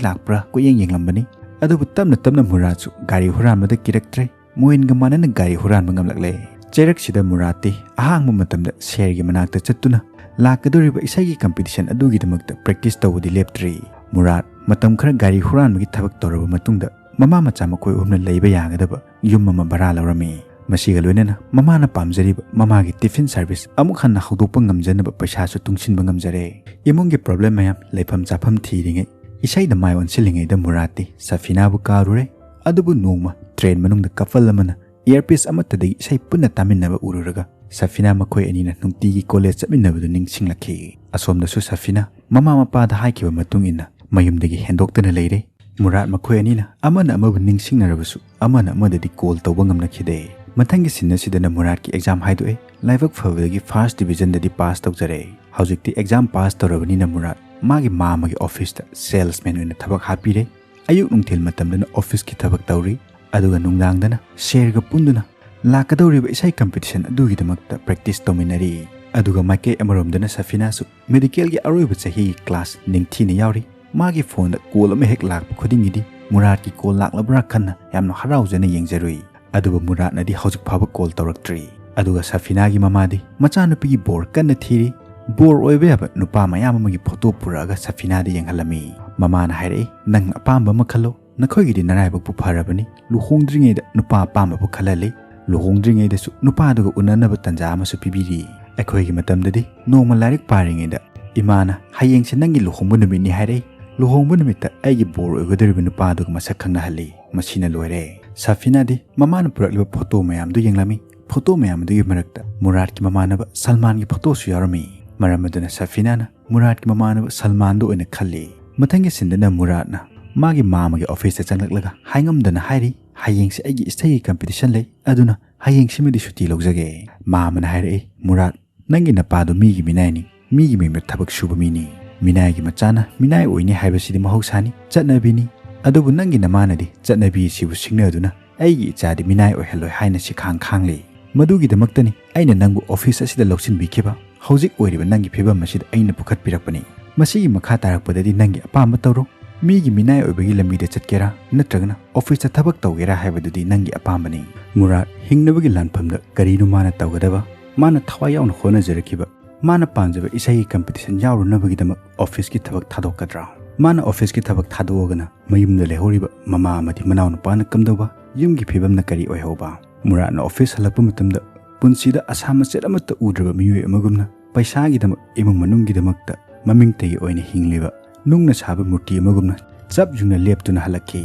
ꯂꯥꯛꯄ꯭ꯔꯥ ꯀꯣꯏꯌꯦꯡ ꯌꯦꯡꯂꯝꯕꯅꯤ꯫ ꯑꯗꯨꯕꯨ ꯇꯞꯅ ꯇꯞꯅ ꯃꯨꯔꯥꯠꯁꯨ ꯒꯥꯔꯤ ꯍꯨꯔꯥꯟꯕꯗ ꯀꯤꯔꯛꯇ꯭ꯔꯦ꯫ ꯃꯣꯏꯟꯒ ꯃꯥꯟꯅꯅ ꯒꯥꯔꯤ ꯍꯨꯔꯥꯟꯕ ꯉꯝꯂꯛꯂꯦ꯫ ꯆꯩꯔꯛꯁꯤꯗ ꯃꯨꯔꯥꯠꯇꯤ ꯑꯍꯥꯡꯕ ꯃꯇꯝꯗ ꯁꯦꯔꯒꯤ ꯃꯅꯥꯛꯇ ꯆꯠꯇꯨꯅ ꯂꯥꯛꯀꯗꯧꯔꯤꯕ ꯏꯁꯩꯒꯤ ꯀꯝꯄꯤꯇꯤꯁꯟ ꯑꯗꯨꯒꯤꯗꯃꯛꯇ ꯄ꯭ꯔꯦꯛꯇꯤꯁ ꯇꯧꯕꯗꯤ ꯂꯦꯞꯇ꯭ꯔꯤ꯫ ꯃꯨꯔꯥꯠ ꯃꯇꯝ ꯈꯔ ꯒꯥꯔꯤ ꯍꯨꯔꯥꯟꯕꯒꯤ ꯊꯕꯛ ꯇꯧꯔꯕ ꯃꯇꯨꯡꯗ ꯃꯃꯥ ꯃꯆꯥ ꯃꯈꯣꯏ ꯑꯍꯨꯝꯅ ꯂꯩꯕ ꯌꯥꯒꯗꯕ ꯌꯨꯝ ꯑꯃ ꯚꯔꯥ ꯂꯧꯔꯝꯃꯤ꯫ ꯃꯁꯤꯒ ꯂꯣꯏꯅꯅ ꯃꯃꯥꯅ ꯄꯥꯝꯖꯔꯤꯕ ꯃꯃꯥꯒꯤ ꯇꯤꯐꯤꯟ ꯁꯥꯔꯚꯤꯁ ꯑꯃꯨꯛ ꯍꯟꯅ ꯍꯧꯗꯣꯛꯄ ꯉꯝꯖꯅꯕ ꯄꯩꯁꯥꯁꯨ ꯇꯨꯡꯁꯤꯟꯕ ꯉꯝꯖꯔꯦ꯫ ꯏꯃꯨꯡꯒꯤ ꯄ꯭ꯔꯣꯕ꯭ꯂꯦꯝ ꯃꯌꯥꯝ, ꯂꯩꯐꯝ ꯆꯥꯐꯝ ꯊꯤꯔꯤꯉꯩ, ꯏꯁꯩꯗ ꯃꯥꯏ ꯑꯣꯟꯁꯤꯜꯂꯤꯉꯩꯗ ꯃꯨꯔꯥꯠꯇꯤ ꯁꯐꯤꯅꯥꯕꯨ ꯀꯥꯎꯔꯨꯔꯦ꯫ ꯑꯗꯨꯕꯨ ꯅꯣꯡꯃ ꯇ꯭ꯔꯦꯟ ꯃꯅꯨꯡꯗ ꯀꯄꯜ ꯑꯃꯅ ꯏꯌꯔꯄꯤꯁ ꯑꯃꯠꯇꯗꯒꯤ ꯏꯁꯩ ꯄꯨꯟꯅ ꯇꯥꯃꯤꯟꯅꯕ ꯎꯔꯨꯔꯒ ꯁꯐꯤꯅꯥ ꯃꯈꯣꯏ ꯑꯅꯤꯅ ꯅꯨꯡꯇꯤꯒꯤ ꯀꯣꯂꯦꯖ ꯆꯠꯃꯤꯟꯅꯕꯗꯨ ꯅꯤꯡꯁꯤꯡꯂꯛꯈꯤ꯫ ꯑꯁꯣꯝꯗꯁꯨ ꯁꯐꯤꯅꯥ ꯃꯃꯥ ꯃꯄꯥꯗ ꯍꯥꯏꯈꯤꯕ ꯃꯇꯨꯡ ꯏꯟꯅ ꯃꯌꯨꯝꯗꯒꯤ ꯍꯦꯟꯗꯣꯛꯇꯅ ꯂꯩꯔꯦ꯫ ꯃꯨꯔꯥꯠ ꯃꯈꯣꯏ ꯑꯅꯤꯅ ꯑꯃꯅ ꯑꯃꯕꯨ ꯅꯤꯡꯁꯤꯡꯅꯔꯕꯁꯨ ꯑꯃꯅ ꯑꯃꯗꯗꯤ ꯀꯣꯜ ꯇꯧꯕ ꯉꯝꯅꯈꯤꯗꯦ꯫ ꯃꯊꯪꯒꯤ ꯁꯤꯟ ꯑꯁꯤꯗꯅ ꯃꯨꯔꯥꯠꯀꯤ ꯑꯦꯛꯖꯥꯝ ꯍꯥꯏꯗꯣꯛꯑꯦ꯫ ꯂꯥꯏꯕꯛ ꯐꯕꯗꯒꯤ ꯐꯥꯔꯁ ꯗꯤꯕꯤꯖꯟꯗꯗꯤ ꯄꯥꯁ ꯇꯧꯖꯔꯦ꯫ ꯍꯧꯖꯤꯛꯇꯤ ꯑꯦꯛꯖꯥꯝ ꯄꯥꯁ ꯇꯧꯔꯕꯅꯤꯅ ꯃꯨꯔꯥꯠ ꯃꯥꯒꯤ ꯃꯥꯃꯒꯤ ꯑꯣꯐꯤꯁꯇ ꯁꯦꯜꯁꯃꯦꯟ ꯑꯣꯏꯅ ꯊꯕꯛ ꯍꯥꯞꯄꯤꯔꯦ꯫ ꯑꯌꯨꯛ ꯅꯨꯡꯊꯤꯜ ꯃꯇꯝꯗꯅ ꯑꯣꯐꯤꯁꯀꯤ ꯊꯕꯛ ꯇꯧꯔꯤ, ꯑꯗꯨꯒ ꯅꯨꯡꯗꯥꯡꯗꯅ ꯁꯦꯔꯒ ꯄꯨꯟꯗꯨꯅ ꯂꯥꯛꯀꯗꯧꯔꯤꯕ ꯏꯁꯩ ꯀꯝꯄꯤꯇꯤꯁꯟ ꯑꯗꯨꯒꯤꯗꯃꯛꯇ ꯄ꯭ꯔꯦꯛꯇꯤꯁ ꯇꯧꯃꯤꯟꯅꯔꯤ꯫ ꯑꯗꯨꯒ ꯃꯥꯏꯀꯩ ꯑꯃꯔꯣꯝꯗꯅ ꯁꯐꯤꯅꯥꯁꯨ ꯃꯦꯗꯤꯀꯦꯜꯒꯤ ꯑꯔꯣꯏꯕ ꯆꯍꯤꯒꯤ ꯀ꯭ꯂꯥꯁ ꯅꯤꯡꯊꯤꯅ ꯌꯥꯎꯔꯤ꯫ ꯃꯥꯒꯤ ꯐꯣꯟꯗ ꯀꯣꯜ ꯑꯃ ꯍꯦꯛ ꯂꯥꯛꯄ ꯈꯨꯗꯤꯡꯒꯤꯗꯤ ꯃꯨꯔꯥꯠꯀꯤ ꯀꯣꯜ ꯂꯥꯛꯂꯕ꯭ꯔꯥ ꯈꯟꯅ ꯌꯥꯝꯅ ꯍꯔꯥꯎꯖꯅ ꯌꯦꯡꯖꯔꯨꯏ꯫ ꯑꯗꯨꯕꯨ ꯃꯨꯔꯥꯠꯅꯗꯤ ꯍꯧꯖꯤꯛ ꯐꯥꯎꯕ ꯀꯣꯜ ꯇꯧꯔꯛꯇ꯭ꯔꯤ꯫ ꯑꯗꯨꯒ ꯁꯐꯤꯅꯥꯒꯤ ꯃꯃꯥꯗꯤ ꯃꯆꯥꯅꯨꯄꯤꯒꯤ ꯕꯣꯔ ꯀꯟꯅ ꯊꯤꯔꯤ꯫ ꯕꯣꯔ ꯑꯣꯏꯕ ꯌꯥꯕ ꯅꯨꯄꯥ ꯃꯌꯥꯝ ꯑꯃꯒꯤ ꯐꯣꯇꯣ ꯄꯨꯔꯛꯑꯒ ꯁꯐꯤꯅꯥꯗ ꯌꯦꯡꯍꯜꯂꯝꯃꯤ꯫ ꯃꯃꯥꯅ ꯍꯥꯏꯔꯛꯏ, "ꯅꯪ ꯑꯄꯥꯝꯕ ꯑꯃ ꯈꯜꯂꯣ, ꯅꯈꯣꯏꯒꯤꯗꯤ ꯅꯔꯥꯏꯕꯛꯄꯨ ꯐꯔꯕꯅꯤ, ꯂꯨꯍꯣꯡꯗ꯭ꯔꯤꯉꯩꯗ ꯅꯨꯄꯥ ꯑꯄꯥꯝꯕꯕꯨ ꯈꯜꯍꯜꯂꯤ, ꯂꯨꯍꯣꯡꯗ꯭ꯔꯤꯉꯩꯗꯁꯨ ꯅꯨꯄꯥꯗꯨꯒ ꯎꯅꯅꯕ ꯇꯟꯖꯥ ꯑꯃꯁꯨ ꯄꯤꯕꯤꯔꯤ꯫ ꯑꯩꯈꯣꯏꯒꯤ ꯃꯇꯝꯗꯗꯤ ꯅꯣꯡꯃ ꯂꯥꯏꯔꯤꯛ ꯄꯥꯔꯤꯉꯩꯗ ꯏꯃꯥꯅ ꯍꯌꯦꯡꯁꯦ ꯅꯪꯒꯤ ꯂꯨꯍꯣꯡꯕ ꯅꯨꯃꯤꯠꯅꯤ ꯍꯥꯏꯔꯛꯏ꯫ ꯂꯨꯍꯣꯡꯕ ꯅꯨꯃꯤꯠꯇ ꯑꯩꯒꯤ ꯕꯣꯔ ꯑꯣꯏꯒꯗꯧꯔꯤꯕ ꯅꯨꯄꯥꯗꯨꯒ ꯃꯁꯛ ꯈꯪꯅꯍꯜꯂꯤ꯫ ꯃꯁꯤꯅ ꯂꯣꯏꯔꯦ꯫" ꯁꯐꯤꯅꯥꯗꯤ ꯃꯃꯥꯅ ꯄꯨꯔꯛꯂꯤꯕ ꯐꯣꯇꯣ ꯃꯌꯥꯝꯗꯨ ꯌꯦꯡꯂꯝꯃꯤ꯫ ꯐꯣꯇꯣ ꯃꯌꯥꯝ ꯑꯗꯨꯒꯤ ꯃꯔꯛꯇ ꯃꯨꯔꯥꯠꯀꯤ ꯃꯃꯥꯟꯅꯕ ꯁꯜꯃꯥꯟꯒꯤ ꯐꯣꯇꯣꯁꯨ ꯌꯥꯎꯔꯝꯃꯤ꯫ ꯃꯔꯝ ꯑꯗꯨꯅ ꯁꯐꯤꯅꯥꯅ ꯃꯨꯔꯥꯠꯀꯤ ꯃꯃꯥꯟꯅꯕ ꯁꯜꯃꯥꯟꯗꯨ ꯑꯣꯏꯅ ꯈꯜꯂꯤ꯫ ꯃꯊꯪꯒꯤ ꯁꯤꯟꯗꯅ ꯃꯨꯔꯥꯠꯅ ꯃꯥꯒꯤ ꯃꯥꯃꯒꯤ ꯑꯣꯐꯤꯁꯇ ꯆꯪꯂꯛꯂꯒ ꯍꯥꯏꯉꯝꯗꯅ ꯍꯥꯏꯔꯤ, "ꯍꯌꯦꯡꯁꯦ ꯑꯩꯒꯤ ꯏꯁꯩꯒꯤ ꯀꯝꯄꯤꯇꯤꯁꯟ ꯂꯩ, ꯑꯗꯨꯅ ꯍꯌꯦꯡꯁꯤꯃꯗꯤ ꯁꯨꯇꯤ ꯂꯧꯖꯒꯦ꯫" ꯃꯥꯃꯅ ꯍꯥꯏꯔꯛꯏ, "ꯃꯨꯔꯥꯠ, ꯅꯪꯒꯤ ꯅꯄꯥꯗꯨ ꯃꯤꯒꯤ ꯃꯤꯅꯥꯏꯅꯤ, ꯃꯤꯒꯤ ꯃꯌꯨꯝꯗ ꯊꯕꯛ ꯁꯨꯕ ꯃꯤꯅꯤ꯫ ꯃꯤꯅꯥꯏꯒꯤ ꯃꯆꯥꯅ ꯃꯤꯅꯥꯏ ꯑꯣꯏꯅꯤ ꯍꯥꯏꯕꯁꯤꯗꯤ ꯃꯍꯧꯁꯥꯅꯤ, ꯆꯠꯅꯕꯤꯅꯤ꯫ ꯑꯗꯨꯕꯨ ꯅꯪꯒꯤ ꯅꯃꯥꯅꯗꯤ ꯆꯠꯅꯕꯤ ꯑꯁꯤꯕꯨ ꯁꯤꯡꯅꯗꯨꯅ ꯑꯩꯒꯤ ꯏꯆꯥꯗꯤ ꯃꯤꯅꯥꯏ ꯑꯣꯏꯍꯜꯂꯣꯏ ꯍꯥꯏꯅ ꯁꯤꯈꯥꯡ ꯈꯥꯡꯂꯤ꯫ ꯃꯗꯨꯒꯤꯗꯃꯛꯇꯅꯤ ꯑꯩꯅ ꯅꯪꯕꯨ ꯑꯣꯐꯤꯁ ꯑꯁꯤꯗ ꯂꯧꯁꯤꯟꯕꯤꯈꯤꯕ꯫ ꯍꯧꯖꯤꯛ ꯑꯣꯏꯔꯤꯕ ꯅꯪꯒꯤ ꯐꯤꯕꯝ ꯑꯁꯤꯗ ꯑꯩꯅ ꯄꯨꯈꯠꯄꯤꯔꯛꯄꯅꯤ꯫ ꯃꯁꯤꯒꯤ ꯃꯈꯥ ꯇꯥꯔꯛꯄꯗꯗꯤ ꯅꯪꯒꯤ ꯑꯄꯥꯝꯕ ꯇꯧꯔꯣ꯫ ꯃꯤꯒꯤ ꯃꯤꯅꯥꯏ ꯑꯣꯏꯕꯒꯤ ꯂꯝꯕꯤꯗ ꯆꯠꯀꯦꯔꯥ ꯅꯠꯇ꯭ꯔꯒꯅ ꯑꯣꯐꯤꯁꯇ ꯊꯕꯛ ꯇꯧꯒꯦꯔꯥ ꯍꯥꯏꯕꯗꯨꯗꯤ ꯅꯪꯒꯤ ꯑꯄꯥꯝꯕꯅꯤ꯫" ꯃꯨꯔꯥꯠ ꯍꯤꯡꯅꯕꯒꯤ ꯂꯥꯟꯐꯝꯗ ꯀꯔꯤꯅꯣ ꯃꯥꯅ ꯇꯧꯒꯗꯕ? ꯃꯥꯅ ꯊꯋꯥꯏ ꯌꯥꯎꯅ ꯍꯣꯠꯅꯖꯔꯛꯈꯤꯕ, ꯃꯥꯅ ꯄꯥꯝꯖꯕ ꯏꯁꯩꯒꯤ ꯀꯝꯄꯤꯇꯤꯁꯟ ꯌꯥꯎꯔꯨꯅꯕꯒꯤꯗꯃꯛ ꯑꯣꯐꯤꯁꯀꯤ ꯊꯕꯛ ꯊꯥꯗꯣꯛꯀꯗ꯭ꯔꯥ? ꯃꯥꯅ ꯑꯣꯐꯤꯁꯀꯤ ꯊꯕꯛ ꯊꯥꯗꯣꯛꯑꯒꯅ ꯃꯌꯨꯝꯗ ꯂꯩꯍꯧꯔꯤꯕ ꯃꯃꯥ ꯑꯃꯗꯤ ꯃꯅꯥꯎꯅꯨꯄꯥꯅ ꯀꯝꯗꯧꯕ? ꯌꯨꯝꯒꯤ ꯐꯤꯕꯝꯅ ꯀꯔꯤ ꯑꯣꯏꯍꯧꯕ? ꯃꯨꯔꯥꯠꯅ ꯑꯣꯐꯤꯁ ꯍꯜꯂꯛꯄ ꯃꯇꯝꯗ ꯄꯨꯟꯁꯤꯗ ꯑꯁꯥ ꯃꯆꯦꯠ ꯑꯃꯠꯇ ꯎꯗ꯭ꯔꯕ ꯃꯤꯑꯣꯏ ꯑꯃꯒꯨꯝꯅ ꯄꯩꯁꯥꯒꯤꯗꯃꯛ ꯏꯃꯨꯡ ꯃꯅꯨꯡꯒꯤꯗꯃꯛꯇ ꯃꯃꯤꯡꯇꯒꯤ ꯑꯣꯏꯅ ꯍꯤꯡꯂꯤꯕ ꯅꯨꯡꯅ ꯁꯥꯕ ꯃꯨꯔꯇꯤ ꯑꯃꯒꯨꯝꯅ ꯆꯞ ꯌꯨꯡꯅ ꯂꯦꯞꯇꯨꯅ ꯍꯜꯂꯛꯈꯤ꯫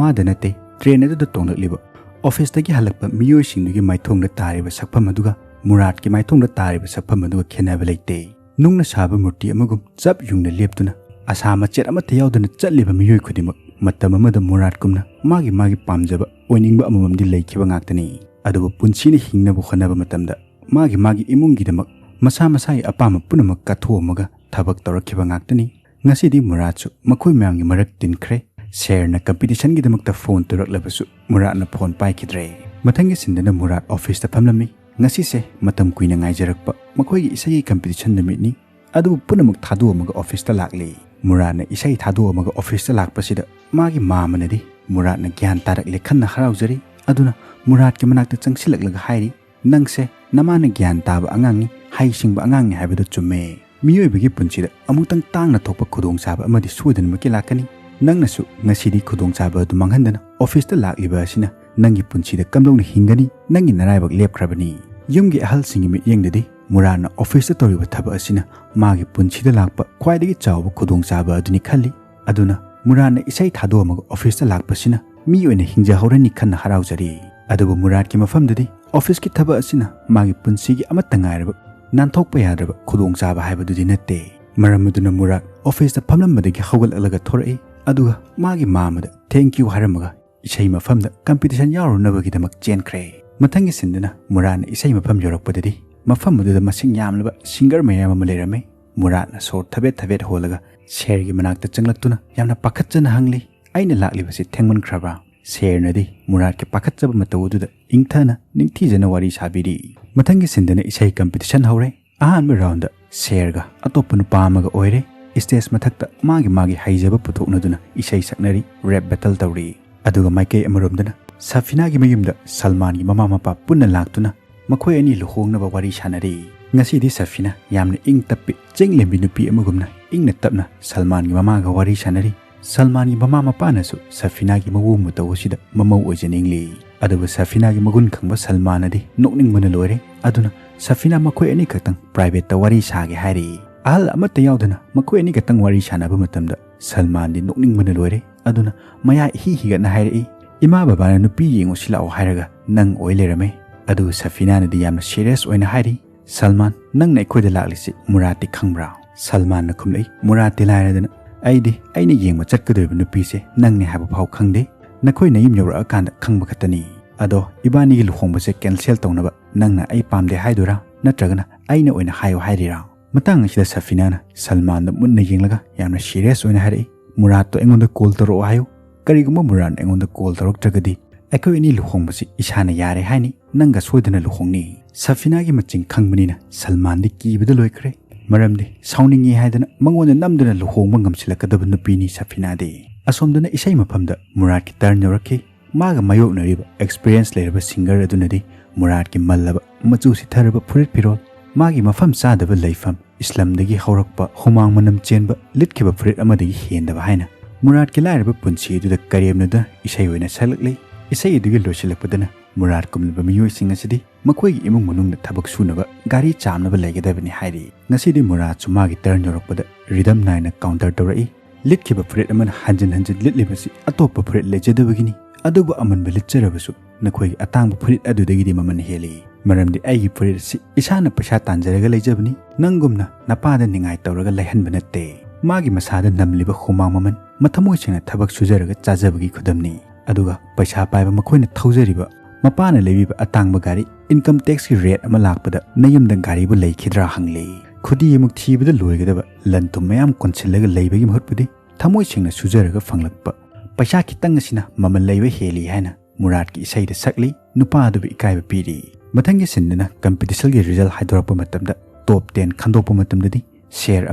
ꯃꯥꯗ ꯅꯠꯇꯦ, ꯇ꯭ꯔꯦꯟ ꯑꯗꯨꯗ ꯇꯣꯡꯂꯛꯂꯤꯕ ꯑꯣꯐꯤꯁꯇꯒꯤ ꯍꯜꯂꯛꯄ ꯃꯤꯑꯣꯏꯁꯤꯡꯗꯨꯒꯤ ꯃꯥꯏꯊꯣꯡꯗ ꯇꯥꯔꯤꯕ ꯁꯛꯐꯝ ꯑꯗꯨꯒ ꯃꯨꯔꯥꯠꯀꯤ ꯃꯥꯏꯊꯣꯡꯗ ꯇꯥꯔꯤꯕ ꯁꯛꯐꯝ ꯑꯗꯨꯒ ꯈꯦꯠꯅꯕ ꯂꯩꯇꯦ꯫ ꯅꯨꯡꯅ ꯁꯥꯕ ꯃꯨꯔꯇꯤ ꯑꯃꯒꯨꯝ ꯆꯞ ꯌꯨꯡꯅ ꯂꯦꯞꯇꯨꯅ ꯑꯁꯥ ꯃꯆꯦꯠ ꯑꯃꯠꯇ ꯌꯥꯎꯗꯅ ꯆꯠꯂꯤꯕ ꯃꯤꯑꯣꯏ ꯈꯨꯗꯤꯡꯃꯛ ꯃꯇꯝ ꯑꯃꯗ ꯃꯨꯔꯥꯠꯀꯨꯝꯅ ꯃꯥꯒꯤ ꯃꯥꯒꯤ ꯄꯥꯝꯖꯕ ꯑꯣꯏꯅꯤꯡꯕ ꯑꯃꯃꯝꯗꯤ ꯂꯩꯈꯤꯕ ꯉꯥꯛꯇꯅꯤ꯫ ꯑꯗꯨꯕꯨ ꯄꯨꯟꯁꯤꯅ ꯍꯤꯡꯅꯕ ꯍꯣꯠꯅꯕ ꯃꯇꯝꯗ ꯃꯥꯒꯤ ꯃꯥꯒꯤ ꯏꯃꯨꯡꯒꯤꯗꯃꯛ ꯃꯁꯥ ꯃꯁꯥꯒꯤ ꯑꯄꯥꯝꯕ ꯄꯨꯝꯅꯃꯛ ꯀꯠꯊꯣꯛꯑꯝꯃꯒ ꯊꯕꯛ ꯇꯧꯔꯛꯈꯤꯕ ꯉꯥꯛꯇꯅꯤ꯫ ꯉꯁꯤꯗꯤ ꯃꯨꯔꯥꯠꯁꯨ ꯃꯈꯣꯏ ꯃꯌꯥꯝꯒꯤ ꯃꯔꯛ ꯇꯤꯟꯈ꯭ꯔꯦ꯫ ꯁꯦꯔꯅ ꯀꯝꯄꯤꯇꯤꯁꯟꯒꯤꯗꯃꯛꯇ ꯐꯣꯟ ꯇꯧꯔꯛꯂꯕꯁꯨ ꯃꯨꯔꯥꯠꯅ ꯐꯣꯟ ꯄꯥꯏꯈꯤꯗ꯭ꯔꯦ꯫ ꯃꯊꯪꯒꯤ ꯁꯤꯟꯗꯅ ꯃꯨꯔꯥꯠ ꯑꯣꯐꯤꯁꯇ ꯐꯝꯂꯝꯃꯤ꯫ ꯉꯁꯤꯁꯦ ꯃꯇꯝ ꯀꯨꯏꯅ ꯉꯥꯏꯖꯔꯛꯄ ꯃꯈꯣꯏꯒꯤ ꯏꯁꯩꯒꯤ ꯀꯝꯄꯤꯇꯤꯁꯟ ꯅꯨꯃꯤꯠꯅꯤ꯫ ꯑꯗꯨꯕꯨ ꯄꯨꯝꯅꯃꯛ ꯊꯥꯗꯣꯛꯑꯝꯃꯒ ꯑꯣꯐꯤꯁꯇ ꯂꯥꯛꯂꯦ꯫ ꯃꯨꯔꯥꯠꯅ ꯏꯁꯩ ꯊꯥꯗꯣꯛꯑꯝꯃꯒ ꯑꯣꯐꯤꯁꯇ ꯂꯥꯛꯄꯁꯤꯗ ꯃꯥꯒꯤ ꯃꯥꯃꯅꯗꯤ ꯃꯨꯔꯥꯠꯅ ꯒ꯭ꯌꯥꯟ ꯇꯥꯔꯛꯂꯦ ꯈꯟꯅ ꯍꯔꯥꯎꯖꯔꯤ꯫ ꯑꯗꯨꯅ ꯃꯨꯔꯥꯠꯀꯤ ꯃꯅꯥꯛꯇ ꯆꯪꯁꯤꯜꯂꯛꯂꯒ ꯍꯥꯏꯔꯤ, "ꯅꯪꯁꯦ ꯅꯃꯥꯅ ꯒ꯭ꯌꯥꯟ ꯇꯥꯕ ꯑꯉꯥꯡꯅꯤ, ꯍꯩꯁꯤꯡꯕ ꯑꯉꯥꯡꯅꯤ ꯍꯥꯏꯕꯗꯨ ꯆꯨꯝꯃꯦ꯫ ꯃꯤꯑꯣꯏꯕꯒꯤ ꯄꯨꯟꯁꯤꯗ ꯑꯃꯨꯛꯇꯪ ꯇꯥꯡꯅ ꯊꯣꯛꯄ ꯈꯨꯗꯣꯡꯆꯥꯕ ꯑꯃꯗꯤ ꯁꯣꯏꯗꯅꯃꯛꯀꯤ ꯂꯥꯛꯀꯅꯤ꯫ ꯅꯪꯅꯁꯨ ꯉꯁꯤꯗꯤ ꯈꯨꯗꯣꯡꯆꯥꯕ ꯑꯗꯨ ꯃꯥꯡꯍꯟꯗꯅ ꯑꯣꯐꯤꯁꯇ ꯂꯥꯛꯂꯤꯕ ꯑꯁꯤꯅ ꯅꯪꯒꯤ ꯄꯨꯟꯁꯤꯗ ꯀꯝꯗꯧꯅ ꯍꯤꯡꯒꯅꯤ? ꯅꯪꯒꯤ ꯅꯔꯥꯏꯕꯛ ꯂꯦꯞꯈ꯭ꯔꯕꯅꯤ꯫" ꯌꯨꯝꯒꯤ ꯑꯍꯜꯁꯤꯡꯒꯤ ꯃꯤꯠꯌꯦꯡꯗꯗꯤ ꯃꯨꯔꯥꯠꯅ ꯑꯣꯐꯤꯁꯇ ꯇꯧꯔꯤꯕ ꯊꯕꯛ ꯑꯁꯤꯅ ꯃꯥꯒꯤ ꯄꯨꯟꯁꯤꯗ ꯂꯥꯛꯄ ꯈ꯭ꯋꯥꯏꯗꯒꯤ ꯆꯥꯎꯕ ꯈꯨꯗꯣꯡꯆꯥꯕ ꯑꯗꯨꯅꯤ ꯈꯜꯂꯤ꯫ ꯑꯗꯨꯅ ꯃꯨꯔꯥꯠꯅ ꯏꯁꯩ ꯊꯥꯗꯣꯛꯑꯝꯃꯒ ꯑꯣꯐꯤꯁꯇ ꯂꯥꯛꯄꯁꯤꯅ ꯃꯤ ꯑꯣꯏꯅ ꯍꯤꯡꯖꯍꯧꯔꯅꯤ ꯈꯟꯅ ꯍꯔꯥꯎꯖꯔꯤ꯫ ꯑꯗꯨꯕꯨ ꯃꯨꯔꯥꯠꯀꯤ ꯃꯐꯝꯗꯗꯤ ꯑꯣꯐꯤꯁꯀꯤ ꯊꯕꯛ ꯑꯁꯤꯅ ꯃꯥꯒꯤ ꯄꯨꯟꯁꯤꯒꯤ ꯑꯃꯠꯇ ꯉꯥꯏꯔꯕ ꯅꯥꯟꯊꯣꯛꯄ ꯌꯥꯗ꯭ꯔꯕ ꯈꯨꯗꯣꯡꯆꯥꯕ ꯍꯥꯏꯕꯗꯨꯗꯤ ꯅꯠꯇꯦ꯫ ꯃꯔꯝ ꯑꯗꯨꯅ ꯃꯨꯔꯥꯠ ꯑꯣꯐꯤꯁꯇ ꯐꯝꯂꯝꯕꯗꯒꯤ ꯍꯧꯒꯠꯂꯛꯂꯒ ꯊꯣꯔꯛꯏ, ꯑꯗꯨꯒ ꯃꯥꯒꯤ ꯃꯥꯃꯗ "Thank you" ꯍꯥꯏꯔꯝꯃꯒ ꯏꯁꯩ ꯃꯐꯝꯗ ꯀꯝꯄꯤꯇꯤꯁꯟ ꯌꯥꯎꯔꯨꯅꯕꯒꯤꯗꯃꯛ ꯆꯦꯟꯈ꯭ꯔꯦ꯫ ꯃꯊꯪꯒꯤ ꯁꯤꯟꯗꯅ ꯃꯨꯔꯥꯠꯅ ꯏꯁꯩ ꯃꯐꯝ ꯌꯧꯔꯛꯄꯗꯗꯤ ꯃꯐꯝ ꯑꯗꯨꯗ ꯃꯁꯤꯡ ꯌꯥꯝꯂꯕ ꯁꯤꯡꯒꯔ ꯃꯌꯥꯝ ꯑꯃ ꯂꯩꯔꯝꯃꯤ꯫ ꯃꯨꯔꯥꯠꯅ ꯁꯣꯔ ꯊꯕꯦꯠ ꯊꯕꯦꯠ ꯍꯣꯜꯂꯒ ꯁꯦꯔꯒꯤ ꯃꯅꯥꯛꯇ ꯆꯪꯂꯛꯇꯨꯅ ꯌꯥꯝꯅ ꯄꯥꯈꯠꯆꯅ ꯍꯪꯂꯤ, "ꯑꯩꯅ ꯂꯥꯛꯂꯤꯕꯁꯤ ꯊꯦꯡꯃꯟꯈ꯭ꯔꯕ꯭ꯔꯥ?" ꯁꯦꯔꯅꯗꯤ ꯃꯨꯔꯥꯠꯀꯤ ꯄꯥꯈꯠꯆꯕ ꯃꯇꯧ ꯑꯗꯨꯗ ꯏꯪꯊꯅ ꯅꯤꯡꯊꯤꯖꯅ ꯋꯥꯔꯤ ꯁꯥꯕꯤꯔꯤ꯫ ꯃꯊꯪꯒꯤ ꯁꯤꯟꯗꯅ ꯏꯁꯩ ꯀꯝꯄꯤꯇꯤꯁꯟ ꯍꯧꯔꯦ꯫ ꯑꯍꯥꯟꯕ ꯔꯥꯎꯟꯗ ꯁꯦꯔꯒ ꯑꯇꯣꯞꯄ ꯅꯨꯄꯥ ꯑꯃꯒ ꯑꯣꯏꯔꯦ꯫ ꯁ꯭ꯇꯦꯖ ꯃꯊꯛꯇ ꯃꯥꯒꯤ ꯃꯥꯒꯤ ꯍꯩꯖꯕ ꯄꯨꯊꯣꯛꯅꯗꯨꯅ ꯏꯁꯩ ꯁꯛꯅꯔꯤ, ꯔꯦꯞ ꯕꯦꯇꯜ ꯇꯧꯔꯤ꯫ ꯑꯗꯨꯒ ꯃꯥꯏꯀꯩ ꯑꯃꯔꯣꯝꯗꯅ ꯁꯐꯤꯅꯥꯒꯤ ꯃꯌꯨꯝꯗ ꯁꯜꯃꯥꯟꯒꯤ ꯃꯃꯥ ꯃꯄꯥ ꯄꯨꯟꯅ ꯂꯥꯛꯇꯨꯅ ꯃꯈꯣꯏ ꯑꯅꯤ ꯂꯨꯍꯣꯡꯅꯕ ꯋꯥꯔꯤ ꯁꯥꯅꯔꯤ꯫ ꯉꯁꯤꯗꯤ ꯁꯐꯤꯅꯥ ꯌꯥꯝꯅ ꯏꯪ ꯇꯞꯄꯤ, ꯆꯤꯡꯂꯦꯝꯕꯤ ꯅꯨꯄꯤ ꯑꯃꯒꯨꯝꯅ ꯏꯪꯅ ꯇꯞꯅ ꯁꯜꯃꯥꯟꯒꯤ ꯃꯃꯥꯒ ꯋꯥꯔꯤ ꯁꯥꯅꯔꯤ꯫ ꯁꯜꯃꯥꯟꯒꯤ ꯃꯃꯥ ꯃꯄꯥꯅꯁꯨ ꯁꯐꯤꯅꯥꯒꯤ ꯃꯑꯣꯡ ꯃꯇꯧ ꯑꯁꯤꯗ ꯃꯃꯧ ꯑꯣꯏꯖꯅꯤꯡꯂꯤ꯫ ꯑꯗꯨꯕꯨ ꯁꯐꯤꯅꯥꯒꯤ ꯃꯒꯨꯟ ꯈꯪꯕ ꯁꯜꯃꯥꯟꯅꯗꯤ ꯅꯣꯛꯅꯤꯡꯕꯅ ꯂꯣꯏꯔꯦ꯫ ꯑꯗꯨꯅ ꯁꯐꯤꯅꯥ ꯃꯈꯣꯏ ꯑꯅꯤꯈꯛꯇꯪ ꯄ꯭ꯔꯥꯏꯚꯦꯠꯇ ꯋꯥꯔꯤ ꯁꯥꯒꯦ ꯍꯥꯏꯔꯛꯏ꯫ ꯑꯍꯜ ꯑꯃꯠꯇ ꯌꯥꯎꯗꯅ ꯃꯈꯣꯏ ꯑꯅꯤꯈꯛꯇꯪ ꯋꯥꯔꯤ ꯁꯥꯟꯅꯕ ꯃꯇꯝꯗ ꯁꯜꯃꯥꯟꯗꯤ ꯅꯣꯛꯅꯤꯡꯕꯅ ꯂꯣꯏꯔꯦ꯫ ꯑꯗꯨꯅ ꯃꯌꯥ ꯏꯍꯤ ꯍꯤꯒꯠꯅ ꯍꯥꯏꯔꯛꯏ, "ꯏꯃꯥ ꯕꯕꯥꯅ ꯅꯨꯄꯤ ꯌꯦꯡꯉꯨꯁꯤ ꯂꯥꯛꯑꯣ ꯍꯥꯏꯔꯒ ꯅꯪ ꯑꯣꯏ ꯂꯩꯔꯝꯃꯦ"꯫ ꯑꯗꯨꯕꯨ ꯁꯐꯤꯅꯥꯅꯗꯤ ꯌꯥꯝꯅ ꯁꯤꯔꯤꯌꯁ ꯑꯣꯏꯅ ꯍꯥꯏꯔꯤ, "ꯁꯜꯃꯥꯟ, ꯅꯪꯅ ꯑꯩꯈꯣꯏꯗ ꯂꯥꯛꯂꯤꯁꯤ ꯃꯨꯔꯥꯠꯇꯤ ꯈꯪꯕ꯭ꯔꯥ?" ꯁꯜꯃꯥꯟꯅ ꯈꯨꯝꯂꯛꯏ, "ꯃꯨꯔꯥꯠꯇꯤ ꯂꯥꯏꯔꯗꯅ ꯑꯩꯗꯤ ꯑꯩꯅ ꯌꯦꯡꯕ ꯆꯠꯀꯗꯧꯔꯤꯕ ꯅꯨꯄꯤꯁꯦ ꯅꯪꯅꯦ ꯍꯥꯏꯕ ꯐꯥꯎ ꯈꯪꯗꯦ꯫ ꯅꯈꯣꯏ ꯅꯌꯨꯝ ꯌꯧꯔꯛꯑꯀꯥꯟꯗ ꯈꯪꯕ ꯈꯛꯇꯅꯤ꯫ ꯑꯗꯣ ꯏꯕꯥꯅꯤꯒꯤ ꯂꯨꯍꯣꯡꯕꯁꯦ ꯀꯦꯟꯁꯦꯜ ꯇꯧꯅꯕ ꯅꯪꯅ ꯑꯩ ꯄꯥꯝꯗꯦ ꯍꯥꯏꯗꯣꯏꯔꯥ, ꯅꯠꯇ꯭ꯔꯒꯅ ꯑꯩꯅ ꯑꯣꯏꯅ ꯍꯥꯏꯌꯨ ꯍꯥꯏꯔꯤꯔꯥ?" ꯃꯇꯥꯡ ꯑꯁꯤꯗ ꯁꯐꯤꯅꯥꯅ ꯁꯜꯃꯥꯟꯗ ꯃꯨꯟꯅ ꯌꯦꯡꯂꯒ ꯌꯥꯝꯅ ꯁꯤꯔꯤꯌꯁ ꯑꯣꯏꯅ ꯍꯥꯏꯔꯛꯏ, "ꯃꯨꯔꯥꯠꯇꯣ ꯑꯩꯉꯣꯟꯗ ꯀꯣꯜ ꯇꯧꯔꯛꯑꯣ ꯍꯥꯏꯌꯨ꯫ ꯀꯔꯤꯒꯨꯝꯕ ꯃꯨꯔꯥꯠꯅ ꯑꯩꯉꯣꯟꯗ ꯀꯣꯜ ꯇꯧꯔꯛꯇ꯭ꯔꯒꯗꯤ ꯑꯩꯈꯣꯏ ꯑꯅꯤ ꯂꯨꯍꯣꯡꯕꯁꯤ ꯏꯁꯥꯅ ꯌꯥꯔꯦ ꯍꯥꯏꯅꯤ꯫ ꯅꯪꯒ ꯁꯣꯏꯗꯅ ꯂꯨꯍꯣꯡꯅꯤ"꯫ ꯁꯐꯤꯅꯥꯒꯤ ꯃꯆꯤꯡ ꯈꯪꯕꯅꯤꯅ ꯁꯜꯃꯥꯟꯗꯤ ꯀꯤꯕꯗ ꯂꯣꯏꯈ꯭ꯔꯦ꯫ ꯃꯔꯝꯗꯤ ꯁꯥꯎꯅꯤꯡꯉꯤ ꯍꯥꯏꯗꯅ ꯃꯉꯣꯟꯗ ꯅꯝꯗꯨꯅ ꯂꯨꯍꯣꯡꯕ ꯉꯝꯁꯤꯜꯂꯛꯀꯗꯕ ꯅꯨꯄꯤꯅꯤ ꯁꯐꯤꯅꯥꯗꯤ꯫ ꯑꯁꯣꯝꯗꯅ ꯏꯁꯩ ꯃꯐꯝꯗ ꯃꯨꯔꯥꯠꯀꯤ ꯇꯔꯟ ꯌꯧꯔꯛꯈꯤ꯫ ꯃꯥꯒ ꯃꯥꯌꯣꯛꯅꯔꯤꯕ ꯑꯦꯛꯁꯄꯤꯔꯤꯌꯦꯟꯁ ꯂꯩꯔꯕ ꯁꯤꯡꯒꯔ ꯑꯗꯨꯅꯗꯤ ꯃꯨꯔꯥꯠꯀꯤ ꯃꯜꯂꯕ, ꯃꯆꯨ ꯁꯤꯊꯔꯕ ꯐꯨꯔꯤꯠ ꯐꯤꯔꯣꯜ, ꯃꯥꯒꯤ ꯃꯐꯝ ꯆꯥꯗꯕ ꯂꯩꯐꯝ, ꯏꯁꯂꯝꯗꯒꯤ ꯍꯧꯔꯛꯄ ꯍꯨꯃꯥꯡ ꯃꯅꯝ ꯆꯦꯟꯕ ꯂꯤꯠꯈꯤꯕ ꯐꯨꯔꯤꯠ ꯑꯃꯗꯒꯤ ꯍꯦꯟꯗꯕ ꯍꯥꯏꯅ ꯃꯨꯔꯥꯠꯀꯤ ꯂꯥꯏꯔꯕ ꯄꯨꯟꯁꯤ ꯑꯗꯨꯗ ꯀꯔꯦꯝꯅꯗꯨꯅ ꯏꯁꯩ ꯑꯣꯏꯅ ꯁꯛꯂꯛꯂꯤ꯫ ꯏꯁꯩ ꯑꯗꯨꯒꯤ ꯂꯣꯏꯁꯤꯜꯂꯛꯄꯗꯅ ꯃꯨꯔꯥꯠ ꯀꯨꯝꯂꯤꯕ ꯃꯤꯑꯣꯏꯁꯤꯡ ꯑꯁꯤꯗꯤ ꯃꯈꯣꯏꯒꯤ ꯏꯃꯨꯡ ꯃꯅꯨꯡꯗ ꯊꯕꯛ ꯁꯨꯅꯕ ꯒꯥꯔꯤ ꯆꯥꯝꯅꯕ ꯂꯩꯒꯗꯕꯅꯤ ꯍꯥꯏꯔꯤ꯫ ꯉꯁꯤꯗꯤ ꯃꯨꯔꯥꯠꯁꯨ ꯃꯥꯒꯤ ꯇꯔꯟ ꯌꯧꯔꯛꯄꯗ ꯔꯤꯗꯝ ꯅꯥꯏꯅ ꯀꯥꯎꯟꯇꯔ ꯇꯧꯔꯛꯏ꯫ ꯂꯤꯠꯈꯤꯕ ꯐꯨꯔꯤꯠ ꯑꯃꯅ ꯍꯟꯖꯤꯟ ꯍꯟꯖꯤꯟ ꯂꯤꯠꯂꯤꯕꯁꯤ ꯑꯇꯣꯞꯄ ꯐꯨꯔꯤꯠ ꯂꯩꯖꯗꯕꯒꯤꯅꯤ꯫ ꯑꯗꯨꯕꯨ ꯑꯃꯟꯕ ꯂꯤꯠꯆꯔꯕꯁꯨ ꯅꯈꯣꯏꯒꯤ ꯑꯇꯥꯡꯕ ꯐꯨꯔꯤꯠ ꯑꯗꯨꯗꯒꯤꯗꯤ ꯃꯃꯜ ꯍꯦꯜꯂꯤ꯫ ꯃꯔꯝꯗꯤ ꯑꯩꯒꯤ ꯐꯨꯔꯤꯠ ꯑꯁꯤ ꯏꯁꯥꯅ ꯄꯩꯁꯥ ꯇꯥꯟꯖꯔꯒ ꯂꯩꯖꯕꯅꯤ꯫ ꯅꯪꯒꯨꯝꯅ ꯅꯄꯥꯗ ꯅꯤꯡꯉꯥꯏ ꯇꯧꯔꯒ ꯂꯩꯍꯟꯕ ꯅꯠꯇꯦ꯫ ꯃꯥꯒꯤ ꯃꯁꯥꯗ ꯅꯝꯂꯤꯕ ꯍꯨꯃꯥꯡ ꯃꯃꯜ ꯃꯊꯃꯣꯏ ꯁꯦꯡꯅ ꯊꯕꯛ ꯁꯨꯖꯔꯒ ꯆꯥꯖꯕꯒꯤ ꯈꯨꯗꯝꯅꯤ꯫ ꯑꯗꯨꯒ ꯄꯩꯁꯥ ꯄꯥꯏꯕ ꯃꯈꯣꯏꯅ ꯊꯧꯖꯔꯤꯕ, ꯃꯄꯥꯅ ꯂꯩꯕꯤꯕ ꯑꯇꯥꯡꯕ ꯒꯥꯔꯤ, ꯏꯟꯀꯝ ꯇꯦꯛꯁꯀꯤ ꯔꯦꯠ ꯑꯃ ꯂꯥꯛꯄꯗ ꯅꯌꯨꯝꯗ ꯒꯥꯔꯤꯕꯨ ꯂꯩꯈꯤꯗ꯭ꯔꯥ ꯍꯪꯂꯤ꯫ ꯈꯨꯗꯤ ꯑꯃꯨꯛ ꯊꯤꯕꯗ ꯂꯣꯏꯒꯗꯕ ꯂꯟ ꯊꯨꯝ ꯃꯌꯥꯝ ꯀꯣꯟꯁꯤꯜꯂꯒ ꯂꯩꯕꯒꯤ ꯃꯍꯨꯠꯄꯨꯗꯤ ꯊꯃꯣꯏ ꯁꯦꯡꯅ ꯁꯨꯖꯔꯒ ꯐꯪꯂꯛꯄ ꯄꯩꯁꯥ ꯈꯤꯇꯪ ꯑꯁꯤꯅ ꯃꯃꯜ ꯂꯩꯕ ꯍꯦꯜꯂꯤ ꯍꯥꯏꯅ ꯃꯨꯔꯥꯠꯀꯤ ꯏꯁꯩꯗ ꯁꯛꯂꯤ꯫ ꯅꯨꯄꯥ ꯑꯗꯨꯕꯨ ꯏꯀꯥꯏꯕ ꯄꯤꯔꯤ꯫ ꯃꯊꯪꯒꯤ ꯁꯤꯟꯗꯅ ꯀꯝꯄꯤꯇꯤꯁꯟꯒꯤ ꯔꯤꯖꯜ ꯍꯥꯏꯗꯣꯔꯛꯄ ꯃꯇꯝꯗ ꯇꯣꯞ ꯇꯦꯟ ꯈꯟꯗꯣꯛꯄ ꯃꯇꯝꯗꯗꯤ ꯁꯦꯔ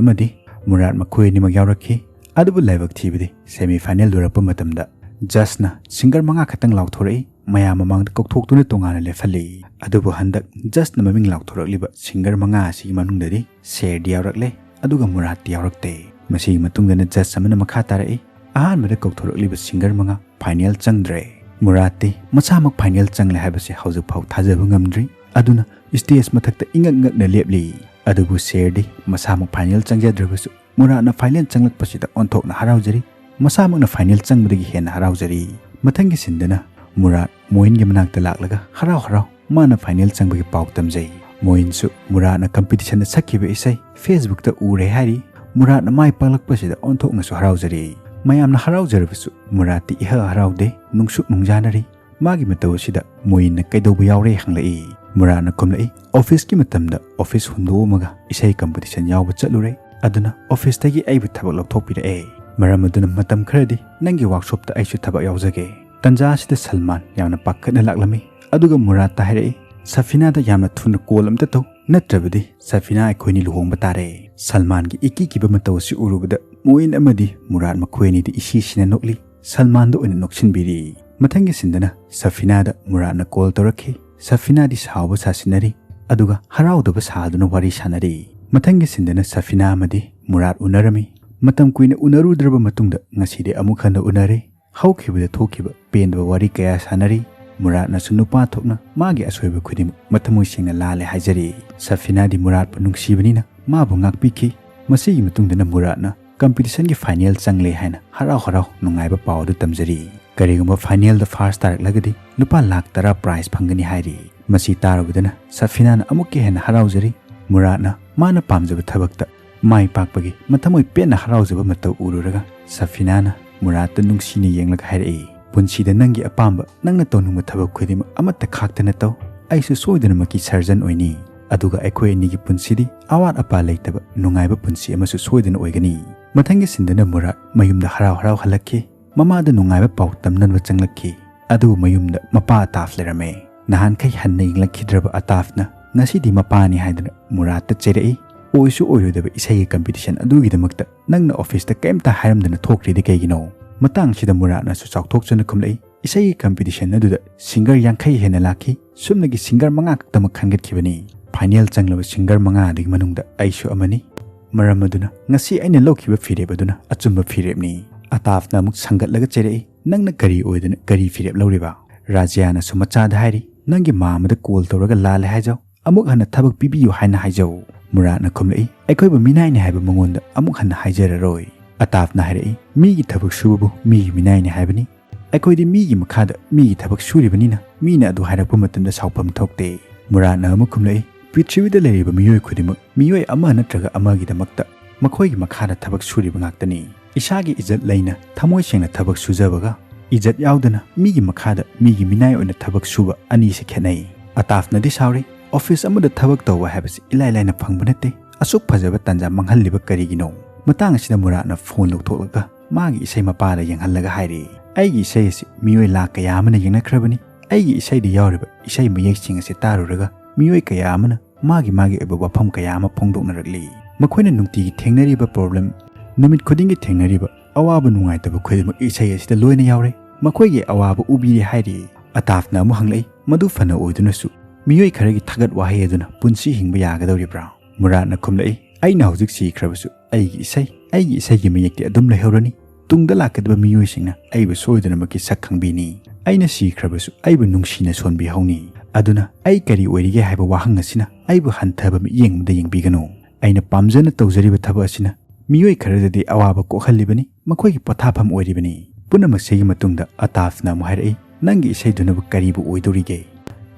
ꯑꯃꯗꯤ ꯃꯨꯔꯥꯠ ꯃꯈꯣꯏ ꯑꯅꯤꯃꯛ ꯌꯥꯎꯔꯛꯈꯤ꯫ ꯑꯗꯨꯕꯨ ꯂꯥꯏꯕꯛ ꯊꯤꯕꯗꯤ ꯁꯦꯃꯤ ꯐꯥꯏꯅꯦꯜ ꯂꯣꯏꯔꯛꯄ ꯃꯇꯝꯗ ꯖꯁꯅ ꯁꯤꯡꯒꯔ ꯃꯉꯥ ꯈꯛꯇꯪ ꯂꯥꯎꯊꯣꯔꯛꯏ꯫ ꯃꯌꯥꯝ ꯃꯃꯥꯡꯗ ꯀꯧꯊꯣꯛꯇꯨꯅ ꯇꯣꯉꯥꯟꯅ ꯂꯦꯞꯍꯜꯂꯤ꯫ ꯑꯗꯨꯕꯨ ꯍꯟꯗꯛ ꯖꯁꯅ ꯃꯃꯤꯡ ꯂꯥꯎꯊꯣꯔꯛꯂꯤꯕ ꯁꯤꯡꯒꯔ ꯃꯉꯥ ꯑꯁꯤꯒꯤ ꯃꯅꯨꯡꯗꯗꯤ ꯁꯦꯔꯗꯤ ꯌꯥꯎꯔꯛꯂꯦ, ꯑꯗꯨꯒ ꯃꯨꯔꯥꯠꯇꯤ ꯌꯥꯎꯔꯛꯇꯦ꯫ ꯃꯁꯤꯒꯤ ꯃꯇꯨꯡꯗꯅ ꯖꯁ ꯑꯃꯅ ꯃꯈꯥ ꯇꯥꯔꯛꯏ, "ꯑꯍꯥꯟꯕꯗ ꯀꯧꯊꯣꯔꯛꯂꯤꯕ ꯁꯤꯡꯒꯔ ꯃꯉꯥ ꯐꯥꯏꯅꯦꯜ ꯆꯪꯗ꯭ꯔꯦ꯫ ꯃꯨꯔꯥꯠꯇꯤ ꯃꯁꯥꯃꯛ ꯐꯥꯏꯅꯦꯜ ꯆꯪꯂꯦ ꯍꯥꯏꯕꯁꯤ ꯍꯧꯖꯤꯛꯐꯥꯎ ꯊꯥꯖꯕ ꯉꯝꯗ꯭ꯔꯤ꯫ ꯑꯗꯨꯅ ꯁ꯭ꯇꯦꯖ ꯃꯊꯛꯇ ꯏꯉꯛ ꯉꯛꯅ ꯂꯦꯞꯂꯤ꯫ ꯑꯗꯨꯕꯨ ꯁꯦꯔꯗꯤ ꯃꯁꯥꯃꯛ ꯐꯥꯏꯅꯦꯜ ꯆꯪꯖꯗ꯭ꯔꯕꯁꯨ ꯃꯨꯔꯥꯠꯅ ꯐꯥꯏꯅꯦꯜ ꯆꯪꯂꯛꯄꯁꯤꯗ ꯑꯣꯟꯊꯣꯛꯅ ꯍꯔꯥꯎꯖꯔꯤ꯫ ꯃꯁꯥꯃꯛꯅ ꯐꯥꯏꯅꯦꯜ ꯆꯪꯕꯗꯒꯤ ꯍꯦꯟꯅ ꯍꯔꯥꯎꯖꯔꯤ꯫ ꯃꯊꯪꯒꯤ ꯁꯤꯟꯗꯅ ꯃꯨꯔꯥꯠ ꯃꯣꯏꯟꯒꯤ ꯃꯅꯥꯛꯇ ꯂꯥꯛꯂꯒ ꯍꯔꯥꯎ ꯍꯔꯥꯎ ꯃꯥꯅ ꯐꯥꯏꯅꯦꯜ ꯆꯪꯕꯒꯤ ꯄꯥꯎ ꯇꯝꯖꯩ꯫ ꯃꯣꯏꯟꯁꯨ ꯃꯨꯔꯥꯠꯅ ꯀꯝꯄꯤꯇꯤꯁꯟꯗ ꯁꯛꯈꯤꯕ ꯏꯁꯩ ꯐꯦꯁꯕꯨꯛꯇ ꯎꯔꯦ ꯍꯥꯏꯔꯤ꯫ ꯃꯨꯔꯥꯠꯅ ꯃꯥꯏ ꯄꯥꯛꯂꯛꯄꯁꯤꯗ ꯑꯣꯟꯊꯣꯛꯅꯁꯨ ꯍꯔꯥꯎꯖꯔꯤ꯫ ꯃꯌꯥꯝꯅ ꯍꯔꯥꯎꯖꯔꯕꯁꯨ ꯃꯨꯔꯥꯠꯇꯤ ꯏꯍ ꯍꯔꯥꯎꯗꯦ, ꯅꯨꯡꯁꯨꯛ ꯅꯨꯡꯖꯥꯅꯔꯤ꯫ ꯃꯥꯒꯤ ꯃꯇꯧ ꯑꯁꯤꯗ ꯃꯣꯏꯟꯅ ꯀꯩꯗꯧꯕ ꯌꯥꯎꯔꯦ ꯍꯪꯂꯛꯏ꯫ ꯃꯨꯔꯥꯠꯅ ꯈꯨꯝꯂꯛꯏ, "ꯑꯣꯐꯤꯁꯀꯤ ꯃꯇꯝꯗ ꯑꯣꯐꯤꯁ ꯍꯨꯟꯗꯣꯛꯑꯝꯃꯒ ꯏꯁꯩ ꯀꯝꯄꯤꯇꯤꯁꯟ ꯌꯥꯎꯕ ꯆꯠꯂꯨꯔꯦ꯫ ꯑꯗꯨꯅ ꯑꯣꯐꯤꯁꯇꯒꯤ ꯑꯩꯕꯨ ꯊꯕꯛ ꯂꯧꯊꯣꯛꯄꯤꯔꯛꯑꯦ꯫ ꯃꯔꯝ ꯑꯗꯨꯅ ꯃꯇꯝ ꯈꯔꯗꯤ ꯅꯪꯒꯤ ꯋꯥꯛꯁꯣꯞꯇ ꯑꯩꯁꯨ ꯊꯕꯛ ꯌꯥꯎꯖꯒꯦ꯫" ꯇꯟꯖꯥ ꯑꯁꯤꯗ ꯁꯜꯃꯥꯟ ꯌꯥꯝꯅ ꯄꯥꯈꯠꯅ ꯂꯥꯛꯂꯝꯃꯤ꯫ ꯑꯗꯨꯒ ꯃꯨꯔꯥꯠꯇ ꯍꯥꯏꯔꯛꯏ, "ꯁꯐꯤꯅꯥꯗ ꯌꯥꯝꯅ ꯊꯨꯅ ꯀꯣꯜ ꯑꯝꯇ ꯇꯧ, ꯅꯠꯇ꯭ꯔꯕꯗꯤ ꯁꯐꯤꯅꯥ ꯑꯩꯈꯣꯏꯅꯤ ꯂꯨꯍꯣꯡꯕ ꯇꯥꯔꯦ꯫" ꯁꯜꯃꯥꯟꯒꯤ ꯏꯀꯤ ꯀꯤꯕ ꯃꯇꯧ ꯑꯁꯤ ꯎꯔꯨꯕꯗ ꯃꯣꯏꯟ ꯑꯃꯗꯤ ꯃꯨꯔꯥꯠ ꯃꯈꯣꯏ ꯑꯅꯤꯗꯤ ꯏꯁꯤ ꯁꯤꯅ ꯅꯣꯛꯂꯤ꯫ ꯁꯜꯃꯥꯟꯗ ꯑꯣꯏꯅ ꯅꯣꯛꯁꯤꯟꯕꯤꯔꯤ꯫ ꯃꯊꯪꯒꯤ ꯁꯤꯟꯗꯅ ꯁꯐꯤꯅꯥꯗ ꯃꯨꯔꯥꯠꯅ ꯀꯣꯜ ꯇꯧꯔꯛꯈꯤ꯫ ꯁꯐꯤꯅꯥꯗꯤ ꯁꯥꯎꯕ ꯁꯥꯁꯤꯟꯅꯔꯤ, ꯑꯗꯨꯒ ꯍꯔꯥꯎꯗꯕ ꯁꯥꯗꯨꯅ ꯋꯥꯔꯤ ꯁꯥꯟꯅꯔꯤ꯫ ꯃꯊꯪꯒꯤ ꯁꯤꯟꯗꯅ ꯁꯐꯤꯅꯥ ꯑꯃꯗꯤ ꯃꯨꯔꯥꯠ ꯎꯅꯔꯝꯃꯤ꯫ ꯃꯇꯝ ꯀꯨꯏꯅ ꯎꯅꯔꯨꯗ꯭ꯔꯕ ꯃꯇꯨꯡꯗ ꯉꯁꯤꯗꯤ ꯑꯃꯨꯛ ꯍꯟꯅ ꯎꯅꯔꯦ꯫ ꯍꯧꯈꯤꯕꯗ ꯊꯣꯛꯈꯤꯕ ꯄꯦꯟꯗꯕ ꯋꯥꯔꯤ ꯀꯌꯥ ꯁꯥꯟꯅꯔꯤ꯫ ꯃꯨꯔꯥꯠꯅꯁꯨ ꯅꯨꯄꯥ ꯊꯣꯛꯅ ꯃꯥꯒꯤ ꯑꯁꯣꯏꯕ ꯈꯨꯗꯤꯡꯃꯛ ꯃꯊꯃꯣꯏ ꯁꯦꯡꯅ ꯂꯥꯜꯂꯦ ꯍꯥꯏꯖꯔꯤ꯫ ꯁꯐꯤꯅꯥꯗꯤ ꯃꯨꯔꯥꯠꯄꯨ ꯅꯨꯡꯁꯤꯕꯅꯤꯅ ꯃꯥꯕꯨ ꯉꯥꯛꯄꯤꯈꯤ꯫ ꯃꯁꯤꯒꯤ ꯃꯇꯨꯡꯗꯅ ꯃꯨꯔꯥꯠꯅ ꯀꯝꯄꯤꯇꯤꯁꯟꯒꯤ ꯐꯥꯏꯅꯦꯜ ꯆꯪꯂꯦ ꯍꯥꯏꯅ ꯍꯔꯥꯎ ꯍꯔꯥꯎ ꯅꯨꯡꯉꯥꯏꯕ ꯄꯥꯎ ꯑꯗꯨ ꯇꯝꯖꯔꯤ꯫ ꯀꯔꯤꯒꯨꯝꯕ ꯐꯥꯏꯅꯦꯜꯗ ꯐꯥꯔꯁ ꯇꯥꯔꯛꯂꯒꯗꯤ ꯂꯨꯄꯥ ꯂꯥꯈ ꯇꯔꯥ ꯄ꯭ꯔꯥꯏꯖ ꯐꯪꯒꯅꯤ ꯍꯥꯏꯔꯤ꯫ ꯃꯁꯤ ꯇꯥꯔꯨꯕꯗꯅ ꯁꯐꯤꯅꯥꯅ ꯑꯃꯨꯛꯀ ꯍꯦꯟꯅ ꯍꯔꯥꯎꯖꯔꯤ꯫ ꯃꯨꯔꯥꯠꯅ ꯃꯥꯅ ꯄꯥꯝꯖꯕ ꯊꯕꯛꯇ ꯃꯥꯏ ꯄꯥꯛꯄꯒꯤ ꯃꯊꯃꯣꯏ ꯄꯦꯟꯅ ꯍꯔꯥꯎꯖꯕ ꯃꯇꯧ ꯎꯔꯨꯔꯒ ꯁꯐꯤꯅꯥꯅ ꯃꯨꯔꯥꯠꯇ ꯅꯨꯡꯁꯤꯅ ꯌꯦꯡꯂꯒ ꯍꯥꯏꯔꯛꯏ, "ꯄꯨꯟꯁꯤꯗ ꯅꯪꯒꯤ ꯑꯄꯥꯝꯕ, ꯅꯪꯅ ꯇꯧꯅꯤꯡꯕ ꯊꯕꯛ ꯈꯨꯗꯤꯡꯃꯛ ꯑꯃꯠꯇ ꯈꯥꯛꯇꯅ ꯇꯧ꯫ ꯑꯩꯁꯨ ꯁꯣꯏꯗꯅꯃꯛꯀꯤ ꯁꯔꯖꯟ ꯑꯣꯏꯅꯤ꯫ ꯑꯗꯨꯒ ꯑꯩꯈꯣꯏ ꯑꯅꯤꯒꯤ ꯄꯨꯟꯁꯤꯗꯤ ꯑꯋꯥꯠ ꯑꯄꯥ ꯂꯩꯇꯕ ꯅꯨꯡꯉꯥꯏꯕ ꯄꯨꯟꯁꯤ ꯑꯃꯁꯨ ꯁꯣꯏꯗꯅ ꯑꯣꯏꯒꯅꯤ꯫" ꯃꯊꯪꯒꯤ ꯁꯤꯟꯗꯅ ꯃꯨꯔꯥꯠ ꯃꯌꯨꯝꯗ ꯍꯔꯥꯎ ꯍꯔꯥꯎ ꯍꯜꯂꯛꯈꯤ꯫ ꯃꯃꯥꯗ ꯅꯨꯡꯉꯥꯏꯕ ꯄꯥꯎ ꯇꯝꯅꯕ ꯆꯪꯂꯛꯈꯤ꯫ ꯑꯗꯨꯕꯨ ꯃꯌꯨꯝꯗ ꯃꯄꯥ ꯑꯇꯥꯐ ꯂꯩꯔꯝꯃꯦ꯫ ꯅꯍꯥꯟꯈꯩ ꯍꯟꯅ ꯌꯦꯡꯂꯛꯈꯤꯗ꯭ꯔꯕ ꯑꯇꯥꯐꯅ ꯉꯁꯤꯗꯤ ꯃꯄꯥꯅꯤ ꯍꯥꯏꯗꯨꯅ ꯃꯨꯔꯥꯠꯇ ꯆꯩꯔꯛꯏ꯫ ꯑꯣꯏꯁꯨ ꯑꯣꯏꯔꯣꯏꯗꯕ ꯏꯁꯩꯒꯤ ꯀꯝꯄꯤꯇꯤꯁꯟ ꯑꯗꯨꯒꯤꯗꯃꯛꯇ ꯅꯪꯅ ꯑꯣꯐꯤꯁꯇ ꯀꯔꯤꯝꯇ ꯍꯥꯏꯔꯝꯗꯅ ꯊꯣꯛꯈ꯭ꯔꯤꯗꯤ ꯀꯩꯒꯤꯅꯣ? ꯃꯇꯥꯡꯁꯤꯗ ꯃꯨꯔꯥꯠꯅꯁꯨ ꯆꯥꯎꯊꯣꯛꯆꯅ ꯈꯨꯝꯂꯛꯏ, "ꯏꯁꯩꯒꯤ ꯀꯝꯄꯤꯇꯤꯁꯟ ꯑꯗꯨꯗ ꯁꯤꯡꯒꯔ ꯌꯥꯡꯈꯩ ꯍꯦꯟꯅ ꯂꯥꯛꯈꯤ꯫ ꯁꯨꯞꯅꯒꯤ ꯁꯤꯡꯒꯔ ꯃꯉꯥ ꯈꯛꯇꯃꯛ ꯈꯟꯒꯠꯈꯤꯕꯅꯤ꯫ ꯐꯥꯏꯅꯦꯜ ꯆꯪꯂꯕ ꯁꯤꯡꯒꯔ ꯃꯉꯥ ꯑꯗꯨꯒꯤ ꯃꯅꯨꯡꯗ ꯑꯩꯁꯨ ꯑꯃꯅꯤ꯫ ꯃꯔꯝ ꯑꯗꯨꯅ ꯉꯁꯤ ꯑꯩꯅ ꯂꯧꯈꯤꯕ ꯐꯤꯔꯦꯞ ꯑꯗꯨꯅ ꯑꯆꯨꯝꯕ ꯐꯤꯔꯦꯞꯅꯤ꯫" ꯑꯇꯥꯐꯅ ꯑꯃꯨꯛ ꯁꯪꯒꯠꯂꯒ ꯆꯩꯔꯛꯏ, "ꯅꯪꯅ ꯀꯔꯤ ꯑꯣꯏꯗꯅ ꯀꯔꯤ ꯐꯤꯔꯦꯞ ꯂꯧꯔꯤꯕ?" ꯔꯥꯖ꯭ꯌꯥꯅꯁꯨ ꯃꯆꯥꯗ ꯍꯥꯏꯔꯤ, "ꯅꯪꯒꯤ ꯃꯥ ꯑꯃꯗ ꯀꯣꯜ ꯇꯧꯔꯒ ꯂꯥꯜꯂꯦ ꯍꯥꯏꯖꯧ, ꯑꯃꯨꯛ ꯍꯟꯅ ꯊꯕꯛ ꯄꯤꯕꯤꯌꯨ ꯍꯥꯏꯅ ꯍꯥꯏꯖꯧ"꯫ ꯃꯨꯔꯥꯠꯅ ꯈꯨꯝꯂꯛꯏ, "ꯑꯩꯈꯣꯏꯕꯨ ꯃꯤꯅꯥꯏꯅꯤ ꯍꯥꯏꯕ ꯃꯉꯣꯟꯗ ꯑꯃꯨꯛ ꯍꯟꯅ ꯍꯥꯏꯖꯔꯔꯣꯏ"꯫ ꯑꯇꯥꯐꯅ ꯍꯥꯏꯔꯛꯏ, "ꯃꯤꯒꯤ ꯊꯕꯛ ꯁꯨꯕꯕꯨ ꯃꯤꯒꯤ ꯃꯤꯅꯥꯏꯅꯤ ꯍꯥꯏꯕꯅꯤ꯫ ꯑꯩꯈꯣꯏꯗꯤ ꯃꯤꯒꯤ ꯃꯈꯥꯗ ꯃꯤꯒꯤ ꯊꯕꯛ ꯁꯨꯔꯤꯕꯅꯤꯅ ꯃꯤꯅ ꯑꯗꯨ ꯍꯥꯏꯔꯛꯄ ꯃꯇꯝꯗ ꯁꯥꯎꯐꯝ ꯊꯣꯛꯇꯦ"꯫ ꯃꯨꯔꯥꯠꯅ ꯑꯃꯨꯛ ꯈꯨꯝꯂꯛꯏ, "ꯄ꯭ꯔꯤꯊꯤꯕꯤꯗ ꯂꯩꯔꯤꯕ ꯃꯤꯑꯣꯏ ꯈꯨꯗꯤꯡꯃꯛ ꯃꯤꯑꯣꯏ ꯑꯃ ꯅꯠꯇ꯭ꯔꯒ ꯑꯃꯒꯤꯗꯃꯛꯇ ꯃꯈꯣꯏꯒꯤ ꯃꯈꯥꯗ ꯊꯕꯛ ꯁꯨꯔꯤꯕ ꯉꯥꯛꯇꯅꯤ꯫ ꯏꯁꯥꯒꯤ ꯏꯖꯠ ꯂꯩꯅ ꯊꯃꯣꯏ ꯁꯦꯡꯅ ꯊꯕꯛ ꯁꯨꯖꯕꯒ ꯏꯖꯠ ꯌꯥꯎꯗꯅ ꯃꯤꯒꯤ ꯃꯈꯥꯗ ꯃꯤꯒꯤ ꯃꯤꯅꯥꯏ ꯑꯣꯏꯅ ꯊꯕꯛ ꯁꯨꯕ ꯑꯅꯤꯁꯤ ꯈꯦꯠꯅꯩ"꯫ ꯑꯇꯥꯐꯅꯗꯤ ꯁꯥꯎꯔꯤ, "ꯑꯣꯐꯤꯁ ꯑꯃꯗ ꯊꯕꯛ ꯇꯧꯕ ꯍꯥꯏꯕꯁꯤ ꯏꯂꯥꯏ ꯂꯥꯏꯅ ꯐꯪꯕ ꯅꯠꯇꯦ꯫ ꯑꯁꯨꯛ ꯐꯖꯕ ꯇꯥꯟꯖꯥ ꯃꯥꯡꯍꯜꯂꯤꯕ ꯀꯔꯤꯒꯤꯅꯣ?" ꯃꯇꯥꯡ ꯑꯁꯤꯗ ꯃꯨꯔꯥꯠꯅ ꯐꯣꯟ ꯂꯧꯊꯣꯛꯂꯒ ꯃꯥꯒꯤ ꯏꯁꯩ ꯃꯄꯥꯗ ꯌꯦꯡꯍꯜꯂꯒ ꯍꯥꯏꯔꯤ, "ꯑꯩꯒꯤ ꯏꯁꯩ ꯑꯁꯤ ꯃꯤꯑꯣꯏ ꯂꯥꯈ ꯀꯌꯥ ꯑꯃꯅ ꯌꯦꯡꯅꯈ꯭ꯔꯕꯅꯤ꯫ ꯑꯩꯒꯤ ꯏꯁꯩꯗ ꯌꯥꯎꯔꯤꯕ ꯏꯁꯩ ꯃꯌꯦꯛꯁꯤꯡ ꯑꯁꯤ ꯇꯥꯔꯨꯔꯒ ꯃꯤꯑꯣꯏ ꯀꯌꯥ ꯑꯃꯅ ꯃꯥꯒꯤ ꯃꯥꯒꯤ ꯑꯣꯏꯕ ꯋꯥꯐꯝ ꯀꯌꯥ ꯑꯃ ꯐꯣꯡꯗꯣꯛꯅꯔꯛꯂꯤ꯫ ꯃꯈꯣꯏꯅ ꯅꯨꯡꯇꯤꯒꯤ ꯊꯦꯡꯅꯔꯤꯕ ꯄ꯭ꯔꯣꯕ꯭ꯂꯦꯝ, ꯅꯨꯃꯤꯠ ꯈꯨꯗꯤꯡꯒꯤ ꯊꯦꯡꯅꯔꯤꯕ ꯑꯋꯥꯕ ꯅꯨꯡꯉꯥꯏꯇꯕ ꯈꯨꯗꯤꯡꯃꯛ ꯏꯁꯩ ꯑꯁꯤꯗ ꯂꯣꯏꯅ ꯌꯥꯎꯔꯦ꯫ ꯃꯈꯣꯏꯒꯤ ꯑꯋꯥꯕ ꯎꯕꯤꯔꯦ" ꯍꯥꯏꯔꯤ꯫ ꯑꯇꯥꯐꯅ ꯑꯃꯨꯛ ꯍꯪꯂꯛꯏ, "ꯃꯗꯨ ꯐꯅ ꯑꯣꯏꯗꯨꯅꯁꯨ ꯃꯤꯑꯣꯏ ꯈꯔꯒꯤ ꯊꯥꯒꯠ ꯋꯥꯍꯩ ꯑꯗꯨꯅ ꯄꯨꯟꯁꯤ ꯍꯤꯡꯕ ꯌꯥꯒꯗꯧꯔꯤꯕ꯭ꯔꯥ?" ꯃꯨꯔꯥꯠꯅ ꯈꯨꯝꯂꯛꯏ, "ꯑꯩꯅ ꯍꯧꯖꯤꯛ ꯁꯤꯈ꯭ꯔꯕꯁꯨ ꯑꯩꯒꯤ ꯏꯁꯩ, ꯑꯩꯒꯤ ꯏꯁꯩꯒꯤ ꯃꯌꯦꯛꯇꯤ ꯑꯗꯨꯝ ꯂꯩꯍꯧꯔꯅꯤ꯫ ꯇꯨꯡꯗ ꯂꯥꯛꯀꯗꯕ ꯃꯤꯑꯣꯏꯁꯤꯡꯅ ꯑꯩꯕꯨ ꯁꯣꯏꯗꯅꯃꯛꯀꯤ ꯁꯛ ꯈꯪꯕꯤꯅꯤ꯫ ꯑꯩꯅ ꯁꯤꯈ꯭ꯔꯕꯁꯨ ꯑꯩꯕꯨ ꯅꯨꯡꯁꯤꯅ ꯁꯣꯟꯕꯤꯍꯧꯅꯤ꯫ ꯑꯗꯨꯅ ꯑꯩ ꯀꯔꯤ ꯑꯣꯏꯔꯤꯒꯦ ꯍꯥꯏꯕ ꯋꯥꯍꯪ ꯑꯁꯤꯅ ꯑꯩꯕꯨ ꯍꯟꯊꯕ ꯃꯤꯠꯌꯦꯡ ꯑꯃꯗ ꯌꯦꯡꯕꯤꯒꯅꯨ꯫ ꯑꯩꯅ ꯄꯥꯝꯖꯅ ꯇꯧꯖꯔꯤꯕ ꯊꯕꯛ ꯑꯁꯤꯅ ꯃꯤꯑꯣꯏ ꯈꯔꯗꯗꯤ ꯑꯋꯥꯕ ꯀꯣꯛꯍꯜꯂꯤꯕꯅꯤ, ꯃꯈꯣꯏꯒꯤ ꯄꯣꯊꯥꯐꯝ ꯑꯣꯏꯔꯤꯕꯅꯤ꯫ ꯄꯨꯝꯅꯃꯛꯁꯤꯒꯤ ꯃꯇꯨꯡꯗ ꯑꯇꯥꯐꯅ ꯑꯃꯨꯛ ꯍꯥꯏꯔꯛꯏ, "ꯅꯪꯒꯤ ꯏꯁꯩꯗꯨꯅꯕꯨ ꯀꯔꯤꯕꯨ ꯑꯣꯏꯗꯧꯔꯤꯒꯦ?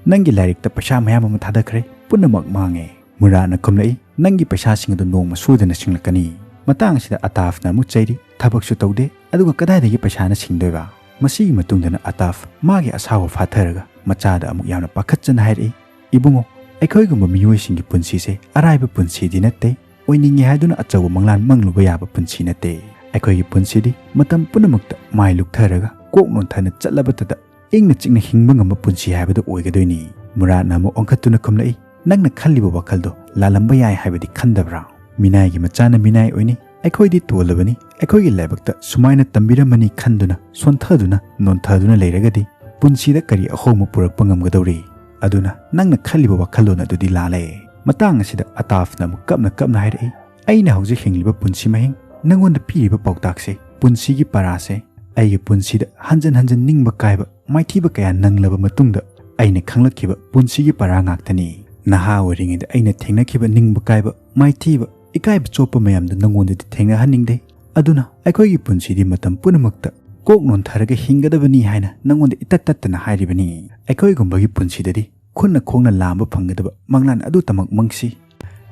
ꯅꯪꯒꯤ ꯂꯥꯏꯔꯤꯛꯇ ꯄꯩꯁꯥ ꯃꯌꯥꯝ ꯑꯃ ꯊꯥꯗꯈ꯭ꯔꯦ, ꯄꯨꯝꯅꯃꯛ ꯃꯥꯡꯉꯦ"꯫ ꯃꯨꯔꯥꯠꯅ ꯈꯨꯝꯂꯛꯏ, "ꯅꯪꯒꯤ ꯄꯩꯁꯥꯁꯤꯡ ꯑꯗꯨ ꯅꯣꯡꯃ ꯁꯣꯏꯗꯅ ꯁꯤꯡꯂꯛꯀꯅꯤ"꯫ ꯃꯇꯥꯡ ꯑꯁꯤꯗ ꯑꯇꯥꯐꯅ ꯑꯃꯨꯛ ꯆꯩꯔꯤ, "ꯊꯕꯛꯁꯨ ꯇꯧꯗꯦ, ꯑꯗꯨꯒ ꯀꯗꯥꯏꯗꯒꯤ ꯄꯩꯁꯥꯅ ꯁꯤꯡꯗꯣꯏꯕ?" ꯃꯁꯤꯒꯤ ꯃꯇꯨꯡꯗꯅ ꯑꯇꯥꯐ ꯃꯥꯒꯤ ꯑꯁꯥꯎꯕ ꯐꯥꯊꯔꯒ ꯃꯆꯥꯗ ꯑꯃꯨꯛ ꯌꯥꯝꯅ ꯄꯥꯈꯠꯆꯅ ꯍꯥꯏꯔꯛꯏ, "ꯏꯕꯨꯡꯉꯣ, ꯑꯩꯈꯣꯏꯒꯨꯝꯕ ꯃꯤꯑꯣꯏꯁꯤꯡꯒꯤ ꯄꯨꯟꯁꯤꯁꯦ ꯑꯔꯥꯏꯕ ꯄꯨꯟꯁꯤꯗꯤ ꯅꯠꯇꯦ꯫ ꯑꯣꯏꯅꯤꯡꯉꯦ ꯍꯥꯏꯗꯨꯅ ꯑꯆꯧꯕ ꯃꯪꯂꯥꯟ ꯃꯪꯂꯨꯕ ꯌꯥꯕ ꯄꯨꯟꯁꯤ ꯅꯠꯇꯦ꯫ ꯑꯩꯈꯣꯏꯒꯤ ꯄꯨꯟꯁꯤꯗꯤ ꯃꯇꯝ ꯄꯨꯝꯅꯃꯛꯇ ꯃꯥꯏ ꯂꯨꯞꯊꯔꯒ ꯀꯣꯛ ꯅꯣꯟꯊꯅ ꯆꯠꯂꯕꯇꯗ ꯏꯪꯅ ꯆꯤꯛꯅ ꯍꯤꯡꯕ ꯉꯝꯕ ꯄꯨꯟꯁꯤ ꯍꯥꯏꯕꯗꯨ ꯑꯣꯏꯒꯗꯣꯏꯅꯤ"꯫ ꯃꯨꯔꯥꯠꯅ ꯑꯃꯨꯛ ꯑꯣꯟꯈꯠꯇꯨꯅ ꯈꯨꯝꯂꯛꯏ, "ꯅꯪꯅ ꯈꯜꯂꯤꯕ ꯋꯥꯈꯜꯗꯣ ꯂꯥꯜꯂꯝꯕ ꯌꯥꯏ ꯍꯥꯏꯕꯗꯤ ꯈꯟꯗꯕ꯭ꯔꯥ? ꯃꯤꯅꯥꯏꯒꯤ ꯃꯆꯥꯅ ꯃꯤꯅꯥꯏ ꯑꯣꯏꯅꯤ, ꯑꯩꯈꯣꯏꯗꯤ ꯇꯣꯜꯂꯕꯅꯤ, ꯑꯩꯈꯣꯏꯒꯤ ꯂꯥꯏꯕꯛꯇ ꯁꯨꯃꯥꯏꯅ ꯇꯝꯕꯤꯔꯝꯃꯅꯤ ꯈꯟꯗꯨꯅ ꯁꯣꯟꯊꯗꯨꯅ ꯅꯣꯟꯊꯗꯨꯅ ꯂꯩꯔꯒꯗꯤ ꯄꯨꯟꯁꯤꯗ ꯀꯔꯤ ꯑꯍꯣꯡꯕ ꯄꯨꯔꯛꯄ ꯉꯝꯒꯗꯧꯔꯤ? ꯑꯗꯨꯅ ꯅꯪꯅ ꯈꯜꯂꯤꯕ ꯋꯥꯈꯜꯂꯣꯟ ꯑꯗꯨꯗꯤ ꯂꯥꯜꯂꯦ"꯫ ꯃꯇꯥꯡ ꯑꯁꯤꯗ ꯑꯇꯥꯐꯅ ꯑꯃꯨꯛ ꯀꯞꯅ ꯀꯞꯅ ꯍꯥꯏꯔꯛꯏ, "ꯑꯩꯅ ꯍꯧꯖꯤꯛ ꯍꯤꯡꯂꯤꯕ ꯄꯨꯟꯁꯤ ꯃꯍꯤꯡ, ꯅꯪꯉꯣꯟꯗ ꯄꯤꯔꯤꯕ ꯄꯥꯎꯇꯥꯛꯁꯦ, ꯄꯨꯟꯁꯤꯒꯤ ꯄꯔꯥꯁꯦ, ꯑꯩꯒꯤ ꯄꯨꯟꯁꯤꯗ ꯍꯟꯖꯟ ꯍꯟꯖꯟ ꯅꯤꯡꯕ ꯀꯥꯏꯕ, ꯃꯥꯏꯊꯤꯕ ꯀꯌꯥ ꯅꯪꯂꯕ ꯃꯇꯨꯡꯗ ꯑꯩꯅ ꯈꯪꯂꯛꯈꯤꯕ ꯄꯨꯟꯁꯤꯒꯤ ꯄꯔꯥ ꯉꯥꯛꯇꯅꯤ꯫ ꯅꯍꯥ ꯑꯣꯏꯔꯤꯉꯩꯗ ꯑꯩꯅ ꯊꯦꯡꯅꯈꯤꯕ ꯅꯤꯡꯕ ꯀꯥꯏꯕ, ꯃꯥꯏꯊꯤꯕ, ꯏꯀꯥꯏꯕ ꯆꯣꯞꯄ ꯃꯌꯥꯝꯗꯨ ꯅꯉꯣꯟꯗꯗꯤ ꯊꯦꯡꯅꯍꯟꯅꯤꯡꯗꯦ꯫ ꯑꯗꯨꯅ ꯑꯩꯈꯣꯏꯒꯤ ꯄꯨꯟꯁꯤꯗꯤ ꯃꯇꯝ ꯄꯨꯝꯅꯃꯛꯇ ꯀꯣꯛ ꯅꯣꯟꯊꯔꯒ ꯍꯤꯡꯒꯗꯕꯅꯤ ꯍꯥꯏꯅ ꯅꯉꯣꯟꯗ ꯏꯇꯠ ꯇꯠꯇꯅ ꯍꯥꯏꯔꯤꯕꯅꯤ꯫ ꯑꯩꯈꯣꯏꯒꯨꯝꯕꯒꯤ ꯄꯨꯟꯁꯤꯗꯗꯤ ꯈꯨꯠꯅ ꯈꯣꯡꯅ ꯂꯥꯝꯕ ꯐꯪꯒꯗꯕ ꯃꯪꯂꯥꯟ ꯑꯗꯨꯇꯃꯛ ꯃꯪꯁꯤ꯫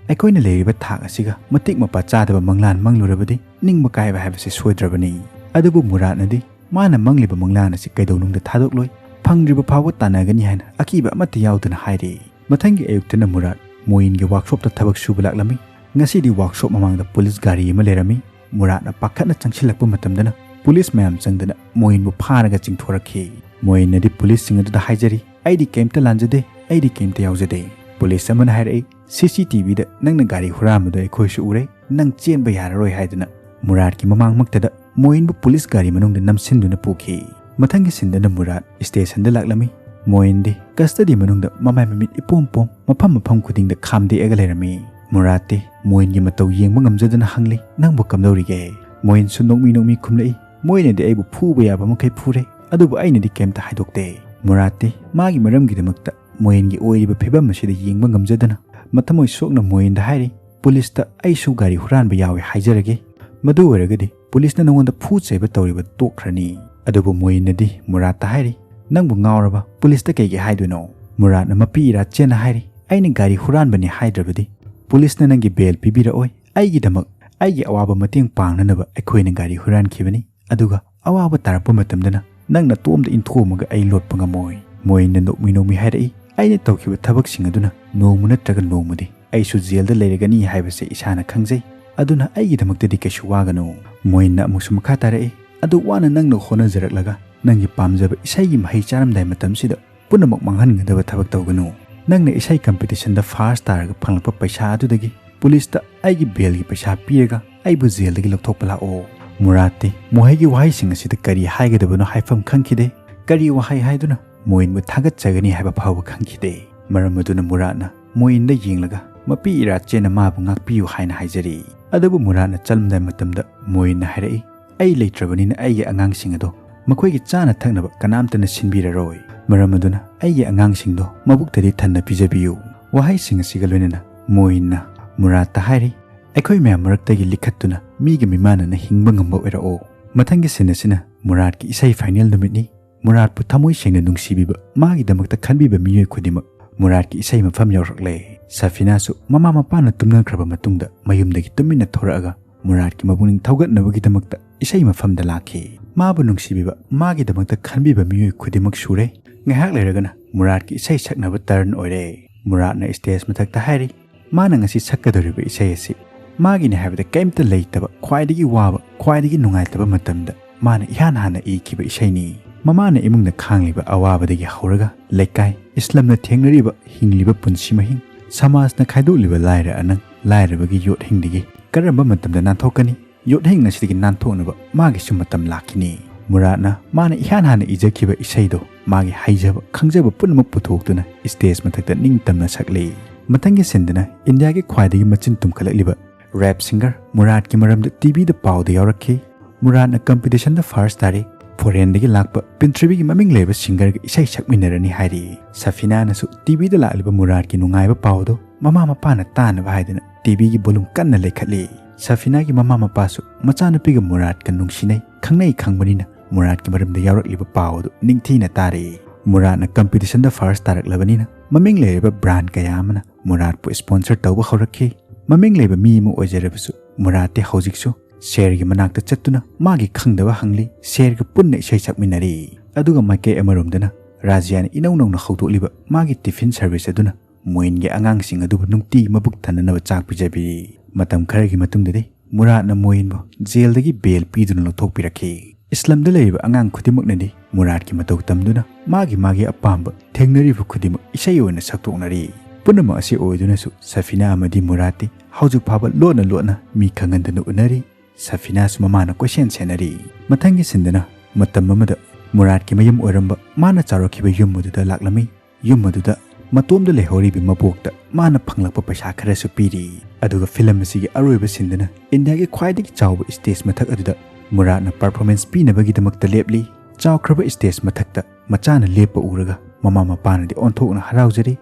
ꯑꯩꯈꯣꯏꯅ ꯂꯩꯔꯤꯕ ꯊꯥꯛ ꯑꯁꯤꯒ ꯃꯇꯤꯛ ꯃꯄꯥ ꯆꯥꯗꯕ ꯃꯪꯂꯥꯟ ꯃꯪꯂꯨꯔꯕꯗꯤ ꯅꯤꯡꯕ ꯀꯥꯏꯕ ꯍꯥꯏꯕꯁꯤ ꯁꯣꯏꯗ꯭ꯔꯕꯅꯤ꯫ ꯑꯗꯨꯕꯨ ꯃꯨꯔꯥꯠꯅꯗꯤ ꯃꯥꯅ ꯃꯪꯂꯤꯕ ꯃꯪꯂꯥꯟ ꯑꯁꯤ ꯀꯩꯗꯧꯅꯨꯡꯗ ꯊꯥꯗꯣꯛꯂꯣꯏ, ꯐꯪꯗ꯭ꯔꯤꯕ ꯐꯥꯎꯕ ꯇꯥꯟꯅꯒꯅꯤ ꯍꯥꯏꯅ ꯑꯀꯤꯕ ꯑꯃꯠꯇ ꯌꯥꯎꯗꯅ ꯍꯥꯏꯔꯤ꯫ ꯃꯊꯪꯒꯤ ꯑꯌꯨꯛꯇꯅ ꯃꯨꯔꯥꯠ ꯃꯣꯏꯟꯒꯤ ꯋꯥꯛꯁꯣꯞꯇ ꯊꯕꯛ ꯁꯨꯕ ꯂꯥꯛꯂꯝꯃꯤ꯫ ꯉꯁꯤꯗꯤ ꯋꯥꯛꯁꯣꯞ ꯃꯃꯥꯡꯗ ꯄꯨꯂꯤꯁ ꯒꯥꯔꯤ ꯑꯃ ꯂꯩꯔꯝꯃꯤ꯫ ꯃꯨꯔꯥꯠꯅ ꯄꯥꯈꯠꯅ ꯆꯪꯁꯤꯜꯂꯛꯄ ꯃꯇꯝꯗꯅ ꯄꯨꯂꯤꯁ ꯃꯌꯥꯝ ꯆꯪꯗꯅ ꯃꯣꯏꯟꯕꯨ ꯐꯥꯔꯒ ꯆꯤꯡꯊꯣꯔꯛꯈꯤ꯫ ꯃꯣꯏꯟꯅꯗꯤ ꯄꯨꯂꯤꯁꯁꯤꯡ ꯑꯗꯨꯗ ꯍꯥꯏꯖꯔꯤ, "ꯑꯩꯗꯤ ꯀꯩꯝꯇ ꯂꯥꯟꯖꯗꯦ, ꯑꯩꯗꯤ ꯀꯩꯝꯇ ꯌꯥꯎꯖꯗꯦ"꯫ ꯄꯨꯂꯤꯁ ꯑꯃꯅ ꯍꯥꯏꯔꯛꯏ, "ꯁꯤ ꯁꯤ ꯇꯤ ꯚꯤꯗ ꯅꯪꯅ ꯒꯥꯔꯤ ꯍꯨꯔꯥꯟꯕꯗꯣ ꯑꯩꯈꯣꯏꯁꯨ ꯎꯔꯦ, ꯅꯪ ꯆꯦꯟꯕ ꯌꯥꯔꯔꯣꯏ" ꯍꯥꯏꯗꯨꯅ ꯃꯨꯔꯥꯠꯀꯤ ꯃꯃꯥꯡꯃꯛꯇꯗ ꯃꯣꯏꯟꯕꯨ ꯄꯨꯂꯤꯁ ꯒꯥꯔꯤ ꯃꯅꯨꯡꯗ ꯅꯝꯁꯤꯟꯗꯨꯅ ꯄꯨꯈꯤ꯫ ꯃꯊꯪꯒꯤ ꯁꯤꯟꯗꯅ ꯃꯨꯔꯥꯠ ꯁ꯭ꯇꯦꯁꯟꯗ ꯂꯥꯛꯂꯝꯃꯤ꯫ ꯃꯣꯏꯟꯗꯤ ꯀꯁꯇꯗꯤ ꯃꯅꯨꯡꯗ ꯃꯃꯥꯏ ꯃꯃꯤꯠ ꯏꯄꯣꯝ ꯄꯣꯝ, ꯃꯐꯝ ꯃꯐꯝ ꯈꯨꯗꯤꯡꯗ ꯈꯥꯝꯗꯦꯛꯑꯒ ꯂꯩꯔꯝꯃꯤ꯫ ꯃꯨꯔꯥꯠꯇꯤ ꯃꯣꯏꯟꯒꯤ ꯃꯇꯧ ꯌꯦꯡꯕ ꯉꯝꯖꯗꯅ ꯍꯪꯂꯤ, "ꯅꯪꯕꯨ ꯀꯝꯗꯧꯔꯤꯒꯦ?" ꯃꯣꯏꯟꯁꯨ ꯅꯣꯛꯃꯤ ꯅꯣꯛꯃꯤ ꯈꯨꯝꯂꯛꯏ, "ꯃꯣꯏꯅꯗꯤ ꯑꯩꯕꯨ ꯐꯨꯕ ꯌꯥꯕ ꯃꯈꯩ ꯐꯨꯔꯦ, ꯑꯗꯨꯕꯨ ꯑꯩꯅꯗꯤ ꯀꯩꯝꯇ ꯍꯥꯏꯗꯣꯛꯇꯦ"꯫ ꯃꯨꯔꯥꯠꯇꯤ ꯃꯥꯒꯤ ꯃꯔꯝꯒꯤꯗꯃꯛꯇ ꯃꯣꯏꯟꯒꯤ ꯑꯣꯏꯔꯤꯕ ꯐꯤꯕꯝ ꯑꯁꯤꯗ ꯌꯦꯡꯕ ꯉꯝꯖꯗꯅ ꯃꯊꯃꯣꯏ ꯁꯣꯛꯅ ꯃꯣꯏꯟꯗ ꯍꯥꯏꯔꯤ, "ꯄꯨꯂꯤꯁꯇ ꯑꯩꯁꯨ ꯒꯥꯔꯤ ꯍꯨꯔꯥꯟꯕ ꯌꯥꯎꯏ ꯍꯥꯏꯖꯔꯒꯦ꯫ ꯃꯗꯨ ꯑꯣꯏꯔꯒꯗꯤ ꯄꯨꯂꯤꯁꯅ ꯅꯉꯣꯟꯗ ꯐꯨ ꯆꯩꯕ ꯇꯧꯔꯤꯕ ꯇꯣꯛꯈ꯭ꯔꯅꯤ"꯫ ꯑꯗꯨꯕꯨ ꯃꯣꯏꯟꯅꯗꯤ ꯃꯨꯔꯥꯠꯇ ꯍꯥꯏꯔꯤ, "ꯅꯪꯕꯨ ꯉꯥꯎꯔꯕ? ꯄꯨꯂꯤꯁꯇ ꯀꯩꯒꯤ ꯍꯥꯏꯗꯣꯏꯅꯣ?" ꯃꯨꯔꯥꯠꯅ ꯃꯄꯤ ꯏꯔꯥ ꯆꯦꯟꯅ ꯍꯥꯏꯔꯤ, "ꯑꯩꯅ ꯒꯥꯔꯤ ꯍꯨꯔꯥꯟꯕꯅꯤ ꯍꯥꯏꯗ꯭ꯔꯕꯗꯤ ꯄꯨꯂꯤꯁꯅ ꯅꯪꯒꯤ ꯕꯦꯜ ꯄꯤꯕꯤꯔꯛꯑꯣꯏ꯫ ꯑꯩꯒꯤꯗꯃꯛ ꯑꯩꯒꯤ ꯑꯋꯥꯕ ꯃꯇꯦꯡ ꯄꯥꯡꯅꯅꯕ ꯑꯩꯈꯣꯏꯅ ꯒꯥꯔꯤ ꯍꯨꯔꯥꯟꯈꯤꯕꯅꯤ꯫ ꯑꯗꯨꯒ ꯑꯋꯥꯕ ꯇꯥꯔꯛꯄ ꯃꯇꯝꯗꯅ ꯅꯪ ꯅꯇꯣꯝꯗ ꯏꯟꯊꯣꯛꯑꯝꯃꯒ ꯑꯩ ꯂꯣꯠꯄ ꯉꯝꯃꯣꯏ"꯫ ꯃꯣꯏꯟꯅ ꯅꯣꯛꯃꯤ ꯅꯣꯛꯃꯤ ꯍꯥꯏꯔꯛꯏ, "ꯑꯩꯅ ꯇꯧꯈꯤꯕ ꯊꯕꯛꯁꯤꯡ ꯑꯗꯨꯅ ꯅꯣꯡꯃ ꯅꯠꯇ꯭ꯔꯒ ꯅꯣꯡꯃꯗꯤ ꯑꯩꯁꯨ ꯖꯦꯜꯗ ꯂꯩꯔꯒꯅꯤ ꯍꯥꯏꯕꯁꯦ ꯏꯁꯥꯅ ꯈꯪꯖꯩ꯫ ꯑꯗꯨꯅ ꯑꯩꯒꯤꯗꯃꯛꯇꯗꯤ ꯀꯩꯁꯨ ꯋꯥꯒꯅꯨ"꯫ ꯃꯣꯏꯟꯅ ꯑꯃꯨꯛꯁꯨ ꯃꯈꯥ ꯇꯥꯔꯛꯏ, "ꯑꯗꯨ ꯋꯥꯅ ꯅꯪꯅ ꯍꯣꯠꯅꯖꯔꯛꯂꯒ ꯅꯪꯒꯤ ꯄꯥꯝꯖꯕ ꯏꯁꯩꯒꯤ ꯃꯍꯩ ꯆꯥꯔꯝꯗꯥꯏ ꯃꯇꯝꯁꯤꯗ ꯄꯨꯝꯅꯃꯛ ꯃꯥꯡꯍꯟꯒꯗꯕ ꯊꯕꯛ ꯇꯧꯒꯅꯨ꯫ ꯅꯪꯅ ꯏꯁꯩ ꯀꯝꯄꯤꯇꯤꯁꯟꯗ ꯐꯥꯔꯁ ꯇꯥꯔꯒ ꯐꯪꯂꯛꯄ ꯄꯩꯁꯥ ꯑꯗꯨꯗꯒꯤ ꯄꯨꯂꯤꯁꯇ ꯑꯩꯒꯤ ꯕꯦꯜꯒꯤ ꯄꯩꯁꯥ ꯄꯤꯔꯒ ꯑꯩꯕꯨ ꯖꯦꯜꯗꯒꯤ ꯂꯧꯊꯣꯛꯄ ꯂꯥꯛꯑꯣ"꯫ ꯃꯨꯔꯥꯠꯇꯤ ꯃꯣꯍꯩꯒꯤ ꯋꯥꯍꯩꯁꯤꯡ ꯑꯁꯤꯗ ꯀꯔꯤ ꯍꯥꯏꯒꯗꯕꯅꯣ ꯍꯥꯏꯐꯝ ꯈꯪꯈꯤꯗꯦ꯫ ꯀꯔꯤ ꯋꯥꯍꯩ ꯍꯥꯏꯗꯨꯅ ꯃꯣꯏꯟꯕꯨ ꯊꯥꯒꯠꯆꯒꯅꯤ ꯍꯥꯏꯕ ꯐꯥꯎꯕ ꯈꯪꯈꯤꯗꯦ꯫ ꯃꯔꯝ ꯑꯗꯨꯅ ꯃꯨꯔꯥꯠꯅ ꯃꯣꯏꯟꯗ ꯌꯦꯡꯂꯒ ꯃꯄꯤ ꯏꯔꯥ ꯆꯦꯟꯅ ꯃꯥꯕꯨ ꯉꯥꯛꯄꯤꯌꯨ ꯍꯥꯏꯅ ꯍꯥꯏꯖꯔꯤ꯫ ꯑꯗꯨꯕꯨ ꯃꯨꯔꯥꯠꯅ ꯆꯠꯂꯝꯗꯥꯏ ꯃꯇꯝꯗ ꯃꯣꯏꯟꯅ ꯍꯥꯏꯔꯛꯏ, "ꯑꯩ ꯂꯩꯇ꯭ꯔꯕꯅꯤꯅ ꯑꯩꯒꯤ ꯑꯉꯥꯡꯁꯤꯡ ꯑꯗꯣ ꯃꯈꯣꯏꯒꯤ ꯆꯥꯅ ꯊꯛꯅꯕ ꯀꯅꯥꯝꯇꯅ ꯁꯤꯟꯕꯤꯔꯔꯣꯏ꯫ ꯃꯔꯝ ꯑꯗꯨꯅ ꯑꯩꯒꯤ ꯑꯉꯥꯡꯁꯤꯡꯗꯣ ꯃꯕꯨꯛꯇꯗꯤ ꯊꯟꯅ ꯄꯤꯖꯕꯤꯌꯨ"꯫ ꯋꯥꯍꯩꯁꯤꯡ ꯑꯁꯤꯒ ꯂꯣꯏꯅꯅ ꯃꯣꯏꯟꯅ ꯃꯨꯔꯥꯠꯇ ꯍꯥꯏꯔꯤ, "ꯑꯩꯈꯣꯏ ꯃꯌꯥꯝ ꯃꯔꯛꯇꯒꯤ ꯂꯤꯈꯠꯇꯨꯅ ꯃꯤꯒꯤ ꯃꯤꯃꯥꯟꯅꯅ ꯍꯤꯡꯕ ꯉꯝꯕ ꯑꯣꯏꯔꯛꯑꯣ"꯫ ꯃꯊꯪꯒꯤ ꯁꯤꯟ ꯑꯁꯤꯅ ꯃꯨꯔꯥꯠꯀꯤ ꯏꯁꯩ ꯐꯥꯏꯅꯦꯜ ꯅꯨꯃꯤꯠꯅꯤ꯫ ꯃꯨꯔꯥꯠꯄꯨ ꯊꯃꯣꯏ ꯁꯦꯡꯅ ꯅꯨꯡꯁꯤꯕꯤꯕ, ꯃꯥꯒꯤꯗꯃꯛꯇ ꯈꯟꯕꯤꯕ ꯃꯤꯑꯣꯏ ꯈꯨꯗꯤꯡꯃꯛ ꯃꯨꯔꯥꯠꯀꯤ ꯏꯁꯩ ꯃꯐꯝ ꯌꯧꯔꯛꯂꯦ꯫ ꯁꯐꯤꯅꯥꯁꯨ ꯃꯃꯥ ꯃꯄꯥꯅ ꯇꯨꯝꯅꯈ꯭ꯔꯕ ꯃꯇꯨꯡꯗ ꯃꯌꯨꯝꯗꯒꯤ ꯇꯨꯃꯤꯟꯅ ꯊꯣꯔꯛꯑꯒ ꯃꯨꯔꯥꯠꯀꯤ ꯃꯄꯨꯛꯅꯤꯡ ꯊꯧꯒꯠꯅꯕꯒꯤꯗꯃꯛꯇ ꯏꯁꯩ ꯃꯐꯝꯗ ꯂꯥꯛꯈꯤ꯫ ꯃꯥꯕꯨ ꯅꯨꯡꯁꯤꯕꯤꯕ, ꯃꯥꯒꯤꯗꯃꯛꯇ ꯈꯟꯕꯤꯕ ꯃꯤꯑꯣꯏ ꯈꯨꯗꯤꯡꯃꯛ ꯁꯨꯔꯦ꯫ ꯉꯥꯏꯍꯥꯛ ꯂꯩꯔꯒꯅ ꯃꯨꯔꯥꯠꯀꯤ ꯏꯁꯩ ꯁꯛꯅꯕ ꯇꯔꯟ ꯑꯣꯏꯔꯦ꯫ ꯃꯨꯔꯥꯠꯅ ꯁ꯭ꯇꯦꯖ ꯃꯊꯛꯇ ꯍꯥꯏꯔꯤ, ꯃꯥꯅ ꯉꯁꯤ ꯁꯛꯀꯗꯧꯔꯤꯕ ꯏꯁꯩ ꯑꯁꯤ ꯃꯥꯒꯤꯅꯤ ꯍꯥꯏꯕꯗ ꯀꯩꯝꯇ ꯂꯩꯇꯕ, ꯈ꯭ꯋꯥꯏꯗꯒꯤ ꯋꯥꯕ, ꯈ꯭ꯋꯥꯏꯗꯒꯤ ꯅꯨꯡꯉꯥꯏꯇꯕ ꯃꯇꯝꯗ ꯃꯥꯅ ꯏꯍꯥꯟ ꯍꯥꯟꯅ ꯏꯈꯤꯕ ꯏꯁꯩꯅꯤ꯫ ꯃꯃꯥꯅ ꯏꯃꯨꯡꯗ ꯈꯥꯡꯂꯤꯕ ꯑꯋꯥꯕꯗꯒꯤ ꯍꯧꯔꯒ ꯂꯩꯀꯥꯏ, ꯏꯁꯂꯝꯅ ꯊꯦꯡꯅꯔꯤꯕ ꯍꯤꯡꯂꯤꯕ ꯄꯨꯟꯁꯤ ꯃꯍꯤꯡ, ꯁꯃꯥꯖꯅ ꯈꯥꯏꯗꯣꯛꯂꯤꯕ ꯂꯥꯏꯔ ꯑꯅꯪ, ꯂꯥꯏꯔꯕꯒꯤ ꯌꯣꯠꯍꯤꯡꯗꯒꯤ ꯀꯔꯝꯕ ꯃꯇꯝꯗ ꯅꯥꯟꯊꯣꯛꯀꯅꯤ? ꯌꯣꯠꯍꯤꯡ ꯑꯁꯤꯗꯒꯤ ꯅꯥꯟꯊꯣꯛꯅꯕ ꯃꯥꯒꯤꯁꯨ ꯃꯇꯝ ꯂꯥꯛꯈꯤꯅꯤ꯫ ꯃꯨꯔꯥꯠꯅ ꯃꯥꯅ ꯏꯍꯥꯟ ꯍꯥꯟꯅ ꯏꯖꯈꯤꯕ ꯏꯁꯩꯗꯣ ꯃꯥꯒꯤ ꯍꯩꯖꯕ ꯈꯪꯖꯕ ꯄꯨꯝꯅꯃꯛ ꯄꯨꯊꯣꯛꯇꯨꯅ ꯁ꯭ꯇꯦꯖ ꯃꯊꯛꯇ ꯅꯤꯡꯇꯝꯅ ꯁꯛꯂꯤ꯫ ꯃꯊꯪꯒꯤ ꯁꯤꯟꯗꯅ ꯏꯟꯗꯤꯌꯥꯒꯤ ꯈ꯭ꯋꯥꯏꯗꯒꯤ ꯃꯆꯤꯟ ꯇꯨꯝꯈꯠꯂꯛꯂꯤꯕ ꯔꯦꯞ ꯁꯤꯡꯒꯔ ꯃꯨꯔꯥꯠꯀꯤ ꯃꯔꯝꯗ ꯇꯤꯚꯤꯗ ꯄꯥꯎꯗ ꯌꯥꯎꯔꯛꯈꯤ꯫ ꯃꯨꯔꯥꯠꯅ ꯀꯝꯄꯤꯇꯤꯁꯟꯗ ꯐꯥꯔꯁ ꯇꯥꯔꯦ꯫ ꯐꯣꯔꯦꯟꯗꯒꯤ ꯂꯥꯛꯄ ꯄ꯭ꯔꯤꯊꯤꯕꯤꯒꯤ ꯃꯃꯤꯡ ꯂꯩꯔꯕ ꯁꯤꯡꯒꯔꯒ ꯏꯁꯩ ꯁꯛꯃꯤꯟꯅꯔꯅꯤ ꯍꯥꯏꯔꯤ꯫ ꯁꯐꯤꯅꯥꯅꯁꯨ ꯇꯤꯚꯤꯗ ꯂꯥꯛꯂꯤꯕ ꯃꯨꯔꯥꯠꯀꯤ ꯅꯨꯡꯉꯥꯏꯕ ꯄꯥꯎꯗꯣ ꯃꯃꯥ ꯃꯄꯥꯅ ꯇꯥꯅꯕ ꯍꯥꯏꯗꯨꯅ ꯇꯤꯚꯤꯒꯤ ꯚꯣꯂꯨꯝ ꯀꯟꯅ ꯂꯩꯈꯠꯂꯤ꯫ ꯁꯐꯤꯅꯥꯒꯤ ꯃꯃꯥ ꯃꯄꯥꯁꯨ ꯃꯆꯥꯅꯨꯄꯤꯒ ꯃꯨꯔꯥꯠꯀ ꯅꯨꯡꯁꯤꯅꯩ, ꯈꯪꯅꯩ ꯈꯪꯕꯅꯤꯅ ꯃꯨꯔꯥꯠꯀꯤ ꯃꯔꯝꯗ ꯌꯥꯎꯔꯛꯂꯤꯕ ꯄꯥꯎ ꯑꯗꯨ ꯅꯤꯡꯊꯤꯅ ꯇꯥꯔꯦ꯫ ꯃꯨꯔꯥꯠꯅ ꯀꯝꯄꯤꯇꯤꯁꯟꯗ ꯐꯥꯔꯁ ꯇꯥꯔꯛꯂꯕꯅꯤꯅ ꯃꯃꯤꯡ ꯂꯩꯔꯕ ꯕ꯭ꯔꯥꯟꯗ ꯀꯌꯥ ꯑꯃꯅ ꯃꯨꯔꯥꯠꯄꯨ ꯁ꯭ꯄꯣꯟꯁꯔ ꯇꯧꯕ ꯍꯧꯔꯛꯈꯤ꯫ ꯃꯃꯤꯡ ꯂꯩꯕ ꯃꯤ ꯑꯃ ꯑꯣꯏꯖꯔꯕꯁꯨ ꯃꯨꯔꯥꯠꯇꯤ ꯍꯧꯖꯤꯛꯁꯨ ꯁꯦꯔꯒꯤ ꯃꯅꯥꯛꯇ ꯆꯠꯇꯨꯅ ꯃꯥꯒꯤ ꯈꯪꯗꯕ ꯍꯪꯂꯤ, ꯁꯦꯔꯒ ꯄꯨꯟꯅ ꯏꯁꯩ ꯁꯛꯃꯤꯟꯅꯔꯤ꯫ ꯑꯗꯨꯒ ꯃꯥꯏꯀꯩ ꯑꯃꯔꯣꯝꯗꯅ ꯔꯥꯖ꯭ꯌꯥꯅ ꯏꯅꯧ ꯅꯧꯅ ꯍꯧꯗꯣꯛꯂꯤꯕ ꯃꯥꯒꯤ ꯇꯤꯐꯤꯟ ꯁꯔꯚꯤꯁ ꯑꯗꯨꯅ ꯃꯣꯏꯟꯒꯤ ꯑꯉꯥꯡꯁꯤꯡ ꯑꯗꯨꯕꯨ ꯅꯨꯡꯇꯤꯒꯤ ꯃꯕꯨꯛ ꯊꯟꯅꯅꯕ ꯆꯥꯛ ꯄꯤꯖꯕꯤꯔꯤ꯫ ꯃꯇꯝ ꯈꯔꯒꯤ ꯃꯇꯨꯡꯗꯗꯤ ꯃꯨꯔꯥꯠꯅ ꯃꯣꯏꯟꯕꯨ ꯖꯦꯜꯗꯒꯤ ꯕꯦꯜ ꯄꯤꯗꯨꯅ ꯂꯧꯊꯣꯛꯄꯤꯔꯛꯈꯤ꯫ ꯏꯁꯂꯝꯗ ꯂꯩꯔꯤꯕ ꯑꯉꯥꯡ ꯈꯨꯗꯤꯡꯃꯛꯅꯗꯤ ꯃꯨꯔꯥꯠꯀꯤ ꯃꯇꯧ ꯇꯝꯗꯨꯅ ꯃꯥꯒꯤ ꯃꯥꯒꯤ ꯑꯄꯥꯝꯕ ꯊꯦꯡꯅꯔꯤꯕ ꯈꯨꯗꯤꯡꯃꯛ ꯏꯁꯩ ꯑꯣꯏꯅ ꯁꯛꯇꯣꯛꯅꯔꯤ꯫ ꯄꯨꯝꯅꯃꯛ ꯑꯁꯤ ꯑꯣꯏꯗꯨꯅꯁꯨ ꯁꯐꯤꯅꯥ ꯑꯃꯗꯤ ꯃꯨꯔꯥꯠꯇꯤ ꯍꯧꯖꯤꯛ ꯐꯥꯎꯕ ꯂꯣꯟꯅ ꯂꯣꯟꯅ ꯃꯤ ꯈꯪꯍꯟꯗꯅ ꯎꯅꯔꯤ꯫ ꯁꯐꯤꯅꯥꯁꯨ ꯃꯃꯥꯅ ꯀꯣꯏꯁꯦꯟ ꯁꯦꯟꯅꯔꯤ꯫ ꯃꯊꯪꯒꯤ ꯁꯤꯟꯗꯅ ꯃꯇꯝ ꯑꯃꯗ ꯃꯨꯔꯥꯠꯀꯤ ꯃꯌꯨꯝ ꯑꯣꯏꯔꯝꯕ ꯃꯥꯅ ꯆꯥꯎꯔꯛꯈꯤꯕ ꯌꯨꯝ ꯑꯗꯨꯗ ꯂꯥꯛꯂꯝꯃꯤ꯫ ꯌꯨꯝ ꯑꯗꯨꯗ ꯃꯇꯣꯝꯗ ꯂꯩꯍꯧꯔꯤꯕ ꯃꯕꯣꯛꯇ ꯃꯥꯅ ꯐꯪꯂꯛꯄ ꯄꯩꯁꯥ ꯈꯔꯁꯨ ꯄꯤꯔꯤ꯫ ꯑꯗꯨꯒ ꯐꯤꯂꯝ ꯑꯁꯤꯒꯤ ꯑꯔꯣꯏꯕ ꯁꯤꯟꯗꯅ ꯏꯟꯗꯤꯌꯥꯒꯤ ꯈ꯭ꯋꯥꯏꯗꯒꯤ ꯆꯥꯎꯕ ꯁ꯭ꯇꯦꯖ ꯃꯊꯛ ꯑꯗꯨꯗ ꯃꯨꯔꯥꯠꯅ ꯄꯔꯐꯣꯔꯃꯦꯟꯁ ꯄꯤꯅꯕꯒꯤꯗꯃꯛꯇ ꯂꯦꯞꯂꯤ꯫ ꯆꯥꯎꯈ꯭ꯔꯕ ꯁ꯭ꯇꯦꯖ ꯃꯊꯛꯇ ꯃꯆꯥꯅ ꯂꯦꯞꯄ ꯎꯔꯒ ꯃꯃꯥ ꯃꯄꯥꯅꯗꯤ ꯑꯣꯟꯊꯣꯛꯅ ꯍꯔꯥꯎꯖꯔꯤ꯫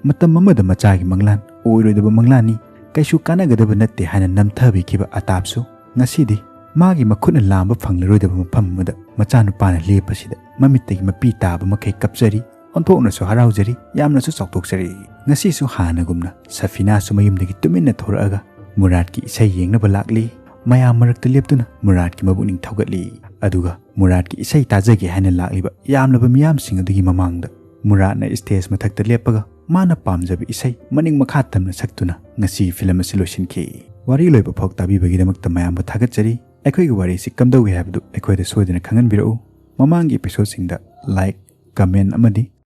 ꯃꯇꯝ ꯑꯃꯗ ꯃꯆꯥꯒꯤ ꯃꯪꯂꯥꯟ ꯑꯣꯏꯔꯣꯏꯗꯕ ꯃꯪꯂꯥꯟꯅꯤ, ꯀꯩꯁꯨ ꯀꯥꯟꯅꯒꯗꯕ ꯅꯠꯇꯦ ꯍꯥꯏꯅ ꯅꯝꯊꯕꯤꯈꯤꯕ ꯑꯇꯥꯞꯁꯨ ꯉꯁꯤꯗꯤ ꯃꯥꯒꯤ ꯃꯈꯨꯠꯅ ꯂꯥꯝꯕ ꯐꯪꯂꯔꯣꯏꯗꯕ ꯃꯐꯝ ꯑꯃꯗ ꯃꯆꯥꯅꯨꯄꯥꯅ ꯂꯦꯞꯄꯁꯤꯗ ꯃꯃꯤꯠꯇꯒꯤ ꯃꯄꯤ ꯇꯥꯕ ꯃꯈꯩ ꯀꯞꯆꯔꯤ꯫ ꯑꯣꯟꯊꯣꯛꯅꯁꯨ ꯍꯔꯥꯎꯖꯔꯤ, ꯌꯥꯝꯅꯁꯨ ꯆꯥꯎꯊꯣꯛꯆꯔꯤ꯫ ꯉꯁꯤꯁꯨ ꯍꯥꯟꯅꯒꯨꯝꯅ ꯁꯐꯤꯅꯥꯁꯨ ꯃꯌꯨꯝꯗꯒꯤ ꯇꯨꯃꯤꯟꯅ ꯊꯣꯔꯛꯑꯒ ꯃꯨꯔꯥꯠꯀꯤ ꯏꯁꯩ ꯌꯦꯡꯅꯕ ꯂꯥꯛꯂꯤ꯫ ꯃꯌꯥꯝ ꯃꯔꯛꯇ ꯂꯦꯞꯇꯨꯅ ꯃꯨꯔꯥꯠꯀꯤ ꯃꯕꯨꯛꯅꯤꯡ ꯊꯧꯒꯠꯂꯤ꯫ ꯑꯗꯨꯒ ꯃꯨꯔꯥꯠꯀꯤ ꯏꯁꯩ ꯇꯥꯖꯒꯦ ꯍꯥꯏꯅ ꯂꯥꯛꯂꯤꯕ ꯌꯥꯝꯂꯕ ꯃꯤꯌꯥꯝꯁꯤꯡ ꯑꯗꯨꯒꯤ ꯃꯃꯥꯡꯗ ꯃꯨꯔꯥꯠꯅ ꯁ꯭ꯇꯦꯖ ꯃꯊꯛꯇ ꯂꯦꯞꯄꯒ ꯃꯥꯅ ꯄꯥꯝꯖꯕ ꯏꯁꯩ ꯃꯅꯤꯡ ꯃꯈꯥ ꯇꯝꯅ ꯁꯛꯇꯨꯅ ꯉꯁꯤꯒꯤ ꯐꯤꯂꯝ ꯑꯁꯤ ꯂꯣꯏꯁꯤꯟꯈꯤ꯫ ꯋꯥꯔꯤ ꯂꯣꯏꯕ ꯐꯥꯎ ꯇꯥꯕꯤꯕꯒꯤꯗꯃꯛꯇ ꯃꯌꯥꯝꯕꯨ ꯊꯥꯒꯠꯆꯔꯤ꯫ ꯑꯩꯈꯣꯏꯒꯤ ꯋꯥꯔꯤꯁꯤ ꯀꯝꯗꯧꯏ ꯍꯥꯏꯕꯗꯨ ꯑꯩꯈꯣꯏꯗ ꯁꯣꯏꯗꯅ ꯈꯪꯍꯟꯕꯤꯔꯛꯎ꯫ ꯃꯃꯥꯡꯒꯤ ꯏꯄꯤꯁꯣꯗꯁꯤꯡꯗ ꯂꯥꯏꯛ, ꯀꯃꯦꯟ ꯑꯃꯗꯤ